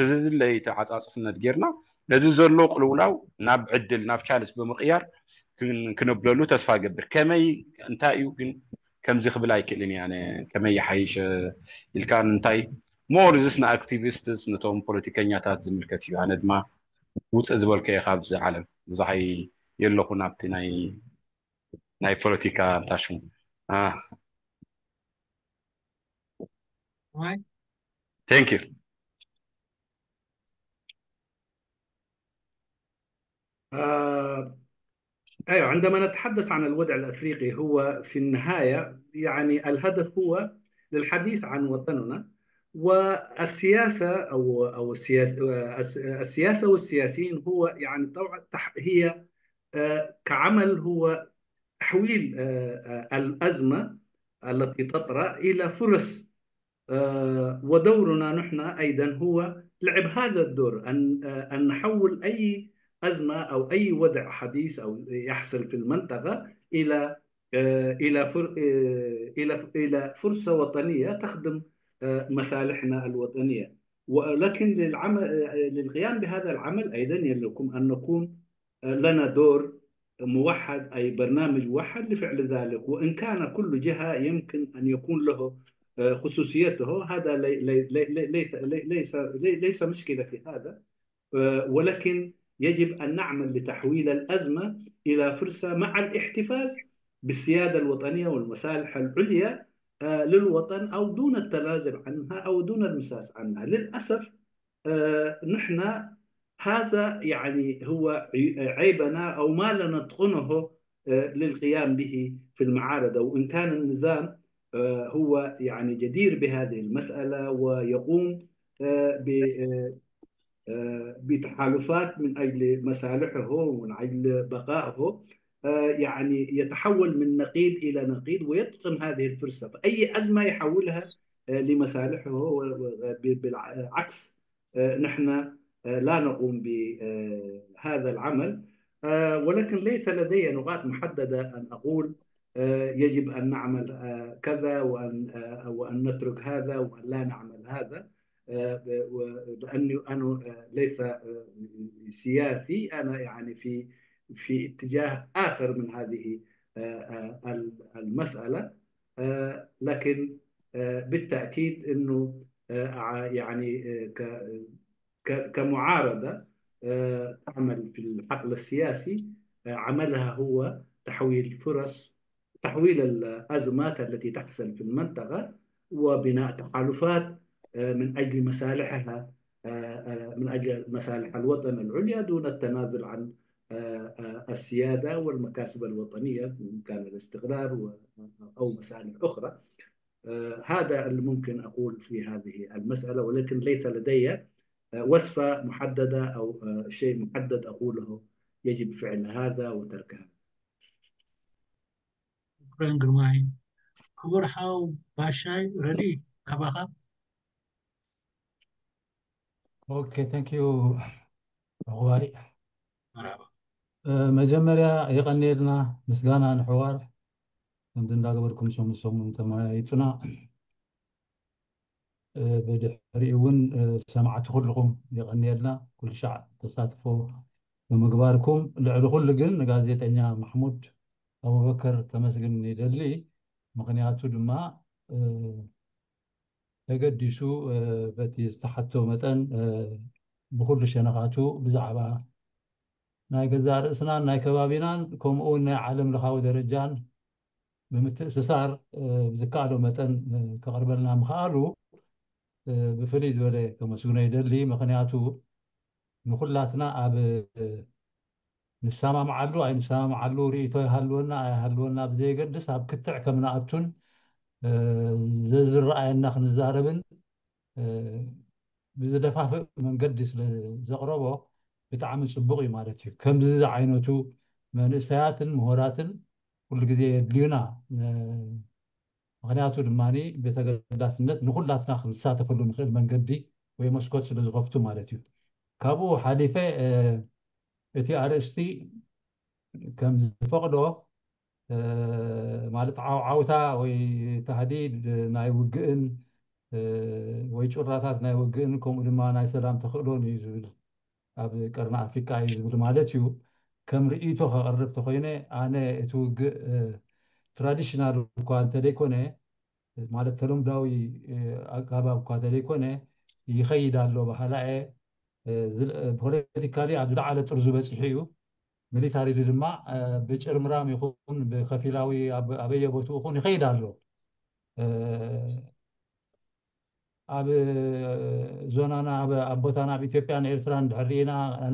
ብዝድለይ ተዓፃፅፍነት ጌርና ነዚ ዘሎ ቅልውላው ናብ ዕድል ናብ ቻንስ ብምቕያር ክነብለሉ ተስፋ ገብር። ከመይ እንታይ እዩ ግን ከምዚ ክብል ኣይክእልን እየ ኣነ። ከመይ ይሓይሽ ኢልካ እንታይ ሞር እዚስ ንኣክቲቪስትስ ነቶም ፖለቲከኛታት ዝምልከት እዩ። ኣነ ድማ ውፅእ ዝበልከ እየ ካብዚ ዓለም ብዙሕ የለኹን ኣብቲ ናይ ናይ ፖለቲካ ታሽሙ ማይ thank you آه، أيوة، عندما نتحدث عن الوضع الأفريقي، هو في النهاية يعني الهدف هو للحديث عن وطننا، والسياسة أو أو السياسة السياسة والسياسيين هو يعني طبعا هي كعمل هو تحويل الأزمة التي تطرأ إلى فرص. ودورنا نحن أيضا هو لعب هذا الدور، أن أن نحول أي أزمة أو أي وضع حديث أو يحصل في المنطقة إلى آه، إلى فر... آه، إلى إلى فرصة وطنية تخدم آه، مصالحنا الوطنية. ولكن للعمل آه، للقيام بهذا العمل أيضا يلزم أن نكون آه، لنا دور موحد، أي برنامج موحد لفعل ذلك. وإن كان كل جهة يمكن أن يكون له آه، خصوصيته، هذا لي- لي- لي- لي- ليس لي- ليس لي- ليس مشكلة في هذا. آه، ولكن يجب أن نعمل لتحويل الأزمة إلى فرصة مع الاحتفاظ بالسيادة الوطنية والمصالح العليا آه، للوطن، أو دون التنازل عنها أو دون المساس عنها. للأسف آه، نحن هذا يعني هو عي- عيبنا أو ما لا نتقنه آه، للقيام به في المعارضة. وإن كان النظام آه، هو يعني جدير بهذه المسألة ويقوم آه، ب- آه، آه، بتحالفات من أجل مصالحه ومن أجل بقائه، آه، يعني يتحول من نقيض إلى نقيض ويتقن هذه الفرصة، فأي أزمة يحولها آه، لمصالحه و- و- ب- بالعكس، آه، نحن آه، لا نقوم بهذا العمل. آه، ولكن ليس لدي نقاط محددة أن أقول آه، يجب أن نعمل آه، كذا وأن آه، وأن نترك هذا وأن لا نعمل هذا. آه، ب- و- لأني أنا آه، ليس آه، سياسي، أنا يعني في في اتجاه آخر من هذه آه، آه، ال- المسألة. آه، لكن آه، بالتأكيد أنه آه، ع- يعني آه، ك- ك- كمعارضة آه، تعمل في الحقل السياسي، آه، عملها هو تحويل فرص، تحويل الأزمات التي تحصل في المنطقة وبناء تحالفات آه، من أجل مصالحها، آه، آه، من أجل مصالح الوطن العليا دون التنازل عن آه، آه، السيادة والمكاسب الوطنية، إن كان الاستقرار و- أو مصالح أخرى. آه، هذا اللي ممكن أقول في هذه المسألة، ولكن ليس لدي آه، وصفة محددة أو آه، شيء محدد أقوله يجب فعل هذا وترك هذا. ሽኩረን ግርማይ። ክቡር ሓው ባሻይ ረዲ፣ ናባኻ። Okay, thank you. ዕቑባይ። መርሓባ። እ፣ መጀመርያ የቐንየልና ምስጋና ንሕዋር፣ ከምዚ እንዳገበርኩም ሰሙን ሰሙን ተመያይጡና። እ፣ ብድሕሪኡ እውን እ፣ ሰማዕቲ ኩልኹም የቐንየልና፣ ኩሉ ሻዕ ተሳትፎ ብምግባርኩም። ልዕሊ ኩሉ ግን ንጋዜጠኛ ማሕሙድ ኣቡበከር ከመስግን ይደሊ። ምኽንያቱ ድማ እ፣ ተገዲሱ እ፣ በቲ ዝተሓቶ መጠን እ፣ ብኩሉ ሸነኻቱ ብዛዕባ ናይ ገዛእ ርእስናን ናይ ከባቢናን ከምኡ እውን ናይ ዓለም ለኻዊ ደረጃን ብምትእስሳር እ፣ ብዝከኣሎ መጠን እ፣ ከቕርበልና ምኽኣሉ እ፣ ብፍልይ ዝበለ ከመስግኖ ይደሊ። ምኽንያቱ ንኹላትና ኣብ ንሰማምዓሉ ኣይንሰማምዓሉ፣ ርእይቶ ይሃልወና ኣይሃልወና ብዘየገድስ ኣብ ክትዕ ከም ንኣቱን እ፣ ዘዝረኣየና ክንዛረብን እ፣ ብዝደፋፍእ መንገዲ ስለ ዘቕረቦ ብጣዕሚ ጽቡቕ እዩ ማለት እዩ። ከምዚ ዝዓይነቱ መንእሰያትን ምሁራትን ኩሉ ግዜ የድልዩና። እ፣ ምኽንያቱ ድማ ብተገዳስነት ንኹላትና ክንሳተፈሉ ንኽእል መንገዲ ወይ መስኮት ስለ ዝኸፍቱ ማለት እዩ። ካብኡ ሓሊፈ እ፣ እቲ ኣርእስቲ ከም ዝፈቕዶ እ፣ ማለት ዓውዓውታ ወይ ታህዲድ ናይ ውግእን እ፣ ወይ ጩራታት ናይ ውግእን ከምኡ ድማ ናይ ሰላም ተኽእሎን እዩ ዝብል፣ ኣብ ቀርኒ ኣፍሪቃ እዩ ዝብል ማለት እዩ። ከም ርእይቶ ከቕርብ ተኾይነ ኣነ እቲ ውግእ እ፣ ትራዲሽናል እኳ እንተደይኮነ ማለት ተለምዳዊ እ፣ ኣጋባብ እኳ ተደይኮነ ይኸይድ ኣሎ በሃላ እየ። እ፣ ዝል- ፖለቲካሊ ኣብ ዝለዓለ ጥርዙ በፂሑ እዩ። ሚሊታሪሊ ድማ እ፣ ብጭርምራም ይኹን ብከፊላዊ ኣብ- ኣበየ ቦትኡ ይኹን ይኸይድ ኣሎ። እ፣ ኣብ ዞናና ኣብ ኣብ ቦታና ኣብ ኢትዮጵያን ኤርትራን እንድሕር ርኢና እ፣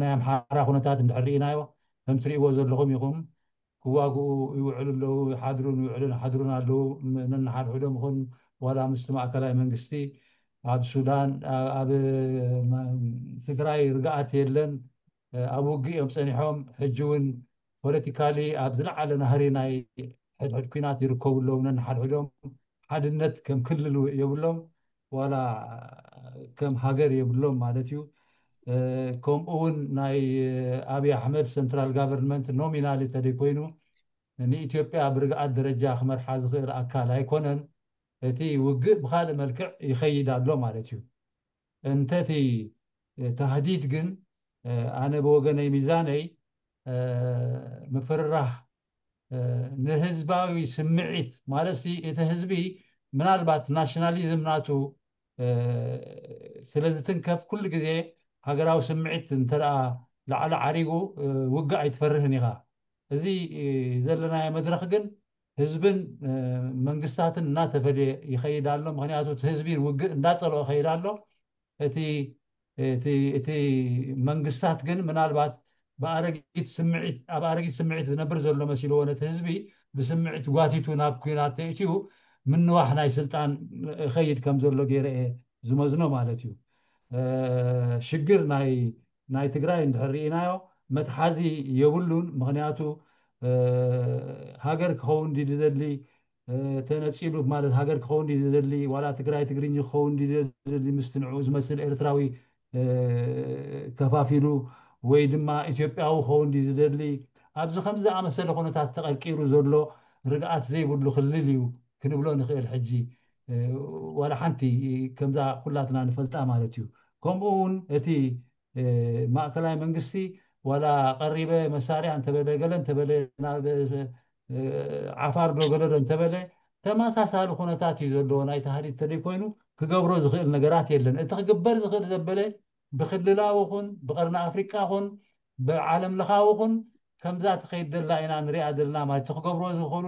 ናይ ኣምሓራ ኩነታት እንድሕር ርኢናዮ ከም ትርእይዎ ዘለኹም ኢኹም። ክዋግኡ ይውዕሉ ኣለዉ፣ ይሓድሩን ይውዕሉን ሓድሩን ኣለዉ። ም- ነንሓድሕዶም ይኹን ዋላ ምስቲ ማእከላይ መንግስቲ ኣብ ሱዳን ኣ- ኣብ ማ- ትግራይ ርግኣት የለን። ኣብ ውግእ እዮም ጸኒሖም። ሕጂ እውን ፖለቲካሊ ኣብ ዝለዓለ ናህሪ ናይ ሕድሕድ ኲናት ይርከቡ ኣለዉ። ነንሓድሕዶም ሓድነት ከም ክልል የብሎም ዋላ ከም ሃገር የብሎም ማለት እዩ። ከምኡ እውን ናይ ኣብይ ኣሕመድ central government nominally እንተደይኮይኑ ንኢትዮጵያ ብርግኣት ደረጃ ክመርሓ ዝኽእል ኣካል ኣይኮነን። እቲ ውግእ ብካልእ መልክዕ ይኸይድ ኣሎ ማለት እዩ። እንተቲ ታህዲድ ግን ኣነ ብወገነይ ሚዛነይ ምፍርራህ ንህዝባዊ ስምዒት ማለት እቲ ህዝቢ ምናልባት ናሽናሊዝም ናቱ ስለ ዝትንከፍ ኩሉ ግዜ ሃገራዊ ስምዒት እንተ ላዕሊ ዓሪጉ ውግእ ኣይትፈርህን ኢኻ። እዚ ዘለናዮ መድረኽ ግን ህዝብን መንግስታትን እናተፈለየ ይኸይድ ኣሎ። ምክንያቱ እቲ ህዝቢ ውግእ እንዳፀልኦ ይኸይድ ኣሎ። እቲ እቲ መንግስታት ግን ምናልባት ብኣረጊት ስምዒት ኣብ ኣረጊት ስምዒት ዝነብር ዘሎ መሲልዎ ነቲ ህዝቢ ብስምዒት ጓቲቱ ናብ ኲናት ተእትዩ ምንዋሕ ናይ ስልጣን ይኸይድ ከም ዘሎ ገይረ እየ ዝመዝኖ ማለት እዩ። ሽግር ናይ ናይ ትግራይ እንድሕር ርኢናዮ መትሓዚ የብሉን። ምክንያቱ ሃገር ክኸውን ድዩ ዝደሊ ተነፂሉ ማለት ሃገር ክኸውን ድዩ ዝደሊ ዋላ ትግራይ ትግርኝ ክኸውን ድዩ ዝደሊ ምስቲ ንዕኡ ዝመስል ኤርትራዊ ከፋፊሉ ወይ ድማ ኢትዮጵያዊ ክኸውን ድዩ ዝደሊ ኣብዚ ከምዚ ዝኣመሰለ ኩነታት ተቐርቂሩ ዘሎ ርግኣት ዘይብሉ ክልል እዩ ክንብሎ ንኽእል። ሕጂ ዋላ ሓንቲ ከምዛ ኩላትና ንፈልጣ ማለት እዩ። ከምኡ እውን እቲ ማእከላይ መንግስቲ ዋላ ቀሪበ መሳርያ እንተበለ ገለ እንተበለ ናብ ዓፋር ዶ ገለ ዶ እንተበለ ተመሳሳሊ ኩነታት እዩ ዘለዎ። ናይ ታህዲድ ተደይ ኮይኑ ክገብሮ ዝኽእል ነገራት የለን። እቲ ክግበር ዝኽእል ዘበለ ብክልላዊ ኹን ብቀርኒ ኣፍሪቃ ኹን ብዓለም ለኻዊ ኹን ከምዛ ትኸይድ ዘላ ኢና ንሪኣ ዘለና ማለት እቲ ክገብርዎ ዝኽእሉ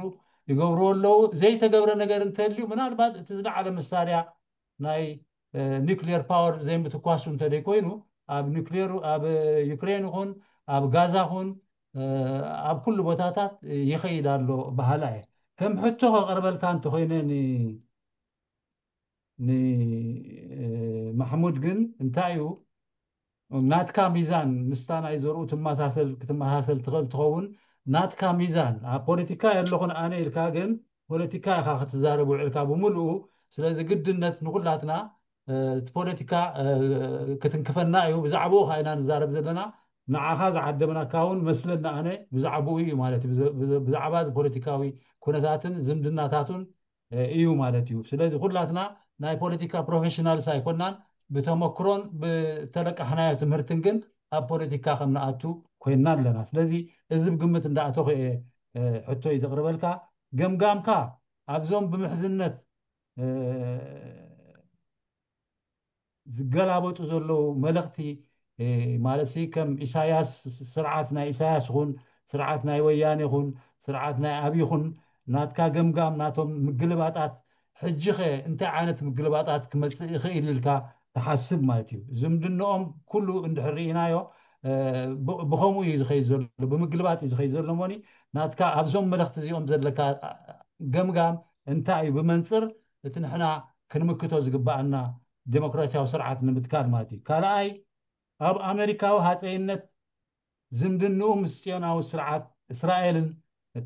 ይገብርዎ ኣለዉ። ዘይተገብረ ነገር እንተልዩ ምናልባት እቲ ዝለዓለ መሳርያ ናይ ኒክሊየር ፓወር ዘይምትኳሱ እንተደይ ኮይኑ ኣብ ኒክሊየር ኣብ ዩክሬን ይኹን ኣብ ጋዛ ኹን ኣብ ኩሉ ቦታታት ይኸይድ ኣሎ በሃላ እየ። ከም ሕቶ ከቕርበልካ እንተኮይነ ንማሕሙድ ግን እንታይ እዩ ናትካ ሚዛን ምስታ ናይ ዘርኡ ትመሳሰል ክትመሳሰል ትኽእል ትኸውን ናትካ ሚዛን ኣብ ፖለቲካ የለኹን ኣነ ኢልካ ግን ፖለቲካ ኢኻ ክትዛረብ ውዕልካ ብምልኡ። ስለዚ ግድነት ንኩላትና እቲ ፖለቲካ ክትንክፈና እዩ። ብዛዕባኡ ካ ኢና ንዛረብ ዘለና። ንዓኻ ዝዓደምናካ እውን መስለና ኣነ ብዛዕባኡ እዩ ማለት እዩ። ብዛዕባ እዚ ፖለቲካዊ ኩነታትን ዝምድናታቱን እዩ ማለት እዩ። ስለዚ ኩላትና ናይ ፖለቲካ ፕሮፌሽናልስ ኣይኮናን። ብተመክሮን ብተለቃሕናዮ ትምህርትን ግን ኣብ ፖለቲካ ከም ንኣቱ ኮይና ኣለና። ስለዚ እዚ ብግምት እንዳኣተኹ እየ ሕቶይ ዘቕርበልካ። ገምጋምካ ኣብዞም ብምሕዝነት ዝገላበጡ ዘለዉ መልእኽቲ ማለት ከም ኢሳያስ ስርዓት ናይ ኢሳያስ ይኹን ስርዓት ናይ ወያኔ ይኹን ስርዓት ናይ ኣብይ ይኹን ናትካ ገምጋም ናቶም ምግልባጣት ሕጂኸ እንታይ ዓይነት ምግልባጣት ክመፅእ ይኽእል ኢልካ ትሓስብ ማለት እዩ። ዝምድንኦም ኩሉ እንድሕር ርኢናዮ ብኸምኡ እዩ ዝኸይድ ዘሎ፣ ብምግልባጥ እዩ ዝኸይድ ዘሎ። ሞኒ ናትካ ኣብዞም መልእኽቲ እዚኦም ዘለካ ገምጋም እንታይ እዩ ብመንፅር እቲ ንሕና ክንምክቶ ዝግባኣና ዴሞክራሲያዊ ስርዓት ንምትካል ማለት እዩ። ካልኣይ ኣብ ኣሜሪካዊ ሃፀይነት ዝምድንኡ ምስ ፅዮናዊ ስርዓት እስራኤልን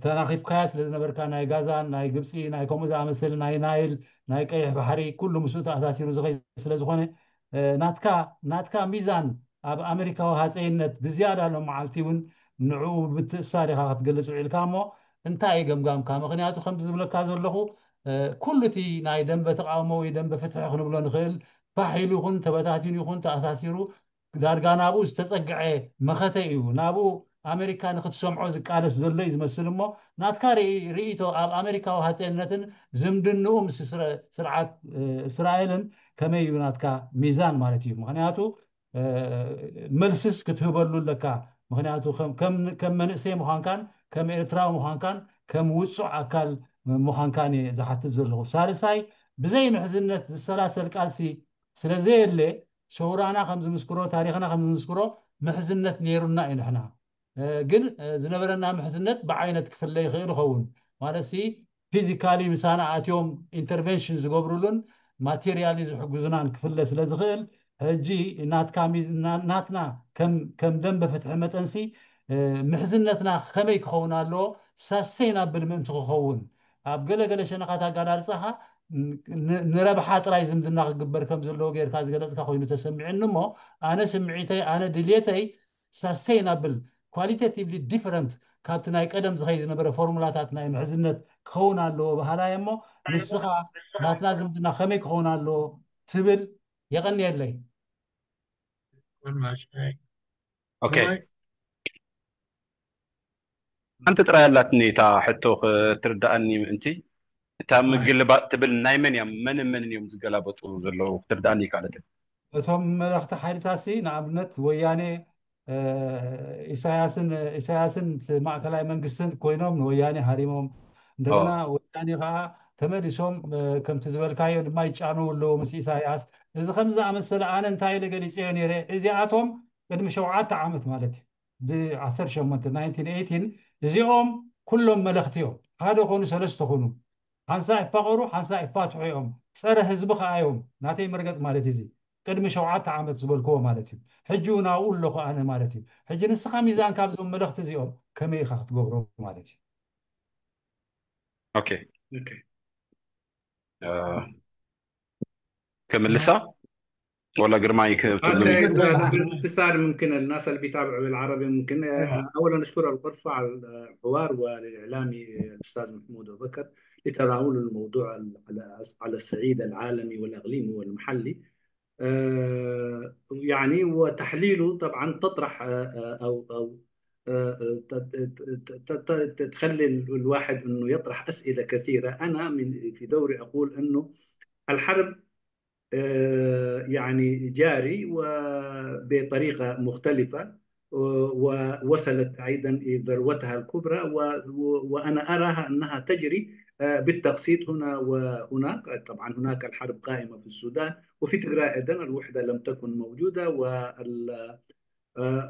ተናኺፍካያ ስለ ዝነበርካ ናይ ጋዛን ናይ ግብፂ ናይ ከምኡ ዝኣመሰለ ናይ ናይል ናይ ቀይሕ ባሕሪ ኩሉ ምስኡ ተኣሳሲሩ ዝኸይ ስለ ዝኾነ ናትካ ናትካ ሚዛን ኣብ ኣሜሪካዊ ሃፀይነት ብዝያዳ ሎም መዓልቲ እውን ንዕኡ ብምትእሳር ኢኻ ክትገልፅ ውዒልካ እሞ እንታይ እዩ ገምጋምካ? ምክንያቱ ከምዚ ዝብለካ ዘለኹ ኩሉ እቲ ናይ ደንበ ተቃውሞ ወይ ደንበ ፍትሒ ክንብሎ ንኽእል ፋሕ ኢሉ ይኹን ተበታቲኑ ይኹን ተኣሳሲሩ ዳርጋ ናብኡ ዝተፀግዐ መኸተ እዩ። ናብኡ ኣሜሪካ ንክትሰምዖ ዝቃለስ ዘሎ እዩ ዝመስል እሞ ናትካ ርእይቶ ኣብ ኣሜሪካዊ ሃፀይነትን ዝምድንኡ ምስ ስርዓት እስራኤልን ከመይ እዩ ናትካ ሚዛን ማለት እዩ? ምክንያቱ መልስስ ክትህበሉ ኣለካ። ምክንያቱ ከም መንእሰይ ምዃንካን ከም ኤርትራዊ ምዃንካን ከም ውፁዕ ኣካል ምዃንካን እየ ዝሓትት ዘለኹ። ሳልሳይ ብዘይ ምሕዝነት ዝሰላሰል ቃልሲ ስለዘየለ ሰውራና ከም ዝምስክሮ ታሪኽና ከም ዝምስክሮ ምሕዝነት ነይሩና እዩ። ንሕና ግን ዝነበረና ምሕዝነት ብዓይነት ክፍለ ይኽእል ይኸውን ማለት physically ምሳና ኣትዮም intervention ዝገብሩሉን materially ዝሕግዙናን ክፍለ ስለ ዝኽእል ሕጂ ናትካ ናትና ከም ደንበ ፍትሒ መጠንሲ ምሕዝነትና ከመይ ክኸውን ኣለዎ? Sustainable ምእንቲ ክኸውን ኣብ ገለገለ ሸነኻት ኣጋላልፃኻ ንረብሓ ጥራይ ዝምድና ክግበር ከም ዘለዎ ጌርካ ዝገለፅካ ኮይኑ ተሰሚዕኒ። እሞ ኣነ ስምዒተይ፣ ኣነ ድልየተይ ሳስቴይናብል፣ ኳሊቴቲቭሊ ዲፈረንት ካብቲ ናይ ቀደም ዝኸይ ዝነበረ ፎርሙላታት ናይ ምሕዝነት ክኸውን ኣለዎ በሃላይ። እሞ ንስኻ ናትና ዝምድና ከመይ ክኸውን ኣለዎ ትብል? የቐንየለይ። ኦኬ፣ ሓንቲ ጥራይ ኣላትኒ እታ ሕቶ ክትርዳኣኒ ምእንቲ። እታ ምግልባጥ ትብል ናይ መን እዮም፣ መንን መንን እዮም ዝገላበጡ ዘለዉ ክትርዳኣኒ ይካለትን? እቶም መለኽቲ ሓይልታት ሲ ንኣብነት ወያኔ ኢሳያስን ኢሳያስን ማእከላይ መንግስትን ኮይኖም ንወያኔ ሃሪሞም፣ እንደገና ወያኔ ከዓ ተመሊሶም ከምቲ ዝበልካዮ ድማ ይጫነው ኣለዎ ምስ ኢሳያስ። እዚ ከምዚ ዝኣመሰለ ኣነ እንታይ ኢለ ገሊፀዮ ነይረ፣ እዚኣቶም ቅድሚ ሸውዓተ ዓመት ማለት እዩ፣ ብ18 እዚኦም ኩሎም መለኽቲ እዮም። ሓደ ኮኑ ሰለስተ ኮኑ፣ ሓንሳ ይፋቐሩ፣ ሓንሳ ይፋትሑ እዮም። ፀረ ህዝቢ ከዓ እዮም። ናተይ መርገፅ ማለት እዚ ቅድሚ ሸውዓተ ዓመት ዝበልክዎ ማለት እዩ። ሕጂ እውን ኣብኡ ኣለኹ ኣነ ማለት እዩ። ሕጂ ንስኻ ሚዛን ካብዞም መለኽቲ እዚኦም ከመይ ኢኻ ክትገብሮ ማለት እዩ? ኦኬ፣ ክምልሳ ወላ ግርማይ ክትብሉ باختصار ممكن الناس اللي بيتابعوا بالعربي ممكن اولا اشكر الغرفه على الحوار وللاعلامي الاستاذ محمود ابو بكر لتناول الموضوع على على الصعيد العالمي والاقليمي والمحلي يعني وتحليله طبعا تطرح او او تخلي الواحد انه يطرح اسئله كثيره. انا من في دوري اقول انه الحرب يعني جاري وبطريقه مختلفه ووصلت ايضا ذروتها الكبرى وانا اراها انها تجري بالتقسيط هنا وهناك. طبعا هناك الحرب قائمه في السودان وفي تجراي ايضا الوحده لم تكن موجوده وال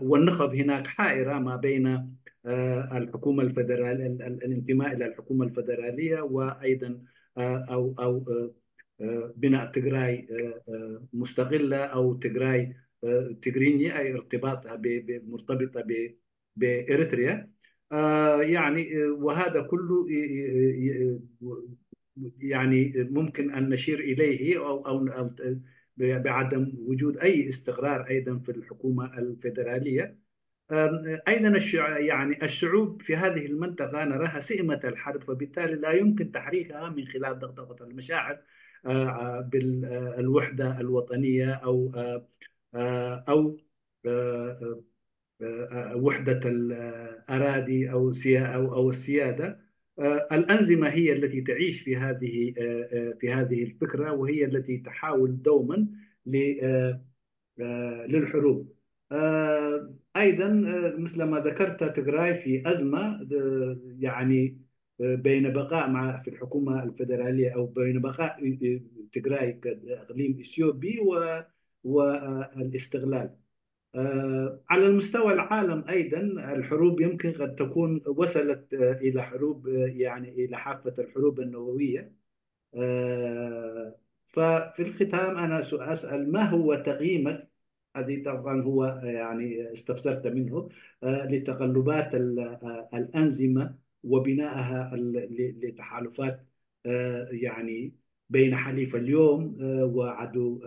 والنخب هناك حائرة ما بين الحكومة الفدرالية، الانتماء إلى الحكومة الفدرالية وأيضا أو أو بناء تجراي مستقلة أو تجراي تجرينيا أي ارتباطها مرتبطة بإريتريا. يعني وهذا كله يعني ممكن أن نشير إليه أو أو بعدم وجود أي استقرار أيضا في الحكومة الفدرالية. أيضا الشع... يعني الشعوب في هذه المنطقة نراها سئمة الحرب، فبالتالي لا يمكن تحريكها من خلال دغدغة المشاعر بالوحدة الوطنية أو أو وحدة الأراضي أو أو السيادة. الأنظمة هي التي تعيش في هذه في هذه الفكرة وهي التي تحاول دوما للحروب. أيضا مثل ما ذكرت تجراي في أزمة يعني بين بقاء مع في الحكومة الفدرالية أو بين بقاء تجراي كإقليم إثيوبي والاستقلال. على المستوى العالم أيضا الحروب يمكن قد تكون وصلت إلى حروب يعني إلى حافة الحروب النووية. ففي الختام أنا أسأل ما هو تقييمك، هذه طبعا هو يعني استفسرت منه، لتقلبات الأنظمة وبنائها لتحالفات يعني بين حليف اليوم وعدو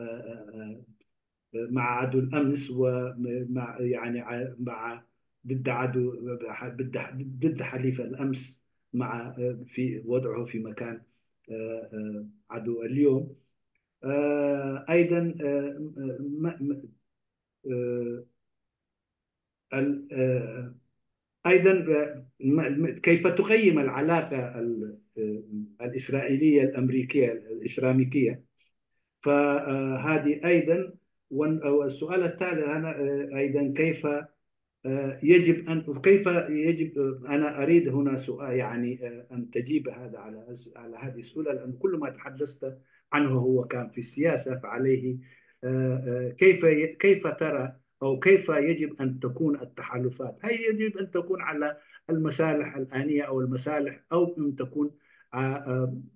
مع عدو الامس ومع يعني مع ضد عدو ضد حليف الامس مع في وضعه في مكان عدو اليوم. ايضا ايضا كيف تقيم العلاقه الاسرائيليه الامريكيه الاسراميكيه؟ فهذه ايضا والسؤال الثالث انا ايضا كيف يجب ان كيف يجب انا اريد هنا سؤال يعني ان تجيب هذا على على هذه السؤال لان كل ما تحدثت عنه هو كان في السياسه فعليه كيف كيف ترى او كيف يجب ان تكون التحالفات؟ هل يجب ان تكون على المصالح الانيه او المصالح او ان تكون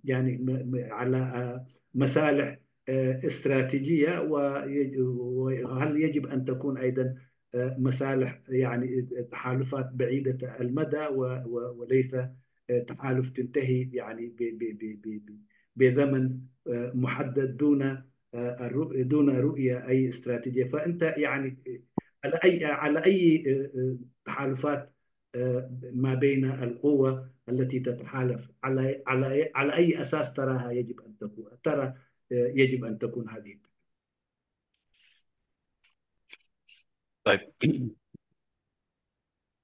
يعني على مصالح استراتيجيه وهل يجب ان تكون ايضا مصالح يعني تحالفات بعيده المدى وليس تحالف تنتهي يعني بزمن محدد دون دون رؤية أي استراتيجية. فأنت يعني على أي على أي تحالفات ما بين القوة التي تتحالف، على على على أي أساس تراها يجب أن تكون ترى يجب أن تكون هذه؟ طيب.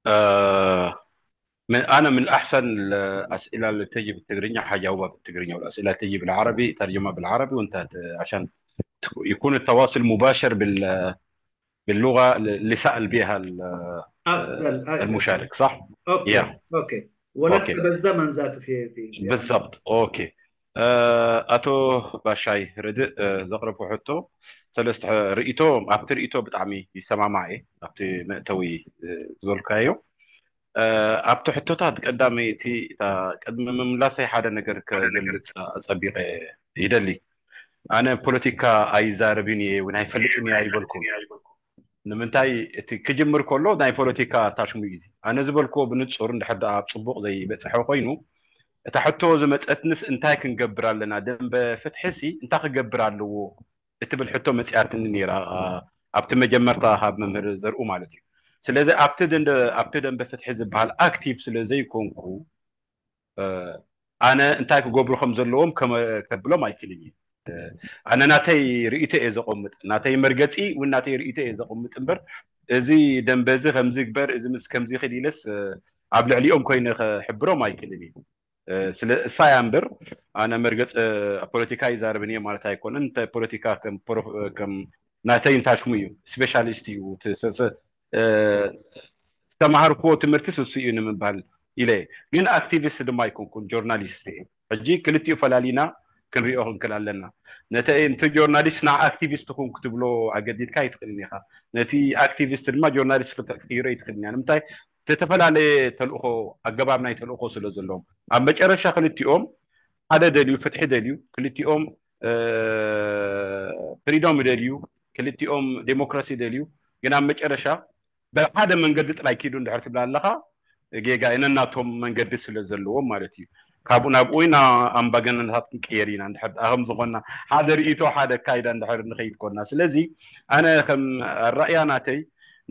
آه من أنا من أحسن الأسئلة اللي تجي بالتقرينية حجاوبها بالتقرينية، والأسئلة تجي بالعربي ترجمة بالعربي، وأنت عشان يكون التواصل مباشر بال باللغة اللي سأل بها أفضل المشارك، صح؟ أوكي yeah. أوكي ولكن okay. بالزمن ذاته في في بالضبط okay. ኣቶ ባሻይ ርድእ ዘቕረብኩ ሕቶ ሰለስተ ርእቶ ኣብቲ ርእቶ ብጣዕሚ ይሰማማዕ እየ ኣብቲ መእተዊ ዝበልካዮ ኣብቲ ሕቶታት ቀዳመይቲ ቅድሚ ምምላሰይ ሓደ ነገር ክገልፅ ኣፀቢቐ ይደሊ። ኣነ ፖለቲካ ኣይዛረብን እየ እውን ኣይፈልጥን እየ ኣይበልኩን። ንምንታይ እቲ ክጅምር ከሎ ናይ ፖለቲካ ታሽሙ እዩ። ኣነ ዝበልክዎ ብንፁር እንድሕር ደኣ ኣብ ፅቡቕ ዘይበፅሐ ኮይኑ እታ ሕቶ ዝመፀትንስ እንታይ ክንገብር ኣለና ደንበ ፍትሒ ሲ እንታይ ክገብር ኣለዎ እትብል ሕቶ መፅያትኒ ነይራ። ኣብቲ መጀመርታ ካብ መምህር ዘርኡ ማለት እዩ። ስለዚ ኣብቲ ደንበ ፍትሒ ዝበሃል ኣክቲቭ ስለ ዘይኮንኩ ኣነ እንታይ ክገብሩ ከም ዘለዎም ከብሎም ኣይክልን እዩ። ኣነ ናተይ ርእይቶ እየ ዘቐምጥ፣ ናተይ መርገፂ እውን ናተይ ርእይቶ እየ ዘቐምጥ እምበር እዚ ደንበ እዚ ከምዚ ግበር እዚ ምስ ከምዚ ይኽእል ኢለስ ኣብ ልዕሊኦም ኮይነ ክሕብሮም ኣይክልን እዩ። ስለ እሳ እያ እምበር ኣነ መርገፂ ፖለቲካ ይዛረብን እየ ማለት ኣይኮነን። ፖለቲካ ከም ናተይ እንታሽሙ እዩ፣ ስፔሻሊስት እዩ። ዝተማሃርክዎ ትምህርቲ ስሱ እዩ ንምባል ኢለ ግን ኣክቲቪስት ድማ ኣይኮንኩን፣ ጆርናሊስት እየ። ሕጂ ክልቲኡ ፈላሊና ክንሪኦ ክንክል ኣለና። ነቲ ጆርናሊስት ንዓ ኣክቲቪስት ኩን ክትብሎ ኣገዲድካ ኣይትኽእልን ኢኻ። ነቲ ኣክቲቪስት ድማ ጆርናሊስት ክትቅይሮ ኣይትኽእልን እያ። ንምንታይ? ዝተፈላለየ ተልእኾ፣ ኣገባብ ናይ ተልእኾ ስለ ዘለዎም ኣብ መጨረሻ ክልቲኦም ሓደ ደልዩ፣ ፍትሒ ደልዩ፣ ክልቲኦም ፍሪዶም ደልዩ፣ ክልቲኦም ዴሞክራሲ ደልዩ፣ ግን ኣብ መጨረሻ ብሓደ መንገዲ ጥራይ ኪዱ እንድሕር ትብል ኣለኻ ጌጋ እየ። ነናቶም መንገዲ ስለ ዘለዎም ማለት እዩ። ካብኡ ናብኡ ኢና ኣምባገነናታት ክንቅየር ኢና እንድሕር ደኣ ከም ዝኾንና ሓደ ርእይቶ ሓደ ኣካይዳ እንድሕር ንኸይድ ኮንና። ስለዚ ኣነ ከም ኣራእያ ናተይ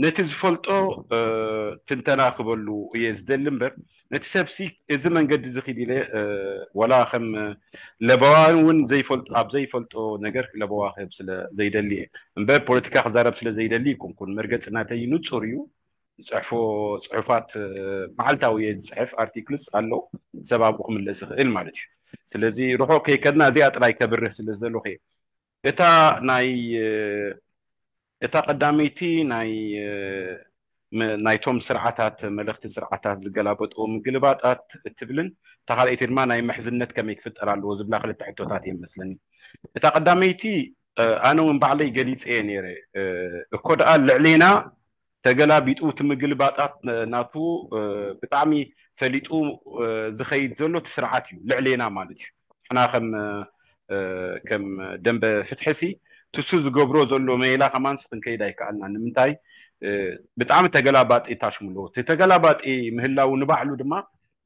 ነቲ ዝፈልጦ ትንተና ክበሉ እየ ዝደሊ እምበር ነቲ ሰብሲ እዚ መንገዲ እዚ ኪድ ኢለ ዋላ ከም ለበዋን እውን ዘይፈልጦ ኣብ ዘይፈልጦ ነገር ለበዋ ክህብ ስለ ዘይደሊ እየ እምበር ፖለቲካ ክዛረብ ስለ ዘይደሊ ይኮንኩን። መርገፂ ናተይ ንፁር እዩ። ዝፅሕፎ ፅሑፋት መዓልታዊ እየ ዝፅሕፍ፣ ኣርቲክልስ ኣሎ ሰብ ኣብኡ ክምለስ ይኽእል ማለት እዩ። ስለዚ ርሑቕ ከይከድና እዚኣ ጥራይ ከብርህ ስለ ዝደለኹ እየ። እታ ናይ እታ ቀዳመይቲ ናይ ናይቶም ስርዓታት መለኽቲ ስርዓታት ዝገላበጥዎ ምግልባጣት እትብልን እታ ካልኣይቲ ድማ ናይ ምሕዝነት ከመይ ክፍጠር ኣለዎ ዝብላ ክልተ ሕቶታት እየ መስለኒ። እታ ቀዳመይቲ ኣነ እውን ባዕለይ ገሊፀ እየ ነይረ። እኮ ደኣ ልዕሌና ተገላቢጡ እቲ ምግልባጣት ናቱ ብጣዕሚ ፈሊጡ ዝኸይድ ዘሎ እቲ ስርዓት እዩ፣ ልዕሌና ማለት እዩ። ንሕና ከም ከም ደንበ ፍትሒ ሲ ትሱ ዝገብሮ ዘሎ ሜላ ከማንስ ክንከይድ ኣይከኣልና። ንምንታይ? ብጣዕሚ ተገላባጢ ታሽሙ ኣለዎ። እቲ ተገላባጢ ምህላው ንባዕሉ ድማ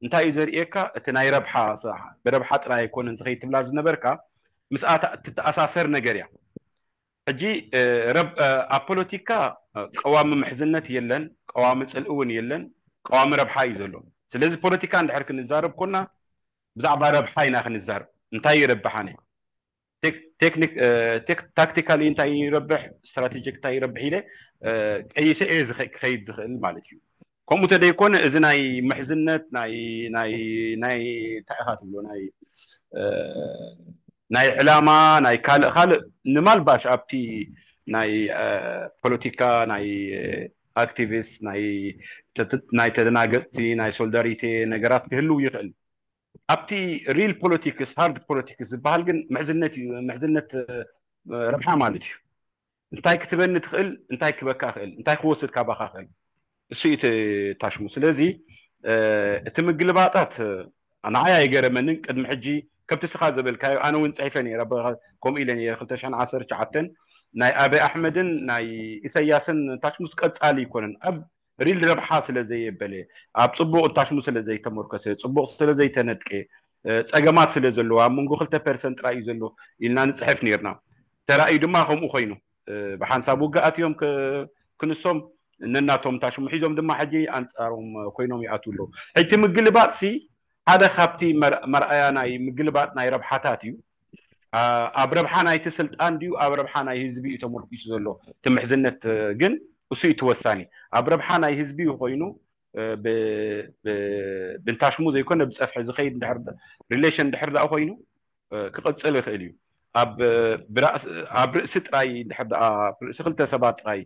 እንታይ እዩ ዘርእየካ? እቲ ናይ ረብሓ ብረብሓ ጥራይ ኣይኮነን ዝኸይድ ትብላ ዝነበርካ ምስኣ ትተኣሳሰር ነገር እያ። ሕጂ ኣብ ፖለቲካ ቀዋሚ ምሕዝነት የለን፣ ቀዋሚ ፅልኢ እውን የለን፣ ቀዋሚ ረብሓ እዩ ዘሎ። ስለዚ ፖለቲካ እንድሕር ክንዛረብ ኮና ብዛዕባ ረብሓ ኢና ክንዛረብ። እንታይ ይረብሓኒ? ታክቲካሊ እንታይ ይረብሕ፣ ስትራቴጂክ እንታይ ይረብሕ ኢለ ቀይሰ እየ ክኸይድ ዝኽእል ማለት እዩ። ከምኡ ተደይኮነ እዚ ናይ ምሕዝነት ናይ ናይ ናይ እንታይ ኢኻ ትብሎ ናይ ናይ ዕላማ ናይ ካልእ ካልእ ንማልባሽ ኣብቲ ናይ ፖለቲካ ናይ ኣክቲቪስት ናይ ናይ ተደናገፅቲ ናይ ሶሊዳሪቲ ነገራት ክህልው ይኽእል። ኣብቲ ሪል ፖለቲክስ ሃርድ ፖለቲክስ ዝበሃል ግን ምሕዝነት እዩ። ምሕዝነት ረብሓ ማለት እዩ። እንታይ ክትበኒ ትኽእል፣ እንታይ ክበካ ክእል፣ እንታይ ክወስድ ካባኻ ክእል፣ እሱ እዩ ታሽሙ። ስለዚ እቲ ምግልባጣት ንዓይ ኣይገረመንን። ቅድሚ ሕጂ ከምቲ ስኻ ዘበልካዮ ኣነ እውን ፅሒፈ ነይረ፣ ከምኡ ኢለ ነይረ ክልተ ሽሕን ዓሰርተ ትሽዓተን ናይ ኣበይ ኣሕመድን ናይ ኢሳያስን ታሽሙስ ቀፃሊ ይኮነን ኣብ ሪል ረብሓ ስለ ዘየበለ ኣብ ፅቡቕ እንታሽሙ ስለ ዘይተመርኮሰ ፅቡቕ ስለ ዘይተነጥቀ ጸገማት ስለ ዘለዎ ኣብ መንጎ ክልተ ፐርሰንት ጥራይ እዩ ዘሎ ኢልና ንፅሕፍ ነርና። ተራእዩ ድማ ከምኡ ኮይኑ ብሓንሳብ ውግኣት እዮም ክንሶም ነናቶም ታሽሙ ሒዞም ድማ ሕጂ ኣንፃሮም ኮይኖም ይኣትዉ ኣለዉ። ሕጂ ምግልባጥ ሲ ሓደ ካብቲ መርኣያ ናይ ምግልባጥ ናይ ረብሓታት እዩ። ኣብ ረብሓ ናይቲ ስልጣን ድዩ ኣብ ረብሓ ናይ ህዝቢ እዩ ተመርኪሱ ዘሎ? እቲ ምሕዝነት ግን እሱ እዩ ተወሳኒ። ኣብ ረብሓ ናይ ህዝቢ ኮይኑ ብንታሽሙ ዘይኮነ ብፀፍሒ ዝኸይድ relation ድሕር ዳኣ ኮይኑ ክቕፅል ይኽእል እዩ። ኣብ ርእሲ ጥራይ ድሕር ዳኣ ርእሲ ክልተ ሰባት ጥራይ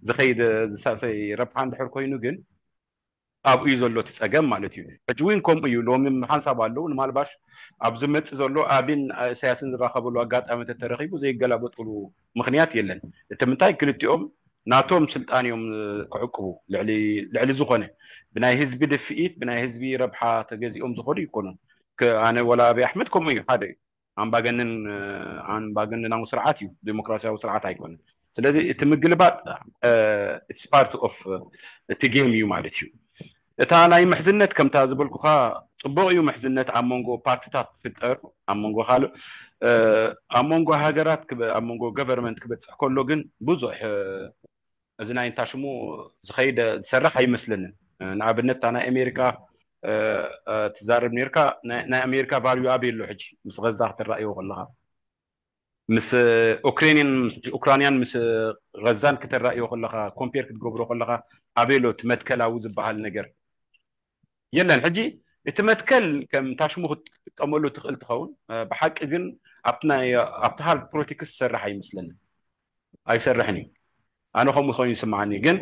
ዝኸይድ ዝሳሰይ ረብሓ እንድሕር ኮይኑ ግን ኣብኡ እዩ ዘሎ እቲ ፀገም ማለት እዩ። ሕጂ እውን ከምኡ እዩ። ሎሚ ሓንሳብ ኣለዉ ንማልባሽ ኣብ ዝመፅእ ዘሎ ኣብን ኢሳያስን ዝራኸበሉ ኣጋጣሚ ተተረኺቡ ዘይገላበጥሉ ምኽንያት የለን። እቲ ምንታይ ክልቲኦም ናቶም ስልጣን እዮም ክዕቅቡ ልዕሊ ዝኾነ ብናይ ህዝቢ ድፍኢት ብናይ ህዝቢ ረብሓ ተገዚኦም ዝኾኑ ይኮኑን። ኣነ ወላ ኣብይ ኣሕመድ ከምኡ እዩ ሓደ እዩ። ኣምባገነን ኣምባገነናዊ ስርዓት እዩ፣ ዴሞክራሲያዊ ስርዓት ኣይኮነን። ስለዚ እቲ ምግልባጥ it's part of እቲ game እዩ ማለት እዩ። እታ ናይ ምሕዝነት ከምታ ዝበልኩኻ ፅቡቕ እዩ ምሕዝነት ኣብ መንጎ ፓርትታት ክፍጠር ኣብ መንጎ ካልእ ኣብ መንጎ ሃገራት ኣብ መንጎ government ክበፅሕ ከሎ ግን ብዙሕ እዚ ናይ እንታሽሙ ዝኸይደ ዝሰርሕ ኣይመስለንን። ንኣብነት እታ ናይ ኣሜሪካ ትዛረብ ነርካ ናይ ኣሜሪካ value ኣበይ ኣሎ ሕጂ ምስ ገዛ ክትረእዮ ከለኻ ምስ ኡክሬንን ኡክራንያን ምስ ገዛን ክተራእዮ ከለኻ compare ክትገብሮ ከለኻ ኣበይ ኣሎ እቲ መትከላዊ ዝበሃል ነገር የለን። ሕጂ እቲ መትከል ከም ታሽሙ ክትጥቀመሉ ትኽእል ትኸውን ብሓቂ ግን ኣብቲ hard politics ዝሰርሕ ኣይመስለንን። ኣይሰርሕን እዩ። ኣነ ከምኡ ኮይኑ ይስምዓኒ። ግን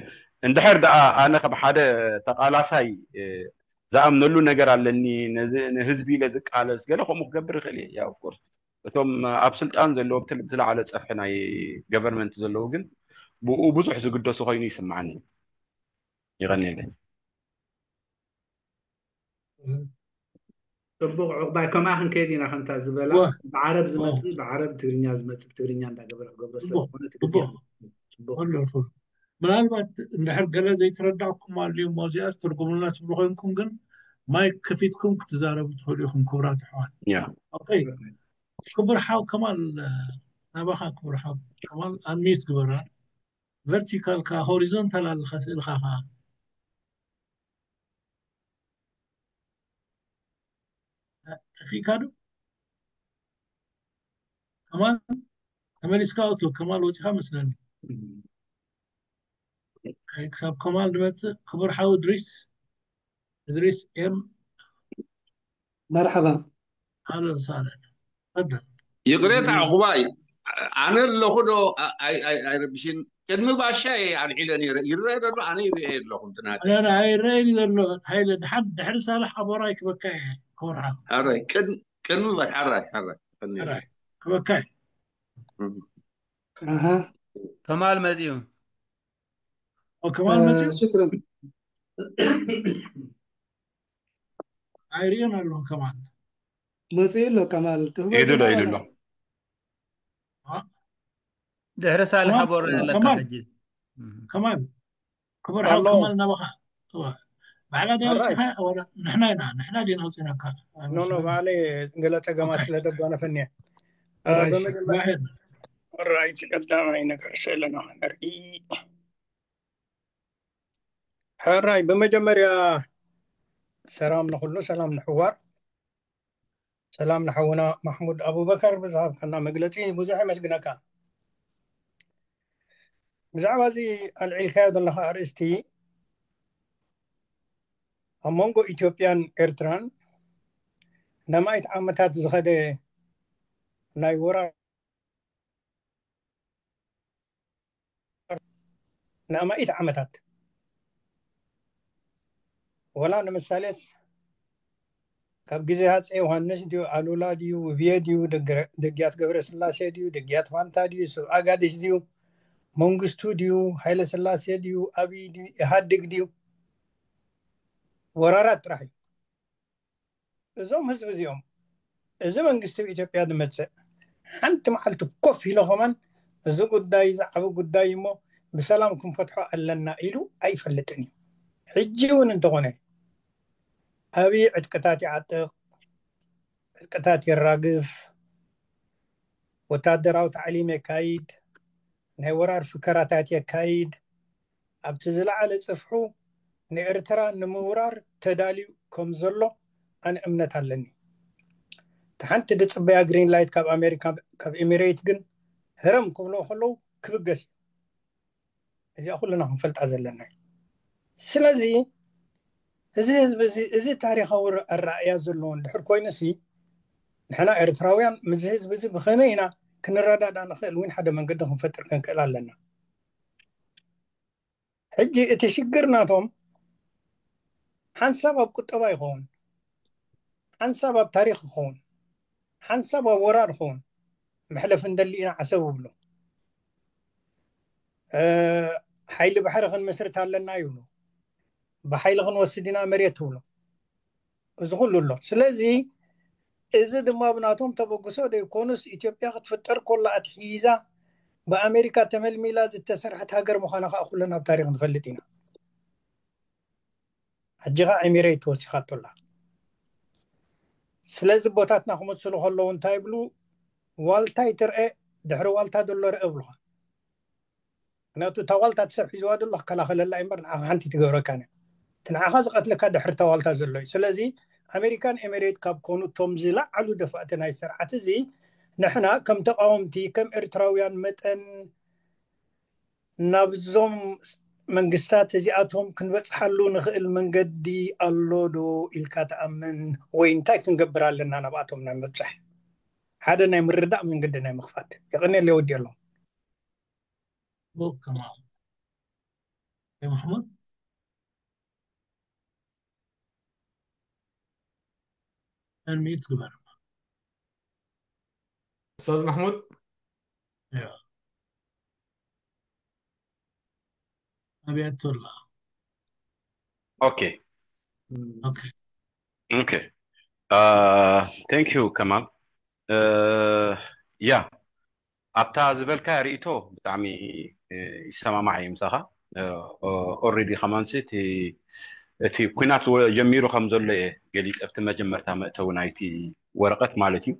እንድሕር ደኣ ኣነ ከም ሓደ ተቓላሳይ ዝኣምነሉ ነገር ኣለኒ፣ ንህዝቢ ኢለ ዝቃለስ ገለ ከምኡ ክገብር ይኽእል እየ። Of course እቶም ኣብ ስልጣን ዘለዉ ዝለዓለ ፀፍሒ ናይ government ዘለዉ ግን ብኡ ብዙሕ ዝግደሱ ኮይኑ ይስምዓኒ። ይቐኒለይ። ፅቡቕ ዕቑባይ ከምኣ ክንከይድ ኢና ከምታ ዝበላ ብዓረብ ዝመፅእ ብዓረብ ትግርኛ ዝመፅእ ብትግርኛ እንዳገበረ ክገብሮ ስለዝኮነ እቲ ግዜ ምናልባት እንድሕር ገለ ዘይተረዳእኩም ኣልዩ እሞ እዚኣ ትርጉምልና ትብሉ ኮይንኩም ግን ማይክ ከፊትኩም ክትዛረቡ ትኽእሉ ኢኹም ክቡራት ኣሕዋት። ክቡር ሓው ከማል ናባኻ ክቡር ሓው ከማል unmute ግበራ። Vertical ካ horizontal ኣለካ ስእልካ ካ ጠፊእካ ዶ? ከማል ተመሊስካ ኣውቶ ከማል ወፂኻ መስለኒ። ክሳብ ከማል ንመፅእ ክቡር ሓው እድሪስ እድሪስ ኤም መርሓባ ኣህለን ሳህለን። ፈደል ይቕሬታ ዕቑባይ ኣነ ኣለኹ ዶ ኣይረብሽን? ቅድሚ ባሻ እየ ኣልዒለ ነይረ። ይረአ ደሎ ኣነ ይርአ ኣለኹ እንትናት ኣይረአን ዘሎ። ሃይለ ድሓን ድሕሪ ሳልሕ ኣቦራይ ክበካ እየ ክወርሓ ሕራይ ቅድሚ ባሽ ሕራይ ሕራይ ክበካ እየ። ከማል መፅዩ ከማል መፅዩ ሽክረን ኣይርእዮን ኣለኹ ከማል መፅኡ ኣሎ ከማል ኢዱ ሎ ኢዱ ኣሎ ድሕሪ ሳልሕ ኣቦራ ኣለካ ሕጂ ከማል ክቡር ሓው ከማል ናባኻ ባዕላ ዲያ ወፂኻ ንሕና ኢና ንሕና ዲና ኣውፂናካ ኖ ኖ ባዕለ ገለ ፀገማት ስለ ደጓነፈኒ ራይቲ ቀዳማይ ነገር ስእለና ንርኢ ሕራይ ብመጀመርያ ሰላም ንኩሉ ሰላም ንሕዋር ሰላም ንሓውና ማሕሙድ ኣቡበከር ብዝሃብካና መግለፂ ብዙሕ የመስግነካ ብዛዕባ እዚ ኣልዒልካዮ ዘለካ ኣርእስቲ ኣብ መንጎ ኢትዮጵያን ኤርትራን ነማይት ዓመታት ዝኸደ ናይ ወራር ንኣማኢት ዓመታት ወላ ንምሳሌስ ካብ ግዜ ሃፀ ዮሃንስ ድዩ ኣሉላ ድዩ ውብየ ድዩ ደግያት ገብረ ስላሴ ድዩ ደግያት ፋንታ ድዩ ስብ ኣጋዲስ ድዩ መንግስቱ ድዩ ሃይለ ስላሴ ድዩ ኣብይ ድዩ ኢሃድግ ድዩ ወራራት ጥራሕ እዩ እዞም ህዝቢ እዚኦም እዚ መንግስቲ ኣብ ኢትዮጵያ ዝመፅእ ሓንቲ መዓልቲ ኮፍ ኢሎ ከማን እዚ ጉዳይ እዚ ዓቢ ጉዳይ እሞ ብሰላም ክንፈትሖ ኣለና ኢሉ ኣይፈልጥን እዩ ሕጂ እውን እንተኾነ ኣብይ ዕጥቅታት ይዓጥቕ ዕጥቅታት የራግፍ፣ ወታደራዊ ታዕሊም የካይድ፣ ናይ ወራር ፍከራታት የካይድ፣ ኣብቲ ዝለዓለ ጽፍሑ ንኤርትራ ንምውራር ተዳልዩ ከም ዘሎ ኣነ እምነት ኣለኒ። እቲ ሓንቲ ድጽበያ ግሪን ላይት ካብ ኣሜሪካ፣ ካብ ኤሚሬት ግን ህረም ክብሎ ከለዉ ክብገስ እዩ። እዚኣ ኩልና ክንፈልጣ ዘለና እዩ። ስለዚ እዚ ህዝቢ እዚ፣ እዚ ታሪኻዊ ኣረኣእያ ዘለዎ እንድሕር ኮይኑሲ፣ ንሕና ኤርትራውያን ምስዚ ህዝቢ እዚ ብኸመይ ኢና ክንረዳዳእ ንኽእል እውን ሓደ መንገዲ ክንፈጥር ክንክእል ኣለና። ሕጂ እቲ ሽግር ናቶም ሓንሳብ ኣብ ቁጠባ ይኸውን፣ ሓንሳብ ኣብ ታሪኽ ይኸውን፣ ሓንሳብ ኣብ ወራር ይኸውን። መሕለፊ እንደሊ ኢና ዓሰብ ይብሉ። እ፣ ሓይሊ ባሕሪ ክንምስርት ኣለና ይብሉ። ብሓይሊ ክንወስድ ኢና መሬት ትብሉ። እዚ ኩሉ ኣሎ። ስለዚ እዚ ድማ ብናቶም ተበግሶ ዘይኮኑስ፣ ኢትዮጵያ ክትፍጠር ኮላ ኣትሒዛ ብኣሜሪካ ተመልሚላ ዝተሰርሐት ሃገር ምዃና ከዓ ኩልና ኣብ ታሪኽ ንፈልጥ ኢና። ሕጂ ከዓ ኤሚሬት ወሲኻቶ ኣላ። ስለዚ ቦታትና ክመፅሉ ከለዉ እንታይ ይብሉ? ዋልታ ይትርአ፣ ድሕሪ ዋልታ ዘሎ ርአ ይብሉኻ። ምክንያቱ እታ ዋልታ እቲ ሰብ ሒዝዋ ዘሎ ክከላኸለላ እዩ እምበር ንዓኻ ሓንቲ ትገብረካን እያ። እቲ ንዓኻ ዝቐትለካ ድሕሪ እታ ዋልታ ዘሎ እዩ። ስለዚ ኣሜሪካን ኤሚሬት ካብ ኮኑ እቶም ዝለዓሉ ደፋእቲ ናይ ስርዓት እዚ፣ ንሕና ከም ተቃወምቲ፣ ከም ኤርትራውያን መጠን ናብዞም መንግስታት እዚኣቶም ክንበጽሓሉ ንኽእል መንገዲ ኣሎ ዶ ኢልካ ትኣምን? ወይ እንታይ ክንገብር ኣለና ናብኣቶም ናይ ምብጻሕ? ሓደ ናይ ምርዳእ መንገዲ ናይ ምኽፋት። የቐንየለይ፣ ወዲ ኣሎ። ኦኬ፣ ማሕሙድ። ያ ማሕሙድ፣ ኣንሚት ግበር። ኡስታዝ ማሕሙድ። ያ፣ ኣብያቶ ኣላ። ኦኬ። ኦኬ። ኦኬ። Thank you ከማል። ያ፣ ኣብታ ዝበልካያ ርእይቶ ብጣዕሚ ይሰማማዕ እየ ምሳኻ። Already ከማንሲ እቲ እቲ ኩናት ወ- ጀሚሩ ከም ዘሎ እየ ገሊፀ ኣብቲ መጀመርታ መእተዊ ናይቲ ወረቐት ማለት እዩ።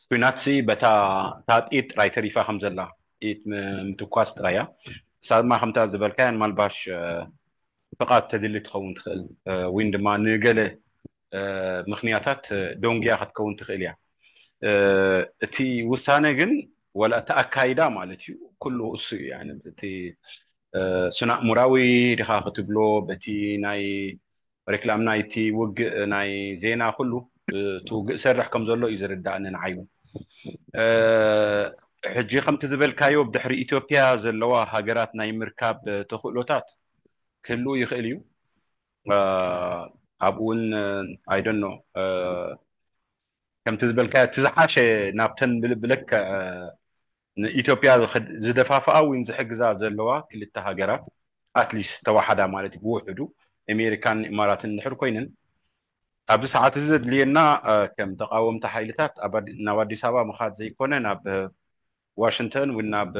ኩናትሲ በታ እታ ጥይት ጥራይ ተሪፋ ከም ዘላ፣ ጥይት ም- ምትኳስ ጥራይ እያ። እሳ ድማ ከምታ ዝበልካያ ማልባሽ ፍቓድ ተድሊ ትኸውን ትኽእል፣ ወይን ድማ ንገለ ምኽንያታት ደንጉያ ክትከውን ትኽእል እያ። እቲ ውሳነ ግን፣ ወላ እቲ ኣካይዳ ማለት እዩ፣ ኩሉ እሱ እዩ። እቲ ስነ ኣእምራዊ ድኻ ክትብሎ፣ በቲ ናይ ሬክላም ናይቲ ውግእ ናይ ዜና ኩሉ እቲ ውግእ ሰርሕ ከም ዘሎ እዩ ዝርዳእኒ ንዓይ እውን። ሕጂ ከምቲ ዝበልካዮ ብድሕሪ ኢትዮጵያ ዘለዋ ሃገራት ናይ ምርካብ ተኽእሎታት ክህልው ይኽእል እዩ። ኣብኡ እውን ኣይደኖ ከምቲ ዝበልካዮ እቲ ዝሓሸ ናብተን ብልክዕ ንኢትዮጵያ ዝደፋፍኣ እውን ዝሕግዛ ዘለዋ ክልተ ሃገራት ኣትሊስት ተዋሓዳ ማለት ብውሕዱ ኣሜሪካን ኢማራትን እንድሕር ኮይነን ኣብዚ ሰዓት እዚ ዘድልየና ከም ተቃወምቲ ሓይልታት ናብ ኣዲስ ኣበባ ምኻድ ዘይኮነ ናብ ዋሽንግተን ወይ ናብ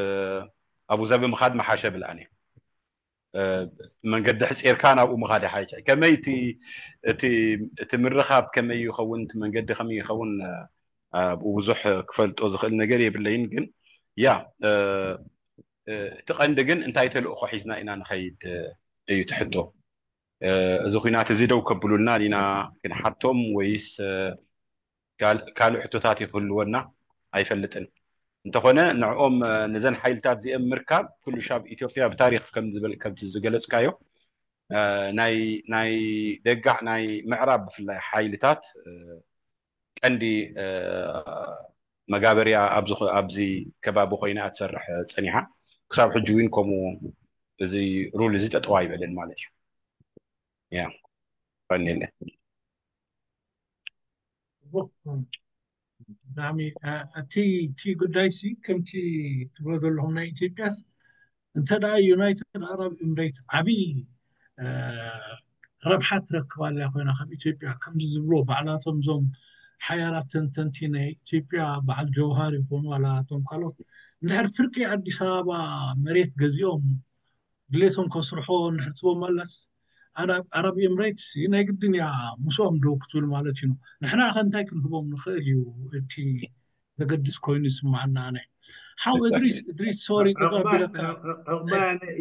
ኣቡዛቢ ምኻድ መሓሸ ብልኣን እዩ። መንገዲ ሕፂርካ ናብኡ ምኻድ ሓይሻ ከመይ እቲ ምርኻብ ከመይ ይኸውን እቲ መንገዲ ከመይ ይኸውን ኣብኡ ብዙሕ ክፈልጦ ዝኽእል ነገር የብለይን። ግን ያ እቲ ቀንዲ ግን እንታይ ተልእኾ ሒዝና ኢና ንኸይድ እዩ ትሕቶ። እዚ ኩናት እዚ ደው ከብሉልና ዲና ክንሓቶም ወይስ ካልእ ሕቶታት ይክህልወና ኣይፈልጥን። እንተኾነ ንዕኦም ነዘን ሓይልታት እዚአን ምርካብ ኩሉ ሻብ ኢትዮጵያ ብታሪክ ከም ዝበል ከምቲ ዝገለጽካዮ ናይ ናይ ደጋዕ ናይ ምዕራብ ብፍላይ ሓይልታት ቀንዲ መጋበርያ ኣብዚ ኣብዚ ከባቢ ኮይና እትሰርሕ ፀኒሓ ክሳብ ሕጂ እውን ከምኡ እዚ ሩል እዚ ጠጠው ኣይበልን ማለት እዩ። ያ ቀኒለ ብጣዕሚ እቲ እቲ ጉዳይ ሲ ከምቲ ትብሎ ዘለኹም ናይ ኢትዮጵያስ እንተ ደኣ ዩናይትድ ኣረብ ኤምሬት ዓብዪ ረብሓ ትረክብ ኣላ ኮይና ካብ ኢትዮጵያ ከምዚ ዝብሎ ባዕላቶም እዞም ሓያላት ተንተንቲ ናይ ኢትዮጵያ በዓል ጀውሃር ይኾኑ ዋላ እቶም ካልኦት እንድሕር ፍርቂ ኣዲስ ኣበባ መሬት ገዚኦም ድሌቶም ከስርሖ እንድሕር ትቦም ኣላስ ኣረብ ኤምሬትስ ናይ ግድን እያ ምስኦም ደው ክትብል ማለት እዩ። ንሕና ከ እንታይ ክንህቦም ንኽእል እዩ? እቲ ዘገድስ ኮይኑ ይስማዓና። ኣነ ሓው እድሪስ እድሪስ ሶሪ፣ ቅጣ ቢለካ። ዕቕባ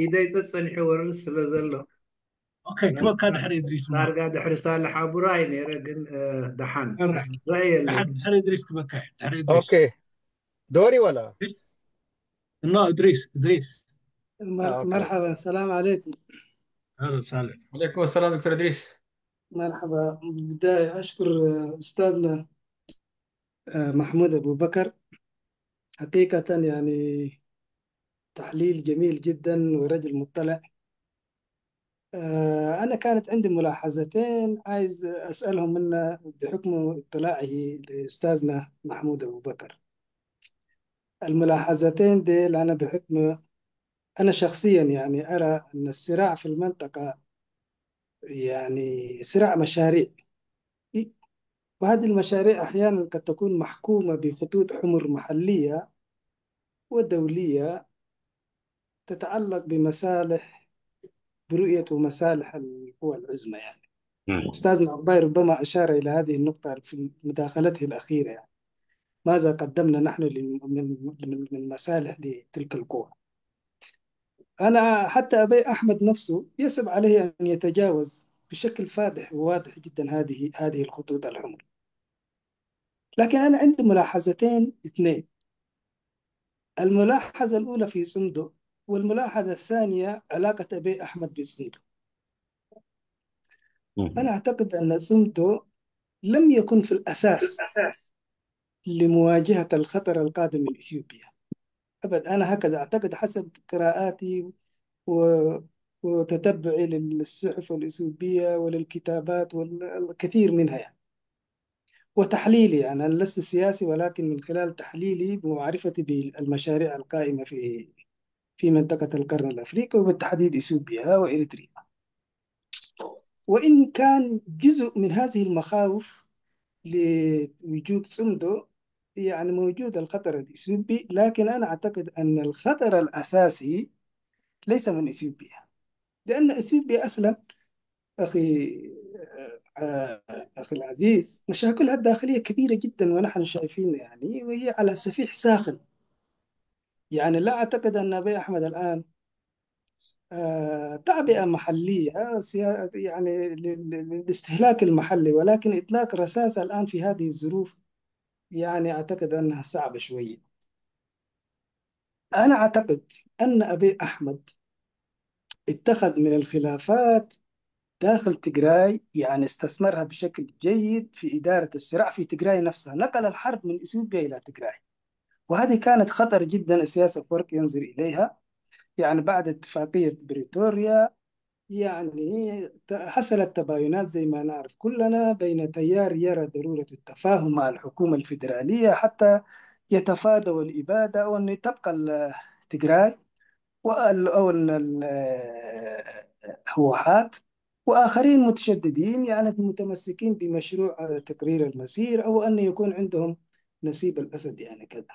ኢደይ ጸጸኒሑ ወርስ ስለ ዘሎ ኦኬ፣ ክበካ ድሕሪ እድሪስ እሞ። ዳርጋ ድሕሪ ሳልሕ ኣቡራይ ነይረ፣ ግን ደሓን Alright። ረየለ ድሕሪ ድሕሪ እድሪስ ክበካ እዩ። ድሕሪ እድሪስ ኦኬ፣ ዶሪ ወላ እድሪስ? ኖ እድሪስ እድሪስ መር- ኦኬ። መርሓባ ሰላም ዓለይኩም። ኣረ ሳልሕ عليكم السلام دكتور إدريس. مرحبا. بداية أشكر أستاذنا محمود أبو بكر، حقيقة يعني تحليل جميل جدا ورجل مطلع. أنا كانت عندي ملاحظتين عايز أسألهم منه بحكم اطلاعه لأستاذنا محمود أبو بكر. الملاحظتين ديل أنا بحكم أنا شخصيا يعني أرى أن الصراع في المنطقة يعني صراع مشاريع، وهذه المشاريع أحيانا قد تكون محكومة بخطوط حمر محلية ودولية تتعلق بمصالح، برؤية ومصالح القوى العظمى يعني. أستاذنا عباي ربما أشار إلى هذه النقطة في مداخلته الأخيرة يعني. ماذا قدمنا نحن لل- من من من مصالح لتلك القوى؟ أنا حتى أبي أحمد نفسه يصعب عليه أن يتجاوز بشكل فاضح وواضح جدا هذه هذه الخطوط الحمر. لكن أنا عندي ملاحظتين اثنين. الملاحظة الأولى في صمدو، والملاحظة الثانية علاقة أبي أحمد بصمدو. أنا أعتقد أن صمدو لم يكن في الأساس لمواجهة الخطر القادم من إثيوبيا أبد. أنا هكذا أعتقد حسب قراءاتي و... وتتبعي للصحف الإثيوبية وللكتابات والكثير منها يعني. وتحليلي، يعني أنا لست سياسي، ولكن من خلال تحليلي ومعرفتي بالمشاريع القائمة في في منطقة القرن الأفريقي وبالتحديد إثيوبيا وإريتريا. وإن كان جزء من هذه المخاوف لوجود صمدو يعني موجود الخطر الإثيوبي، لكن أنا أعتقد أن الخطر الأساسي ليس من إثيوبيا، لأن إثيوبيا أصلا أخي آه، أخي العزيز، مشاكلها الداخلية كبيرة جدا ونحن شايفين يعني، وهي على سفيح ساخن. يعني لا أعتقد أن أبي أحمد الآن آه، تعبئة محلية سيا- يعني لل- لل- للاستهلاك المحلي، ولكن إطلاق رصاص الآن في هذه الظروف يعني أعتقد أنها صعبة شوية. أنا أعتقد أن أبي أحمد اتخذ من الخلافات داخل تجراي، يعني استثمرها بشكل جيد في إدارة الصراع في تجراي نفسها، نقل الحرب من إثيوبيا إلى تجراي، وهذه كانت خطر جدا. السياسة فرق ينظر إليها، يعني بعد اتفاقية بريتوريا يعني ت- حصلت تباينات زي ما نعرف كلنا بين تيار يرى ضرورة التفاهم مع الحكومة الفيدرالية حتى يتفادوا الإبادة، أو أن تبقى ال- تجراي وال- أو أن ال- هوحات، وآخرين متشددين يعني متمسكين بمشروع تقرير المصير، أو أن يكون عندهم نصيب الأسد يعني كذا.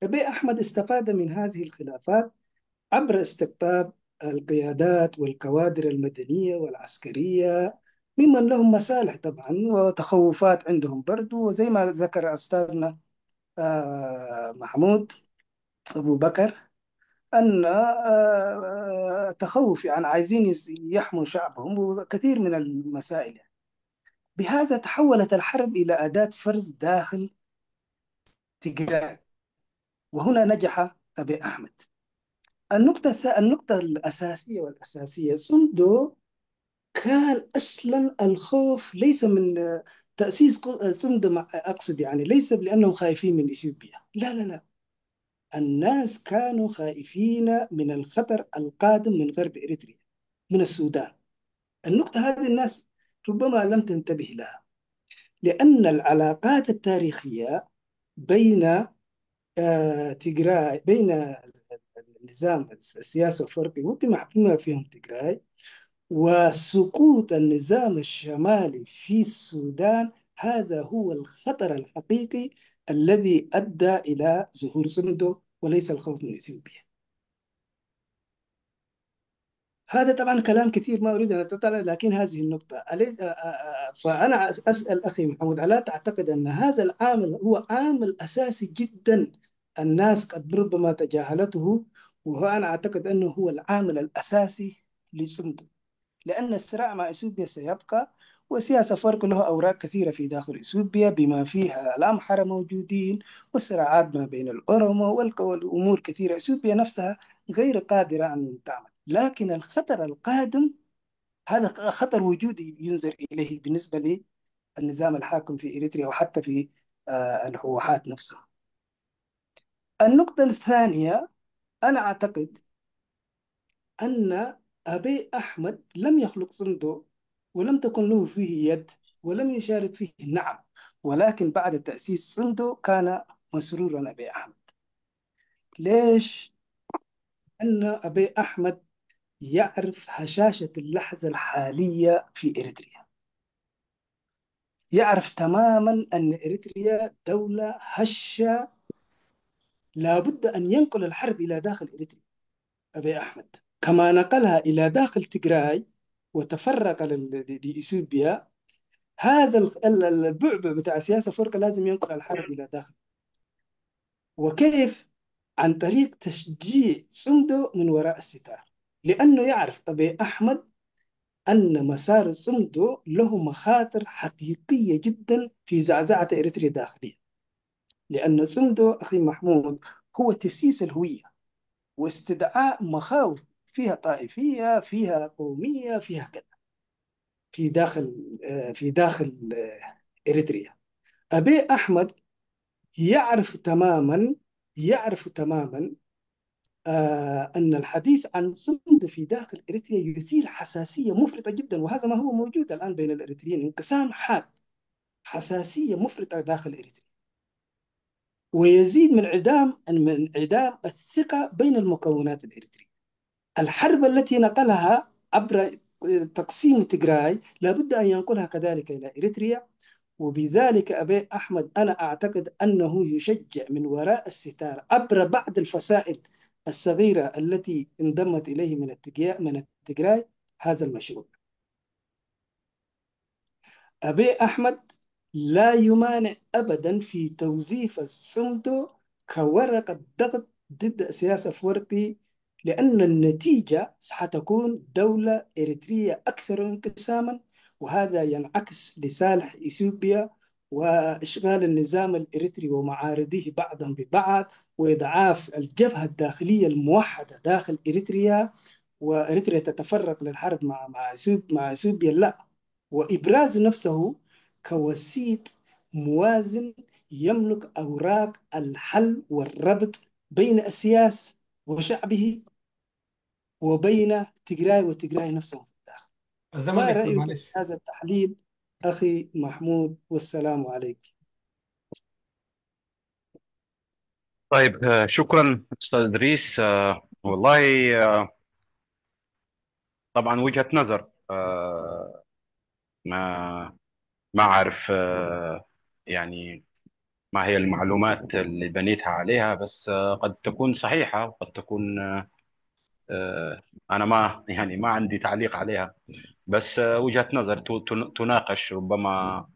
أبي أحمد استفاد من هذه الخلافات عبر استقطاب القيادات والكوادر المدنية والعسكرية ممن لهم مصالح طبعا وتخوفات عندهم برضو، وزي ما ذكر أستاذنا آه، محمود أبو بكر أن آه، آه، تخوف يعني عايزين يز- يحموا شعبهم وكثير من المسائل يعني. بهذا تحولت الحرب إلى أداة فرز داخل تجراي، وهنا نجح أبي أحمد. النقطة الث- النقطة الأساسية والأساسية صمدو كان أصلا الخوف ليس من آه، تأسيس قو- آه، صمدو مع- أقصد يعني ليس لأنهم خايفين من إثيوبيا، لا لا لا، الناس كانوا خائفين من الخطر القادم من غرب إريتريا، من السودان. النقطة هذه الناس ربما لم تنتبه لها، لأن العلاقات التاريخية بين آه، تجراي، بين النظام السياسي الفرقي وبما بما فيهم تجراي وسقوط النظام الشمالي في السودان، هذا هو الخطر الحقيقي الذي أدى إلى ظهور صمدو وليس الخوف من إثيوبيا. هذا طبعا كلام كثير ما أريد أن أتطلع، لكن هذه النقطة. أليس، آه، آه، آه، فأنا أس-، أسأل أخي محمود، ألا تعتقد أن هذا العامل هو عامل أساسي جدا الناس قد ربما تجاهلته، وهو أنا أعتقد أنه هو العامل الأساسي لصمده، لأن الصراع مع إثيوبيا سيبقى، وسياسة فرق له أوراق كثيرة في داخل إثيوبيا، بما فيها الأمحرة موجودين، والصراعات ما بين الأورومو والك-، والأمور كثيرة. إثيوبيا نفسها غير قادرة أن تعمل، لكن الخطر القادم هذا خطر وجودي ينظر إليه بالنسبة للنظام الحاكم في إريتريا وحتى في، آه، الهوحات نفسها. النقطة الثانية، أنا أعتقد أن أبي أحمد لم يخلق صمدو ولم تكن له فيه يد ولم يشارك فيه، نعم، ولكن بعد تأسيس صمدو كان مسرورا أبي أحمد. ليش؟ أن أبي أحمد يعرف هشاشة اللحظة الحالية في إريتريا، يعرف تماما أن إريتريا دولة هشة، لابد أن ينقل الحرب إلى داخل إريتريا. أبي أحمد كما نقلها إلى داخل تجراي وتفرق لل-، ل-، لإثيوبيا، هذا ال-، ال-، ال-، البعبع بتاع سياسة فرقة لازم ينقل الحرب إلى داخل. وكيف؟ عن طريق تشجيع صمدو من وراء الستار، لأنه يعرف أبي أحمد أن مسار صمدو له مخاطر حقيقية جدا في زعزعة إريتريا داخليا، لأن صمدو، أخي محمود، هو تسييس الهوية واستدعاء مخاوف فيها طائفية، فيها قومية، فيها كذا في داخل، آه، في داخل، آه، إريتريا. أبي أحمد يعرف تماما، يعرف تماما، آه، أن الحديث عن صمدو في داخل إريتريا يثير حساسية مفرطة جدا، وهذا ما هو موجود الآن بين الإريتريين، انقسام حاد، حساسية مفرطة داخل إريتريا، ويزيد من انعدام، من انعدام الثقة بين المكونات الإريترية. الحرب التي نقلها عبر تقسيم تجراي لابد أن ينقلها كذلك إلى إريتريا، وبذلك أبي أحمد أنا أعتقد أنه يشجع من وراء الستار عبر بعض الفصائل الصغيرة التي انضمت إليه من التجيا-، من التجراي هذا المشروع. أبي أحمد لا يمانع أبدا في توظيف الصمدو كورقة ضغط ضد سياسة أفورقي، لأن النتيجة ستكون دولة إريترية أكثر انقساما، وهذا ينعكس لصالح إثيوبيا وإشغال النظام الإريتري ومعارضيه بعضا ببعض، وإضعاف الجبهة الداخلية الموحدة داخل إريتريا، وإريتريا تتفرق للحرب مع، مع إثيوب-، مع إثيوبيا، لا، وإبراز نفسه كوسيط موازن يملك أوراق الحل والربط بين السياس وشعبه وبين تجراي وتجراي نفسه في الداخل. الزمن ما يكفي، رأيك معلش. في هذا التحليل أخي محمود؟ والسلام عليك. طيب، آه، شكرا أستاذ إدريس. آه، والله، آه، طبعا وجهة نظر، آه، ما ما أعرف، آه، يعني ما هي المعلومات اللي بنيتها عليها، بس، آه، قد تكون صحيحة وقد تكون، آه، آه، أنا ما يعني ما عندي تعليق عليها، بس، آه، وجهة نظر تو-، تن-، تناقش، ربما،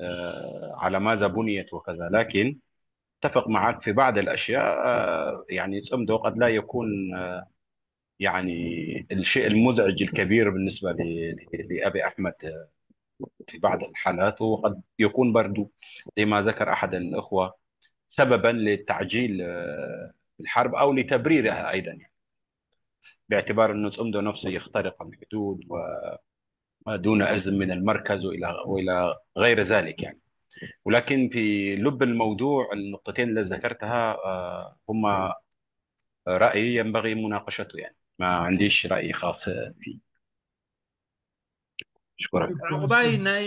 آه، على ماذا بنيت وكذا، لكن أتفق معك في بعض الأشياء. آه، يعني صمدو قد لا يكون، آه، يعني الشيء المزعج الكبير بالنسبة ل-، ل-، لأبي أحمد، آه، في بعض الحالات، وقد يكون برضو زي ما ذكر أحد الأخوة سببا لتعجيل، آه، الحرب أو لتبريرها أيضا، يعني باعتبار أنه صمدو نفسه يخترق الحدود و-، ودون إذن من المركز وإلى، وإلى غير ذلك يعني. ولكن في لب الموضوع النقطتين اللي ذكرتها، آه، هما رأيي ينبغي مناقشته، يعني ما عنديش رأي خاص فيه. شكرا. ዕቑባይ ናይ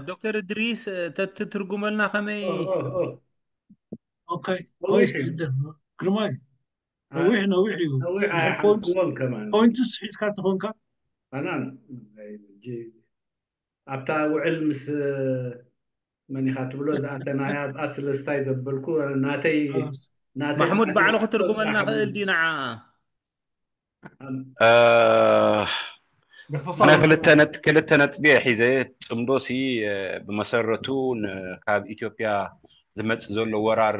ዶክተር እድሪስ ተትትርጉመልና ከመይ? ኦኬ፣ ነዊሕ እዩ። ግርማይ፣ ነዊሕ፣ ነዊሕ እዩ። ፖይንትስ ሒዝካ ተኾንካ? ኣናን ኣብታ ውዕል ምስ መን ኢኻ ትብሎ ዝኣተናያ ኣብኣ ስለስታይ ዘበልኩ ናተይ፣ ናተይ ማሕሙድ ባዕሉ ክትርጉመልና ክእል ድዩ ንዓ? ኣነ ክልተ ነጥቢ ሒዘ። ጽምዶሲ ብመሰረቱ ካብ ኢትዮጵያ ዝመጽእ ዘሎ ወራር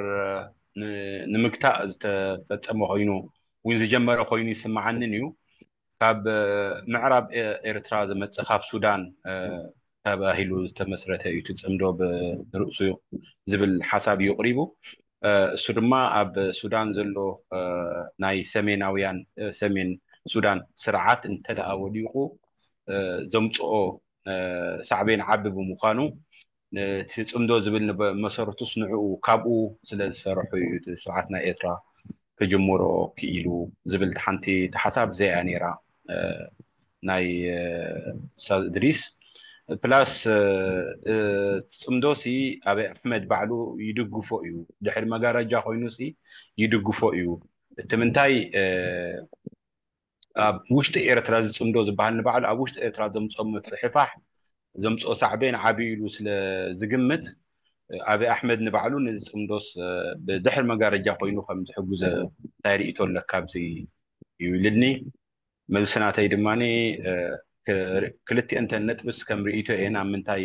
ንምግታእ ዝተፈጸመ ኮይኑ እውን ዝጀመረ ኮይኑ ይስምዓንን እዩ። ካብ ምዕራብ ኤርትራ ዝመጽእ ካብ ሱዳን ተባሂሉ ዝተመስረተ እዩ እቲ ጽምዶ ብርእሱ ዝብል ሓሳብ እዩ ኣቕሪቡ። እሱ ድማ ኣብ ሱዳን ዘሎ ናይ ሰሜናውያን ሰሜን ሱዳን ስርዓት እንተደኣ ወዲቑ ዘምፅኦ ሳዕቤን ዓቢ ብምዃኑ እቲ ፅምዶ ዝብል መሰረቱስ ንዕኡ ካብኡ ስለ ዝፈርሑ እዩ እቲ ስርዓት ናይ ኤርትራ ክጅምሮ ክኢሉ ዝብል ሓንቲ ሓሳብ ዘያ ነይራ ናይ ኡስታዝ እድሪስ። ፕላስ እቲ ፅምዶ ሲ ኣበይ ኣሕመድ ባዕሉ ይድግፎ እዩ፣ ድሕሪ መጋረጃ ኮይኑ ሲ ይድግፎ እዩ። እቲ ምንታይ ኣብ ውሽጢ ኤርትራ ዝፅምዶ ዝበሃል ንባዕሉ ኣብ ውሽጢ ኤርትራ ዘምፅኦ ምፍሕፋሕ ዘምፅኦ ሳዕቤን ዓብዩ ኢሉ ስለ ዝግምት ኣበይ ኣሕመድ ንባዕሉ ንፅምዶስ ብድሕሪ መጋረጃ ኮይኑ ከም ዝሕግዞ እንታይ ርእይቶ ኣለካ ኣብዚ እዩ ኢልኒ። መልሲ ናተይ ድማ ክልቲአን ነጥብስ ከም ርእይቶ እየን ኣብ ምንታይ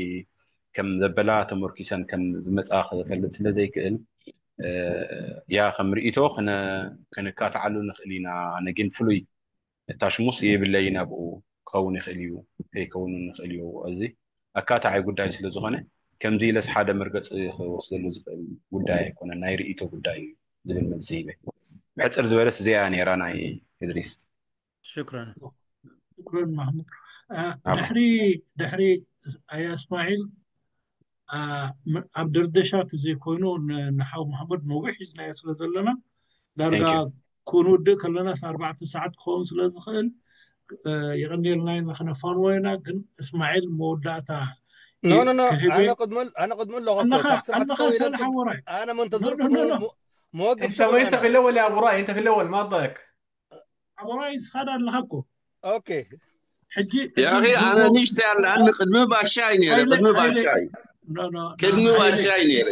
ከም ዘበላ ተመርኪሰን ከም ዝመፃ ክፈልጥ ስለ ዘይክእል ያ ከም ርእይቶ ክንካትዓሉ ንኽእል ኢና። ኣነ ግን ፍሉይ ታሽሙስ የብለይን ኣብኡ ክኸውን ይኽእል እዩ ከይከውን ንኽእል እዩ። እዚ ኣካታዒ ጉዳይ ስለ ዝኾነ ከምዚ ኢለስ ሓደ መርገፂ ክወስደሉ ዝኽእል ጉዳይ ኣይኮነን፣ ናይ ርእይቶ ጉዳይ እዩ ዝብል መልሲ ሂበ። ብሕፅር ዝበለት እዚኣ ነይራ ናይ እድሪስ። ሽክረን ሽክረን ማሕሙድ። ድሕሪ ድሕሪ ኣያ እስማዒል ኣብ ደርደሻ ተዘይኮይኑ ንሓው ማሕሙድ ነዊሕ ሒዝናዮ ስለ ዘለና ዳርጋ ክንውድእ ከለና ኣርባዕተ ሰዓት ክኸውን ስለ ዝኽእል የቐንየልና ኢና ክነፋንዎ ኢና። ግን እስማዒል መወዳእታ ኖ ኖ ኖ ኣነ ቅድሚ ኣነ ቅድሚ ኣለኹ እኮ ካብ ስራሕ ኣለኻ ክትከው ኢለ ሳልሕ ሓወራይ ኣነ መንተዝርኩ መወግብ انت وين انت في الاول يا ابو راي؟ انت في الاول ما ضايق ኣቦራይ ስኻዳ ኣለኻ እኮ ኦኬ ሕጂ يا اخي انا نشتي على الاقل ቅድሚ ባሻይ ነይረ ቅድሚ ባሻይ ቅድሚ ባሻይ ነይረ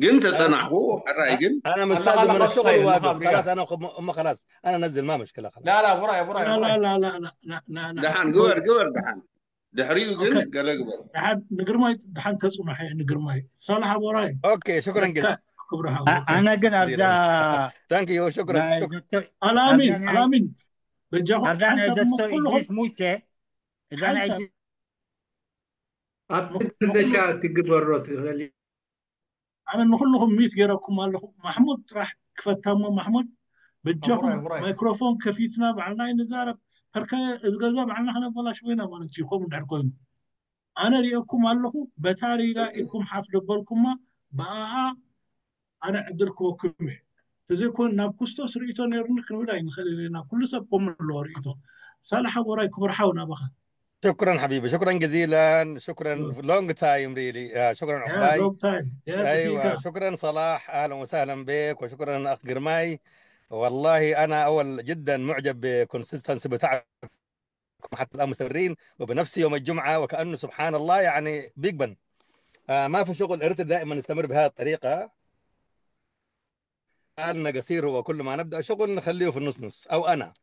ግን ተፀናሕኩ ሕራይ ግን انا مستاذن من الشغل واقف خلاص انا اما خلاص انا انزل ما مشكله خلاص لا لا ابو راي ابو راي لا لا لا لا لا لا ደሓን ግበር ግበር ደሓን ድሕሪኡ ግን ገለ ግበር ደሓን ንግርማይ ደሓን ከፅንሖ እየ ንግርማይ ሳልሕ ኣቦራይ ኦኬ ሽክረን جزيلا ክብርሃ ኣነ ግን ኣብዛ ثانك يو شكرا ናይ شكرا ዶክተር ኣላሚን ኣብዛ ናይ- ኣላሚን በጃኹም ኣብዛ ናይ ሓንሳብ ዶክተር ኩልኹም ኢድሪስ ሙሴ እዛ ናይ ሓንሳብ ኣብቲ ደሻ ትግበሮ ትኽእል ኣነ ንኩልኹም ሚት ገይረኩም ኣለኹ። ማሕሙድ ጥራሕ ክፈታ እሞ ማሕሙድ በጃኹም ኣቡራይ፣ ኣቡራይ። ማይክሮፎን ከፊትና ባዕልና ኣይንዛረብ። ፐርከ እዚ ገዛ ባዕልና ከነበላሽዎ ኢና ማለት እዩ። ከምኡ እንድሕር ኮይኑ ኣነ ሪኦኩም ኣለኹ። በታ ሪጋ ኢልኩም ሓፍ ደበልኩማ ብኣኣ ኣነ ዕድል ክወኩም እየ። ተዘይኮን ናብ ኩስቶስ ርእይቶ ነይሩኒ ክንብል ኣይንኽእል ኢና። ኩሉ ሰብ ከምኡ ኣለዎ ርእይቶ። ሳልሕ ኣቦራይ ክብርሓው ናባኻ። شكرا حبيبي شكرا جزيلا شكرا long time really آه، شكرا Yeah, عقباي long time. Yes, ايوه دقيقة. شكرا صلاح اهلا وسهلا بك وشكرا اخ قرماي والله انا اول جدا معجب ب consistency بتاعكم حتى الان مستمرين وبنفس يوم الجمعه وكانه سبحان الله يعني بيج بن آه ما في شغل ارتد دائما نستمر بهذه الطريقه بالنا قصير هو كل ما نبدا شغل نخليه في النص نص او انا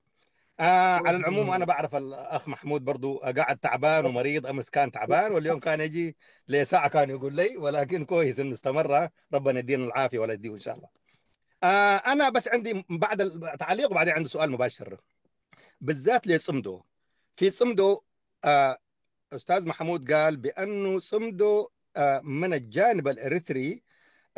آه على العموم انا بعرف الاخ محمود برضو قاعد تعبان ومريض امس كان تعبان واليوم كان يجي لساعه كان يقول لي ولكن كويس انه استمر ربنا يدينا العافيه ولا يديه ان شاء الله آه انا بس عندي بعد التعليق وبعدين عندي سؤال مباشر بالذات لصمدو في صمدو آه استاذ محمود قال بانه صمدو آه من الجانب الاريتري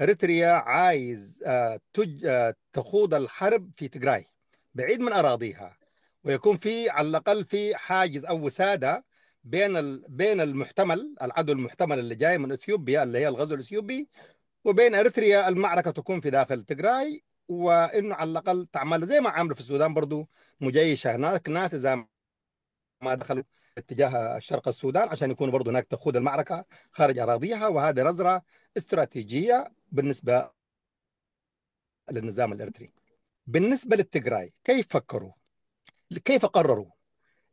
اريتريا عايز آه تج آه تخوض الحرب في تجراي بعيد من اراضيها ويكون في على الاقل في حاجز او وساده بين ال... بين المحتمل العدو المحتمل اللي جاي من اثيوبيا اللي هي الغزو الاثيوبي وبين اريتريا المعركه تكون في داخل تجراي وانه على الاقل تعمل زي ما عملوا في السودان برضو مجيشه هناك ناس اذا ما دخلوا اتجاه الشرق السودان عشان يكونوا برضو هناك تخوض المعركه خارج اراضيها وهذه نظره استراتيجيه بالنسبه للنظام الاريتري. بالنسبه للتجراي كيف فكروا؟ كيف قرروا؟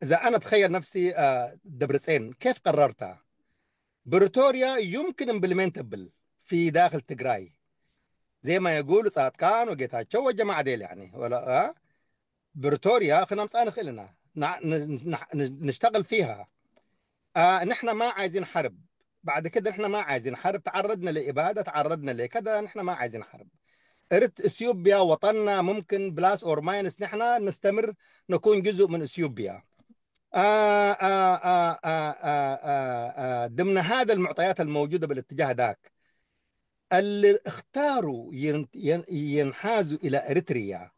اذا انا اتخيل نفسي آه، دبرسين كيف قررتها؟ بريتوريا يمكن امبلمنتبل في داخل تجراي زي ما يقولوا ساعات كان وقيتاتشو والجماعه ديل يعني ولا آه؟ بريتوريا خلينا نمسأنا خلنا نع- ن- نع- نشتغل فيها. آه نحن ما عايزين حرب. بعد كده نحن ما عايزين حرب، تعرضنا لإبادة، تعرضنا لكذا، نحن ما عايزين حرب. إرت إثيوبيا وطننا، ممكن بلاس أور ماينس نحن نستمر، نكون جزء من إثيوبيا. آه آه آه آه آه آه آه ضمن هذا المعطيات الموجودة بالاتجاه ذاك، اللي اختاروا ين- ين- ينحازوا إلى إريتريا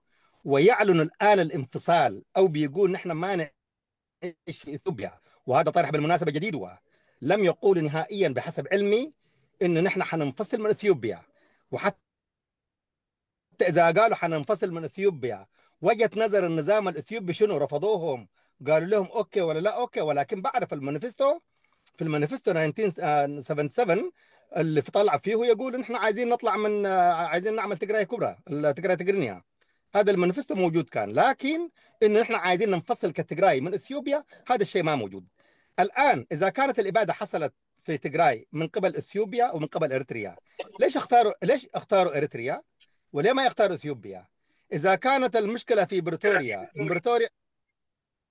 ويعلنوا الآن الانفصال، أو بيقول: "نحن ما نعيش في إثيوبيا". وهذا طرح بالمناسبة جديد، هو لم يقول نهائيا بحسب علمي إنه نحن حننفصل من إثيوبيا. وحتى إذا قالوا حننفصل من إثيوبيا، وجهة نظر النظام الإثيوبي شنو؟ رفضوهم، قالوا لهم أوكي ولا لا أوكي، ولكن بعرف المانيفستو، في المانيفستو ألفين وسبعة وسبعين اللي في طلع فيه يقول: "نحن عايزين نطلع من، آه، عايزين نعمل تجري كبرى، ال- تجري تجرينيا". هذا المانيفستو موجود كان، لكن إنه نحن عايزين ننفصل كتجراي من إثيوبيا، هذا الشيء ما موجود. الآن إذا كانت الإبادة حصلت في تجراي من قبل إثيوبيا ومن قبل إريتريا، ليش اختاروا، ليش اختاروا إريتريا؟ وليه ما يختاروا إثيوبيا؟ إذا كانت المشكلة في بريتوريا، إن بريتوريا،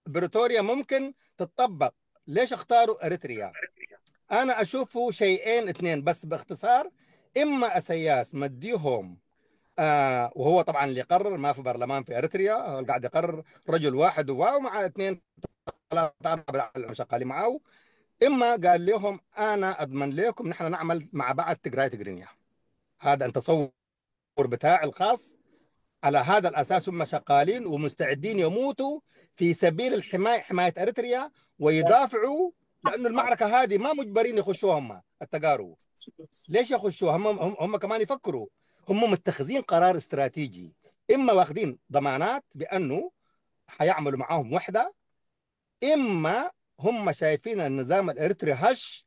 بريتوريا ممكن تتطبق، ليش اختاروا إريتريا؟ أنا أشوفه شيئين اثنين بس باختصار. إما أسياس مديهم، آه وهو طبعا اللي يقرر، ما في برلمان في إريتريا، هو اللي قاعد يقرر رجل واحد، هو ومع اثنين ثلاثة أربعة بالعالم شغالين معاه. إما قال لهم: "أنا أضمن لكم نحن نعمل مع بعض تجراي تجرينيا". هذا أنت تصور بتاعي الخاص. على هذا الأساس هم شغالين ومستعدين يموتوا في سبيل الحماية، حماية أريتريا، ويدافعوا، لأن المعركة هذه ما مجبرين يخشوها هم التجارو. ليش يخشوها؟ هم، هم، هم كمان يفكروا، هم متخذين قرار استراتيجي، إما واخدين ضمانات بأنه حيعملوا معاهم وحدة، إما هم شايفين النظام الإريتري هش،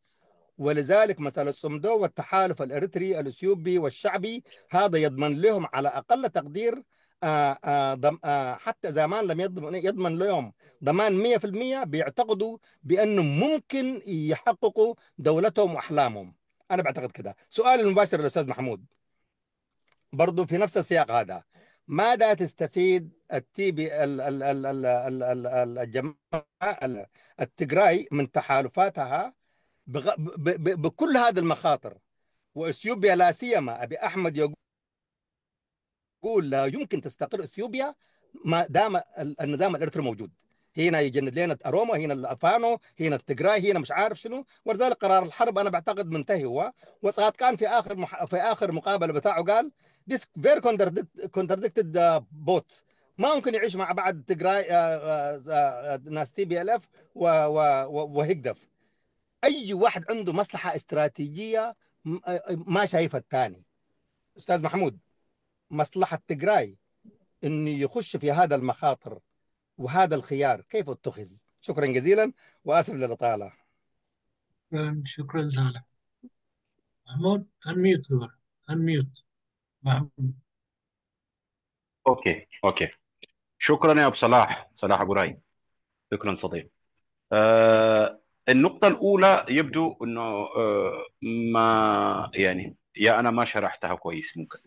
ولذلك مسألة صمدو والتحالف الإريتري الإثيوبي والشعبي هذا يضمن لهم على أقل تقدير، آه، آه، ضم-، آه، حتى إذا ما لم يضمن، يضمن لهم ضمان مية في المية، بيعتقدوا بأنه ممكن يحققوا دولتهم وأحلامهم. أنا بعتقد كده. سؤال المباشر للأستاذ محمود، برضو في نفس السياق هذا، ماذا تستفيد التي بي ال ال ال ال ال ال ال الجماعة ال- التجراي من تحالفاتها بغ- ب- ب- بكل هذه المخاطر؟ وإثيوبيا لا سيما أبي أحمد يقول لا يمكن تستقر إثيوبيا ما دام ال- النظام الإريتري موجود. هنا يجند لنا أروما، هنا الأفانو، هنا التجراي، هنا مش عارف شنو، ولذلك قرار الحرب أنا بعتقد منتهي هو. وساعات كان في آخر مح... في آخر مقابلة بتاعه قال: "This very contradict- contradicted, uh, both". ما ممكن يعيش مع بعض تجراي، آه، آه، آه، ناس تي بي ال اف و- و- و- وهيجدف. أي واحد عنده مصلحة استراتيجية م- آه، ما شايف الثاني. أستاذ محمود، مصلحة تجراي إنه يخش في هذا المخاطر وهذا الخيار كيف اتخذ؟ شكرا جزيلا، وآسف للإطالة. شكرا، شكرا زالا. محمود، انميوت، خبر، انميوت. محمود. اوكي، اوكي. شكرا يا ابو صلاح، صلاح ابو راي. شكرا صديق. آه النقطة الأولى يبدو أنه آه ما يعني يا أنا ما شرحتها كويس ممكن،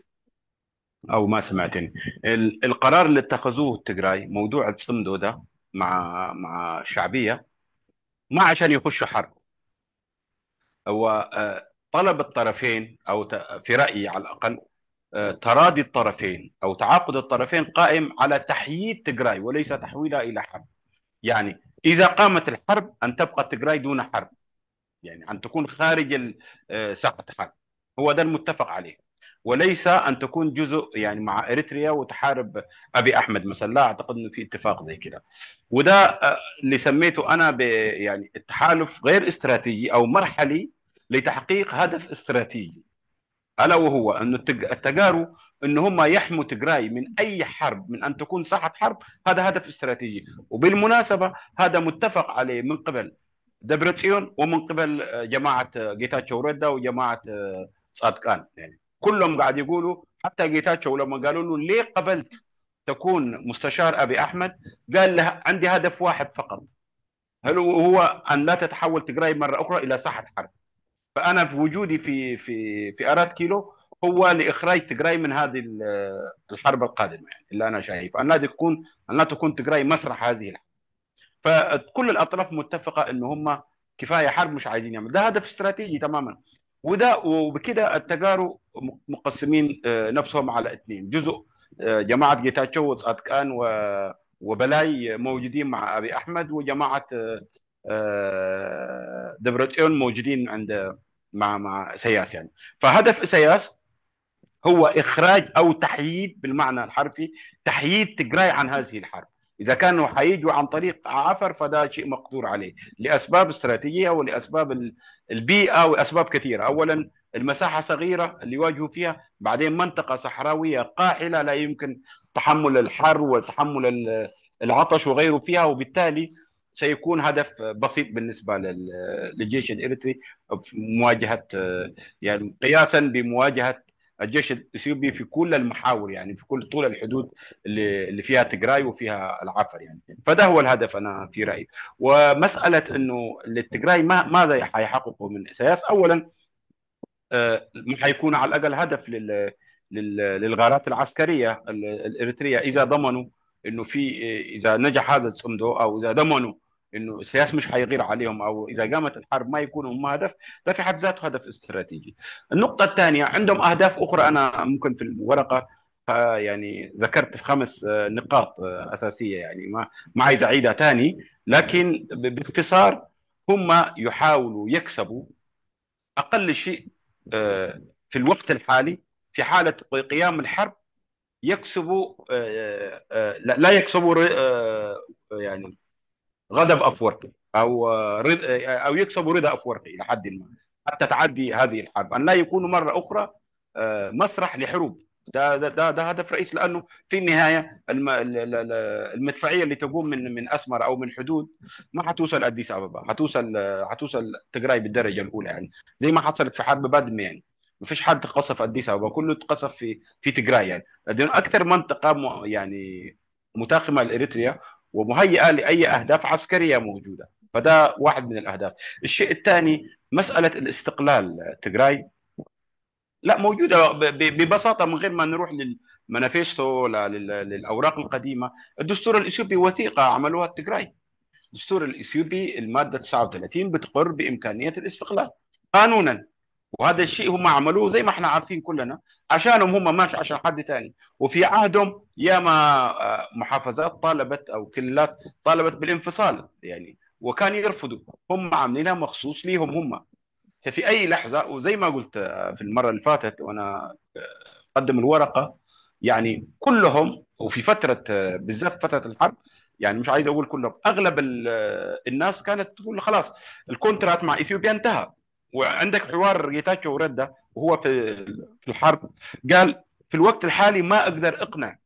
أو ما سمعتني. ال- القرار اللي اتخذوه التجراي، موضوع الصمدو ده مع مع الشعبية، ما عشان يخشوا حرب. هو آه طلب الطرفين، أو ت- في رأيي على الأقل، آه تراضي الطرفين أو تعاقد الطرفين قائم على تحييد تجراي وليس تحويلها إلى حرب. يعني إذا قامت الحرب أن تبقى تجراي دون حرب، يعني أن تكون خارج ال- آه ساحة حرب. هو ده المتفق عليه، وليس أن تكون جزء يعني مع إريتريا وتحارب أبي أحمد مثلا. لا أعتقد أنه في اتفاق زي كده. وده آه اللي سميته أنا ب يعني التحالف غير استراتيجي أو مرحلي لتحقيق هدف استراتيجي، ألا وهو أن التج- التجارو أن هم يحموا تجراي من أي حرب، من أن تكون ساحة حرب. هذا هدف استراتيجي، وبالمناسبة هذا متفق عليه من قبل دبرتسيون ومن قبل آه، جماعة آه، جيتاتشو ريدا وجماعة آه، صادقان. يعني كلهم قاعد يقولوا، حتى جيتاتشو لما قالوا له: "ليه قبلت تكون مستشار أبي أحمد؟" قال له: "عندي هدف واحد فقط، هل هو أن لا تتحول تجراي مرة أخرى إلى ساحة حرب. فأنا في وجودي في في في أرات كيلو هو لإخراج تجراي من هذه ال- الحرب القادمة، يعني، اللي أنا شايف أن لا تكون أن لا تكون تجراي مسرح هذه الحرب. فكل الأطراف متفقة أن هم كفاية حرب، مش عايزين يعمل. ده هدف استراتيجي تماما. وده وبكده التجارو مقسمين آه، نفسهم على اثنين: جزء آه، جماعة جيتاتشو وصادقان و- وبلاي موجودين مع أبي أحمد، وجماعة آه، آه، دبرتسيون موجودين عند مع مع إسياس، يعني. فهدف إسياس هو إخراج أو تحييد بالمعنى الحرفي، تحييد تجراي عن هذه الحرب. إذا كانوا حيجوا عن طريق عفر فده شيء مقدور عليه لأسباب استراتيجية ولأسباب ال- البيئة وأسباب كثيرة. أولا، المساحة صغيرة اللي يواجهوا فيها، بعدين منطقة صحراوية قاحلة لا يمكن تحمل الحر وتحمل ال- العطش وغيره فيها، وبالتالي سيكون هدف بسيط بالنسبة لل- للجيش الإريتري في مواجهة، يعني، قياسا بمواجهة الجيش الإثيوبي في كل المحاور، يعني، في كل طول الحدود اللي اللي فيها تجراي وفيها العفر، يعني. فده هو الهدف، أنا في رأيي. ومسألة إنه التجراي ما ماذا حيحققوا من إسياس؟ أولا، آه، حيكون على الأقل هدف لل لل- للغارات العسكرية ال- الإريترية، إذا ضمنوا إنه في إذا نجح هذا الصندوق، أو إذا ضمنوا إنه إسياس مش حيغير عليهم، أو إذا قامت الحرب ما يكونوا هم هدف. ده في حد ذاته هدف استراتيجي. النقطة الثانية، عندهم أهداف أخرى. أنا ممكن في الورقة ف- يعني ذكرت في خمس آه، نقاط آه، أساسية، يعني ما ما عايز أعيدها تاني، لكن ب- باختصار هم يحاولوا يكسبوا أقل شيء آه، في الوقت الحالي، في حالة قيام الحرب، يكسبوا آه، آه، لا لا يكسبوا ر- آه، يعني غضب أفورقي، أو آه، رض- آه، أو يكسبوا رضا أفورقي إلى حد ما، حتى تعدي هذه الحرب، أن لا يكونوا مرة أخرى آه، مسرح لحروب. ده ده ده, ده هدف رئيس، لأنه في النهاية الم- ال- ال- ال- المدفعية اللي تقوم من من أسمر أو من حدود ما حتوصل أديس أبابا، حتوصل آه، حتوصل تجراي بالدرجة الأولى، يعني زي ما حصلت في حرب بادمة، يعني ما فيش حد قصف أديس أبابا، كله اتقصف في في تجراي، يعني لأنه أكثر منطقة م- يعني متاخمة لإريتريا ومهيئة لأي أهداف عسكرية موجودة. فده واحد من الأهداف. الشيء الثاني مسألة الاستقلال تجراي، لا، موجودة ب- ب- ببساطة، من غير ما نروح للمانيفستو ولا لل- للأوراق القديمة. الدستور الإثيوبي وثيقة عملوها التجراي. الدستور الإثيوبي المادة تسعة وثلاثين بتقر بإمكانية الاستقلال قانونا، وهذا الشيء هم عملوه زي ما احنا عارفين كلنا، عشانهم هم، ماش عشان حد تاني. وفي عهدهم ياما آه، محافظات طالبت أو كلات طالبت بالانفصال، يعني، وكان يرفضوا. هم عاملينها مخصوص ليهم هم. ففي أي لحظة، وزي ما قلت آه، في المرة اللي فاتت وأنا آه، أقدم الورقة، يعني كلهم، وفي فترة آه، بالذات فترة الحرب، يعني مش عايز أقول كلهم، أغلب ال- آه، الناس كانت تقول: "خلاص، الكونترات مع إثيوبيا انتهى". وعندك حوار جيتاتشو وريدا وهو في في الحرب، قال: "في الوقت الحالي ما أقدر أقنع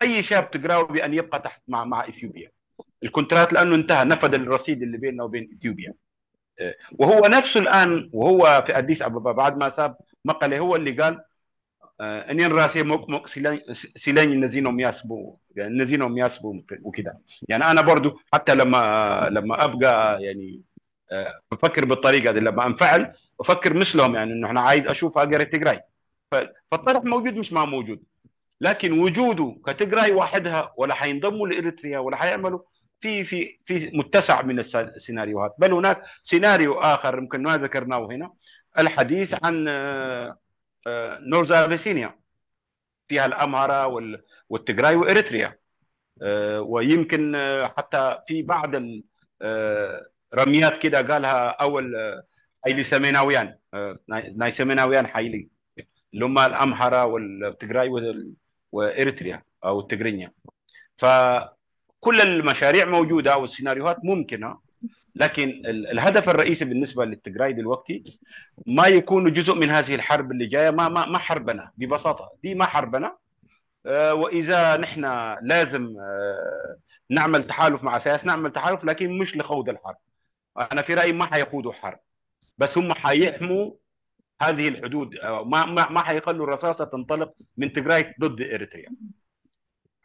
أي شاب تجراوي بأن يبقى تحت مع مع إثيوبيا، الكونترات، لأنه انتهى، نفذ الرصيد اللي بيننا وبين إثيوبيا". آه، وهو نفسه الآن وهو في أديس أبابا بعد ما ساب مقله، هو اللي قال آه، انين راسي موك موك سيلاني، سيلاني نزينهم ياسبو، يعني نزينهم ياسبو وكده. يعني أنا برضو حتى لما لما أبقى، يعني آه، بفكر بالطريقة دي، لما أنفعل أفكر مثلهم، يعني إنه أنا عايز أشوف هاجر تجراي. ف- فالطرح موجود، مش ما موجود، لكن وجوده كتجراي وحدها ولا حينضموا لإريتريا ولا حيعملوا في في في متسع من الس- السيناريوهات. بل هناك سيناريو آخر يمكن ما ذكرناه هنا، الحديث عن آه، آه، نورث أبيسينيا، فيها الأمهرة وال- والتجراي وإريتريا. آه، ويمكن آه، حتى في بعض ال- آه، رميات كده قالها أول آه، حايلي سميناويان، آه، ناي- ناي سميناويان حايلي، اللي هم الأمهرة والتجراي وال- وإريتريا أو التجرينيا. فكل المشاريع موجودة والسيناريوهات ممكنة، لكن ال- الهدف الرئيسي بالنسبة للتجراي دلوقتي ما يكونوا جزء من هذه الحرب اللي جاية. ما ما ما حربنا، ببساطة دي ما حربنا. آه، وإذا نحن لازم آه، نعمل تحالف مع سياس، نعمل تحالف، لكن مش لخوض الحرب. أنا في رأيي ما حيخوضوا حرب، بس هم حيحموا هذه الحدود. آه، ما ما ما حيخلوا الرصاصة تنطلق من تجراي ضد إريتريا.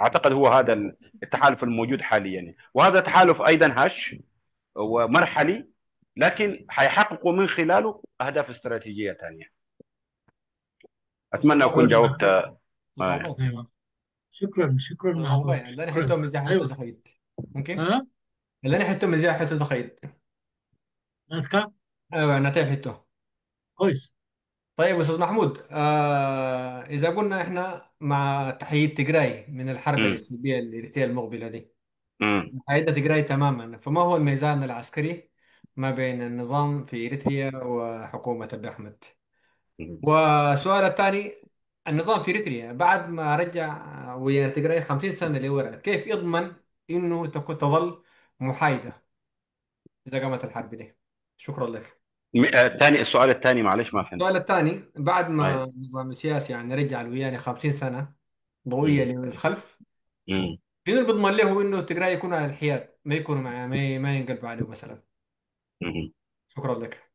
أعتقد هو هذا ال- التحالف الموجود حاليا، وهذا تحالف أيضا هش ومرحلي، لكن حيحققوا من خلاله أهداف استراتيجية ثانية. اتمنى اكون جاوبت. እይዋ። ሽክረን ሽክረን እዛ ማሕሙድ ሕቶ ምዚያ ሕቶ ዝኸይድ። ኦኬ፣ እ? እዛ ሕቶ ምዚያ ሕቶ ዝኸይድ። ናትካ እዋ ናተይ ሕቶ። ኮይስ طيب أستاذ محمود، آه إذا قلنا إحنا مع تحييد تجراي من الحرب الإثيوبية الإريترية المقبلة دي، مم. تحييد تجراي تماما، فما هو الميزان العسكري ما بين النظام في إريتريا وحكومة أبي أحمد؟ مم. والسؤال الثاني، النظام في إريتريا بعد ما رجع ويا تجراي خمسين سنة لورا، كيف يضمن إنه تكون تظل محايدة إذا قامت الحرب دي؟ شكرا لك. م- آه، تاني، السؤال الثاني، معلش، ما فهمت. السؤال الثاني، بعد ما أيوة. النظام السياسي يعني رجع الوياني خمسين سنة ضوئية مم. للخلف، مم. شنو اللي بيضمن له إنه تجراي يكون على الحياد، ما يكونوا مع ما, ما ينقلبوا عليه مثلا؟ مم. شكرا لك.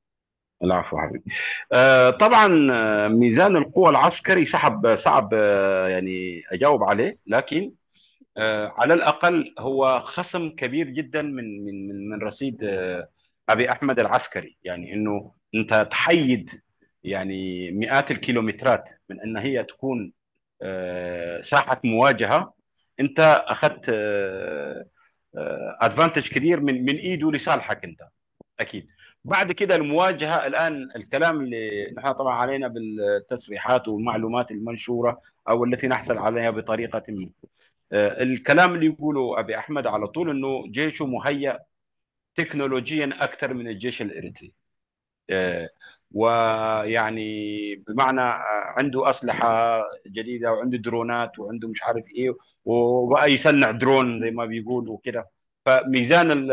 العفو حبيبي. آه، طبعا، آه، ميزان القوى العسكري صعب، صعب، آه، يعني اجاوب عليه، لكن آه، على الاقل هو خصم كبير جدا من من من من رصيد آه، ابي احمد العسكري، يعني انه انت تحيد يعني مئات الكيلومترات من ان هي تكون آه، ساحه مواجهه، انت اخذت ادفانتج كثير من من ايده لصالحك انت. اكيد بعد كده المواجهه، الان الكلام اللي نحن طبعا علينا بالتصريحات والمعلومات المنشوره او التي نحصل عليها بطريقه ما. آه، الكلام اللي يقوله ابي احمد على طول انه جيشه مهيأ تكنولوجيا اكثر من الجيش الاريتري. آه، ويعني بمعنى آه، عنده اسلحه جديده، وعنده درونات، وعنده مش عارف ايه، وبقى يصنع درون زي ما بيقول وكده. فميزان ال-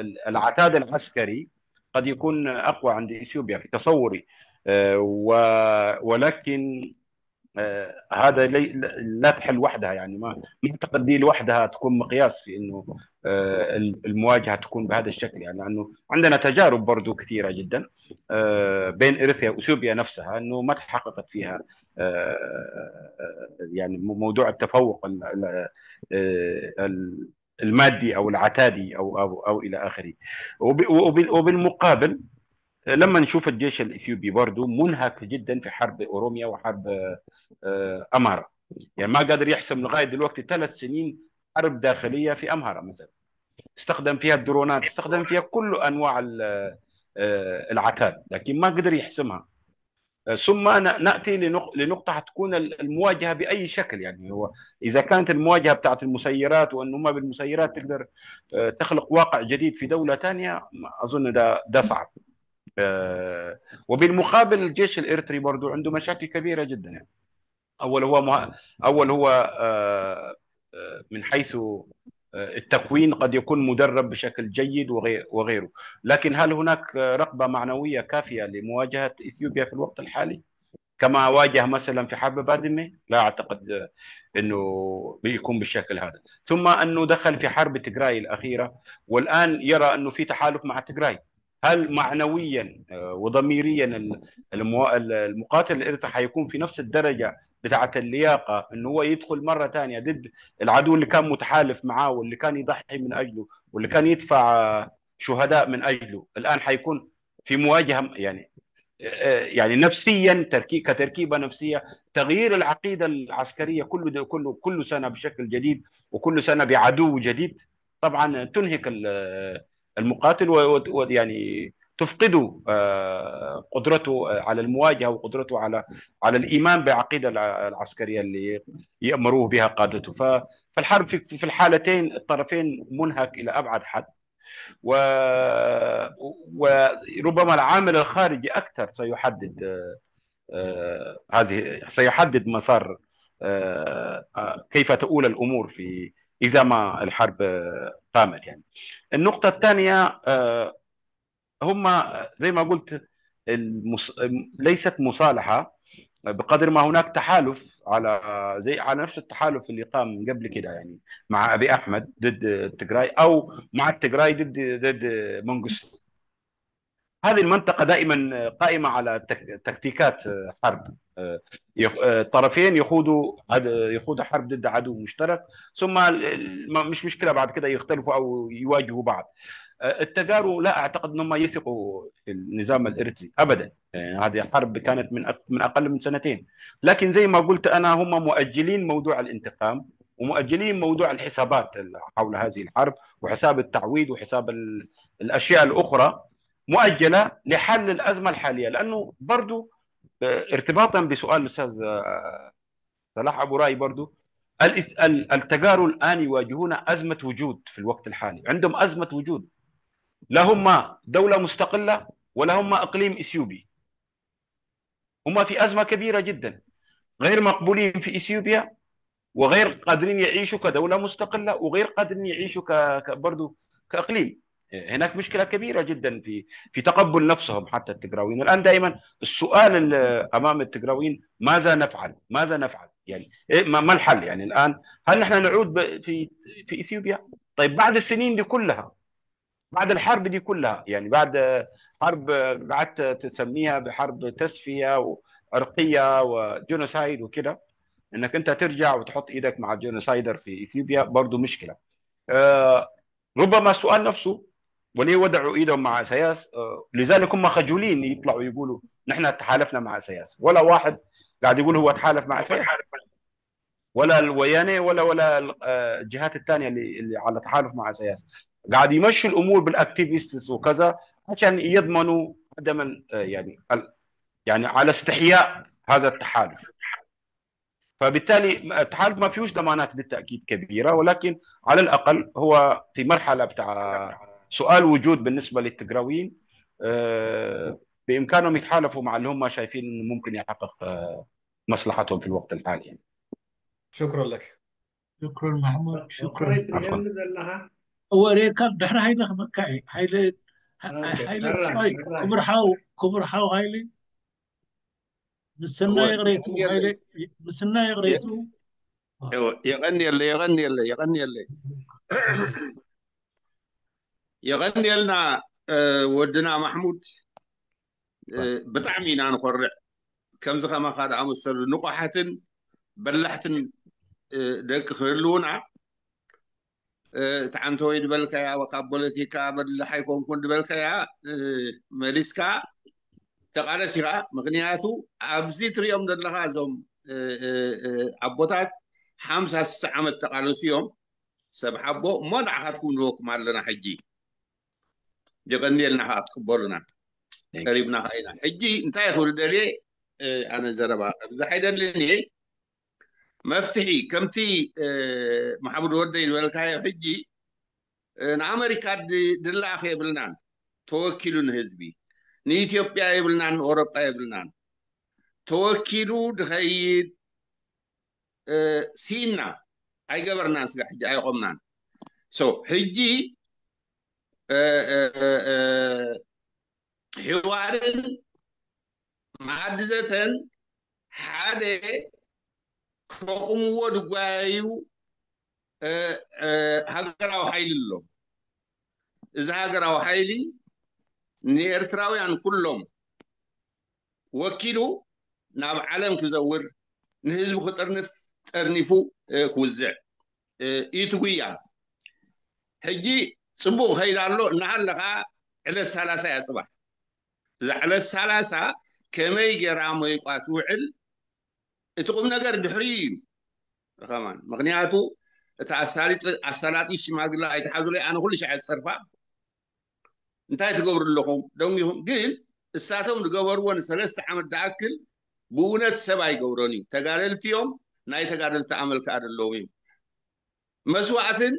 ال- العتاد العسكري قد يكون اقوى عند اثيوبيا في تصوري. آه، و- ولكن آه، هذا لي- لا تحل وحدها، يعني ما ما اعتقد دي لوحدها تكون مقياس في انه آه، ال- المواجهه تكون بهذا الشكل، يعني لانه عندنا تجارب برضو كثيره جدا آه، بين اريتريا واثيوبيا نفسها انه ما تحققت فيها آه، آه، يعني مو- موضوع التفوق ال- ال- آه، ال- المادي او العتادي او او او الى اخره. وب- وب- وبالمقابل لما نشوف الجيش الاثيوبي برضو منهك جدا في حرب اوروميا وحرب آه، امهرا، يعني ما قادر يحسم لغايه دلوقتي ثلاث سنين حرب داخليه في امهرا مثلا. استخدم فيها الدرونات، استخدم فيها كل انواع ال- آه، العتاد، لكن ما قدر يحسمها. آه، ثم ن- ناتي لنق- لنقطه حتكون ال- المواجهه باي شكل، يعني هو اذا كانت المواجهه بتاعت المسيرات وانه ما بالمسيرات تقدر آه، تخلق واقع جديد في دوله ثانيه، اظن ده ده صعب. آه، وبالمقابل الجيش الاريتري برضو عنده مشاكل كبيره جدا، يعني اول هو مه... اول هو آه، آه، من حيث آه، التكوين قد يكون مدرب بشكل جيد وغير وغيره، لكن هل هناك رقبه معنويه كافيه لمواجهه اثيوبيا في الوقت الحالي كما واجه مثلا في حرب بادمه؟ لا اعتقد انه بيكون بالشكل هذا. ثم انه دخل في حرب تجراي الاخيره، والان يرى انه في تحالف مع تجراي. هل معنويا آه، وضميريا ال- المو- ال- المقاتل الاريتري حيكون في نفس الدرجه بتاعه اللياقه انه هو يدخل مره ثانيه ضد العدو اللي كان متحالف معاه واللي كان يضحي من اجله واللي كان يدفع آه، شهداء من اجله؟ الان حيكون في مواجهه، يعني آه، يعني نفسيا تركي كتركيبه نفسيه، تغيير العقيده العسكريه كل ده كله كل سنه بشكل جديد، وكل سنه بعدو جديد، طبعا تنهك ال- المقاتل و- و- يعني تفقده آه، قدرته على المواجهه وقدرته على على الايمان بالعقيده الع- العسكريه اللي يامروه بها قادته. ف- فالحرب في في الحالتين الطرفين منهك الى ابعد حد، و وربما العامل الخارجي اكثر سيحدد آه، آه، هذه سيحدد مسار آه، آه، كيف تؤول الامور في اذا ما الحرب آه، قامت، يعني. النقطه الثانيه آه، هم زي ما قلت المص... ليست مصالحه بقدر ما هناك تحالف على زي على نفس التحالف اللي قام قبل كده، يعني مع ابي احمد ضد تجراي او مع التجراي ضد ضد منقسطو. هذه المنطقة دائما قائمة على تك- تكتيكات حرب. يخ- طرفين يخوضوا عد- يخوضوا حرب ضد عدو مشترك، ثم ال- ال- ما- مش مشكلة بعد كده يختلفوا أو يواجهوا بعض. التجارو لا أعتقد أنهم يثقوا في النظام الإريتري أبدا. هذه حرب كانت من من أقل من سنتين. لكن زي ما قلت أنا، هم مؤجلين موضوع الانتقام ومؤجلين موضوع الحسابات حول هذه الحرب وحساب التعويض وحساب الأشياء الأخرى، مؤجلة لحل الأزمة الحالية، لأنه برضو ارتباطا بسؤال الأستاذ صلاح أبو رأي برضو، التجارو الآن يواجهون أزمة وجود في الوقت الحالي، عندهم أزمة وجود. لا هم دولة مستقلة ولا هم إقليم إثيوبي. هم في أزمة كبيرة جدا، غير مقبولين في إثيوبيا وغير قادرين يعيشوا كدولة مستقلة وغير قادرين يعيشوا ك... برضو كإقليم. هناك مشكلة كبيرة جدا في في تقبل نفسهم حتى التجراويين. الآن دائما السؤال أمام التجراويين: ماذا نفعل؟ ماذا نفعل؟ يعني إيه ما الحل؟ يعني الآن هل نحن نعود في في إثيوبيا؟ طيب، بعد السنين دي كلها، بعد الحرب دي كلها، يعني بعد حرب قعدت تسميها بحرب تسفية وعرقية وجينوسايد وكده، انك انت ترجع وتحط ايدك مع الجينوسايدر في اثيوبيا برضو مشكلة. آه ربما السؤال نفسه: وليه وضعوا ايدهم مع اساياس؟ آه لذلك هم خجولين يطلعوا يقولوا: نحن تحالفنا مع اساياس. ولا واحد قاعد يقول هو تحالف مع اساياس، ولا الويانة ولا ولا آه، الجهات الثانية اللي اللي على تحالف مع اساياس. قاعد يمشوا الامور بالاكتيفيستس وكذا عشان يضمنوا عدم آه، يعني يعني على استحياء هذا التحالف. فبالتالي التحالف ما فيهوش ضمانات بالتاكيد كبيره، ولكن على الاقل هو في مرحله بتاع سؤال وجود بالنسبه للتجراويين. آه، بامكانهم يتحالفوا مع اللي هم شايفين انه ممكن يحقق آه، مصلحتهم في الوقت الحالي. شكرا لك. شكرا محمود، شكرا. እወ ሬካ ድሕሪ ሃይለ ክበካ እዩ። ሃይለ ሃይለ ስማይ ክቡር ሓው ክቡር ሓው ሃይለ ምስና ይቕሬቱ ሃይለ ምስና ይቕሬቱ የቐንየለ የቐንየለ የቐንየለ የቐንየልና ወድና ማሕሙድ። ብጣዕሚ ኢና ንኾርዕ። ከምዚ ከማኻ ዝኣመሰሉ ንቑሓትን በላሕትን ደቂ ክህልውና። እቲ ዓንተወይ ዝበልካያ፣ ካብ ፖለቲካ በላሕ ኣይኮንኩን ዝበልካያ መሊስካ ተቓለስ ኢኻ። ምኽንያቱ ኣብዚ ትሪኦም ዘለኻ እዞም ኣቦታት ሓምሳ ስሳ ዓመት ተቓለሱ እዮም። ሰብ ሓቦ እሞ ንዓኻትኩም ንህበኩም ኣለና። ሕጂ የቐንየልና ከዓ ትቅበሉና ቀሪብና ከዓ ኢና። ሕጂ እንታይ ክብል ደልየ ኣነ ዘረባ ኣብዛሕ ኣይደልን እየ። መፍትሒ ከምቲ ማሕሙድ ወደይ ዝበልካዮ ሕጂ ንኣመሪካ ድለኣኽ የብልናን ተወኪሉ ንህዝቢ ንኢትዮጵያ የብልናን ንኦሮጳ የብልናን ተወኪሉ ድኸይድ ሲኢና ኣይገበርናን ስጋ ሕጂ ኣይቆምናን። ሕጂ ሕዋርን መኣዲ ዘተን ሓደ ከቑምዎ ድጓያዩ ሃገራዊ ሓይሊ ኣሎ። እዚ ሃገራዊ ሓይሊ ንኤርትራውያን ኩሎም ወኪሉ ናብ ዓለም ክዘውር ንህዝቢ ክጥርንፍ ጠርኒፉ ክውዝዕ እዩ ትጉያ። ሕጂ ፅቡቅ ከይድ ኣሎ እናሃለካ ዕለት ሰላሳ እያ ፅባሕ። እዛ ዕለት ሰላሳ ከመይ ገይራ ሞይቋ ትውዕል እቲ ቁም ነገር ድሕሪ እዩ ከማን። ምክንያቱ እቲ ኣሳላጢ ሽማግላ ኣይትሓዙለይ ኣነ ኩሉ ሻዕ ፀርፋ እንታይ ትገብሩ ኣለኹም ደንጊኹም ግን እሳቶም ዝገበርዎ ንሰለስተ ዓመት ድኣክል ብእውነት ሰብ ኣይገብሮን እዩ። ተጋደልቲ እዮም፣ ናይ ተጋደልቲ ኣመል ከዓ ዘለዎም እዮም። መስዋእትን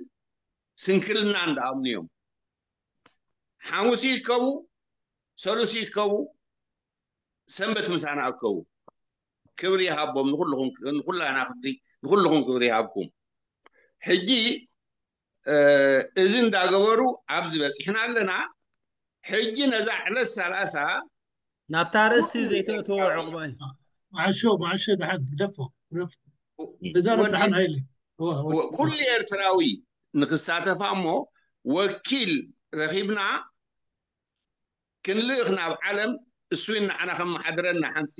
ስንክልናን ድኣምኑ እዮም። ሓሙስ ይከቡ፣ ሰሉስ ይከቡ፣ ሰንበት ምሳና ኣከቡ። ክብሪ ይሃቦም ንኩልኹም፣ ንኩላና ክብሪ፣ ንኩልኹም ክብሪ ይሃብኩም። ሕጂ እዚ እንዳገበሩ ኣብዚ በፂሕና ኣለና። ሕጂ ነዛ ዕለት ሰላሳ ናብታ ርእስቲ ዘይተእትዎ ዕቑባይ መዓሾ መዓሾ ድሓን ግደፎ ግደፎ። እዛ ወዲ- ደሓን ሃይለ እወ፣ እወ። ወ- ኩሉ ኤርትራዊ ንክሳተፋ እሞ ወኪል ረኺብና ክንልእኽ ናብ ዓለም እሱ ንዓና ከመሓድረና ሓንቲ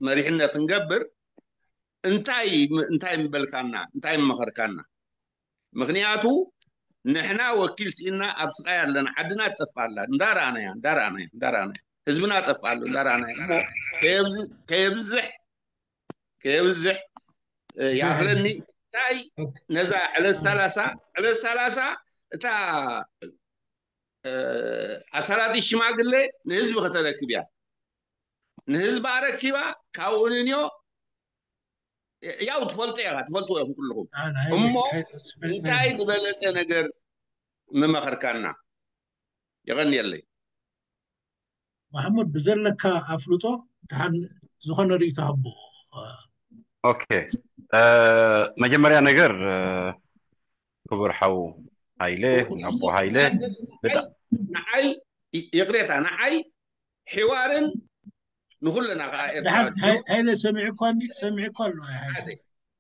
መሪሕነት ክንገብር እንታይ እንታይ ምበልካና እንታይ ምመኸርካና? ምኽንያቱ ንሕና ወኪል ስኢና ኣብ ስቓይ ኣለና። ዓድና ትጠፍእ ኣላ። እንዳረኣናያ፣ እንዳረኣናያ፣ እንዳረኣናያ። ህዝብና ጠፍእ ኣሎ፣ እንዳረኣናያ። እሞ ከየብዝ-፣ ከየብዝሕ፣ ከየብዝሕ፣ እ፣ ይኣኽለኒ። እንታይ ነዛ ዕለት ሰላሳ፣ ዕለት ሰላሳ እታ፣ እ፣ ኣሳላጢ ሽማግሌ ንህዝቢ ከተረክብ እያ። ንህዝቢ ኣረኪባ ካብኡ ንንዮ ያው ትፈልጡ ኢኻ፣ ትፈልጡ ኢኹም ኩልኹም። ኣነ ሃይለ-፣ እሞ ሃይለ-፣ እንታይ ዝበለጸ ነገር ምመኸርካና? የቐንየለይ። ማሕሙድ፣ ብዘለካ ኣፍልጦ ደሓን ዝኾነ ርእይቶ ሃቦ። ኦኬ፣ እ፣ መጀመርያ ነገር፣ እ፣ ክቡር ሓው ሃይለ፣ ኣቦ ሃይለ፣ ብጣ-፣ ንዓይ፣ ይ-፣ ይቕሬታ፣ ንዓይ ሕዋርን ንኹለና ከዓ ደሓን ኤርትራውያን ሃይ-፣ ሃይለ ሰሚዕኳ እንዲ-፣ ሰሚዕኳ ኣሎ፣ ሃይለ። ሓደ፣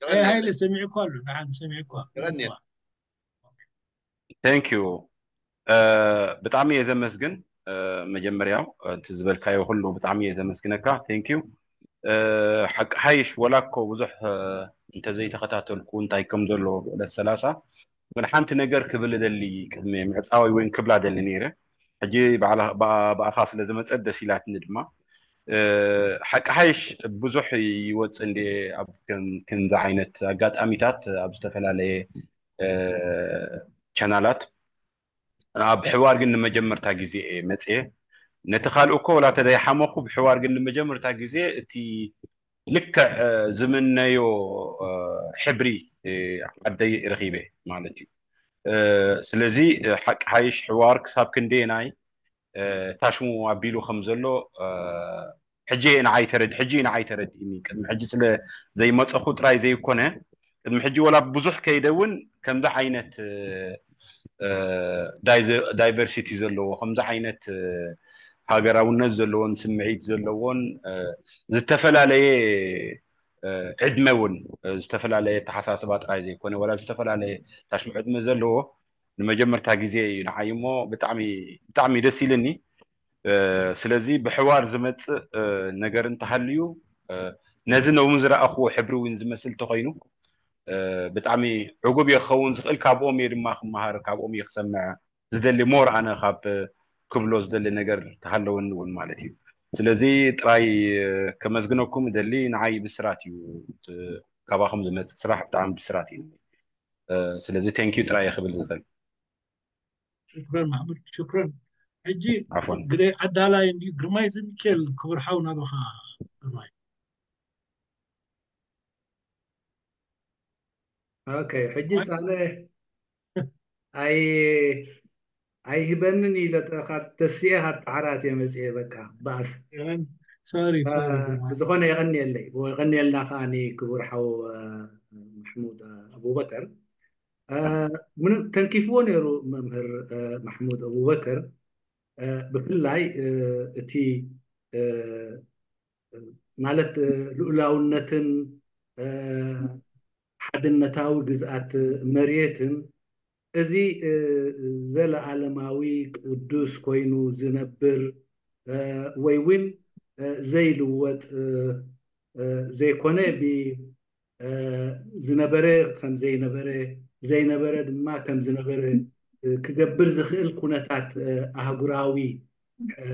ኣይ፣ ሃይለ የቐንየለይ። ሰሚዕኳ ኣሎ፣ ደሓን ሰሚዕኳ። የቐንየለይ። Thank you። እ፣ ብጣዕሚ እየ ዘመስግን። እ፣ መጀመርያው፣ እ፣ እቲ ዝበልካዮ ኩሉ ብጣዕሚ እየ ዘመስግነካ። Thank you። እ፣ ሓቂ ሓይሽ፣ ወላ እኮ ብዙሕ፣ እ፣ እንተዘይተኸታተልኩ እንታይ ከም ዘሎ ብዕለት ሰላሳ፣ ግን ሓንቲ ነገር ክብል እደሊ፣ ቅድሚ ምዕጻወይ እውን ክብላ ደሊ ነይረ። ሕጂ ባዕላ-፣ ብኣ-፣ ብኣኻ ስለ ዝመጸት ደስ ኢላትኒ ድማ። እ፣ ሓቂ ሓይሽ ብዙሕ ይወጽእ እንዴ ኣብ ከም-፣ ከምዚ ዓይነት ኣጋጣሚታት ኣብ ዝተፈላለየ፣ እ፣ ቻናላት። ኣብ ሕዋር ግን ንመጀመርታ ግዜ እየ መጽየ። ነቲ ካልእ እኮ ወላ ተደይሓመኹ፣ ብሕዋር ግን ንመጀመርታ ግዜ እቲ ልክዕ፣ እ፣ ዝምነዮ፣ እ፣ ሕብሪ፣ እ፣ ዓደይ ረኺበ ማለት እዩ። እ፣ ስለዚ፣ እ፣ ሓቂ ሓይሽ ሕዋር ክሳብ ክንደየናይ፣ እ፣ ታሽሙ ኣቢሉ ከም ዘሎ፣ እ፣ ሕጂ እየ ንዓይ ተረድ-፣ ሕጂ እዩ ንዓይ ተረዲእኒ። ቅድሚ ሕጂ ስለ ዘይመጸኹ ጥራይ ዘይኮነ፣ ቅድሚ ሕጂ ወላ ብዙሕ ከይደ እውን ከምዚ ዓይነት፣ እ፣ እ፣ ዳይዘ-፣ ዳይቨርሲቲ ዘለዎ፣ ከምዚ ዓይነት፣ እ፣ ሃገራውነት ዘለዎን ስምዒት ዘለዎን፣ እ፣ ዝተፈላለየ፣ እ፣ ዕድመ እውን፣ እ፣ ዝተፈላለየ ኣተሓሳስባ ጥራይ ዘይኮነ፣ ወላ ዝተፈላለየ ታሽሙ ዕድመ ዘለዎ ንመጀመርታ ግዜ እዩ ንዓይ እሞ ብጣዕሚ፣ ብጣዕሚ ደስ ኢልኒ። እ፣ ስለዚ ብሕዋር ዝመጽእ፣ እ፣ ነገር እንተሃልዩ፣ እ፣ ነዚ ሎሚ ዝረኣኽዎ ሕብሪ እውን ዝመስል እንተኾይኑ፣ እ፣ ብጣዕሚ ዕጉብ እየ ክኸውን ዝኽእል። ካብኦም እየ ድማ ክመሃር፣ ካብኦም እየ ክሰምዕ ዝደሊ። ሞር ኣነ ካብ ክብሎ ዝደሊ ነገር ተሃለወኒ እውን ማለት እዩ። ስለዚ ጥራይ፣ እ፣ ከመስግነኩም እደሊ። ንዓይ ብስራት እዩ። እቲ ካባኹም ዝመጽእ ስራሕ ብጣዕሚ ብስራት እዩ። እ፣ ስለዚ ቴንኪዩ ጥራይ እየ ክብል ዝኽእል። ሽክረን ማሕሙድ፣ ሽክረን። ሕጂ ዓፍዋን። ግደ ኣዳላይ እንድዩ፣ ግርማይ ዘሚካኤል፣ ክቡር ሓው፣ ናባኻ ግርማይ። ኦኬ፣ ሕጂ ሳለ ኣይ-፣ ኣይህበንን ኢለ ተ-፣ ካብ ተሲኤ ካብ ተዓራት እየ መፅኤ፣ በቃ፣ ባእስ። ሶሪ፣ አ፣ ሶሪ፣ ግርማይ። ብዝኾነ የቐንየለይ፣ የቐንየልና ከኣ ንክቡር ሓው፣ አ፣ ማሕሙድ፣ አ፣ ኣቡበከር። አ፣ ምንም ተንኪፍዎ ነይሩ መምህር፣ አ፣ ማሕሙድ ኣቡበከር። አ፣ ብፍላይ፣ አ፣ እቲ፣ አ፣ ማለት፣ አ፣ ልኡላውነትን፣ አ፣ ሓድነታዊ ግዝኣት መሬትን እዚ፣ እ፣ ዘለኣለማዊ ቅዱስ ኮይኑ ዝነብር፣ እ፣ ወይ እውን፣ እ፣ ዘይልወጥ፣ እ፣ እ፣ ዘይኮነ ብ-፣ እ፣ ዝነበረ ከም ዘይነበረ፣ ዘይነበረ ድማ ከም ዝነበረ፣ እ፣ ክገብር ዝኽእል ኩነታት፣ እ፣ ኣህጉራዊ፣ እ፣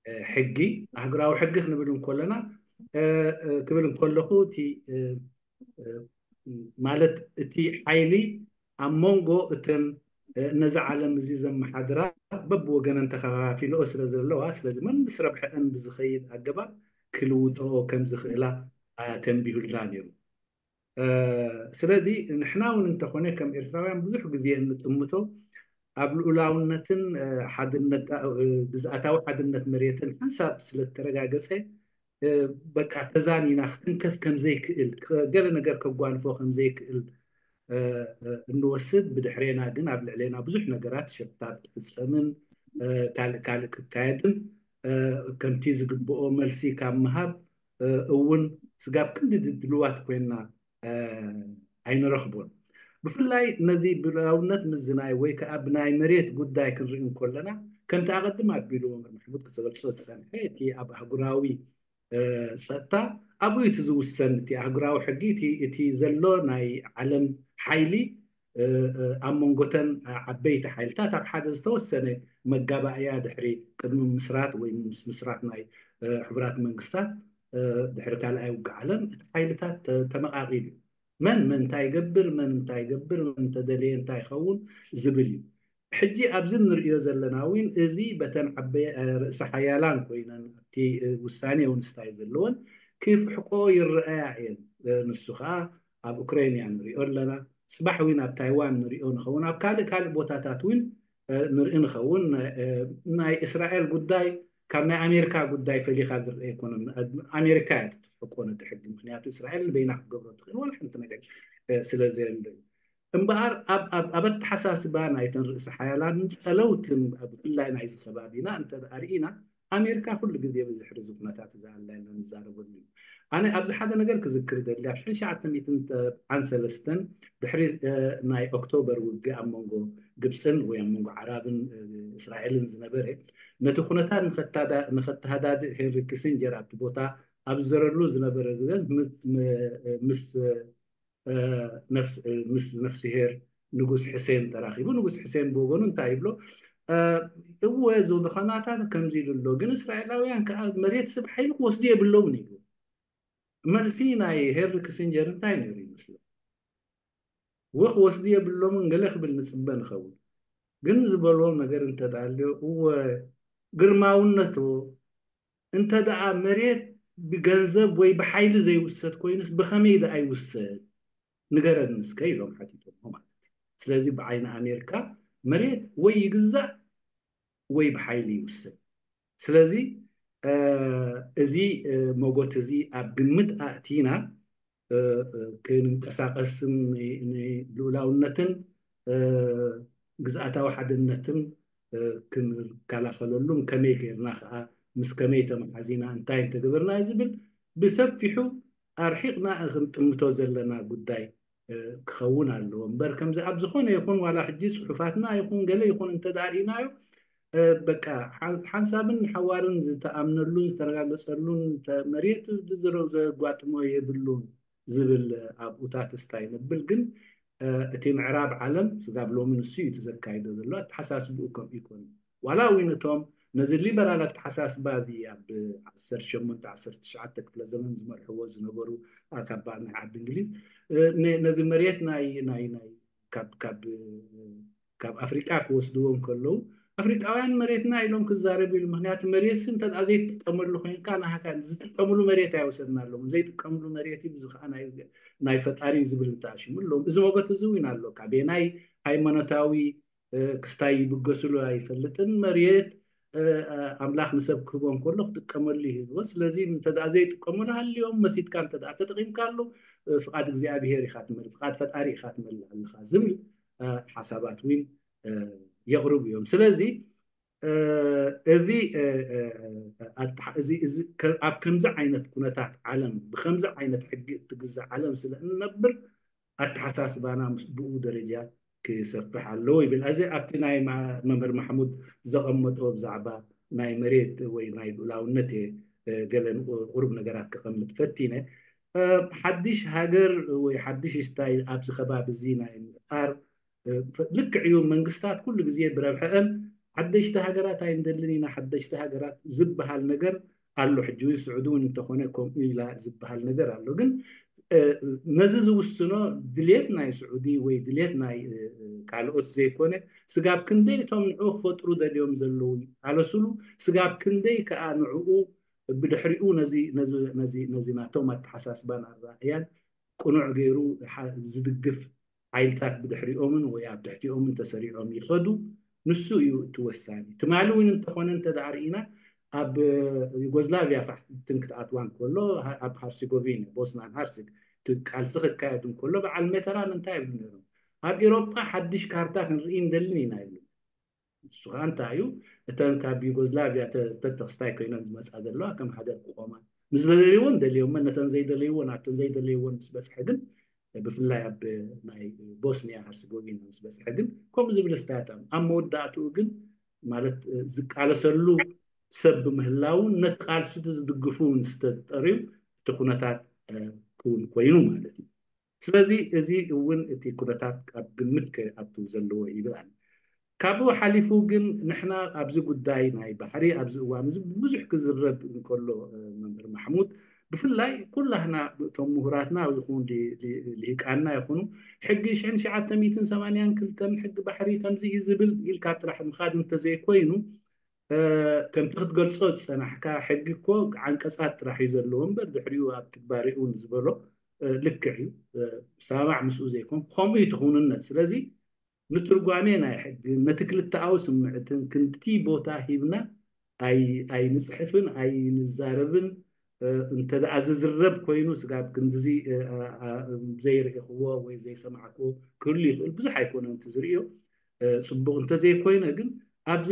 እ፣ ሕጊ፣ ኣህጉራዊ ሕጊ ክንብል እንከለና፣ እ፣ እ፣ ክብል እንከለኹ እቲ፣ እ፣ እ፣ ማለት እቲ ሓይሊ ኣብ መንጎ እተን፣ እ፣ ነዛ ዓለም እዚ ዘመሓድራ በብወገነን ተኸፋፊለኦ ስለ ዘለዋ፣ ስለዚ መምስ ረብሐአን ብዝኸይድ ኣገባብ ክልውጠኦ ከም ዝኽእላ፣ እ፣ ተንቢሁልና ነይሩ። እ፣ ስለዚ ንሕና እውን እንተኾነ ከም ኤርትራውያን ብዙሕ ግዜ እንጥምቶ ኣብ ልኡላውነትን፣ እ፣ ሓድነት፣ እ፣ ግዝኣታዊ ሓድነት መሬትን ሓንሳብ ስለ እተረጋገጸ፣ እ፣ በቃ ተዛኒና ክትንከፍ ከም ዘይክእል፣ ከ-፣ ገለ ነገር ከጓንፎ ከም ዘይክእል፣ እ፣ እ፣ እንወስድ። ብድሕሬና ግን ኣብ ልዕሌና ብዙሕ ነገራት ሸፍታት ክፍጸምን፣ እ፣ ካልእ ካልእ ክካየድን፣ እ፣ ከምቲ ዝግብኦ መልሲ ካብ ምሃብ፣ እ፣ እውን ስጋብ ክንዲ ድ-፣ ድልዋት ኮይንና፣ እ፣ ኣይንረኽቦን። ብፍላይ ነዚ ብልኡላውነት ምዝናይ ወይ ከኣ ብናይ መሬት ጉዳይ ክንርኢ እንከለና፣ ከምቲ ኣቐድም ኣቢሉ መምህር ማሕሙድ ክገልጾ ዝጸንሐ፣ እቲ ኣብ ኣህጉራዊ፣ እ፣ ጸጥታ ኣብኡ እዩ እቲ ዝውሰን። እቲ ኣህጉራዊ ሕጊ፣ እቲ፣ እቲ ዘሎ ናይ ዓለም ሓይሊ ኣብ መንጎተን ዓበይቲ ሓይልታት ኣብ ሓደ ዝተወሰነ መጋባእያ ድሕሪ ቅድሚ ምስራት ወይ ምስ ምስራት ናይ ሕቡራት መንግስታት ድሕሪ ካልኣይ ውግእ ዓለም እቲ ሓይልታት ተመቃቂሉ እዩ። መን መን እንታይ ይገብር፣ መን እንታይ ይገብር፣ እንተደለየ እንታይ ይኸውን ዝብል እዩ። ሕጂ ኣብዚ እንርእዮ ዘለና እውን እዚ በተን ዓበ ርእሰ ሓያላን ኮይነን ኣብቲ ውሳኔ እውን ስታይ ዘለወን ክፍሕቆ ይረኣያ እየን። ንሱ ከዓ ኣብ ኡክራይን እያ ንሪኦ ኣለና። ጽባሕ እውን ኣብ ታይዋን ንሪኦ ንኸውን፣ ኣብ ካልእ ካልእ ቦታታት እውን ንርኢ ንኸውን። ናይ እስራኤል ጉዳይ ካብ ናይ ኣሜሪካ ጉዳይ ፈሊኻ ዝረአ ኣይኮነን። ኣሜሪካ እያ ትፍሕቆ ነቲ ሕጊ፣ ምክንያቱ እስራኤል ንበይና ክትገብሮ ትኽእል ዋላ ሓንቲ ነገር ስለ ዘየሎ እዩ። እምበኣር ኣብ ኣተሓሳስባ ናይተን ርእሰ ሓያላን ጸለውትን ብፍላይ ናይዚ ከባቢና እንተ ርኢና ኣሜሪካ ኩሉ ግዜ ብዝሕሪ እዚ ኩነታት እዚ ኣላ ኢልና ንዛረበሉ እዩ። ኣነ ኣብዚ ሓደ ነገር ክዝክር ደሊ ኣብ ሽሕን ትሽዓተ ሚእትን ሰለስተን ድሕሪ ናይ ኦክቶበር ውግእ ኣብ መንጎ ግብፅን ወይ ኣብ መንጎ ዓራብን እስራኤልን ዝነበረ ነቲ ኩነታት ንኸተሃዳድእ ሄንሪ ኪሲንጀር ኣብቲ ቦታ ኣብ ዝዘረሉ ዝነበረ ግዜ ምስ ነፍስሄር ንጉስ ሕሴን ተራኺቡ። ንጉስ ሕሴን ብወገኑ እንታይ ይብሎ? እወ ዞ ዝኾናታት ከምዚ ኢሉ ኣሎ፣ ግን እስራኤላውያን ከዓ መሬት ስብ ሓይሊ ክወስዱ የብሎምን ኢሉ። መልሲ ናይ ሄንሪ ኪሲንጀር እንታይ ነይሩ ይመስሎ? እወ ክወስዱ የብሎምን ገለ ክብል ንፅበ ንኸውን፣ ግን ዝበልዎም ነገር እንተዳልዮ እወ ግርማውነቶ እንተ ደኣ መሬት ብገንዘብ ወይ ብሓይሊ ዘይውሰድ ኮይኑስ ብኸመይ ደኣ ይውሰድ ንገረኒ እስከ ኢሎም ሓቲቶሞ ማለት እዩ። ስለዚ ብዓይኒ ኣሜሪካ መሬት ወይ ይግዛእ ወይ ብሓይሊ ይውሰድ። ስለዚ እዚ መጎት እዚ ኣብ ግምት ኣእቲና ክንንቀሳቀስን ንልኡላውነትን ግዝኣታዊ ሓድነትን ክንከላኸለሉን ከመይ ገይርና ከዓ ምስ ከመይ ተመሓዚና እንታይ እንተገበርና ዝብል ብሰፊሑ ኣርሒቕና ክንጥምቶ ዘለና ጉዳይ ክኸውን ኣለዎ እምበር ከምዚ ኣብ ዝኾነ ይኹን ዋላ ሕጂ ፅሑፋትና ይኹን ገለ ይኹን እንተዳርኢናዮ በቃ ሓንሳብን ሓዋርን ዝተኣምነሉን ዝተረጋገፀሉን መሬት ዘጓጥሞ የብሉን ዝብል ኣብኡታት ስታይ ንብል ግን እቲ ምዕራብ ዓለም ስጋብ ሎሚ ንሱ እዩ እቲ ዘካይዶ ዘሎ ኣተሓሳስብኡ ከምኡ ይኮን ዋላ እውን እቶም ነዚ ሊበራል ኣተሓሳስባ እዚ ኣብ ዓሰርተ ሸሞንተ ዓሰርተ ትሽዓተ ክፍለ ዘመን ዝመርሕዎ ዝነበሩ ኣካባ ናይ ዓዲ እንግሊዝ ነዚ መሬት ናይ ናይ ናይ ካብ ካብ ካብ ኣፍሪቃ ክወስድዎ እንከለዉ ኣፍሪቃውያን መሬትና ኢሎም ክዛረቡ ኢሉ ምክንያቱ መሬት ሲ እንተ ዘይትጥቀመሉ ኮይንካ ናሃካ ዝጥቀምሉ መሬት ኣይወሰድና ኣለዎም ዘይጥቀምሉ መሬት እዩ እዚ ከዓ ናይ ፈጣሪ እዩ ዝብል እንተኣሽሙ ኣለዎም እዚ ሞገት እዚ እውን ኣሎ ካበየናይ ሃይማኖታዊ ክስታይ ይብገስሉ ኣይፈልጥን መሬት ኣምላኽ ንሰብ ክህቦ እንከሎ ክጥቀመሉ ይህልዎ ስለዚ እንተ ዘይጥቀመሉ ሃልዮም መሲትካ እንተ ተጠቂምካሉ ፍቃድ እግዚኣብሄር ኢካ ትመል ፍቃድ ፈጣሪ ኢካ ትመል ኣለካ ዝብል ሓሳባት እውን የቕርቡ እዮም ስለዚ እዚ ኣብ ከምዚ ዓይነት ኩነታት ዓለም ብከምዚ ዓይነት ሕጊ እትግዛእ ዓለም ስለ እንነብር ኣተሓሳስባና ምስ ብኡ ደረጃ ክሰፍሕ ኣለዎ ይብል። እዚ ኣብቲ ናይ መምህር ማሕሙድ ዘቐመጦ ብዛዕባ ናይ መሬት ወይ ናይ ልኡላውነት እየ ገለ ቁሩብ ነገራት ክቐምጥ ፈቲነ። ሓድሽ ሃገር ወይ ሓድሽ ስታይል ኣብዚ ከባቢ እዚ ናይ ምፍጣር ልክዕ እዩ መንግስታት ኩሉ ግዜ ብረብሐአን ሓደሽቲ ሃገራት ኣይንደልን ኢና ሓደሽቲ ሃገራት ዝበሃል ነገር ኣሎ ሕጂ እውን ስዑዲ እውን እንተኾነ ከምኡ ኢላ ዝበሃል ነገር ኣሎ ግን ነዚ ዝውስኖ ድሌት ናይ ስዑዲ ወይ ድሌት ናይ ካልኦት ዘይኮነ ስጋብ ክንደይ እቶም ንዑ ክፈጥሩ ደልዮም ዘለዉ ይቃለስሉ ስጋብ ክንደይ ከዓ ንዕኡ ብድሕሪኡ ነዚ ናቶም ኣተሓሳስባን ኣረኣእያን ቅኑዕ ገይሩ ዝድግፍ ሓይልታት ብድሕሪኦምን ወይ ኣብ ትሕቲኦምን ተሰሪዖም ይኸዱ ንሱ እዩ እቲ ወሳኒ ትማሊ እውን እንተኾነ እንተደኣ ርኢና ኣብ ዩጎዝላቪያ ፋሕትን ክትኣትዋ እንከሎ ኣብ ሃርሲጎቪን ቦስናን ሃርሲግ ቃልሲ ክካየድ እንከሎ በዓል ሜተራን እንታይ ይብሉ ነይሮም ኣብ ኤሮጳ ሓድሽ ካርታ ክንርኢ እንደልን ኢና ይብሉ ንሱ ከዓ እንታይ እዩ እተን ካብ ዩጎዝላቪያ ተተክስታይ ኮይነን ዝመፃ ዘለዋ ከም ሃገር ክቆማ ምስ ዘለይዎን ደልዮመን ነተን ዘይደለይዎን ኣብተን ዘይደለይዎን ምስ በፅሐ ግን ብፍላይ ኣብ ናይ ቦስኒያ ሀርሰጎቪና ምስ በፅሐ ግን ከምኡ ዝብል ስታያት ኣብ መወዳእትኡ ግን ማለት ዝቃለሰሉ ሰብ ብምህላውን ነቲ ቃልሱ ዝድግፉ ዝተጠርዩ እቲ ኩነታት ክውን ኮይኑ ማለት እዩ ስለዚ እዚ እውን እቲ ኩነታት ኣብ ግምት ክኣቱ ዘለዎ ይብል ኣሎ። ካብኡ ሓሊፉ ግን ንሕና ኣብዚ ጉዳይ ናይ ባሕሪ ኣብዚ እዋን እዚ ብዙሕ ክዝረብ እንከሎ መምህር ማሕሙድ ብፍላይ ኩላህና እቶም ምሁራትና ይኹን ልሂቃና ይኹኑ ሕጊ ሽሕን ትሽዓተ ሚእትን ሰማንያን ክልተን ሕጊ ባሕሪ ከምዚ እዩ ዝብል ኢልካ ጥራሕ ምኻድ እንተዘይኮይኑ ከምቲ ክትገልጾ ዝጸናሕካ ሕጊ እኮ ዓንቀጻት ጥራሕ እዩ ዘለዎ እምበር ድሕሪኡ ኣብ ትግባሬኡ ንዝበሎ ልክዕ እዩ። ሰማማዕ ምስኡ ዘይኮን ከምኡ እዩ ትኽውንነት። ስለዚ ንትርጓሜ ናይ ሕግን ነቲ ክልተኣዊ ስምዕትን ክንድቲ ቦታ ሂብና ኣይንጽሕፍን ኣይንዛረብን። እንተ ደኣ ዝዝረብ ኮይኑ ስጋብ ክንድዚ ዘይርኢኽዎ ወይ ዘይሰማዕክዎ ክህሉ ይኽእል። ብዙሕ ኣይኮነን እቲ ዝርእዮ። ጽቡቕ እንተዘይኮይነ ግን ኣብዚ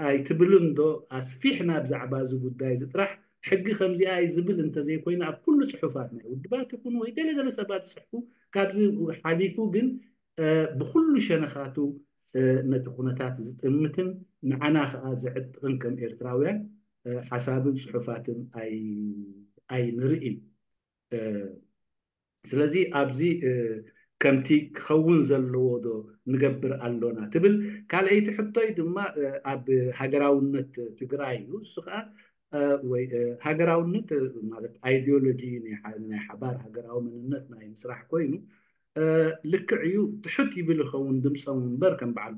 ኣይትብልን ዶ ኣስፊሕና ብዛዕባ እዚ ጉዳይ እዚ ጥራሕ ሕጊ ከምዚኣ እዩ ዝብል እንተዘይኮይነ ኣብ ኩሉ ጽሑፋት ናይ ውድባት ይኹን ወይ ገለገለ ሰባት ዝጽሕፉ ካብዚ ሓሊፉ ግን ብኩሉ ሸነኻቱ ነቲ ኩነታት ዝጥምትን ንዓና ከዓ ዝዕጥቕን ከም ኤርትራውያን ሓሳብን ጽሑፋትን ኣይንርእን። ስለዚ ኣብዚ ከምቲ ክኸውን ዘለዎ ዶ ንገብር ኣሎና ትብል። ካልኣይቲ ሕቶይ ድማ ኣብ ሃገራውነት ትግራይ እዩ። እሱ ከዓ ወይ ሃገራውነት ማለት ኣይዲዮሎጂ ናይ ሓባር ሃገራዊ መንነት ናይ ምስራሕ ኮይኑ ልክዕ እዩ። ትሑት ይብል ይኸውን ድምፆም እምበር ከም በዓል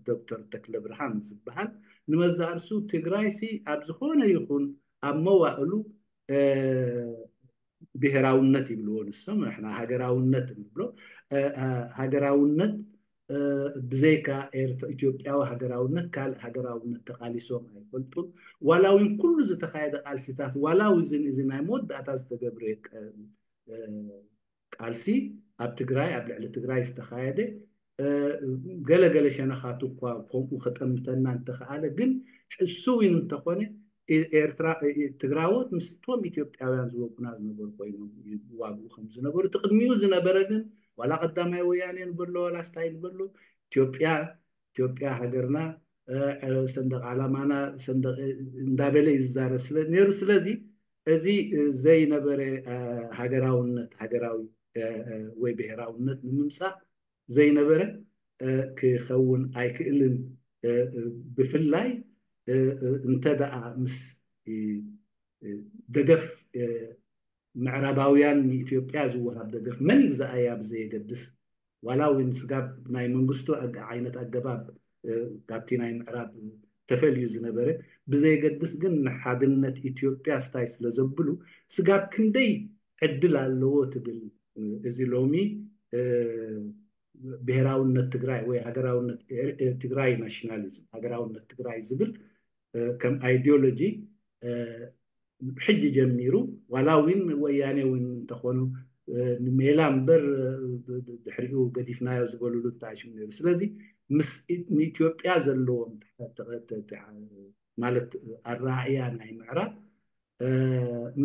ዶክተር ተክለ ብርሃን ዝበሃል ንመዛርሱ ትግራይሲ ኣብ ዝኾነ ይኹን ኣብ መዋእሉ ብሄራውነት ይብልዎ ንሶም፣ ንሕና ሃገራውነት ንብሎ። ሃገራውነት ብዘይካ ኢትዮጵያዊ ሃገራውነት ካልእ ሃገራውነት ተቓሊሶም ኣይፈልጡን። ዋላ እውን ኩሉ ዝተኻየደ ቃልሲታት ዋላ እውን እዚ ናይ መወዳእታ ዝተገብረ ቃልሲ ኣብ ትግራይ ኣብ ልዕሊ ትግራይ ዝተኻየደ ገለገለ ሸነኻቱ እኳ ከምኡ ከጠምተና እንተኸኣለ ግን ሕሱው እውን እንተኾነ ኤርትራ ትግራዎት ምስቶም ኢትዮጵያውያን ዝወጉና ዝነበሩ ኮይኖም ይዋግኡ ከም ዝነበሩ እቲ ቅድሚኡ ዝነበረ ግን ዋላ ቀዳማይ ወያኔ ንበሎ ዋላ ስታይ ንበሎ ኢትዮጵያ ኢትዮጵያ ሃገርና ሰንደቅ ዓላማና ሰንደቅ እንዳበለ እዩ ዝዛረብ ስለ ነይሩ ስለዚ እዚ ዘይነበረ ሃገራውነት ሃገራዊ ወይ ብሄራውነት ንምምፃእ ዘይነበረ ክኸውን ኣይክእልን። ብፍላይ እንተ ደኣ ምስ ደገፍ ምዕራባውያን ንኢትዮጵያ ዝወሃብ ደገፍ መን ይግዛኣያ ብዘየገድስ ዋላ እውን ስጋብ ናይ መንግስቱ ዓይነት ኣገባብ ካብቲ ናይ ምዕራብ ተፈልዩ ዝነበረ ብዘየገድስ ግን ንሓድነት ኢትዮጵያ ስታይ ስለ ዘብሉ ስጋብ ክንደይ ዕድል ኣለዎ ትብል እዚ ሎሚ ብሄራውነት ትግራይ ወይ ሃገራውነት ትግራይ ናሽናሊዝም ሃገራውነት ትግራይ ዝብል ከም ኣይዲዮሎጂ ሕጂ ጀሚሩ ዋላ እውን ወያኔ እውን እንተኾኑ ንሜላ እምበር ድሕሪኡ ገዲፍናዮ ዝበሉሉ እንታይ ሽም ነይሩ ስለዚ ምስ ንኢትዮጵያ ዘለዎም ማለት ኣረኣእያ ናይ ምዕራብ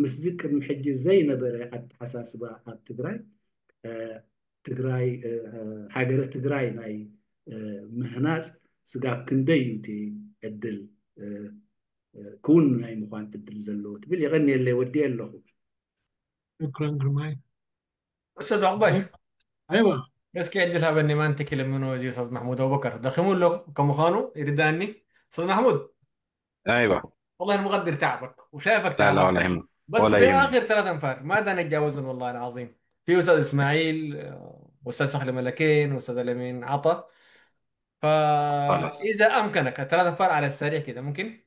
ምስዚ ቅድሚ ሕጂ ዘይነበረ ኣተሓሳስባ ኣብ ትግራይ ትግራይ ሃገረ ትግራይ ናይ ምህናፅ ስጋብ ክንደይ እዩ እቲ ዕድል ክውን ናይ ምዃን ዕድል ዘለዎ ትብል የቐንየለይ ወዲኤ ኣለኹ። ሽክረን ግርማይ። استاذ عقبه ايوه እስኪ ዕድል ሃበኒ ማን ተኪለ ምኖ እዚ استاذ محمود ابو بكر ደኺሙ ኣሎ ከምዃኑ ይርዳኒ استاذ محمود ايوه والله مقدر تعبك وشايفك لا لا تعبان ولا يهمك بس ولا في يهمك. اخر ثلاث انفار ما دا نتجاوزهم والله العظيم في استاذ اسماعيل آه، واستاذ صخر ملكين واستاذ الامين عطا خلاص. فاذا امكنك الثلاث انفار على السريع كده ممكن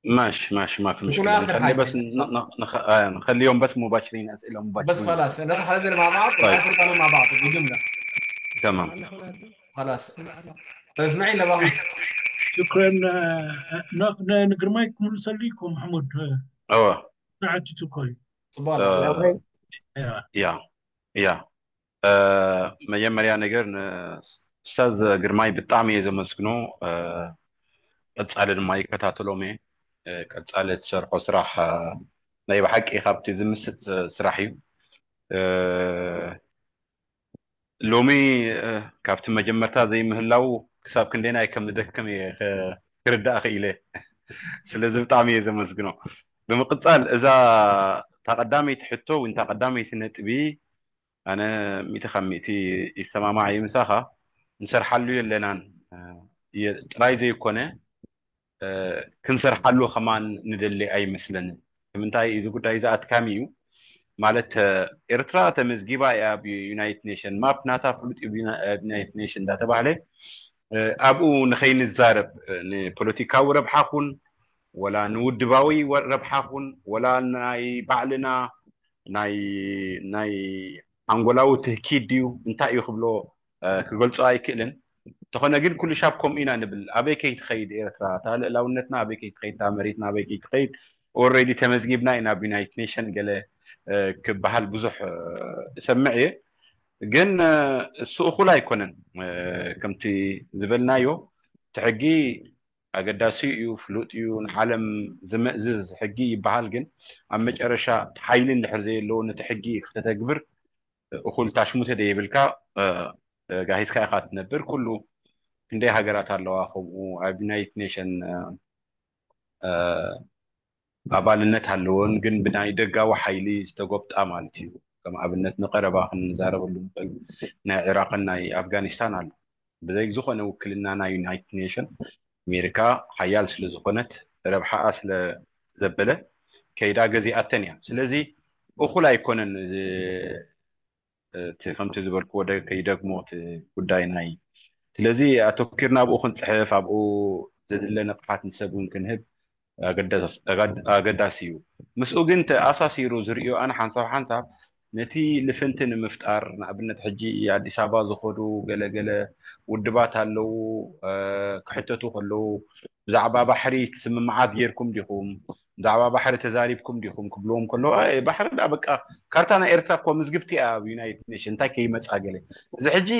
ماشي ماشي ما في يكون مشكله آخر نخلي حاجة. بس ن- ن- نخ... آه نخليهم بس مباشرين اسئله مباشرين بس خلاص نروح على مع بعض طيب. ونعرف نتعامل مع بعض بجمله تمام خلاص طيب اسماعيل ابو احمد ሽክረን ንግርማይ ክምልሰሉ ይኮ ማሕሙድ ايوه ንዓቲቱ ኮይ صبالة آه، ያ يا يا آه، መጀመርያ ነገር ንኡስታዝ ግርማይ ብጣዕሚ እየ ዘመስግኖ። آه፣ ቀጻሊ ድማ ይከታተሎም እየ። آه፣ ቀጻሊ እትሰርሖ ስራሕ آه፣ ናይ ብሓቂ ካብቲ ዝምስጥ آه፣ ስራሕ እዩ። آه፣ ሎሚ آه፣ ካብቲ መጀመርታ ዘይምህላው ክሳብ ክንደይናይ ከም ዝደክም እየ ከ- ክርዳእ ክኢለ። ስለዚ ብጣዕሚ እየ ዘመስግኖ። ብምቅጻል እዛ እታ ቀዳመይቲ ሕቶ ወይ እታ ቀዳመይቲ ነጥቢ ኣነ ሚእቲ ካብ ሚእቲ ይሰማማዕ እየ ምሳኻ። ንሰርሓሉ የለናን ጥራይ ዘይኮነ ክንሰርሓሉ ከማን ንደሊ ኣይመስለንን። ንምንታይ እዚ ጉዳይ እዚ ኣድካሚ እዩ ማለት፣ ኤርትራ ተመዝጊባ እያ ኣብ ዩናይትድ ኔሽን፣ ማፕ ናታ ፍሉጥ እዩ ኣብ ዩናይትድ ኔሽን እንዳተባህለ ኣብኡ ንኸይንዛረብ፣ ንፖለቲካዊ ረብሓ ኹን ወላ ንውድባዊ ረብሓ ኹን ወላ ናይ ባዕልና ናይ ናይ ሓንጎላዊ ትህኪት ድዩ እንታይ እዩ ክብሎ ክገልጾ ኣይክእልን። እንተኾነ ግን ኩሉ ሻብ ከምኡ ኢና ንብል። ኣበይ ከይትኸይድ ኤርትራ፣ እታ ልእላውነትና ኣበይ ከይትኸይድ፣ እታ መሬትና ኣበይ ከይትኸይድ፣ ኦልሬዲ ተመዝጊብና ኢና ኣብ ዩናይትድ ኔሽን ገለ ክበሃል ብዙሕ እሰምዕ እየ። ግን እሱ እኹል ኣይኮነን። ከምቲ ዝበልናዮ እቲ ሕጊ ኣገዳሲ እዩ፣ ፍሉጥ እዩ፣ ንዓለም ዝምእዝዝ ሕጊ ይበሃል። ግን ኣብ መጨረሻ ሓይሊ እንድሕር ዘየለዎ ነቲ ሕጊ ክተተግብር እኹል ታሽሙተ ደይብልካ ጋሂስካ ኢኻ ትነብር። ኩሉ ክንደይ ሃገራት ኣለዋ ከምኡ ኣብ ዩናይትድ ኔሽን ኣባልነት ኣለዎን፣ ግን ብናይ ደጋዊ ሓይሊ ዝተጎብጣ ማለት እዩ። ከም ኣብነት ንቀረባ ክንዛረበሉ ንኽእል ናይ ዒራቅን ናይ ኣፍጋኒስታን ኣሎ። ብዘይ ዝኾነ ውክልና ናይ ዩናይትድ ኔሽን ኣሜሪካ ሓያል ስለ ዝኾነት ረብሓኣ ስለ ዘበለ ከይዳ ገዚኣተን እያ። ስለዚ እኹል ኣይኮነን እዚ እቲ ከምቲ ዝበልክዎ ደ- ከይደግሞ እቲ ጉዳይ ናይ ስለዚ ኣተኪርና ኣብኡ ክንፅሕፍ ኣብኡ ዘድለ ንቕሓት ንሰብ እውን ክንህብ ኣገዳስ- ኣገድ- ኣገዳሲ እዩ። ምስኡ ግን ተኣሳሲሩ ዝርእዮ ኣነ ሓንሳብ ሓንሳብ ነቲ ልፍንቲ ንምፍጣር ንኣብነት ሕጂ ኣዲስ ኣበባ ዝኸዱ ገለገለ ውድባት ኣለዉ ክሕተቱ ከለዉ ብዛዕባ ባሕሪ ስምምዓት ጌርኩም ዲኹም ብዛዕባ ባሕሪ ተዛሪብኩም ዲኹም ክብልዎም ከለዉ ባሕሪ ዳ በቃ ካርታ ናይ ኤርትራ እኮ ምዝግብቲ እያ ኣብ ዩናይትድ ኔሽን እንታይ ከይመፃ ገለ እዚ ሕጂ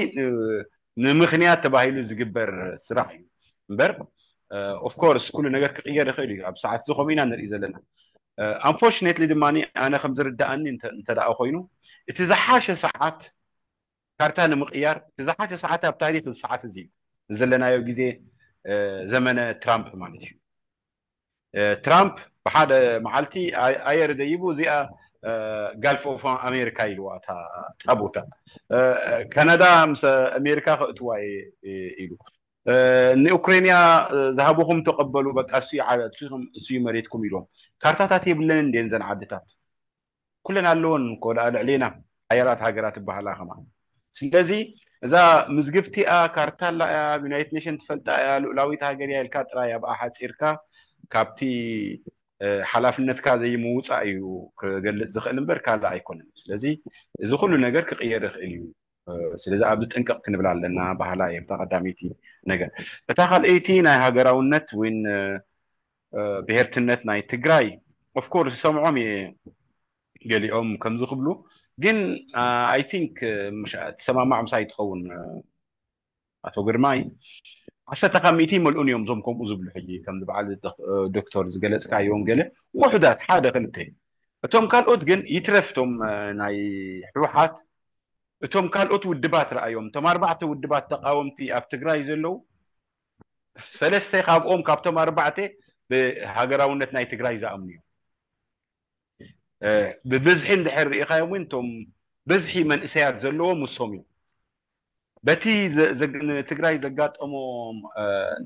ንምኽንያት ተባሂሉ ዝግበር ስራሕ እዩ እምበር ኦፍኮርስ ኩሉ ነገር ክቅየር ይኽእል እዩ ኣብ ሰዓት እዚ ከምኡ ኢና ንርኢ ዘለና ኣንፎርችኔትሊ ድማ ኣነ ከም ዝርዳእኒ እንተደኣ ኮይኑ እቲ ዝሓሸ ሰዓት ካርታ ንምቕያር እቲ ዝሓሸ ሰዓት ኣብ ታሪክ እዚ ሰዓት እዚ ዘለናዮ ግዜ ዘመነ ትራምፕ ማለት እዩ ትራምፕ ብሓደ መዓልቲ ኣየር ደይቡ እዚኣ ጋልፍ ኦፍ ኣሜሪካ ኢልዋ እታ ጣቦታ ካናዳ ምስ ኣሜሪካ ከእትዋ ኢሉ ንኡክሬንያ ዝሃብኹም ተቐበሉ በቃ እሱ መሬትኩም ኢልዎም ካርታታት የብለን እንዴን ዘን ዓድታት ኩለን ኣለወን እኮ ደኣ ልዕሌና ሓያላት ሃገራት ይበሃላ ከማ ስለዚ እዛ ምዝግብቲኣ ካርታ ኣላ እያ ኣብ ዩናይትድ ኔሽን ትፈልጣ እያ ልኡላዊት ሃገር እያ ኢልካ ጥራይ ኣብኣ ሓፂርካ ካብቲ ሓላፍነትካ ዘይምውፃእ እዩ ክገልፅ ዝኽእል እምበር ካልእ ኣይኮነን ስለዚ እዚ ኩሉ ነገር ክቅየር ይኽእል እዩ ስለዚ ኣብዚ ጥንቅቕ ክንብል ኣለና ባህላ እየ እታ ቀዳመይቲ ነገር እታ ካልኣይቲ ናይ ሃገራውነት ወይ ብሄርትነት ናይ ትግራይ ኦፍኮርስ ዝሰምዖም እየ ገሊኦም ከምዚ ክብሉ ግን ኣይ ቲንክ ትሰማማዕ ምሳይ ትኸውን ኣቶ ግርማይ ዓሰርተ ካብ ሚእቲ ይመልኡን እዮም እዞም ከምኡ ዝብሉ ሕጂ ከምዚ በዓል ዶክተር ዝገለፅካዮም ገለ ውሑዳት ሓደ ክልተ እቶም ካልኦት ግን ይትረፍቶም ናይ ህወሓት እቶም ካልኦት ውድባት ረኣዮም እቶም ኣርባዕተ ውድባት ተቃወምቲ ኣብ ትግራይ ዘለዉ ሰለስተ ካብኦም ካብቶም ኣርባዕተ ብሃገራውነት ናይ ትግራይ ዝኣምኑ እዮም ብብዝሒ እንድሕር ርኢኻዮም እውን እቶም ብዝሒ መንእሰያት ዘለዎ ምሶም እዩ በቲ ትግራይ ዘጋጠሞም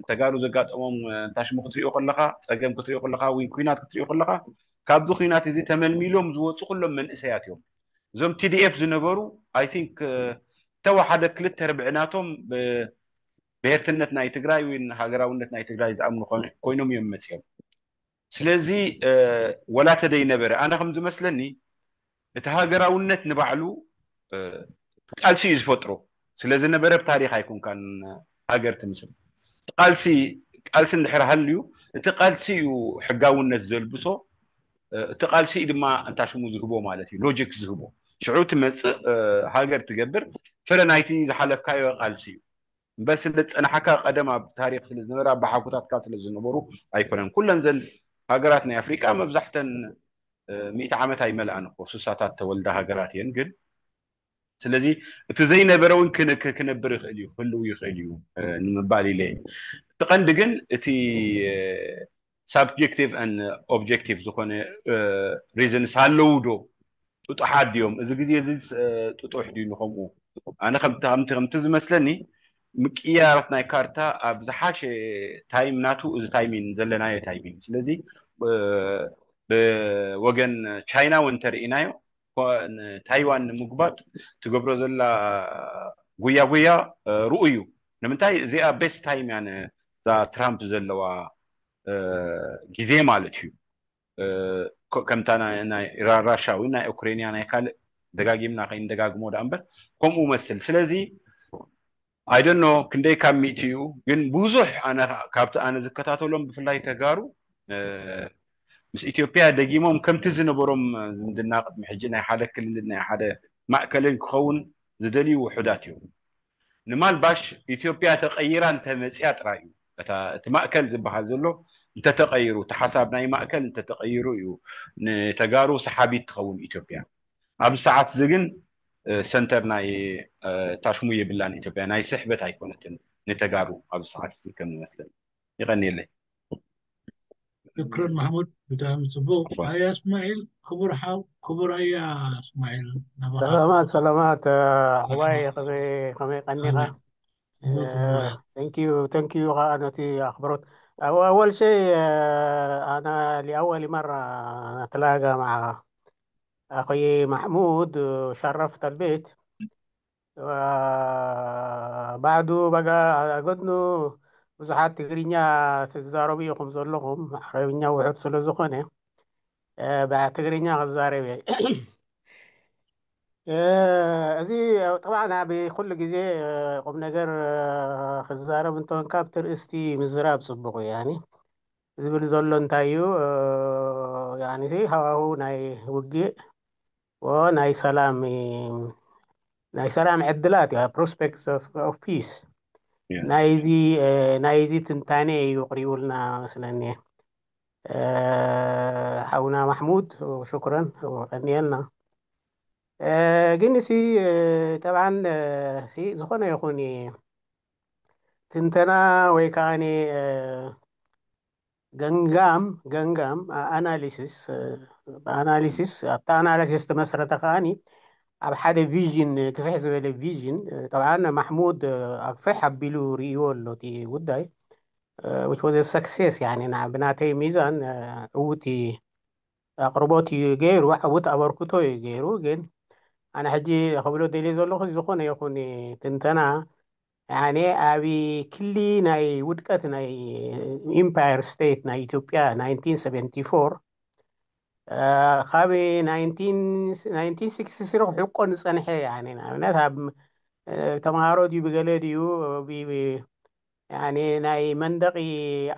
ተጋሩ ዘጋጠሞም እንታሽሙ ክትሪኦ ከለካ ፀገም ክትሪኦ ከለካ ወይ ኩናት ክትሪኦ ከለካ ካብዚ ኩናት እዚ ተመልሚሎም ዝወፁ ኩሎም መንእሰያት እዮም እዞም ቲዲኤፍ ዝነበሩ ኣይ ቲንክ ተወሓደ ክልተ ርብዒ ናቶም ብሄርትነት ናይ ትግራይ ወይ ሃገራውነት ናይ ትግራይ ዝኣምኑ ኮይኖም እዮም መፅኦም ስለዚ ወላ ተደይነበረ ኣነ ከም ዝመስለኒ እቲ ሃገራውነት ንባዕሉ ቃልሲ እዩ ዝፈጥሮ ስለ ዝነበረ ብታሪክ ኣይኮንካን ሃገር ትምስል ቃልሲ ቃልሲ እንድሕር ሃልዩ እቲ ቃልሲ እዩ ሕጋውነት ዘልብሶ እቲ ቃልሲ ድማ እንታ ሽሙ ዝህቦ ማለት እዩ ሎጂክ ዝህቦ ሽዑ ትመፅእ ሃገር ትገብር ፍረ ናይቲ ዝሓለፍካዮ ቃልሲ እዩ እምበር ስለ ዝፀናሓካ ቀደም ኣብ ታሪክ ስለ ዝነበረ ኣባሓጎታትካ ስለ ዝነበሩ ኣይኮነን ኩለን ዘን ሃገራት ናይ ኣፍሪቃ መብዛሕተን ሚእቲ ዓመት ኣይመልኣን እኮ ስሳታት ተወልዳ ሃገራት እየን ግን ስለዚ እቲ ዘይነበረ እውን ክነብር ይኽእል እዩ ክህልው ይኽእል እዩ ንምባል ኢለ እቲ ቀንዲ ግን እቲ ሳብጀክቲቭ ኦብጀክቲቭ ዝኾነ ሪዝንስ ኣለዉ ዶ ጥጡሓት ድዮም? እዚ ግዜ እዚ ጥጡሕ ድዩ ንኸምኡ? ኣነ ከምቲ ከምቲ ከምቲ ዝመስለኒ ምቅያራት ናይ ካርታ ኣብ ዝሓሸ ታይም ናቱ እዚ ታይሚን ዘለናዮ ታይሚን። ስለዚ ብወገን ቻይና እውን እንተርኢናዮ ታይዋን ንምጉባጥ ትገብሮ ዘላ ጉያ ጉያ ርኡ እዩ። ንምንታይ እዚኣ ቤስት ታይም እያ ነዛ ትራምፕ ዘለዋ ግዜ ማለት እዩ። ከምታ ናይ ራሻ ወይ ናይ ኡክሬንያ ናይ ካልእ ደጋጊምና ከይንደጋግሞ ደኣ እምበር ከምኡ መስል። ስለዚ ኣይደኖ ክንደይ ካብ ሚእቲ እዩ፣ ግን ብዙሕ ኣነ ካብቲ ኣነ ዝከታተሎም ብፍላይ ተጋሩ ምስ ኢትዮጵያ ደጊሞም ከምቲ ዝነበሮም ዝምድና ቅድሚ ሕጂ ናይ ሓደ ክልልን ናይ ሓደ ማእከልን ክኸውን ዝደልዩ ውሑዳት እዮም። ንማልባሽ ኢትዮጵያ ተቐይራ እንተመፅያ ጥራይ እዩ እቲ ማእከል ዝበሃል ዘሎ እንተተቐይሩ፣ እቲ ሓሳብ ናይ ማእከል እንተተቐይሩ እዩ ንተጋሩ ሰሓቢት ትኸውን ኢትዮጵያ። ኣብዚ ሰዓት እዚ ግን ሰንተር ናይ ታሽሙ የብላን ኢትዮጵያ፣ ናይ ስሕበት ኣይኮነትን ንተጋሩ ኣብዚ ሰዓት እዚ ከም ዝመስለኒ። ይቐንየለይ። ሽክረን ማሕሙድ፣ ብጣዕሚ ፅቡቅ። ኣያ እስማዒል፣ ክቡር ሓው፣ ክቡር ኣያ እስማዒል ናባኻ። ሰላማት ሰላማት። ኣሕዋይ፣ ከመይ ቀኒኻ? Thank you, thank you ከዓ ነቲ ኣኽብሮት። ኣወል ሸይ፣ ኣና ሊኣወል መራ ተላጋ መዓ ኣኸይ ማሕሙድ ሸረፍ ተልቤት ባዕዱ በጋ ኣገድኑ ብዙሓት ትግርኛ ትዛረቡ ኢኹም ዘለኹም፣ ዓረብኛ ውሑድ ስለ ዝኾነ ትግርኛ ክዛረብ እየ። እዚ ጠብዓ ብኩሉ ግዜ ቁም ነገር ክዛረብ እንተኾንካ ኣብቲ ርእስቲ ምዝራብ ፅቡቕ እዩ። ያኒ ዝብል ዘሎ እንታይ እዩ? ያኒ ሃዋሁ ናይ ውግእ ናይ ሰላም ናይ ሰላም ዕድላት ፕሮስፔክትስ ኦፍ ፒስ ናይዚ ናይዚ ትንታኔ እዩ ቅሪቡልና መስለኒ። ሓውና ማሕሙድ ሽኩረን ቀንየልና። ግን እሲ ጠብዓን ዝኾነ ይኹን ትንተና ወይ ከዓ ገንጋም ገንጋም ኣናሊሲስ ኣናሊሲስ ኣብታ ኣናሊሲስ ተመስረተ ከዓኒ ኣብ ሓደ ቪዥን ክፍሕ ዝበለ ቪዥን ጠብዓን ማሕሙድ ኣግፍሕ ኣቢሉ ርእይዎ ኣሎ እቲ ጉዳይ which was a success። ብናተይ ሚዛን ዕውቲ ኣቅርቦት እዩ ገይሩ፣ ዕውት ኣበርክቶ እዩ ገይሩ። ግን ኣነ ሕጂ ክብሎ ደልየ ዘለኹ ዝኾነ ይኹን ትንተና ያኔ ኣብ ክሊ ናይ ውድቀት ናይ ኢምፓየር ስቴት ናይ ኢትዮጵያ ናይንቲን ሰቨንቲ ፎር ካብ ናይንቲን ሲክስቲ ስሪ ክሕቆ ዝፀንሐ ያኔ ንኣብነት ኣብ ተምሃሮ ድዩ ብገለ ድዩ ናይ መንደቂ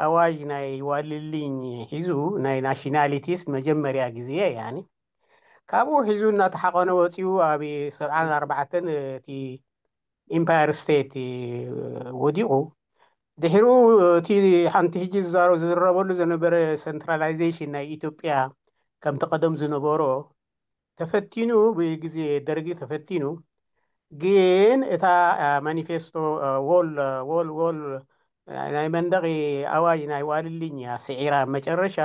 ኣዋጅ ናይ ዋልልኝ ሒዙ ናይ ናሽናሊቲስ መጀመርያ ግዜ ያኒ ካብኡ ሒዙ እናተሓቆነ ወፂኡ ኣብ ሰብዓን ኣርባዕተን እቲ ኢምፓየር ስቴት ወዲቑ ድሕሩ እቲ ሓንቲ ሕጂ ዝዛረቡ ዝዝረበሉ ዝነበረ ሰንትራላይዜሽን ናይ ኢትዮጵያ ከምቲ ቀደም ዝነበሮ ተፈቲኑ ብግዜ ደርጊ ተፈቲኑ ግን እታ ማኒፌስቶ ወል ወል ወል ናይ መንደቂ ኣዋጅ ናይ ዋልልኝ እያ ስዒራ መጨረሻ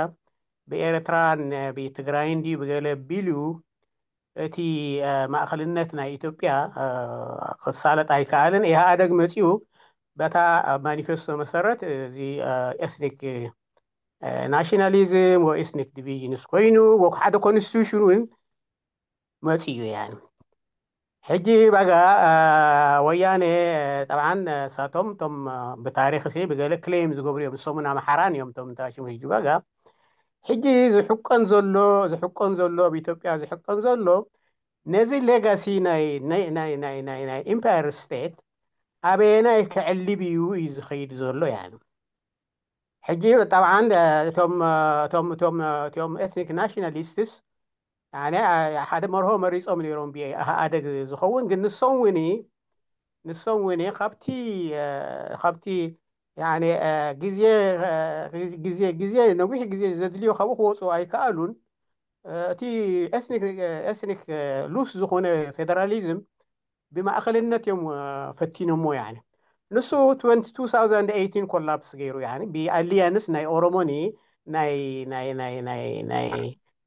ብኤርትራን ብትግራይን ድዩ ብገለ ቢሉ እቲ ማእኸልነት ናይ ኢትዮጵያ ክሳለጥ ኣይከኣልን። ኢህኣደግ መፂኡ በታ ማኒፌስቶ መሰረት እዚ ኤትኒክ ናሽናሊዝም ወይ ኤትኒክ ዲቪዥንስ ኮይኑ ሓደ ኮንስቲቱሽን እውን መፂኡ እያ። ሕጂ ባጋ ወያነ ጠብዓን ሳቶም ቶም ብታሪክ ሲ ብገለ ክሌም ዝገብሩ እዮም። ሰሙን ኣምሓራን እዮም ቶም ታሽሙ ሕጂ ባጋ ሕጂ ዝሕቀን ዘሎ ዝሕቀን ዘሎ ኣብ ኢትዮጵያ ዝሕቀን ዘሎ ነዚ ሌጋሲ ናይ ናይ ናይ ናይ ናይ ናይ ኢምፓየር ስቴት ኣበየናይ ክዕልብ እዩ እዩ ዝኸይድ ዘሎ ያ ሕጂ ጠብዓን እቶም እቶም እቶም እቶም ኤትኒክ ናሽናሊስትስ ያኔ ሓደ መርሆ መሪጾም ነይሮም ብኣደግ ዝኸውን ግን ንሶም እውን ንሶም እውን ካብቲ ካብቲ ያኔ ግዜ ግዜ ግዜ ነዊሕ ግዜ ዘድልዮ ካብኡ ክወፁ ኣይከኣሉን። እቲ ኤትኒክ ሉስ ዝኾነ ፌደራሊዝም ብማእኸልነት እዮም ፈቲኖሞ ያኒ ንሱ ትወንቲ ቱ ታውዘንድ ኤይቲን ኮላፕስ ገይሩ ያኒ ብኣሊያንስ ናይ ኦሮሞኒ ናይ ናይ ናይ ናይ ናይ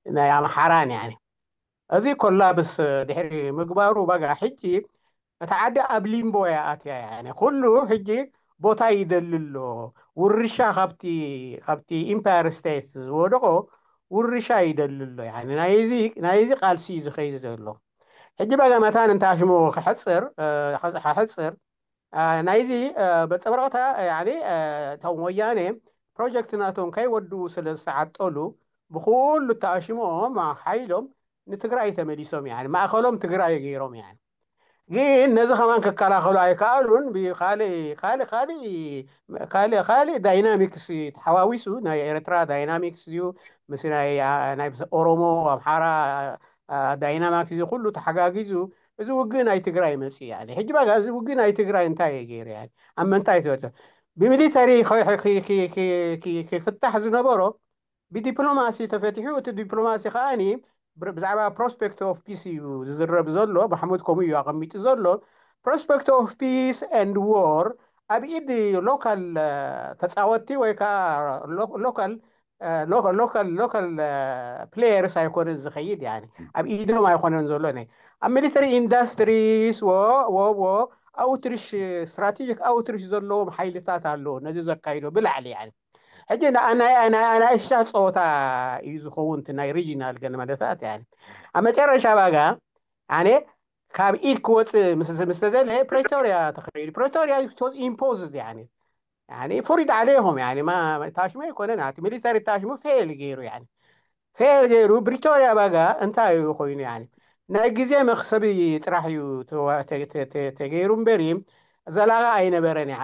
ናይ ኣምሓራን ያኒ እዚ ኮላብስ ድሕሪ ምግባሩ ባጋ ሕጂ እታ ዓዲ ኣብ ሊምቦ እያ ኣትያ። ያኒ ኩሉ ሕጂ ቦታ ይደሊ ኣሎ። ውርሻ ካብቲ ካብቲ ኢምፓየር ስቴት ዝወደቆ ውርሻ ይደሊ ኣሎ። ያኒ ናይዚ ናይዚ ቃልሲ እዩ ዝኸይድ ዘሎ። ሕጂ ባጋ መታን እንታሽሙ ክሕፅር ክሕፅር ናይዚ በፀብረቕታ እቶም ወያኔ ፕሮጀክት ናቶም ከይወድኡ ስለ ዝተዓጠሉ ብኩሉ ተኣሽሞኦም ሓይሎም ንትግራይ ተመሊሶም። ያ ማእኸሎም ትግራይ ገይሮም። ያ ግን ነዚ ከማን ክከላኸሉ ኣይከኣሉን። ብካልእ ካልእ ካልእ ካልእ ካልእ ዳይናሚክስ ተሓዋዊሱ ናይ ኤርትራ ዳይናሚክስ እዩ ምስ ናይ ኦሮሞ ኣምሓራ ዳይናማክስ እዚ ኩሉ ተሓጋጊዙ እዚ ውግእ ናይ ትግራይ መፅእ። ያ ሕጂ ባጋ እዚ ውግእ ናይ ትግራይ እንታይ እዩ ገይሩ? ያ ኣብ መንታይ ተወተ ብሚሊተሪ ክፍታሕ ዝነበሮ ብዲፕሎማሲ ተፈቲሑ። እቲ ዲፕሎማሲ ከዓኒ ብዛዕባ ፕሮስፔክት ኦፍ ፒስ እዩ ዝዝረብ ዘሎ። ማሕሙድ ከምኡ እዩ ኣቐሚጡ ዘሎ። ፕሮስፔክት ኦፍ ፒስ ኤንድ ዎር ኣብ ኢድ ሎካል ተፃወትቲ ወይ ከዓ ሎካል ሎካል ሎካል ፕሌየርስ ኣይኮነን ዝኸይድ። ያ ኣብ ኢዶም ኣይኮነን ዘሎ። ኣብ ሚሊተሪ ኢንዳስትሪስ ወ ኣውትሪሽ ስትራቴጂክ ኣውትሪሽ ዘለዎም ሓይልታት ኣለዎ ነዚ ዘካይዶ ብላዕሊ። ያ ሕጂ ኣናእሽታ ፀወታ እዩ ዝኸውን ናይ ሪጂናል ገለ መለታት። ያ ኣብ መጨረሻ ባጋ ኣነ ካብ ኢድ ክወፅእ ምስ ተደለ ፕሪቶሪያ ተኸይዱ። ፕሪቶሪያ ኢምፖዝድ። ያ ፍሪድ ዓለይሆም። ያ ታሽሞ ኣይኮነን። እቲ ሚሊተሪ ታሽሞ ፌል ገይሩ። ያ ፌል ገይሩ ፕሪቶሪያ ባጋ እንታይ እዩ ኮይኑ? ያ ናይ ግዜ መክሰቢ ጥራሕ እዩ ተገይሩ እምበሪ ዘላቂ ኣይነበረን። ያ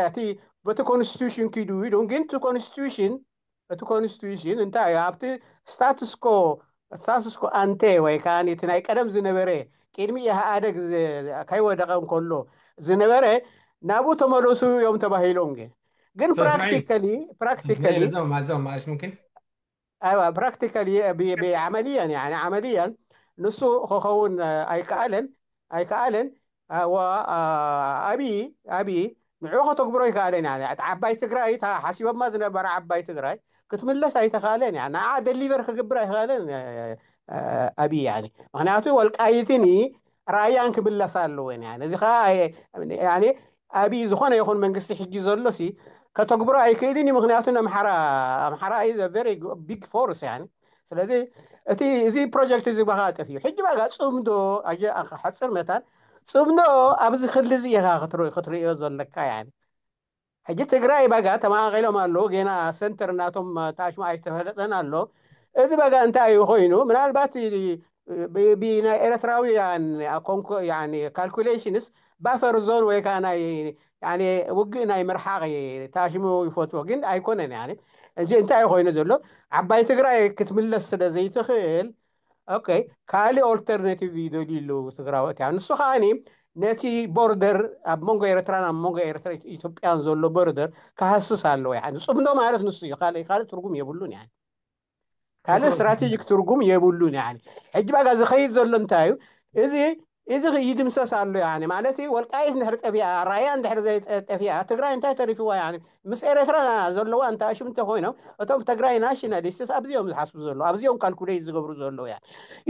እቲ በቲ ኮንስቲቱሽን ኪዱ ኢሉ ግን እቲ ኮንስቲቱሽን እቲ ኮንስቲቱሽን እንታይ እዩ ኣብቲ ስታትስኮ ስታትስኮ ኣንቴ ወይ ከዓ እቲ ናይ ቀደም ዝነበረ ቅድሚ ኢህኣደግ ከይወደቀ እንከሎ ዝነበረ ናብኡ ተመለሱ እዮም ተባሂሎም። ግን ግን ፕራክቲካሊ ፕራክቲካሊ ዞም ማዞም ማሽ ሙምኪን ኣይዋ ፕራክቲካሊ ብዓመልያን ያ ዓመልያን ንሱ ክኸውን ኣይከኣለን ኣይከኣለን። ኣብይ ኣብይ ንዑ ከተግብሮ ኣይከኣለን። ያ ዓባይ ትግራይ ሓሲቦማ ዝነበረ ዓባይ ትግራይ ክትምለስ ኣይተኻለን። ያ ንዓ ደሊቨር ክግብር ኣይኸኣለን። ኣብይ ያ ምክንያቱ ወልቃይትን ራያን ክምለሳ ኣለወን። ያ እዚ ከዓ ኣብይ ዝኾነ ይኹን መንግስቲ ሕጂ ዘሎ ሲ ከተግብሮ ኣይክእልን እዩ። ምክንያቱ ኣምሓራ ኣምሓራ ዩ ቨሪ ቢግ ፎርስ። ያ ስለዚ እቲ እዚ ፕሮጀክት እዚ ብካ ጠፊኡ ሕጂ ባጋ ፅምዶ ሓፅር መታን ፅምዶ ኣብዚ ክሊ እዚ ኢኻ ክትርእዮ ዘለካ። ያ ሕጂ ትግራይ ባጋ ተማቃቂሎም ኣለዉ። ጌና ሰንተር እናቶም ታሽማ ኣይተፈለጠን ኣሎ። እዚ ባጋ እንታይ እዩ ኮይኑ ምናልባት ብናይ ኤርትራውያን ካልኩሌሽንስ ባፈር ዞን ወይ ከዓ ናይ ውግእ ናይ ምርሓቕ ታሽሙ ይፈትዎ ግን ኣይኮነን። እዚ እንታይ ኮይኑ ዘሎ ዓባይ ትግራይ ክትምለስ ስለ ዘይትኽእል ካልእ ኦልተርናቲቭ ይደልዩ ኣለዉ ትግራወት። ያ ንሱ ከዓኒ ነቲ ቦርደር ኣብ መንጎ ኤርትራን ኣብ መንጎ ኤርትራ ኢትዮጵያን ዘሎ ቦርደር ክሃስስ ኣለዎ። ያ ፅምዶ ማለት ንሱ እዩ። ካልእ ካልእ ትርጉም የብሉን። ያ ካልእ ስትራቴጂክ ትርጉም የብሉን። ያ ሕጂ ባጋ ዝኸይድ ዘሎ እንታይ እዩ? እዚ እዚ ይድምሰስ ኣሎ። ያ ማለት ወልቃይት እንድሕር ጠፊኣ ራያ እንድሕር ጠፊኣ ትግራይ እንታይ ተሪፍዋ? ያ ምስ ኤርትራ ዘለዋ እንታይ ሽም እንተኮይኖም እቶም ትግራይ ናሽናሊስትስ ኣብዚኦም ዝሓስቡ ዘለዉ ኣብዚኦም ካልኩሌት ዝገብሩ ዘለዉ። ያ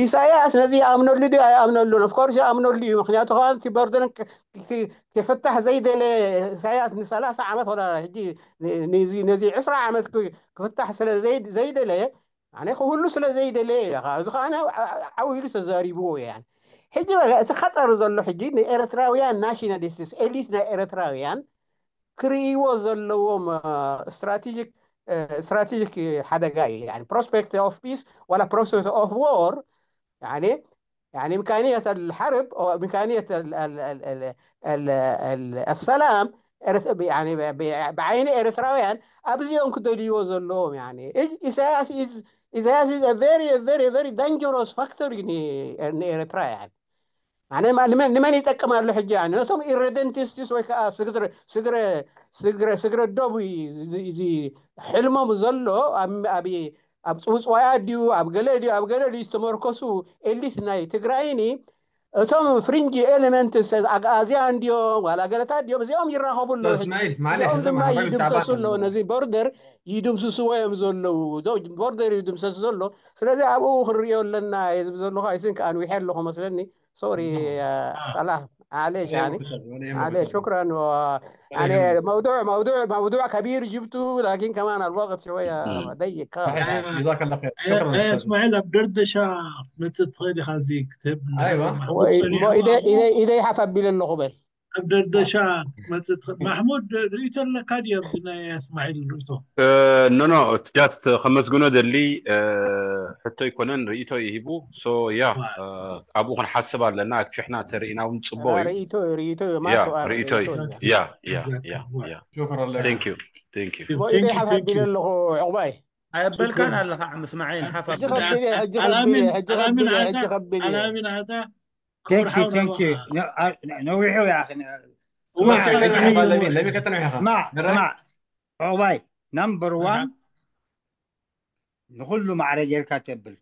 ኢሳያስ ነዚ ይኣምነሉ ድዩ ኣይኣምነሉን? ኦፍኮርስ ይኣምነሉ እዩ። ምክንያቱ ከዓ እቲ በርደን ክፍታሕ ዘይደለ ኢሳያስ ንሰላሳ ዓመት ወላ ሕጂ ነዚ ዕስራ ዓመት ክፍታሕ ስለ ዘይደለየ ኣነ ክህሉ ስለ ዘይደለየ እያ። እዚ ከዓ ዓው ኢሉ ተዛሪብዎ እያ። ሕጂ እቲ ከጠር ዘሎ ሕጂ ንኤርትራውያን ናሽናሊስትስ ኤሊት ናይ ኤርትራውያን ክርእይዎ ዘለዎም ስትራቴጂክ ስትራቴጂክ ሓደጋ እዩ። ፕሮስፔክት ኦፍ ፒስ ዋላ ፕሮስፔክት ኦፍ ዎር يعني إمكانية الحرب أو إمكانية السلام بعين ኤርትራውያን ኣብዚኦም ክደልይዎ ዘለዎም። يعني ኢሳያስ ኢሳያስ is a very very very dangerous factor ንኤርትራ። يعني ንመን ይጠቅም ኣሎ ሕጂ? ነቶም ኢረደንቲስቲስ ወይ ከዓ ስግረ ዶብ ሕልሞም ዘሎ ኣብ ኣብ ፅውፅዋያ ድዩ ኣብ ገለ ድዩ ኣብ ገለ ድዩ ዝተመርኮሱ ኤሊት ናይ ትግራይኒ እቶም ፍሪንጅ ኤሌመንትስ ኣግኣዝያ እንዲዮም ዋላ ገለታት እንዲዮም እዚኦም ይራኸቡ ኣለዉ። እስማዒል ማለሽ እዚኦም እዞም ድማ ኣህባይ ይድምሰሱ ጣባን ኣለዉ። ነዚ ቦርደር ይድምስስዎ እዮም ዘለዉ። ቦርደር ይድምሰሱ ዘሎ። ስለዚ ኣብኡ ክንሪኦ ኣለና እየ ዝብል ዘለኹ። ኣይስን ከኣንዊሐ ኣለኹ መስለኒ። ሶሪ። ሰላም። ማለሽ ወላ ያኒ የመጉሰ ወላ ማለሽ የመጉሰ ሹክራን። ወላ يعني የመጉሰ موضوع موضوع موضوع كبير جبته، لكن كمان الوقت شوية ضيق. صحيح جزاك الله خير شكرا يا استاذ اسماعيل عبد الردشة متى تخيلي خازي كتاب ኣይዋ محمود صليح إذا إذا إذا يحفظ بلن لخبل. عبد الردشة متى تخ- محمود ريتو لك هذه يا اسماعيل ريتو ኖ ኖ ጃስት ከመስግኖ ደሊ ሕቶ ይኮነን ርእቶ ይሂቡ። ሶ ያ ኣብኡ ክንሓስብ ኣለና። ኣክሽሕና ተርእና እውን ፅቡቅ እዩ። ريتو ريتو ما ያ سؤال ርእቶ እዩ። ريتو ያ ያ ያ ያ شكرا لك thank you thank you ሞ ኢደይ ሓፍ ኣቢለ ኣለኹ። ዕቑባይ ኣየበልካን ኣለኻ ዓም እስማዒል ሓፍ ሕጂ ኣቢልካ ከቢለ ሕጂ ከቢለ ኣልኣሚን ሕጂ ኣልኣሚን ከቢለ ኣታ ሕጂ ከቢለ ኣልኣሚን ኣታ Thank ክቡር you, thank you. ሓውና No, uh, no, we have እዋ ተመሳሳይ ሕጂ ነብሐ ለሚን ለሚ ከተነው ያኻ ስማዕ ንረይ ስማዕ፣ ዕቑባይ number one፣ ንኹሉ ማዕረ ጌርካ ተብል።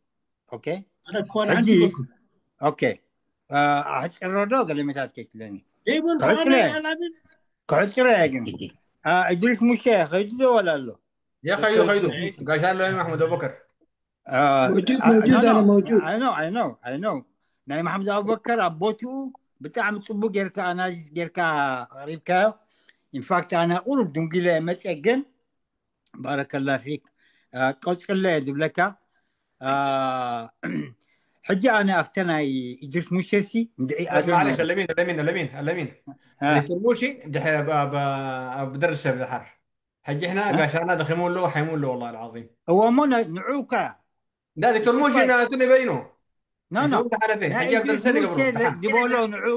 ኦኬ፣ ኣነ ኮን ሕጂ ሓንቲ ይበልኩ ኦኬ፣ ኣሕፅሮ ዶ ገለሜታት ከይትለኒ ይበልኩ ኣነ ክሕፅረ ኣልኣሚን ክሕፅረ እየ። ግን አ፣ እድሪስ ሙሴ ኸይዱ ዶ ወላ ኣሎ? يا خيدو خيدو قاش له محمود ابو بكر አ፣ موجود አ፣ موجود no, انا no. موجود I know, I know, I know. ናይ ማሕሙድ ኣቡበከር ኣብ ቦትኡ ብጣዕሚ ፅቡቅ ጌርካ ኣናሊዝ ጌርካ ኣቅሪብካዮ። ኢንፋክት ኣነ ቁሩብ ድንጉለ መፀ፣ ግን ባረከላ ፊክ፣ አ፣ ቀፅለ እየ ዝብለካ። አ፣ ሕጂ ኣነ ኣብተ ናይ እድሪስ ሙሴሲ እንድዒ بس ኣገ معلش ለሚን ለሚን ለሚን ለሚን አ፣ ሪትርሙሺ ድሕሪ ኣብ ደርሰ ብድሓር ሕጂ ሕና እ? ጋሻና ደኺሙ ኣሎ ሓይሙ ኣሎ والله العظيم እወ እሞ ነ- ንዑ እኳ እንዳ ሪትርሙሺ እኳ ናቱ ነበይኑ ኖ ኖ ዝውድ ሓለፈ ናይ ሕጂ ኣብ እድሪስ ደርሰ ንገብሮ ሙሴ ድሓን ዝበሎ ንዑ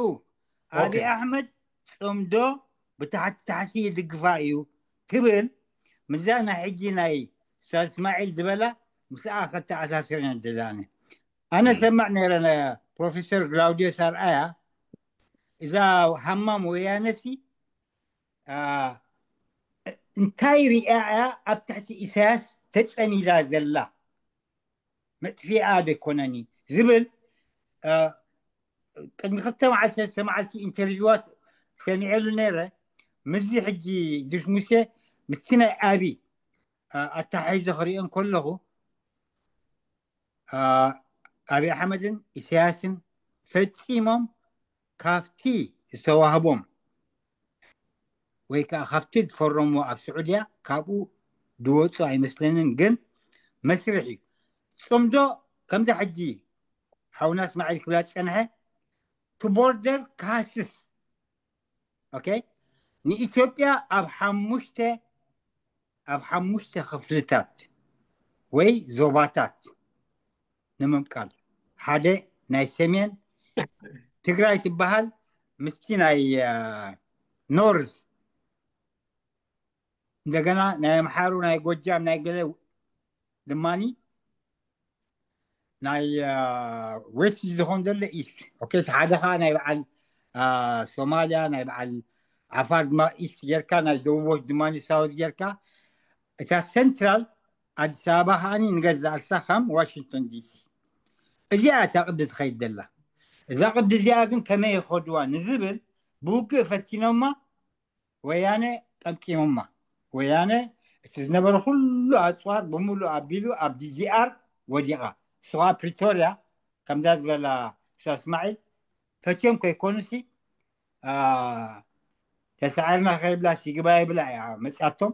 ኦኬ ኣብይ ኣሕመድ ፅምዶ ብታሕቲ ታሕቲ ይድግፋ እዩ ትብል። ምዛ ናይ ሕጂ ናይ ኡስታዝ እስማዒል ዝበላ ምስኣ ከተኣሳስር እየ ደላነ። ኣነ እም። ሰማዕ ነይረ ነ ፕሮፌሰር ግላውዲዮስ ኣርኣያ እዛ ሃማም ወያነሲ አ፣ እንታይ ሪኣ እያ ኣብ ትሕቲ ኢሳያስ ተፀሚዳ ዘላ? መጥፊኣ ዶ ኣይኮነን እዩ ዝብል አ፣ ቅድሚ ክልተ መዓልቲ ሰለስተ መዓልቲ ኢንተርቪዋት ሰሚዐሉ ነይረ። ምስዚ ሕጂ እድሪስ ሙሴ ምስቲ ናይ ኣቢ አ፣ ኣተሓሒዘ ክሪኦ እንከለኹ አ፣ ኣቢ ኣሕመድን ኢሳያስን ፈጺሞም ካብቲ ዝተዋህቦም ወይ ከዓ ካብቲ ዝፈረሞ ኣብ ስዑድያ ካብኡ ዝወፁ ኣይመስለንን። ግን መስርሕ እዩ። ፅምዶ ከምዛ ሕጂ ሓውና እስማዒል ክብላ ዝፀንሐ ቱ ቦርደር ክሃስስ ኦኬ ንኢትዮጵያ ኣብ ሓሙሽተ ኣብ ሓሙሽተ ክፍልታት ወይ ዞባታት ንምምቃል ሓደ ናይ ሰሜን ትግራይ ትበሃል ምስቲ ናይ ኖርዝ እንደገና ናይ ኣምሓሩ ናይ ጎጃም ናይ ገለ ድማኒ ናይ ዌስት ዝኸውን ዘሎ ኢስት ኦኬ እቲ ሓደ ከዓ ናይ በዓል ሶማልያ ናይ በዓል ዓፋር ድማ ኢስት ጌርካ ናይ ደቡቦች ድማ ሳውት ጌርካ እታ ሰንትራል ኣዲስ ኣበባ ከዓ ንገዛእ ርሳ ከም ዋሽንግቶን ዲሲ እዚኣ እታ ቅዲ ትኸይድ ዘላ እዛ ቅዲ እዚኣ ግን ከመይ ይኸድዋ ንዝብል ብውግእ ፈቲኖማ ወያነ ጠምጢሞማ ወያነ እቲ ዝነበረ ኩሉ ኣፅዋር ብምሉእ ኣቢሉ ኣብ ዲዲኣር ወዲቓ እሱ ከዓ ፕሪቶርያ ከምዛ ዝበላ ኡስታዝ እስማዒል ፈትዮም ከይኮኑሲ ተሳዒርና ከይብላ ሲግባ ይብላ እያ መፅኣቶም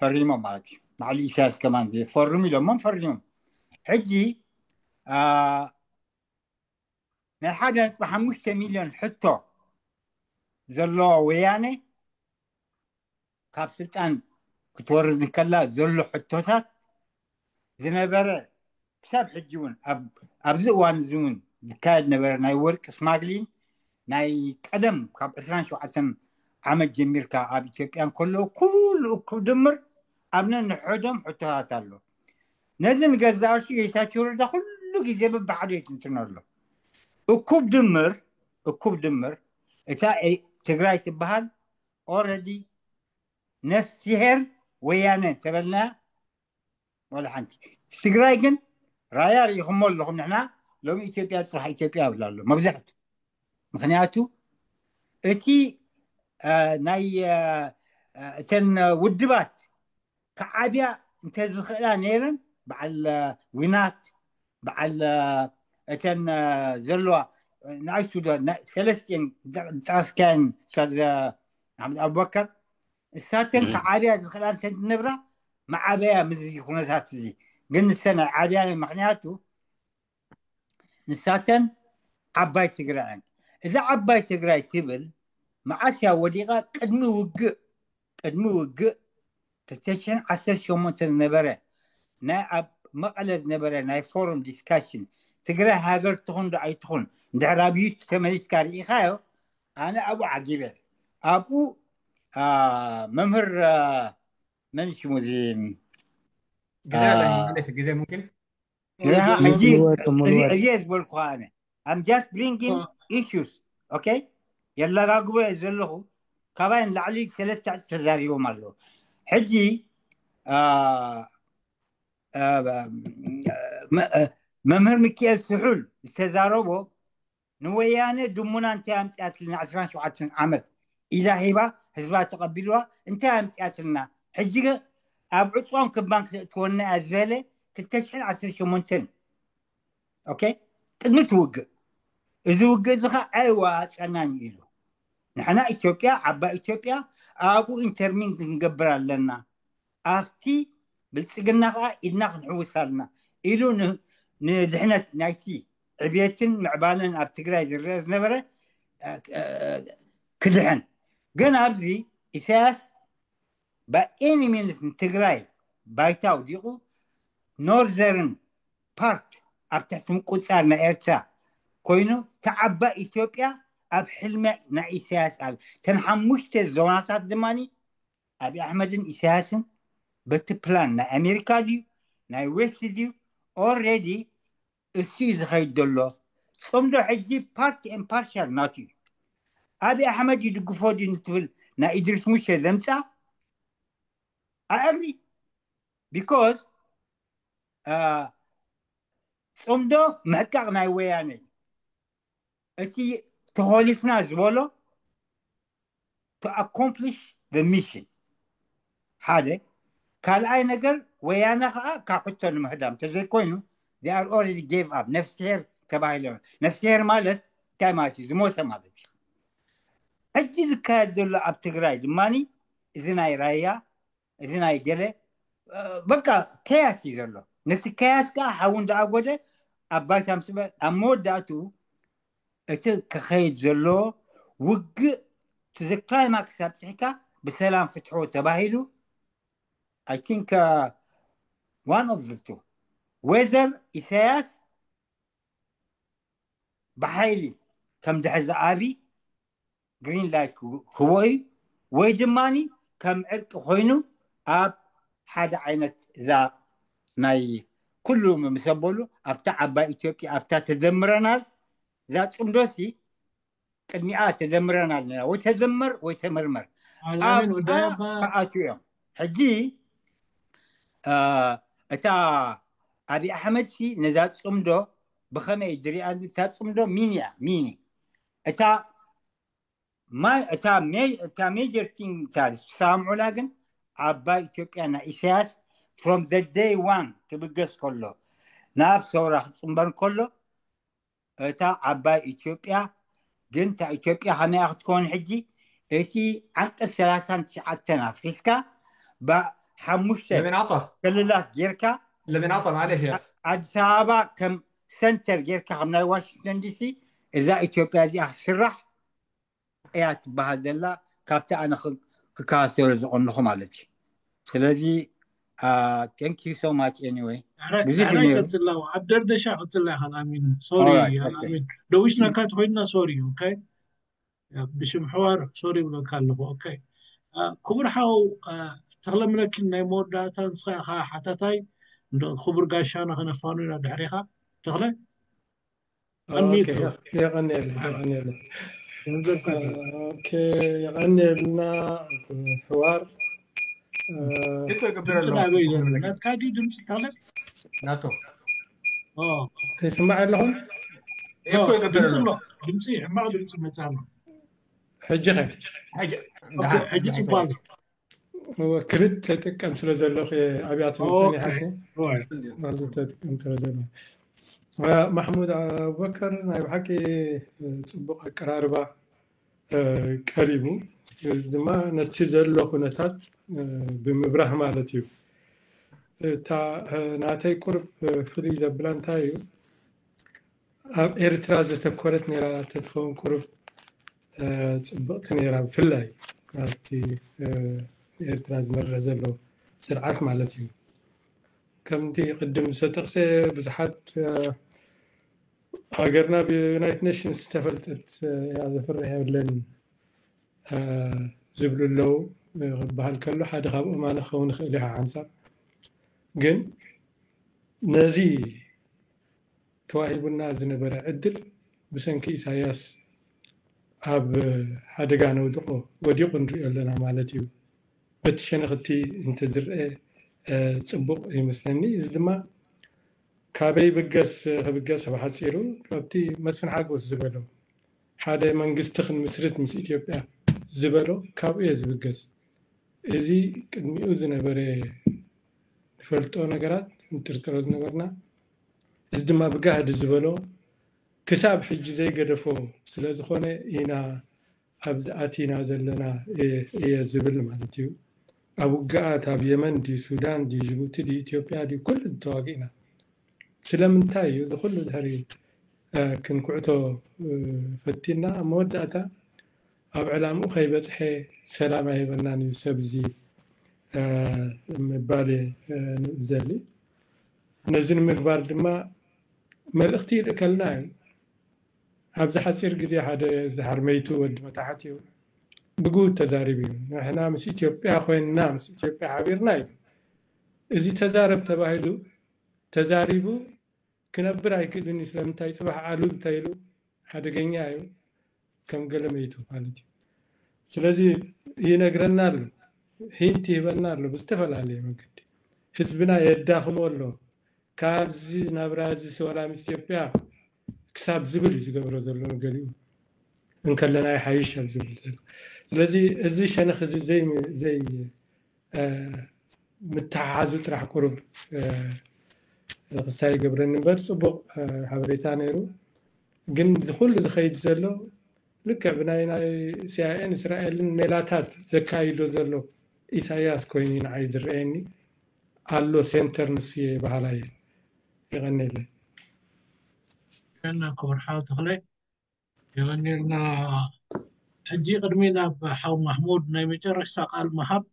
ፈሪሞም ማለት እዩ ባዕሉ ኢሳያስ ከማን ፈርሙ ኢሎሞም ፈሪሞም ሕጂ ናይ ሓደ ነጥቢ ሓሙሽተ ሚልዮን ሕቶ ዘለዎ ወያነ ካብ ስልጣን ክትወርድ እንከላ ዘሎ ሕቶታት ዝነበረ ክሳብ ሕጂ እውን ኣብዚ እዋን እዚ እውን ዝካየድ ነበረ ናይ ወርቂ ስማግሊን ናይ ቀደም ካብ ዕስራን ሸውዓተን ዓመት ጀሚርካ ኣብ ኢትዮጵያ እንከለዉ ኩሉ እኩብ ድምር ኣብ ነንሕዶም ሕቶታት ኣሎ ነዚ ንገዛእሱ ጌታቸው ረዳ ኩሉ ግዜ በብሓደ ይትንትኖ ኣሎ እኩብ ድምር እኩብ ድምር እታ ትግራይ ትበሃል ኦረዲ ነፍስሄር ወያነ ተበልና ወላ ሓንቲ ትግራይ ግን ራያ ርኢኹሞ ኣለኹም ንሕና ሎሚ ኢትዮጵያ ፅባሕ ኢትዮጵያ ይብላ ኣሎ መብዛሕቱ ምክንያቱ እቲ ናይ እተን ውድባት ክዓብያ እንተዝኽእላ ነይረን፣ በዓል ዊናት፣ በዓል እተን ዘለዋ ንኣሽቱ ሰለስቲን ዝጠቀስካየን፣ ኡስታዝ ኣሕመድ ኣቡበከር፣ እሳተን ክዓብያ ዝኽእላ እንተዝነብራ፣ መዓበያ ምዚ ኩነታት እዚ። ግን ንሰን ኣይዓብያን፣ ምክንያቱ ንሳተን ዓባይ ትግራይ እየን። እዛ ዓባይ ትግራይ ትብል መዓስ እያ ወዲቓ? ቅድሚ ውግእ፣ ቅድሚ ውግእ ክልተ ሽሕን ዓሰርተ ሸሞንተን ዝነበረ ናይ ኣብ መቐለ ዝነበረ ናይ ፎረም ዲስካሽን፣ ትግራይ ሃገር ትኹን ዶ ኣይትኹን፣ እንድሕር ኣብ ዩቱብ ተመሊስካ ርኢኻዮ፣ ኣነ ኣብኡ ዓጊበ። ኣብኡ መምህር መን ሽሙ እዚ ግዜ ኣለኝ ማለት ግዜ ሙምኪን ሕጂ እዚ ዝበልኩ ኣነ I'm just bringing issues okay የላጋግቦ እየ ዘለኹ። ካባይ ንላዕሊ ሰለስተ ተዛሪቦም ኣለዉ። ሕጂ መምህር ሚካኤል ስሑል ዝተዛረቦ ንወያነ ድሙና እንታይ ኣምፅኣትልና ዕስራን ሸውዓተን ዓመት ኢላ ሂባ ህዝባ ተቐቢልዋ እንታይ ኣምፅኣትልና ሕጂ ኣብ ዕፅዋን ክባን ክተእትወና እያ ዝበለ ክልተ ሽሕን ዓሰርተ ሸሞንተን okay ቅድሚ እቲ ውግእ እዚ ውግእ እዚ ከዓ ኣይዋፀናን ኢሉ ንሕና ኢትዮጵያ ዓባይ ኢትዮጵያ ኣብኡ ኢንተርሚን ክንገብር ኣለና ኣብቲ ብልፅግና ከዓ ኢድና ክንሕውስ ኣለና ኢሉ ንድሕነት ናይቲ ዕብየትን ምዕባለን ኣብ ትግራይ ዝረአ ዝነበረ ክድሕን ግን ኣብዚ ኢሳያስ by any means ንትግራይ ባይታ ኣውዲቑ ኖርዘርን ፓርት ኣብ ትሕቲ ምቁፃር ናይ ኤርትራ ኮይኑ ተዓባይ ኢትዮጵያ ኣብ ሕልሚ ናይ ኢሳያስ ኣል ተን ሓሙሽተ ዞናታት ድማ ኣብይ ኣሕመድን ኢሳያስን በቲ ፕላን ናይ ኣሜሪካ ድዩ ናይ ዌስት ድዩ already እሱ እዩ ዝኸይድ ዘሎ ፅምዶ ሕጂ ፓርቲ ኤምፓርሻል ናቱ እዩ ኣብይ ኣሕመድ ይድግፎ ድዩ ንትብል ናይ ኢድሪስ ሙሸ ዘምፃ ኣግሪ because ፅምዶ ምሕቃቕ ናይ ወያነ እዩ እቲ ተኾሊፍና ዝበሎ to accomplish the mission ሓደ ካልኣይ ነገር ወያነ ከዓ ካብ ሕቶ ንምህዳም ተዘይኮይኑ they are already gave up ነፍስሄር ተባሂሎ ነፍስሄር ማለት እንታይ ማለት እዩ ዝሞተ ማለት እዩ ሕጂ ዝካየድ ዘሎ ኣብ ትግራይ ድማ እዚ ናይ ራያ እዚ ናይ ገለ በቃ ከያስ እዩ ዘሎ ነቲ ከያስ ከዓ ሓዊ እንዳኣጎደ ኣብ ባይታ ምስ ኣብ መወዳእቱ እቲ ክኸይድ ዘሎ ውግእ ትዝክላይ ማክስ ኣብፅሕካ ብሰላም ፍትሑ ተባሂሉ I think one of the two whether ኢሳያስ ብሓይሊ ከም ድሕዚ ኣቢ ግሪን ላይት ክቦ እዩ ወይ ድማ ከም ዕርቂ ኮይኑ ኣብ ሓደ ዓይነት እዛ ናይ ኩሉ ምስ ኣበሉ ኣብታ ዓባይ ኢትዮጵያ ኣብታ ተደምረናል እዛ ፅምዶሲ ቅድሚኣ ተደምረናል ወይ ተደመር ወይ ተመርመር ኣብኣ ክኣትዉ እዮም ሕጂ እታ ኣብይ ኣሕመድ ሲ ነዛ ፅምዶ ብኸመይ ድሪኣ እታ ፅምዶ ሚኒ እያ ሚኒ እታ ማይ እታ እታ ሜጀር ቲንግ እታ ዝሰማምዑላ ግን ዓባይ ኢትዮጵያ ናይ ኢሳያስ from the day one ክብገስ ከሎ ናብ ሰውራ ክፅንበር ከሎ እታ ዓባይ ኢትዮጵያ ግን እታ ኢትዮጵያ ከመይ ክትከውን ሕጂ እቲ ዓንቀስ ሰላሳን ትሽዓተን ኣፍሪስካ ሓሙሽተ ክልላት ጌርካ ኣዲስ ኣበባ ከም ሰንተር ጌርካ ከም ናይ ዋሽንግተን ዲሲ እዛ ኢትዮጵያ እዚኣ ክትስራሕ እያ ትበሃል ዘላ ካብቲ ኣነ ክከታተሎ ዝቐንኹ ማለት እዩ ስለዚ thank you so much anyway ቀፅላ ኣብ ደርደሻ ቀፅላ ኢኻ ኣሚን ሶሪ ደዊሽናካ ተኮይንና ሶሪ ብሽም ሕዋር ሶሪ ብለካ ኣለኹ ክቡር ሓው ተኽለ ምለኪን ናይ መወዳእታ ንስኻ ኢኻ ሓታታይ ክቡር ጋሻና ከነፋኑ ኢና ድሕሪኻ ተኽለ የቐንየልና የቐንየልና ሕዋር ናትካ ድዩ ድምፂ ተኽለ ናቶ ይስማዕ ኣለኹም እኮ ይገብር ድምፂ ኣሎ። ኣሎ። ድምፂ ሕማቕ ድምፂ መፃ ኣሎ። ሕጂ ኸ ኦኬ፣ ሕጂ ፅቡቅ ኣሎ። እወ፣ ክልተ ጥቀም ስለ ዘለኹ ኣብያ ትምፅኒ ኦኬ። ሓሲ እወ። ማለት ተጥቀም ስለ ዘለኹ። አ፣ ማሕሙድ ኣቡበከር ናይ ብሓቂ፣ እ፣ ፅቡቅ ኣቀራርባ፣ እ፣ ቀሪቡ። እዚ ድማ ነቲ ዘሎ ኩነታት፣ እ፣ ብምብራህ ማለት እዩ። እታ፣ እ፣ ናተይ ቁርብ፣ እ፣ ፍልይ ዘብላ እንታይ እዩ? ኣብ ኤርትራ ዘተኮረት ነይራ ተትኸውን ቁርብ፣ እ፣ ጽብቕቲ ነይራ፣ ብፍላይ ኣብቲ፣ እ፣ ኤርትራ ዝመርሕ ዘሎ ስርዓት ማለት እዩ። ከምቲ ቅድም ዝተጠቕሰ ብዙሓት፣ እ፣ ሃገርና ብዩናይትድ ኔሽንስ ዝተፈልጠት፣ እ፣ እያ፣ ዘፍርሕ የብለን፣ እ፣ ዝብሉ ኣለዉ። እ፣ ክበሃል ከሎ ሓደ ካብኦም ኣነ ክኸውን ይኽእል እዩ ሓንሳብ። ግን ነዚ ተዋሂቡና ዝነበረ ዕድል ብሰንኪ ኢሳያስ ኣብ ሓደጋ ነውድቆ ወዲቑ ንሪኦ ኣለና ማለት እዩ። በቲ ሸነኽቲ እንተዝርአ፣ እ፣ ጽቡቕ ይመስለኒ። እዚ ድማ ካበይ ብገስ ክብገስ ብሓጺሩ ካብቲ መስፍን ሓጎስ ዝበሎ ሓደ መንግስቲ ክንምስርት ምስ ኢትዮጵያ ዝበሎ ካብኡ እየ ዝብገስ። እዚ ቅድሚኡ ዝነበረ ንፈልጦ ነገራት ንጥርጥሮ ዝነበርና፣ እዚ ድማ ብጋህዲ ዝበሎ ክሳብ ሕጂ ዘይገደፎ ስለ ዝኾነ ኢና ኣብዚ ኣቲና ዘለና እየ፣ እየ ዝብል ማለት እዩ። ኣብ ውግኣት ኣብ የመን ድዩ ሱዳን ድዩ ጅቡቲ ድዩ ኢትዮጵያ ድዩ ኩሉ ተዋጊእና። ስለምንታይ እዩ እዚ ኩሉ ድሕሪ፣ እ፣ ክንኩዕቶ፣ እ፣ ፈቲና ኣብ መወዳእታ ኣብ ዕላምኡ ከይበጽሐ ሰላም ኣይበናን እዚ ሰብ እዚ፣ እ፣ ምባል እየ፣ እ፣ ዝደሊ። ነዚ ንምግባር ድማ መልእኽቲ ይልእከልና እዩ። ኣብዚ ሓፂር ግዜ ሓደ ዝሓርመይቱ ወዲ መታሕት እዩ ብግሁድ ተዛሪቡ እዩ። ንሕና ምስ ኢትዮጵያ ኮይንና ምስ ኢትዮጵያ ሓቢርና እዩ። እዚ ተዛረብ ተባሂሉ ተዛሪቡ ክነብር ኣይክእልን እዩ። ስለምንታይ ጽባሕ ኣሉ እንተኢሉ ሓደገኛ እዩ፣ ከም ገለ መይቱ ማለት እዩ። ስለዚ ይነግረና ኣሎ፣ ሂንት ይህበና ኣሎ ብዝተፈላለየ መንገዲ። ህዝብና የዳኽሞ ኣሎ። ካብዚ ናብራ እዚ ሰላም ኢትዮጵያ ክሳብ ዝብል እዩ ዝገብሮ ዘሎ፣ ገሊኡ እንከለና ይሓይሽ ኣብ ዝብል ዘሎ። ስለዚ እዚ ሸነኽ እዚ ዘይ-፣ ዘይ-፣ እ፣ ምትሓሓዙ ጥራሕ ቁሩብ፣ እ፣ ክስታይ ይገብረኒ እምበር ጽቡቕ፣ እ፣ ሓበሬታ ነይሩ። ግን እዚ ኩሉ ዝኸይድ ዘሎ ልክዕ ብናይ፣ ናይ ሲኣይኤን እስራኤልን ሜላታት ዘካይዶ ዘሎ ኢሳያስ ኮይኑ እዩ ንዓይ ዝረኣየኒ። ኣሎ ሴንተር ንሱ እየ በሃላይ እየ። የቐንየለይ። እና ክቡር ሓው ተኽለ፣ የቐንየልና። ሕጂ ቅድሚ ናብ ሓው ማሕሙድ ናይ መጨረሽታ ቃል ምሃብ፣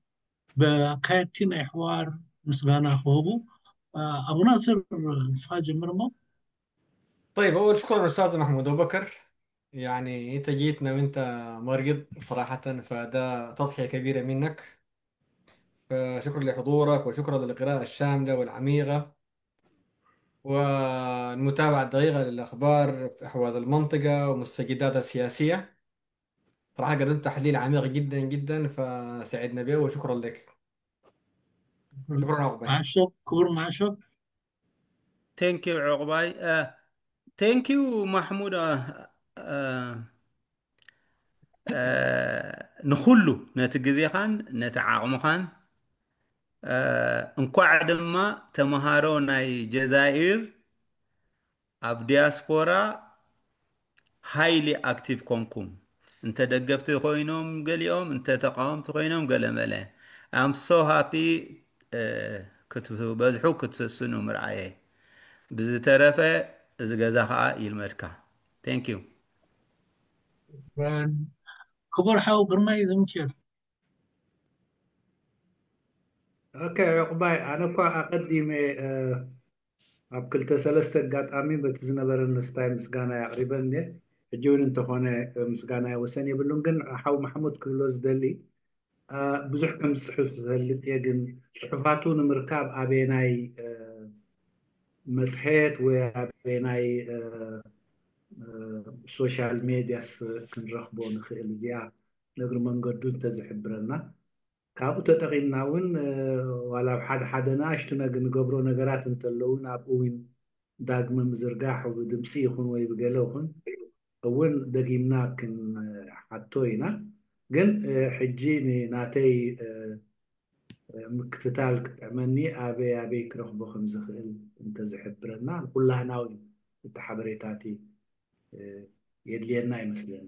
ብኣካየድቲ ናይ ሕዋር ምስጋና ክህቡ። ኣቡና ስር ንስኻ ጀምር እሞ። طيب، أول شكرا أستاذ محمود أبو بكر. يعني أنت جيتنا وأنت مريض صراحة، فده تضحية كبيرة منك. فشكرا لحضورك وشكرا للقراءة الشاملة والعميقة والمتابعة الدقيقة للأخبار في أحوال المنطقة ومستجداتها السياسية. صراحة قدمت تحليل عميق جدا جدا، فسعدنا به وشكرا لك. شكرا عقبال. ማዕሾብ ክቡር ማዕሾብ። Thank you ዕቑባይ። Thank you ማሕሙድ። ንኹሉ ነቲ ግዜኻን ነቲ ዓቕምኻን፣ እንኳዕ ድማ ተምሃሮ ናይ ጀዛይር ኣብ ዲያስፖራ highly active ኮንኩም። እንተ ደገፍቲ ኮይኖም ገሊኦም፣ እንተ ተቃወምቲ ኮይኖም ገለመለ። I'm so happy ክትበዝሑ ክትስስኑ ምርኣየ። ብዝተረፈ እዚ ገዛ ከዓ ይልመድካ። Thank you። ክቡር ሓው ግርማይ ዘምኪር። ኦኬ ዕቁባይ፣ ኣነ እኳ ኣቐዲመ ኣብ ክልተ ሰለስተ ኣጋጣሚ በቲ ዝነበረኒ ስታይ ምስጋና ኣቕሪበ እየ። ሕጂ እውን እንተኾነ ምስጋና ወሰን የብሉን። ግን ሓው ማሕሙድ ክብሎ ዝደሊ፣ ብዙሕ ከም ዝፅሕፍ ዝፈልጥ እየ። ግን ፅሑፋቱ ንምርካብ ኣበየናይ መፅሄት ወይ ኣበየናይ ሶሻል ሜድያስ ክንረኽቦ ንኽእል? እዚኣ ንእግሪ መንገዱ እንተዝሕብረና። ካብኡ ተጠቒምና እውን ዋላ ኣብ ሓደ ሓደ ንኣሽቱ ነግ-፣ ንገብሮ ነገራት እንተለዉ ናብኡ እውን ዳግመ ምዝርጋሕ ብድምፂ ይኹን ወይ ብገለ ይኹን እውን ደጊምና ክንሓቶ ኢና። ግን ሕጂ ንናተይ ምክትታል ክጥዕመኒ ኣበይ ኣበይ ክረኽቦ ከምዝኽእል እንተዝሕብረና ንኩላህናዊ እቲ ሓበሬታቲ የድልየና ይመስለኒ።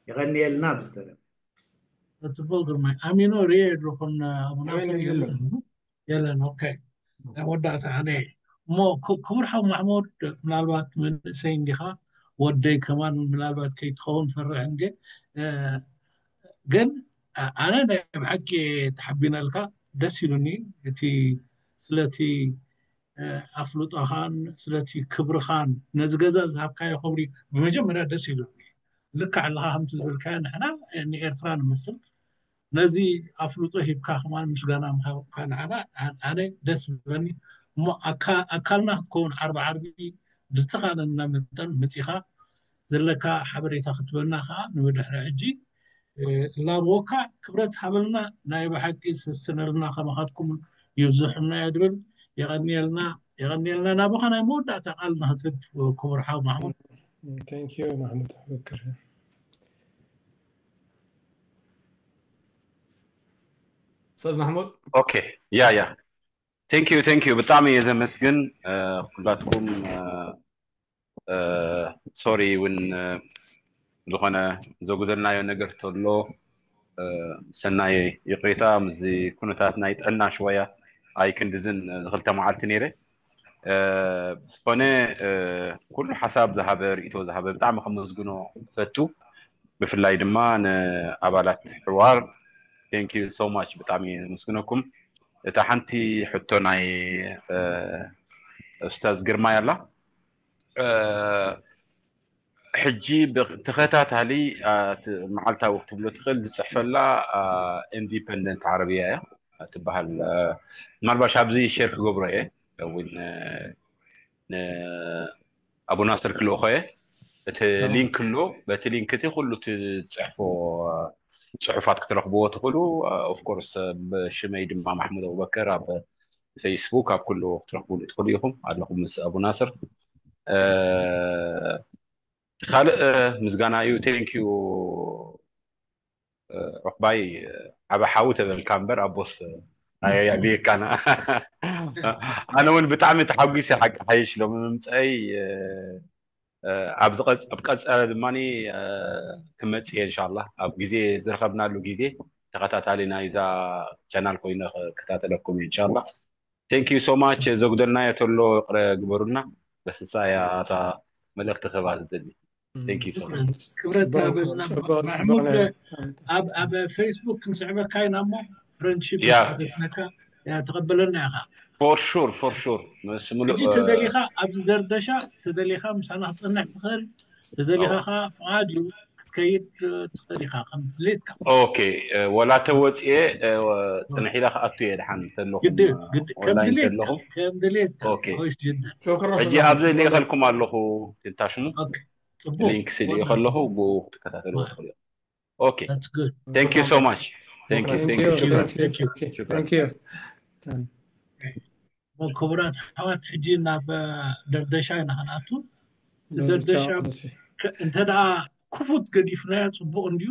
የቐንየልና ብዝተረፈ። ጽቡቕ ግርማይ። ኣሚኖ ርየ ኣለኹን ኣቡና የለን። ኦኬ፣ መወዳእታ ኣነ እሞ ክቡር ሓው ማሕሙድ፣ ምናልባት መንእሰይ እንዲኻ፣ ወደይ ከማን ምናልባት ከይትኸውን ፈርሕ እንደ ግን ኣነ ናይ ብሓቂ ተሓቢነልካ ደስ ኢሉኒ። እቲ ስለቲ ኣፍልጦኻን ስለቲ ክብርኻን ነዚ ገዛ ዝሃብካዮ ክብሪ ብመጀመርያ ደስ ኢሉኒ። ልክዕ ኣለኻ ከምቲ ዝበልካዮ ንሕና ንኤርትራ ንመስል ነዚ ኣፍልጦ ሂብካ ከማን ምስጋና ምሃብካ ንዓና ኣነ ደስ ብለኒ። እሞ ኣካልና ክትከውን ዓርቢ ዓርቢ ብዝተኻለና መጠን መፂኻ ዘለካ ሓበሬታ ክትበና ከዓ ንብድሕሪ ሕጂ እላበወካ። ክብረት ሃበልና፣ ናይ ብሓቂ ሰስነልና፣ ከማኻትኩም ይብዝሑና እየ ድብል። የቐንየልና፣ የቐንየልና። ናባኻ ናይ መወዳእታ ቃል ንክትብ ክቡር ሓው ማሕሙድ። Thank you ማሕሙድ። ኡስታዝ ማሕሙድ። Okay, yeah, yeah. Thank you, thank you. ብጣዕሚ እየ ዘመስግን ኩላትኩም። Sorry እውን ዝኾነ ዘጉደልናዮ ነገር ተሎ ሰናይ ይቕሬታ። ምስዚ ኩነታት ናይ ጥዕና ሽወያ ኣይክንድዝን ዝኽልተ መዓልቲ ነይረ። ዝኾነ ኩሉ ሓሳብ ዝሃበ ርእቶ ዝሃበ ብጣዕሚ ከመስግኖ ፈቱ። ብፍላይ ድማ ንኣባላት ሕዋር thank you so much ብጣዕሚ የመስግነኩም። እታ ሓንቲ ሕቶ ናይ ኡስታዝ ግርማይ ኣላ። ሕጂ ተኸታታሊ መዓልታዊ ክትብሎ ትኽእል ዝፅሕፈላ ኢንዲፐንደንት ዓረብያ እያ ትበሃል። ምናልባሽ ኣብዚ ሼር ክገብሮ እየ እውን ኣቡ ናስር ክልእኾ እየ። እቲ ሊንክ ኣሎ፣ በቲ ሊንክ እቲ ኩሉ እቲ ዝፅሕፎ ፅሑፋት ክትረኽብዎ ትኽእሉ። ኦፍኮርስ ብሽመይ ድማ ማሕሙድ ኣቡበከር ኣብ ፌስቡክ ኣብ ኩሉ ክትረኽቡሉ ትኽእሉ ኢኹም። ኣለኹም ምስ ኣቡ ናስር። ካልእ ምስጋና እዩ። ቴንኪዩ ዑቕባይ። ዓበ ሓዊ ተበልካ እምበር ኣቦስ ኣየዕብየካና። ኣነ እውን ብጣዕሚ ተሓጒሰ ሓቂ ሓይሽ ሎሚ ምምፀይ። ኣብ ቀፀለ ድማ ክመፅእ እየ እንሻላ ኣብ ግዜ ዝረኸብናሉ ግዜ ተኸታታሊ ናይዛ ቻናል ኮይነ ክከታተለኩም እየ እንሻላ። Thank you so much። ዘጉደልናዮ ተሎ ይቕረ ግበሩልና። በስሳ እያ እታ መልእኽቲ ክህባ ዝደሊ። Thank you so much። ክብረት ይሃበልና። ማሕሙድ ኣብ ኣብ ፌስቡክ ክንስዕበካ ኢና እሞ ፍረንድሺፕ ሓተትናካ ተቐበለና ኢኻ። For sure, for sure። ምስ ምሉእ ሕጂ ተደሊኻ ኣብዚ ደርደሻ ተደሊኻ ምሳና ክትጸንሕ ትኽእል፣ ተደሊኻ ከዓ ፍቓድ እዩ ክትከይድ ትኽእል ኢኻ ከም ድሌትካ። ኦኬ፣ ወላ ተወፅኤ ፅንሕ ኢለ ክኣቱ እየ ድሓን ተለኹም ግድ ግድ ከም ኦንላይን ድሌትካ ተለኹም። ከም ድሌትካ ኦኬ። ወይስ ጅዳ? ሹክራን ሕጂ ኣብዚ ልኢኸልኩም ኣለኹ። ትንታሽሙ ኦኬ፣ ጽቡቅ ሊንክ ስልኢ ወላ ከለኹ ብኡ ክትከታተሉ ትኽእሉ። ኦኬ። That's good። Thank you so much። Thank you, thank you። Thank you, Shukran. thank you, Shukran. Thank you. ክቡራት ኣሕዋት ሕጂ ናብ ደርደሻ ኢና ክንኣቱ። እቲ ደርደሻ ደርደሻ መሲ። ከ- እንተ ደኣ ክፉት ገዲፍናዮ ጽቡቕ እንድዩ።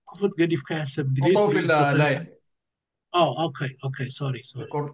ክፉት ገዲፍካዮ ሰብ ድሌት ጠጠው ሪኡ ቢላ ተፈ- ላይፍ ኦ፣ ኦኬ፣ ኦኬ፣ ሶሪ፣ ሶሪ። ሪኮርድ።